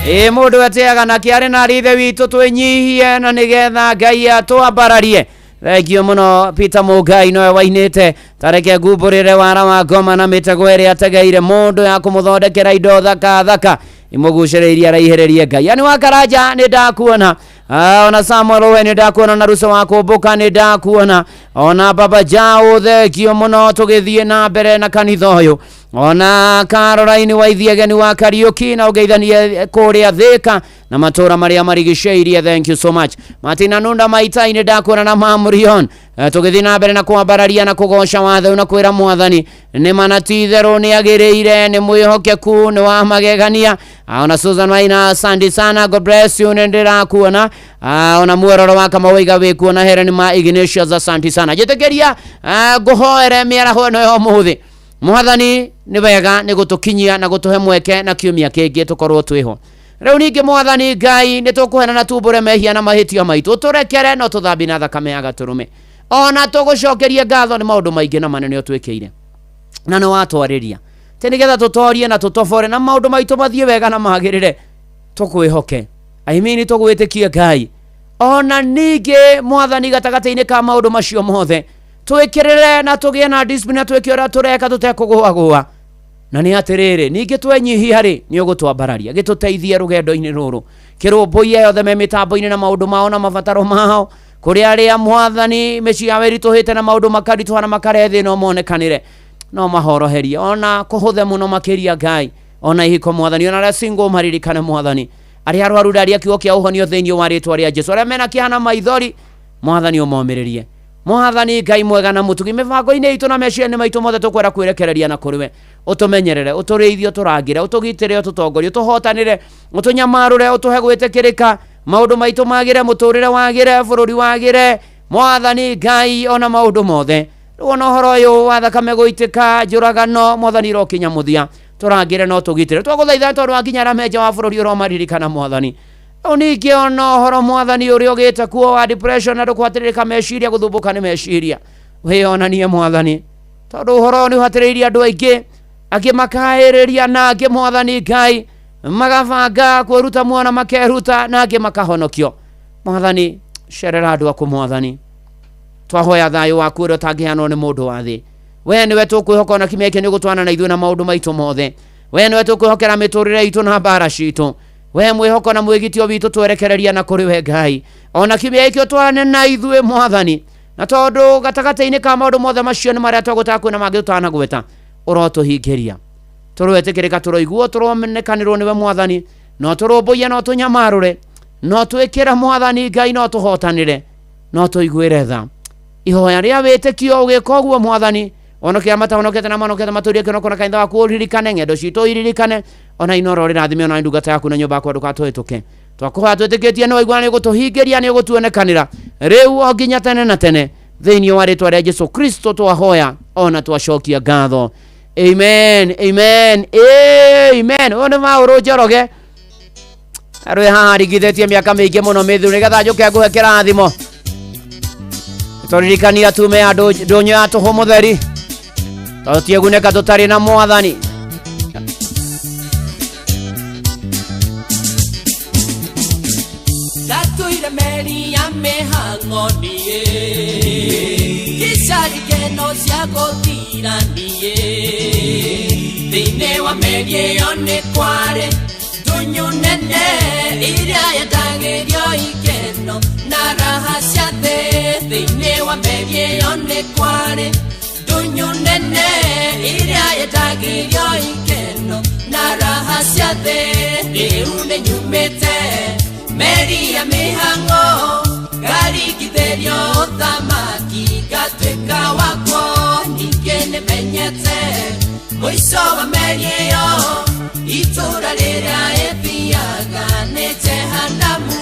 Speaker 13: Ĩ mũndũ eteaga na kĩarĩ na ithe witũ twĩnyihie na nĩgetha Ngai atwambararie. Thengio mũno Peter Mũngai nowe wainĩte tareke ngumbũrĩre wara wa ngoma na mĩtego ĩrĩa ategeire mũndũ ya kũmũthondekera indo thaka thaka imũgucĩrĩirie araihĩrĩrie Ngai. Yani wa Karanja nĩ ndakuona. Ona Samuel we nĩ ndakuona na Ruso wa kũmbũka nĩ ndakuona ona Baba Jao thengio mũno tũgĩthiĩ na mbere na kanitha ũyũ ona Caroline wa Ithiegeni wa Kariuki na ũgeithanie kũrĩa Thĩka na matũra marĩa marigicĩirie. Thank you so much. Martina Nunda Maitai nĩ ndakuona na Mamurion. Tũgĩthiĩ na mbere na kwambararia na kũgoca watho na kwĩra mwathani nĩ mana ti itherũ nĩ agĩrĩire nĩ mwĩhokeku nĩ wa magegania. Ona Susan Maina asante sana, God bless you, nĩ ndĩrakuona. Ona muororo wa Kamau Waiga wĩkuo na Helen ma Ignatius asante sana. Njĩtĩkĩria ngũhoere mĩaraho ĩno ya ũmũthĩ. Mwathani nĩ wega nĩ gũtũkinyia na gũtũhe mweke na kiumia kĩngĩ tũkorwo twĩho. Rĩu ningĩ mwathani Ngai nĩ tũkũhena na tumbũre mehia na mahĩtia maitũ, ũtũrekere no tũthambie na thakame ya gatũrũme. Ona tũgũcokerie ngatho nĩ maũndũ maingĩ na manene ũtwĩkĩire na nĩ watwarĩria tĩ nĩgetha tũtorie na tũtobore na maũndũ maitũ mathiĩ wega na magĩrĩre, tũkwĩhoke I mean tũgwĩtĩkie Ngai. Ona ningĩ mwathani gatagatĩ-inĩ ka maũndũ macio mothe twĩkĩrĩre na tũgĩe na discipline na twĩke ũrĩa tũreka tũtekũgũagũa. Na nĩ atĩrĩrĩ ningĩ twenyihia rĩ nĩ ũgũtwambararia gĩtũteithie rũgendo-inĩ rũrũ kĩrũmbũiye yothe me mĩtambo-inĩ na maũndũ mao na mabataro mao kũrĩ arĩa mwathani mĩciĩ yao ĩritũhĩte na maũndũ makaritũha na makarehe thĩna ũmonekanĩre no mahoroherie ona kũhũthe mũno makĩria Ngai ona ihiko mwathani ona arĩa single maririkane mwathani arĩa arwaru ndaria kiugo kĩa ũhonio thĩinĩ wa rĩtwa rĩa Jesu arĩa mena kĩeha na maithori mwathani ũmomĩrĩrie. Mwathani Ngai mwega na mũtugi mĩbango-inĩ itũ na meciria-inĩ maitũ mothe tũkwenda kwĩrekereria na kũrĩ we ũtũmenyerere ũtũrĩithie ũtũrangĩre ũtũgitĩre ũtũtongorie ũtũhotanĩre ũtũnyamarũre ũtũhe gwĩtĩkĩrĩka maũndũ maitũ magĩre mũtũrĩre wagĩre bũrũri wagĩre mwathani Ngai ona maũndũ mothe. Rĩu ona ũhoro ũyũ wa thakame gũitĩka njũragano mwathani irokinya mũthia tũrangĩre no tũgitĩre twagũthaitha tondũ wakinya arĩa me nja wa bũrũri ũromaririkana mwathani. Rĩu ningĩ ona ũhoro mwathani ũrĩa ũgĩte kuo wa depression na ndũkũhatĩrĩrĩka meciria gũthumbũka nĩ meciria wĩyonanie mwathani tondũ ũhoro ũyũ nĩ ũhatĩrĩirie andũ aingĩ angĩ makaĩrĩria na angĩ mwathani Ngai magabanga kwĩruta muona makeruta na angĩ makahonokio. Mwathani cerera andũ aku mwathani twahoya thayũ waku ũrĩa ũtangĩheanwo nĩ mũndũ wa thĩ. We nĩwe tũkwĩhoka ona kiumia gĩkĩ nĩ ũgũtwana na ithuĩ na maũndũ maitũ mothe. We nĩwe tũkwĩhokera mĩtũrĩre itũ na mbara citũ. We mwĩhoko na mwĩgitio witũ twerekereria na kũrĩ we Ngai ona kiumia gĩkĩ ũtwarane na ithuĩ mwathani na tondũ gatagatĩ-inĩ ka maũndũ mothe macio nĩ marĩa twagũtaga kwĩna mangĩ tũtanagweta ũrotũhingĩria tũroetĩkĩrĩka tũroiguo tũromenekanĩrwo nĩwe mwathani no tũrũmbũiye no tũnyamarũre no twĩkĩre mwathani Ngai no tũhotanĩre no tũiguĩre tha ihoya rĩa wĩtĩkio ũgĩka ũguo mwathani ona kĩa matahonokete na monokete matũrie kĩonoko na kanitha waku ũririkane ng'endo citũ iririkane ona inoro rĩrathime ona ndungata yaku na nyũmba yaku ndũkatũhĩtũke twakũhoya twĩtĩkĩtie nĩ waigua nĩ ũgũtũhingĩria nĩ ũgũtuonekanĩra rĩu o nginya tene na tene thĩinĩ wa rĩtwa rĩa Jesu Kristo twahoya ona twacokia ngatho. Amen, amen, amen. Ũyũ nĩ Maũrũ Njoroge arĩ haha ringithĩtie mĩaka mĩingĩ mũno mĩthiru nĩgetha njũke ngũhe kĩrathimo tũririkania tume ya ndũnyũ ya tũhũ mũtheri tondũ tiegunĩka tũtarĩ na mwathani.
Speaker 1: Ndatũire meri ya mĩhang'o niĩ gĩcari keno cia gũthira niĩ thĩinĩ wa meri ĩyo nĩ kwarĩ ndũnyũ nene ĩrĩa yendagĩrio ikeno na raha cia thĩ thĩinĩ wa meri ĩyo nĩ kwarĩ ndũnyũ nene ĩrĩa yendagĩrio ikeno na raha cia thĩ rĩu nĩ nyumĩte meri ya mĩhang'o ngarigithĩrio ũthamaki ngatuĩka wakwo ningĩ nĩmenyete mũico wa meri ĩyo itũra rĩrĩa ĩthiaga nĩ Jehanamu.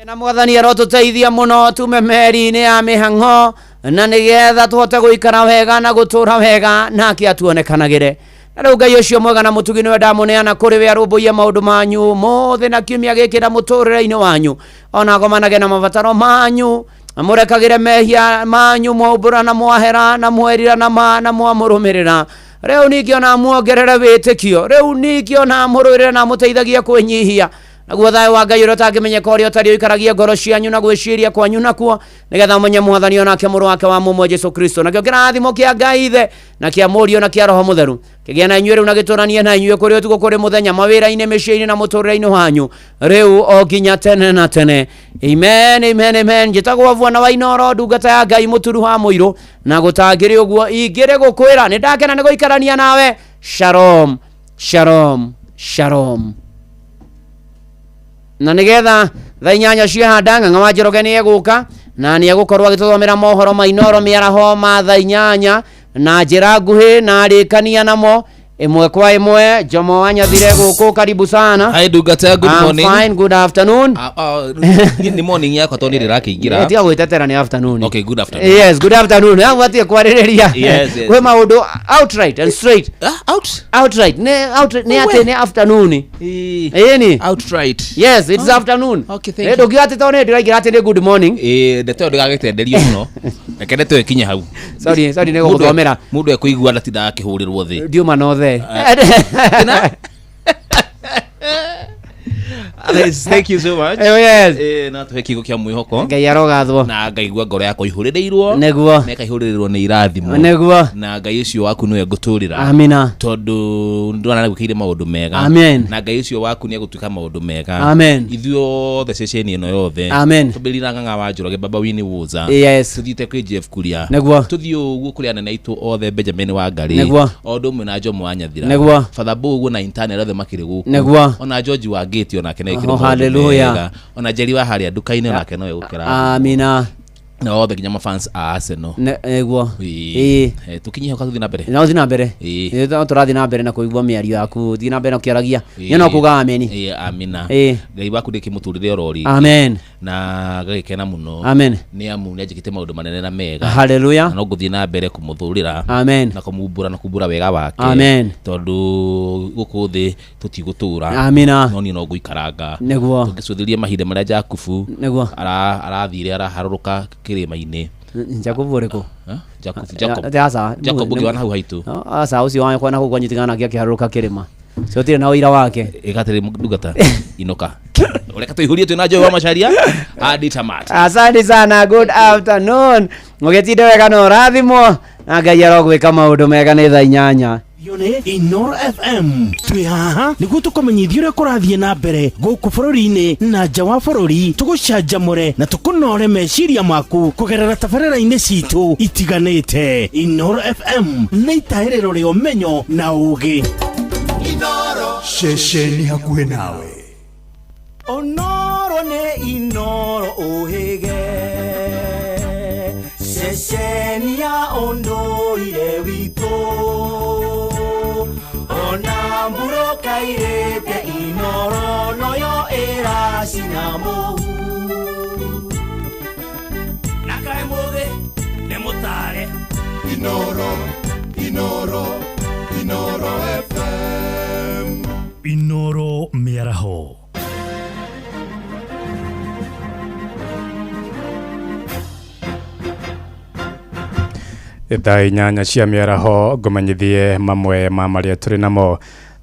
Speaker 13: Na mwathani arotũteithia mũno tume meri-inĩ ya mĩhang'o na nĩgetha tũhote gũikara wega na gũtũra wega nake atuonekanagĩre. Na rĩu Ngai ũcio mwega na mũtugi nĩwe ndamũneana kũrĩ we arũmbũiye maũndũ manyu mothe na kiumia gĩkĩ na mũtũrĩre-inĩ wanyu ona agomanage na mabataro manyu mũrekagĩre mehia manyu mwaumbũra na mwahera na mwerira na ma na mwamũrũmĩrĩra Rĩu ningĩ ona muongerere wĩtĩkio, rĩu ningĩ ona mũrũĩrĩre na mũteithagie kwĩnyihia. Naguo thayũ wa Ngai ũrĩa ũtangĩmenyeka ũrĩa ũtariĩ ũikaragie ngoro cianyu na gwĩciria kwanyu nakuo, nĩgetha mũmenye Mwathani onake mũrũ wake wa mũmwe Jesu Kristo. Nakĩo kĩrathimo kĩa Ngai Ithe na kĩa Mũriũ na kĩa Roho Mũtheru kĩgĩe na inyuĩ rĩu na gĩtũranie na inyuĩ kũrĩ ũtukũ kũrĩ mũthenya, mawĩra-inĩ, mĩciĩ-inĩ na mũtũrĩre-inĩ wanyu, rĩu o nginya tene na tene. Amen, amen, amen. Njĩtagwo Bwana wa Inooro, ndungata ya Ngai mũturu wa mũirũ, na gũtangĩrĩ ũguo ingĩrĩ gũkwĩra nĩ ndakena nĩ gũikarania nawe. Shalom, shalom, shalom. Na nĩgetha thaa 8 ciahanda, Ng'ang'a wa Njoroge nĩ egũka na nĩ egũkorwo agĩtũthomera mohoro ma Inooro mĩaraho ma thaa 8 na njĩra nguhĩ na arĩkania namo ĩmwe kwa ĩmwe. Jomo wa Nyathire gũkũ, karibu sana.
Speaker 4: Hi ndungata, good
Speaker 13: I'm
Speaker 4: morning.
Speaker 13: fine, good afternoon.
Speaker 4: Ni morning yakwa tondũ nĩ ndĩrakĩingĩra.
Speaker 13: Tiga gwĩtetera nĩ afternoon.
Speaker 4: Okay, good afternoon.
Speaker 13: Yes, good afternoon. Hau atige kwarĩrĩria.
Speaker 4: Yes, yes.
Speaker 13: Kwĩ maũndũ outright and straight.
Speaker 4: Out?
Speaker 13: Outright. Nĩ outright nĩ atĩ nĩ afternoon. Ĩni.
Speaker 4: Outright.
Speaker 13: Yes, it's afternoon.
Speaker 4: Okay, thank you.
Speaker 13: Ndũngiuga atĩ tondũ nĩ ndĩraingĩra atĩ nĩ good morning.
Speaker 4: Ĩĩ, ndeto ĩyo ndĩgagĩtenderio mũno. Reke ndeto ĩyo ĩkinye hau.
Speaker 13: Sorry, sorry nĩ gũgũthomera.
Speaker 4: Mũndũ ekũigua ndatindaga akĩhũrĩrwo thĩ.
Speaker 13: Ndiuma na othe.
Speaker 4: Alex, thank you so much.
Speaker 13: Yes.
Speaker 4: Na tuhe kiugo kĩa mwĩhoko.
Speaker 13: Ngai arogathwo.
Speaker 4: Na ngaigua ngoro yakwa ihũrĩrĩirwo.
Speaker 13: Nĩguo.
Speaker 4: Na ĩkaihũrĩrĩrwo nĩ irathimo.
Speaker 13: Nĩguo.
Speaker 4: Na Ngai ũcio waku nĩwe ngũtũrĩra.
Speaker 13: Amina.
Speaker 4: Tondũ ndona nĩgwĩkĩire maũndũ mega.
Speaker 13: Amen.
Speaker 4: Na Ngai ũcio waku nĩ egũtuĩka maũndũ mega.
Speaker 13: Amen.
Speaker 4: Ithuĩ othe ceceni ĩno yothe.
Speaker 13: Amen.
Speaker 4: Tũmbĩrĩra Ng'ang'a wa Njoroge, Baba Winnie Woza.
Speaker 13: Yes.
Speaker 4: Tũthiĩte kwĩ Jeff Kuria.
Speaker 13: Nĩguo.
Speaker 4: Tũthiĩ ũguo kũrĩ anene aitũ othe, Benjamin wa Ngarĩ.
Speaker 13: Nĩguo.
Speaker 4: O ũndũ ũmwe na Jomo wa Nyathira.
Speaker 13: Nĩguo.
Speaker 4: Father Bo ũguo na intern othe makĩrĩ gũkũ.
Speaker 13: Nĩguo.
Speaker 4: Ona George wa Gate onake nĩ ekĩrwo
Speaker 13: Oh,
Speaker 4: maũndũ
Speaker 13: hallelujah.
Speaker 4: mega. Ona Jerry wa harĩa nduka-inĩ onake no egũkĩra.
Speaker 13: Amina.
Speaker 4: Na othe nginya mafans a Arsenal.
Speaker 13: Nĩguo.
Speaker 4: Ĩĩ. Tũkinyie hau ka tũthiĩ na mbere.
Speaker 13: No thiĩ na mbere.
Speaker 4: Ĩĩ.
Speaker 13: Ĩĩ, no tũrathiĩ na mbere na kũigua mĩario yaku, thiĩ na mbere na ũkĩaragia. Niĩ no kuga ameni.
Speaker 4: Ĩĩ, amina.
Speaker 13: Ĩĩ.
Speaker 4: Ngai waku ndĩkĩmũtũrĩre oro rĩngĩ.
Speaker 13: Amen.
Speaker 4: Na ngagĩkena mũno.
Speaker 13: Amen.
Speaker 4: Nĩ amu nĩ anjĩkĩte maũndũ manene na mega.
Speaker 13: Hallelujah.
Speaker 4: Na no ngũthiĩ na mbere kũmũthũrĩra.
Speaker 13: Amen.
Speaker 4: Na kũmumbũra na kumbũra wega wake.
Speaker 13: Amen.
Speaker 4: Tondũ gũkũ thĩ tũtigũtũra.
Speaker 13: Amina.
Speaker 4: No niĩ no ngũikaranga.
Speaker 13: Nĩguo.
Speaker 4: Tũngĩcũthĩrĩria mahinda marĩa Jakubu
Speaker 13: Nĩguo.
Speaker 4: Arathire araharũrũka kĩrĩma-inĩ.
Speaker 13: Jakubu ũrĩkũ?
Speaker 4: Jakubu, Jacob.
Speaker 13: Aca.
Speaker 4: Jacob ũngĩ wa na hau haitũ.
Speaker 13: Aca, ũcio wakwa na kũu kwanyu tigana nake akĩharũrũka kĩrĩma. Ũcio ũtirĩ na ũira wake.
Speaker 4: Ĩka atĩrĩ ndungata, inũka. Reke tũihũrie twĩna Joy wa Macharia hadi tamati.
Speaker 13: Asante sana, good afternoon. Mũgĩtinde wega na ũrathimwo na Ngai arogwĩka maũndũ mega. Nĩ thaa 8.
Speaker 9: Yone Inoro FM twĩ haha nĩguo tũkũmenyithia ũrĩa kũrathiĩ na mbere gũkũ bũrũri-inĩ na nja wa bũrũri, tũgũcanjamũre na tũkũnore meciria maku kũgerera tabarĩra-inĩ citũ itiganĩte. Inoro FM nĩ itahĩrĩro rĩa ũmenyo na ũũgĩ.
Speaker 7: Ceceni hakuhĩ nawe.
Speaker 12: Onoro nĩ Inoro ũhĩge, ceceni ya ũndũire witũ, ona mbura kairĩte Inoro noyo ĩracina mũhu.
Speaker 5: Na kaĩ mũthĩ nĩ mũtare.
Speaker 7: Inoro, Inoro, Inoro FM.
Speaker 5: Inoro mĩaraho.
Speaker 15: Thaa 8 cia mĩaraho, ngũmenyithie mamwe ma marĩa tũrĩ namo.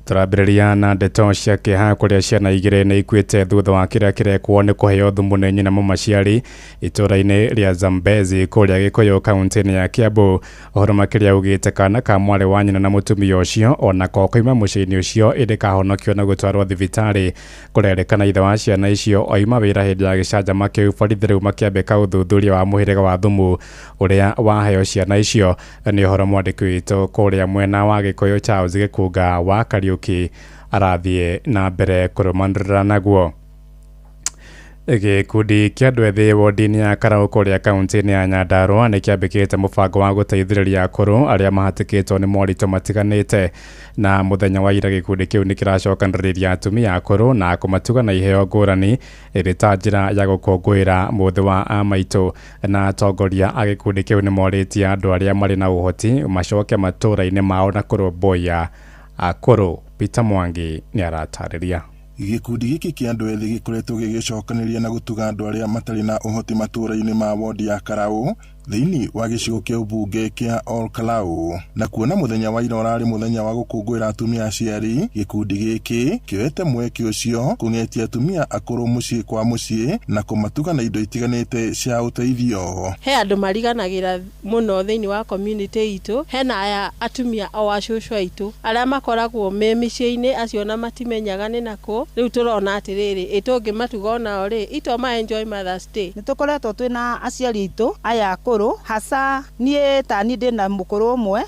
Speaker 15: Tũrambĩrĩria na ndeto cia kĩeha kũrĩa ciana igĩrĩ nĩ ikuĩte thutha wa kĩrĩa kĩrekwo nĩ kũheo thumu nĩ nyina mũmaciari itũũra-inĩ rĩa Zambezi kũrĩa Gĩkũyũ kaunti-inĩ ya Kiambu. Ũhoro makĩria ugĩte kana ka mwarĩ wa nyina na mũtumia ũcio onako koima mũciĩ-inĩ ũcio ĩndĩ kahonokio na gũtwarwo thibitarĩ. Kũrerĩkana ithe wa ciana icio oima wĩra hĩndĩ ya gĩcanjama kĩu. Borithi rĩu makĩambĩka ũthuthuria wa mũhĩrĩga wa thumu ũrĩa waheo ciana icio. Nĩ ũhoro mwandĩki witũ kũrĩa mwena wa Gĩkũyũ Charles Gĩkunga wa Kariũki arathiĩ na mbere kũrũmanĩrĩra naguo. Gĩkundi kĩa andũ ethĩ wodi-inĩ ya Karau kũrĩa kaunti-inĩ ya Nyandarua nĩ kĩambĩkĩte mũbango wa gũteithĩrĩria akũrũ arĩa mahatĩkĩtwo nĩ moritũ matiganĩte. Na mũthenya wa ira gĩkundi kĩu nĩ kĩracokanĩrĩria atumia akũrũ na kũmatuga na iheo ngũrani ĩrĩ ta njĩra ya gũkũngũĩra mũthĩ wa amaitũ. Na atongoria a gĩkundi kĩu nĩ morĩtie andũ arĩa marĩ na ũhoti macoke matũũra-inĩ mao na kũrũmbũiya akũrũ. Peter Mwangi nĩ aratarĩria.
Speaker 14: Gĩkundi gĩkĩ kĩa andũ ethĩ gĩkoretwo gĩgĩcokanĩrĩria na gũtuga andũ arĩa matarĩ na ũhoti matũũra-inĩ ma wodi ya Karau Thĩinĩ wa gĩcigo kĩa ũmbunge kĩa Olkalau. Na kuona mũthenya wa ira ũrarĩ mũthenya wa gũkũngũĩra atumia aciari, gĩkundi gĩkĩ kĩoete mweke ũcio kũng'etia atumia akũrũ mũciĩ kwa mũciĩ na kũmatuga na indo itiganĩte cia ũteithio.
Speaker 11: He andũ mariganagĩra mũno thĩinĩ wa community itũ, hena aya atumia o acũcũ aitũ arĩa makoragwo me mĩciĩ-inĩ, acio ona matimenyaga nĩ nakũ. Rĩu tũrona atĩrĩrĩ, ĩ tũngĩmatuga onao rĩ, itoma enjoy Mother's Day.
Speaker 16: Nĩ tũkoretwo twĩna aciari aitũ aya akũrũ, hasa niĩ ta niĩ ndĩna mũkũrũ ũmwe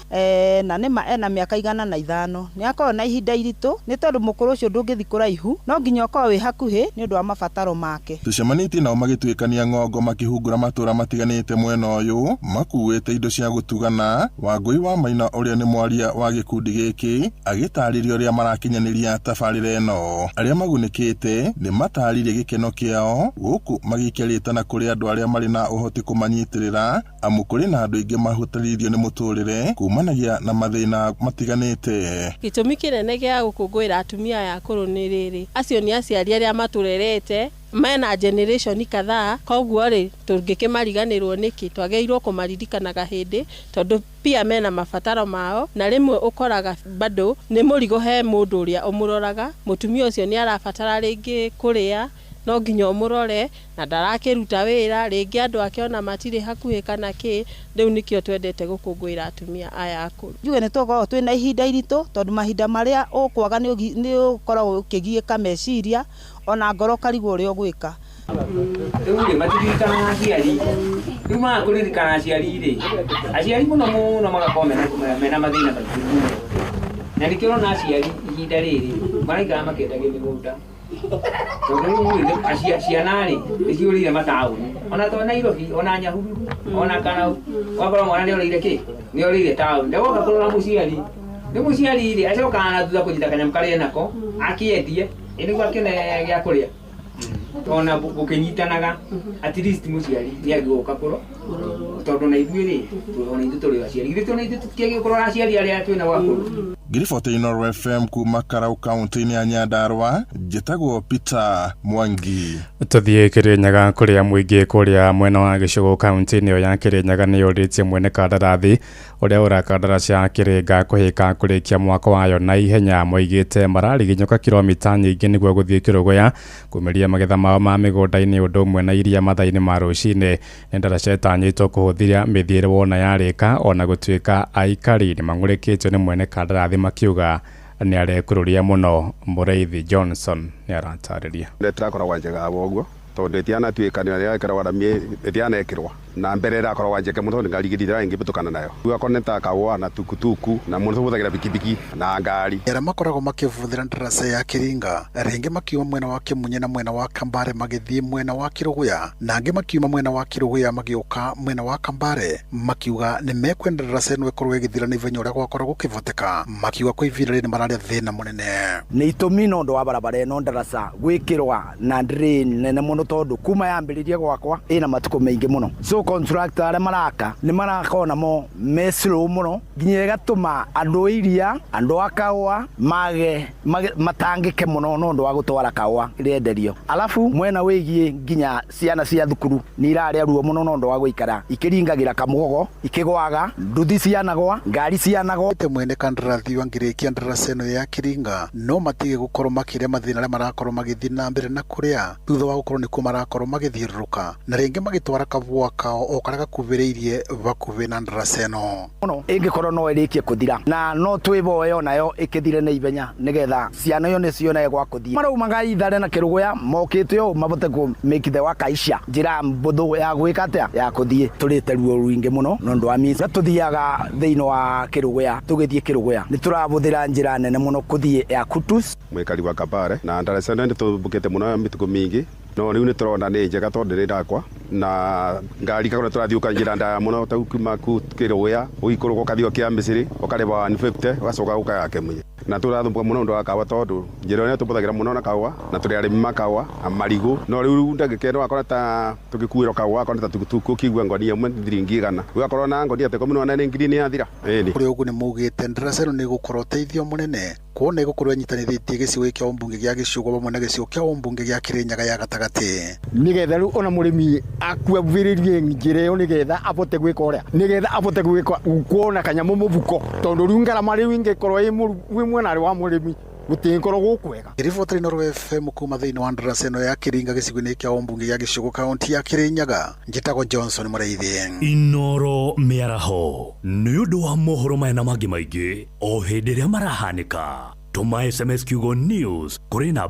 Speaker 16: na nĩma ena mĩaka 105. Nĩ akoragwo na ihinda iritũ nĩ tondũ mũkũrũ ũcio ndũngĩthiĩ kũraihu, no nginya ũkorwo wĩ hakuhĩ nĩ ũndũ wa mabataro make.
Speaker 14: Tũcemanĩtie nao magĩtuĩkania ng'ongo makĩhungura matũũra matiganĩte mwena ũyũ makuĩte indo cia gũtugana. Wangũi wa Maina ũrĩa nĩ mwaria wa gĩkundi gĩkĩ agĩtarĩria ũrĩa marakinyanĩria tabarĩra ĩno. Arĩa magunĩkĩte nĩ matarĩrie gĩkeno kĩao gũkũ magĩikia rĩtana kũrĩ andũ arĩa marĩ na ũhoti kũmanyitĩrĩra, amu kũrĩ na andũ aingĩ mahũtĩrĩirio nĩ mũtũrĩre kumanagia na mathĩna matiganĩte.
Speaker 11: Gĩtũmi kĩnene gĩa gũkũngũĩra atumia aya akũrũ nĩ rĩrĩ, acio nĩ aciari arĩa matũrerete mena generation kadhaa, koguo rĩ tũngĩkĩmariganĩrwo nĩkĩ? Twagĩrĩirwo kũmaririkanaga hĩndĩ tondũ pia mena mabataro mao, na rĩmwe ũkoraga bado nĩ mũrigo he mũndũ ũrĩa ũmũroraga. Mũtumia ũcio nĩ arabatara rĩngĩ kũrĩa, no nginya ũmũrore na ndarakĩruta wĩra, rĩngĩ andũ ake ona matirĩ hakuhĩ kana kĩ. Rĩu nĩkĩo twendete gũkũngũĩra atumia aya akũrũ.
Speaker 16: Njuge nĩ tũkoragwo twĩna ihinda iritũ tondũ mahinda marĩa ũkwaga nĩ ũkoragwo ũkĩgiĩka meciria ona ngoro ũkarigwo ũrĩa ũgwĩka.
Speaker 19: Rĩu rĩ matiririkanaga aciari, rĩu maga kũririkana aciari rĩ, aciari mũno mũno magakorwo mena mathĩna maingĩ mũno, na nĩkĩo ũrona aciari ihinda rĩrĩ maraikara makĩendagia mĩgũnda tondũ rĩu ciana rĩ nĩ ciũrĩire mataũni, ona to Nairobi, ona Nyahururu, ona Karau, ũgakora mwana nĩ orĩire kĩ, nĩ orĩire taũni, ndagoka kũrora mũciari. Rĩu mũciari rĩ acokaga na thutha kũnyita kanyamũ karĩa enako akĩendie nĩguo akĩone gĩa kũrĩa, ona gũkĩnyitanaga at least mũciari nĩ angĩgoka kũro tondũ na ithuĩ rĩ ona ithuĩ tũrĩ aciari, ithuĩ ona ithuĩ tũtiagĩrĩirwo kũrora aciari arĩa twĩna akũrũ.
Speaker 14: Ngiriboti Inooro FM kuma Karau kaunti-inĩ ya Nyandarua, njĩtagwo Peter Mwangi.
Speaker 15: Tũthiĩ Kĩrĩnyaga kũrĩa mũingĩ kũrĩa mwena wa gĩcũgũ kaunti-inĩ ĩyo ya Kĩrĩnyaga nĩ yũrĩtie mwene kandarathi ũrĩa ũrakandara cia Kĩrĩnga kũhĩka kũrĩkia mwako wayo na ihenya. Moigĩte marariginyũka kilomita nyingĩ nĩguo gũthiĩ Kĩrũgũya kumĩria magetha mao ma mĩgũnda-inĩ ũndũ ũmwe na iria mathaa-inĩ ma rũcinĩ. Nĩ ndaraca ĩtanyĩtwo kũhũthĩra mĩthiĩre wona yarĩka, ona gũtuĩka aikari nĩ mang'ũrĩkĩtio nĩ mwene kandarathi makiuga nĩ arekũrũria mũno. Mũrĩithi Johnson nĩ aratarĩria.
Speaker 21: Ndĩrakoragwo njega ũguo tondũ ĩtianatuĩka nĩ ĩrakoragwo na ĩtianekĩrwo na mbere ĩrakoragwo njega mũno tondũ ngari igĩthira ĩngĩhĩtũkana nayo. Rĩu akorwo nĩ ta kahũa na tukutuku na mũno tũhũthagĩra bikibiki na ngari.
Speaker 22: Arĩa makoragwo makĩbũthĩra ndaraca ya Kĩringa rĩngĩ makiuma mwena wa Kĩmunye na mwena wa Kambare magĩthiĩ mwena wa Kĩrũgũya, na angĩ makiuma mwena wa Kĩrũgũya magĩũka mwena wa Kambare, makiuga nĩ mekwenda ndaraca ĩno ĩkorwo ĩgĩthira na ihenya ũrĩa gwakorwo gũkĩvoteka. Makiuga kwa ihinda rĩrĩ nĩ mararĩa thĩna mũnene.
Speaker 23: Nĩ itũmi no ũndũ wa barabara ĩno ndaraca gwĩkĩrwa na drain nene mũno tondũ kuma yambĩrĩrie gwakwa ĩna matukũ maingĩ mũno. So contractor arĩa maraka nĩ maraka onamo me slow mũno nginya ĩgatũma andũ a iria, andũ a kahũa mage matangĩke mũno no ũndũ wa gũtwara kahũa rĩenderio. Alafu mwena wĩgiĩ nginya ciana cia thukuru nĩ irarĩa ruo mũno no ũndũ wa gũikara ikĩringagĩra kamũgogo, ikĩgwaga, nduthi cianagwa, ngari cianagwa.
Speaker 22: Mwene kandarathi wangĩrĩkia ndaraca ĩno ya Kĩringa no matige gũkorwo makĩrĩa mathĩna arĩa marakorwo magĩthiĩ na mbere na kũrĩa thutha wa gũkorwo nĩkuo marakorwo magĩthiũrũrũka na rĩngĩ magĩtwara kabũa kao o karĩa gakuhĩrĩirie bakuhĩ na ndaraca ĩno.
Speaker 23: Mũno ĩngĩkorwo no ĩrĩkie kũthira na no twĩboe onayo ĩkĩthire na ihenya nĩgetha ciana iyo nĩ cionage gwa kũthiĩ. Maraumaga Ithare na Kĩrũgũya mokĩte ũũ mabote kũ make the work aisha njĩra mbũthũ ya gwĩka atĩa ya kũthiĩ. Tũrĩte ruo rũingĩ mũno no ũndũ wa means tũthiaga thĩinĩ wa Kĩrũgũya, tũgĩthiĩ Kĩrũgũya nĩ tũrabũthĩra njĩra nene mũno kũthiĩ ya Kutus.
Speaker 21: Mwĩkari wa Kambare na ndaraca ĩno nĩ tũmbũkĩte mũno mĩtukũ mĩingĩ no rĩu nĩ tũrona nĩ njega tondũ nĩ ndakwa na ngari kakora tũrathiũka njĩra ndaya mũno ta kuma Kĩrũgũya ũikũrũka ũkathiĩ kĩa Misiri ũkarĩba 150 ũgacoka ũkaya Kĩmunye. Na tũrathumbuka mũno ũndũ wa kahũa tondũ njĩra ĩrĩa tũbũthagĩra mũno na kahũa na tũrĩ arĩmi ma kahũa na marigũ, no rĩu ndagĩka ĩno wakora ta tũgĩkuĩrwo kahũa wakora ta tukutuku ũkĩigua ngonia ĩmwe thiringi 100 ũgakorwo na ngonia ta 18 nĩ ngiri nĩ yathira. Ĩni
Speaker 22: kũrĩ ũguo nĩ maugĩte ndaraca ĩno nĩ ĩgũkorwo ũteithio mũnene Kuona ĩgũkorwo ĩnyitanithĩtie gĩcigo kĩa ũmbunge gĩa Gĩcũgũ hamwe na gĩcigo kĩa ũmbunge gĩa Kĩrĩnyaga ya gatagatĩ.
Speaker 2: Nigetha rĩu ona mũrĩmi akuabĩrĩrie njĩra ĩyo, nĩgetha abote gwĩka ũrĩa, nĩgetha abote gwĩka kuona kanyamũ mũbuko, tondũ rĩu ngarama rĩu ingĩkorwo ĩ mwena wa mũrĩmi gũtingĩkorwo gũkwega.
Speaker 22: Riboti Inooro FM kuma thĩinĩ wa ndaraca ĩno ya Kĩringa gĩcigo-inĩ kĩa ũmbunge gĩa Gĩcũgũ, kaunti ya Kĩrĩnyaga, njĩtagwo Johnson Mũrĩithi.
Speaker 5: Inoro mĩaraho nĩ ũndũ wa mohoro maya na mangĩ maingĩ o hĩndĩ ĩrĩa marahanĩka, tũma SMS kiugo news kũrĩ namba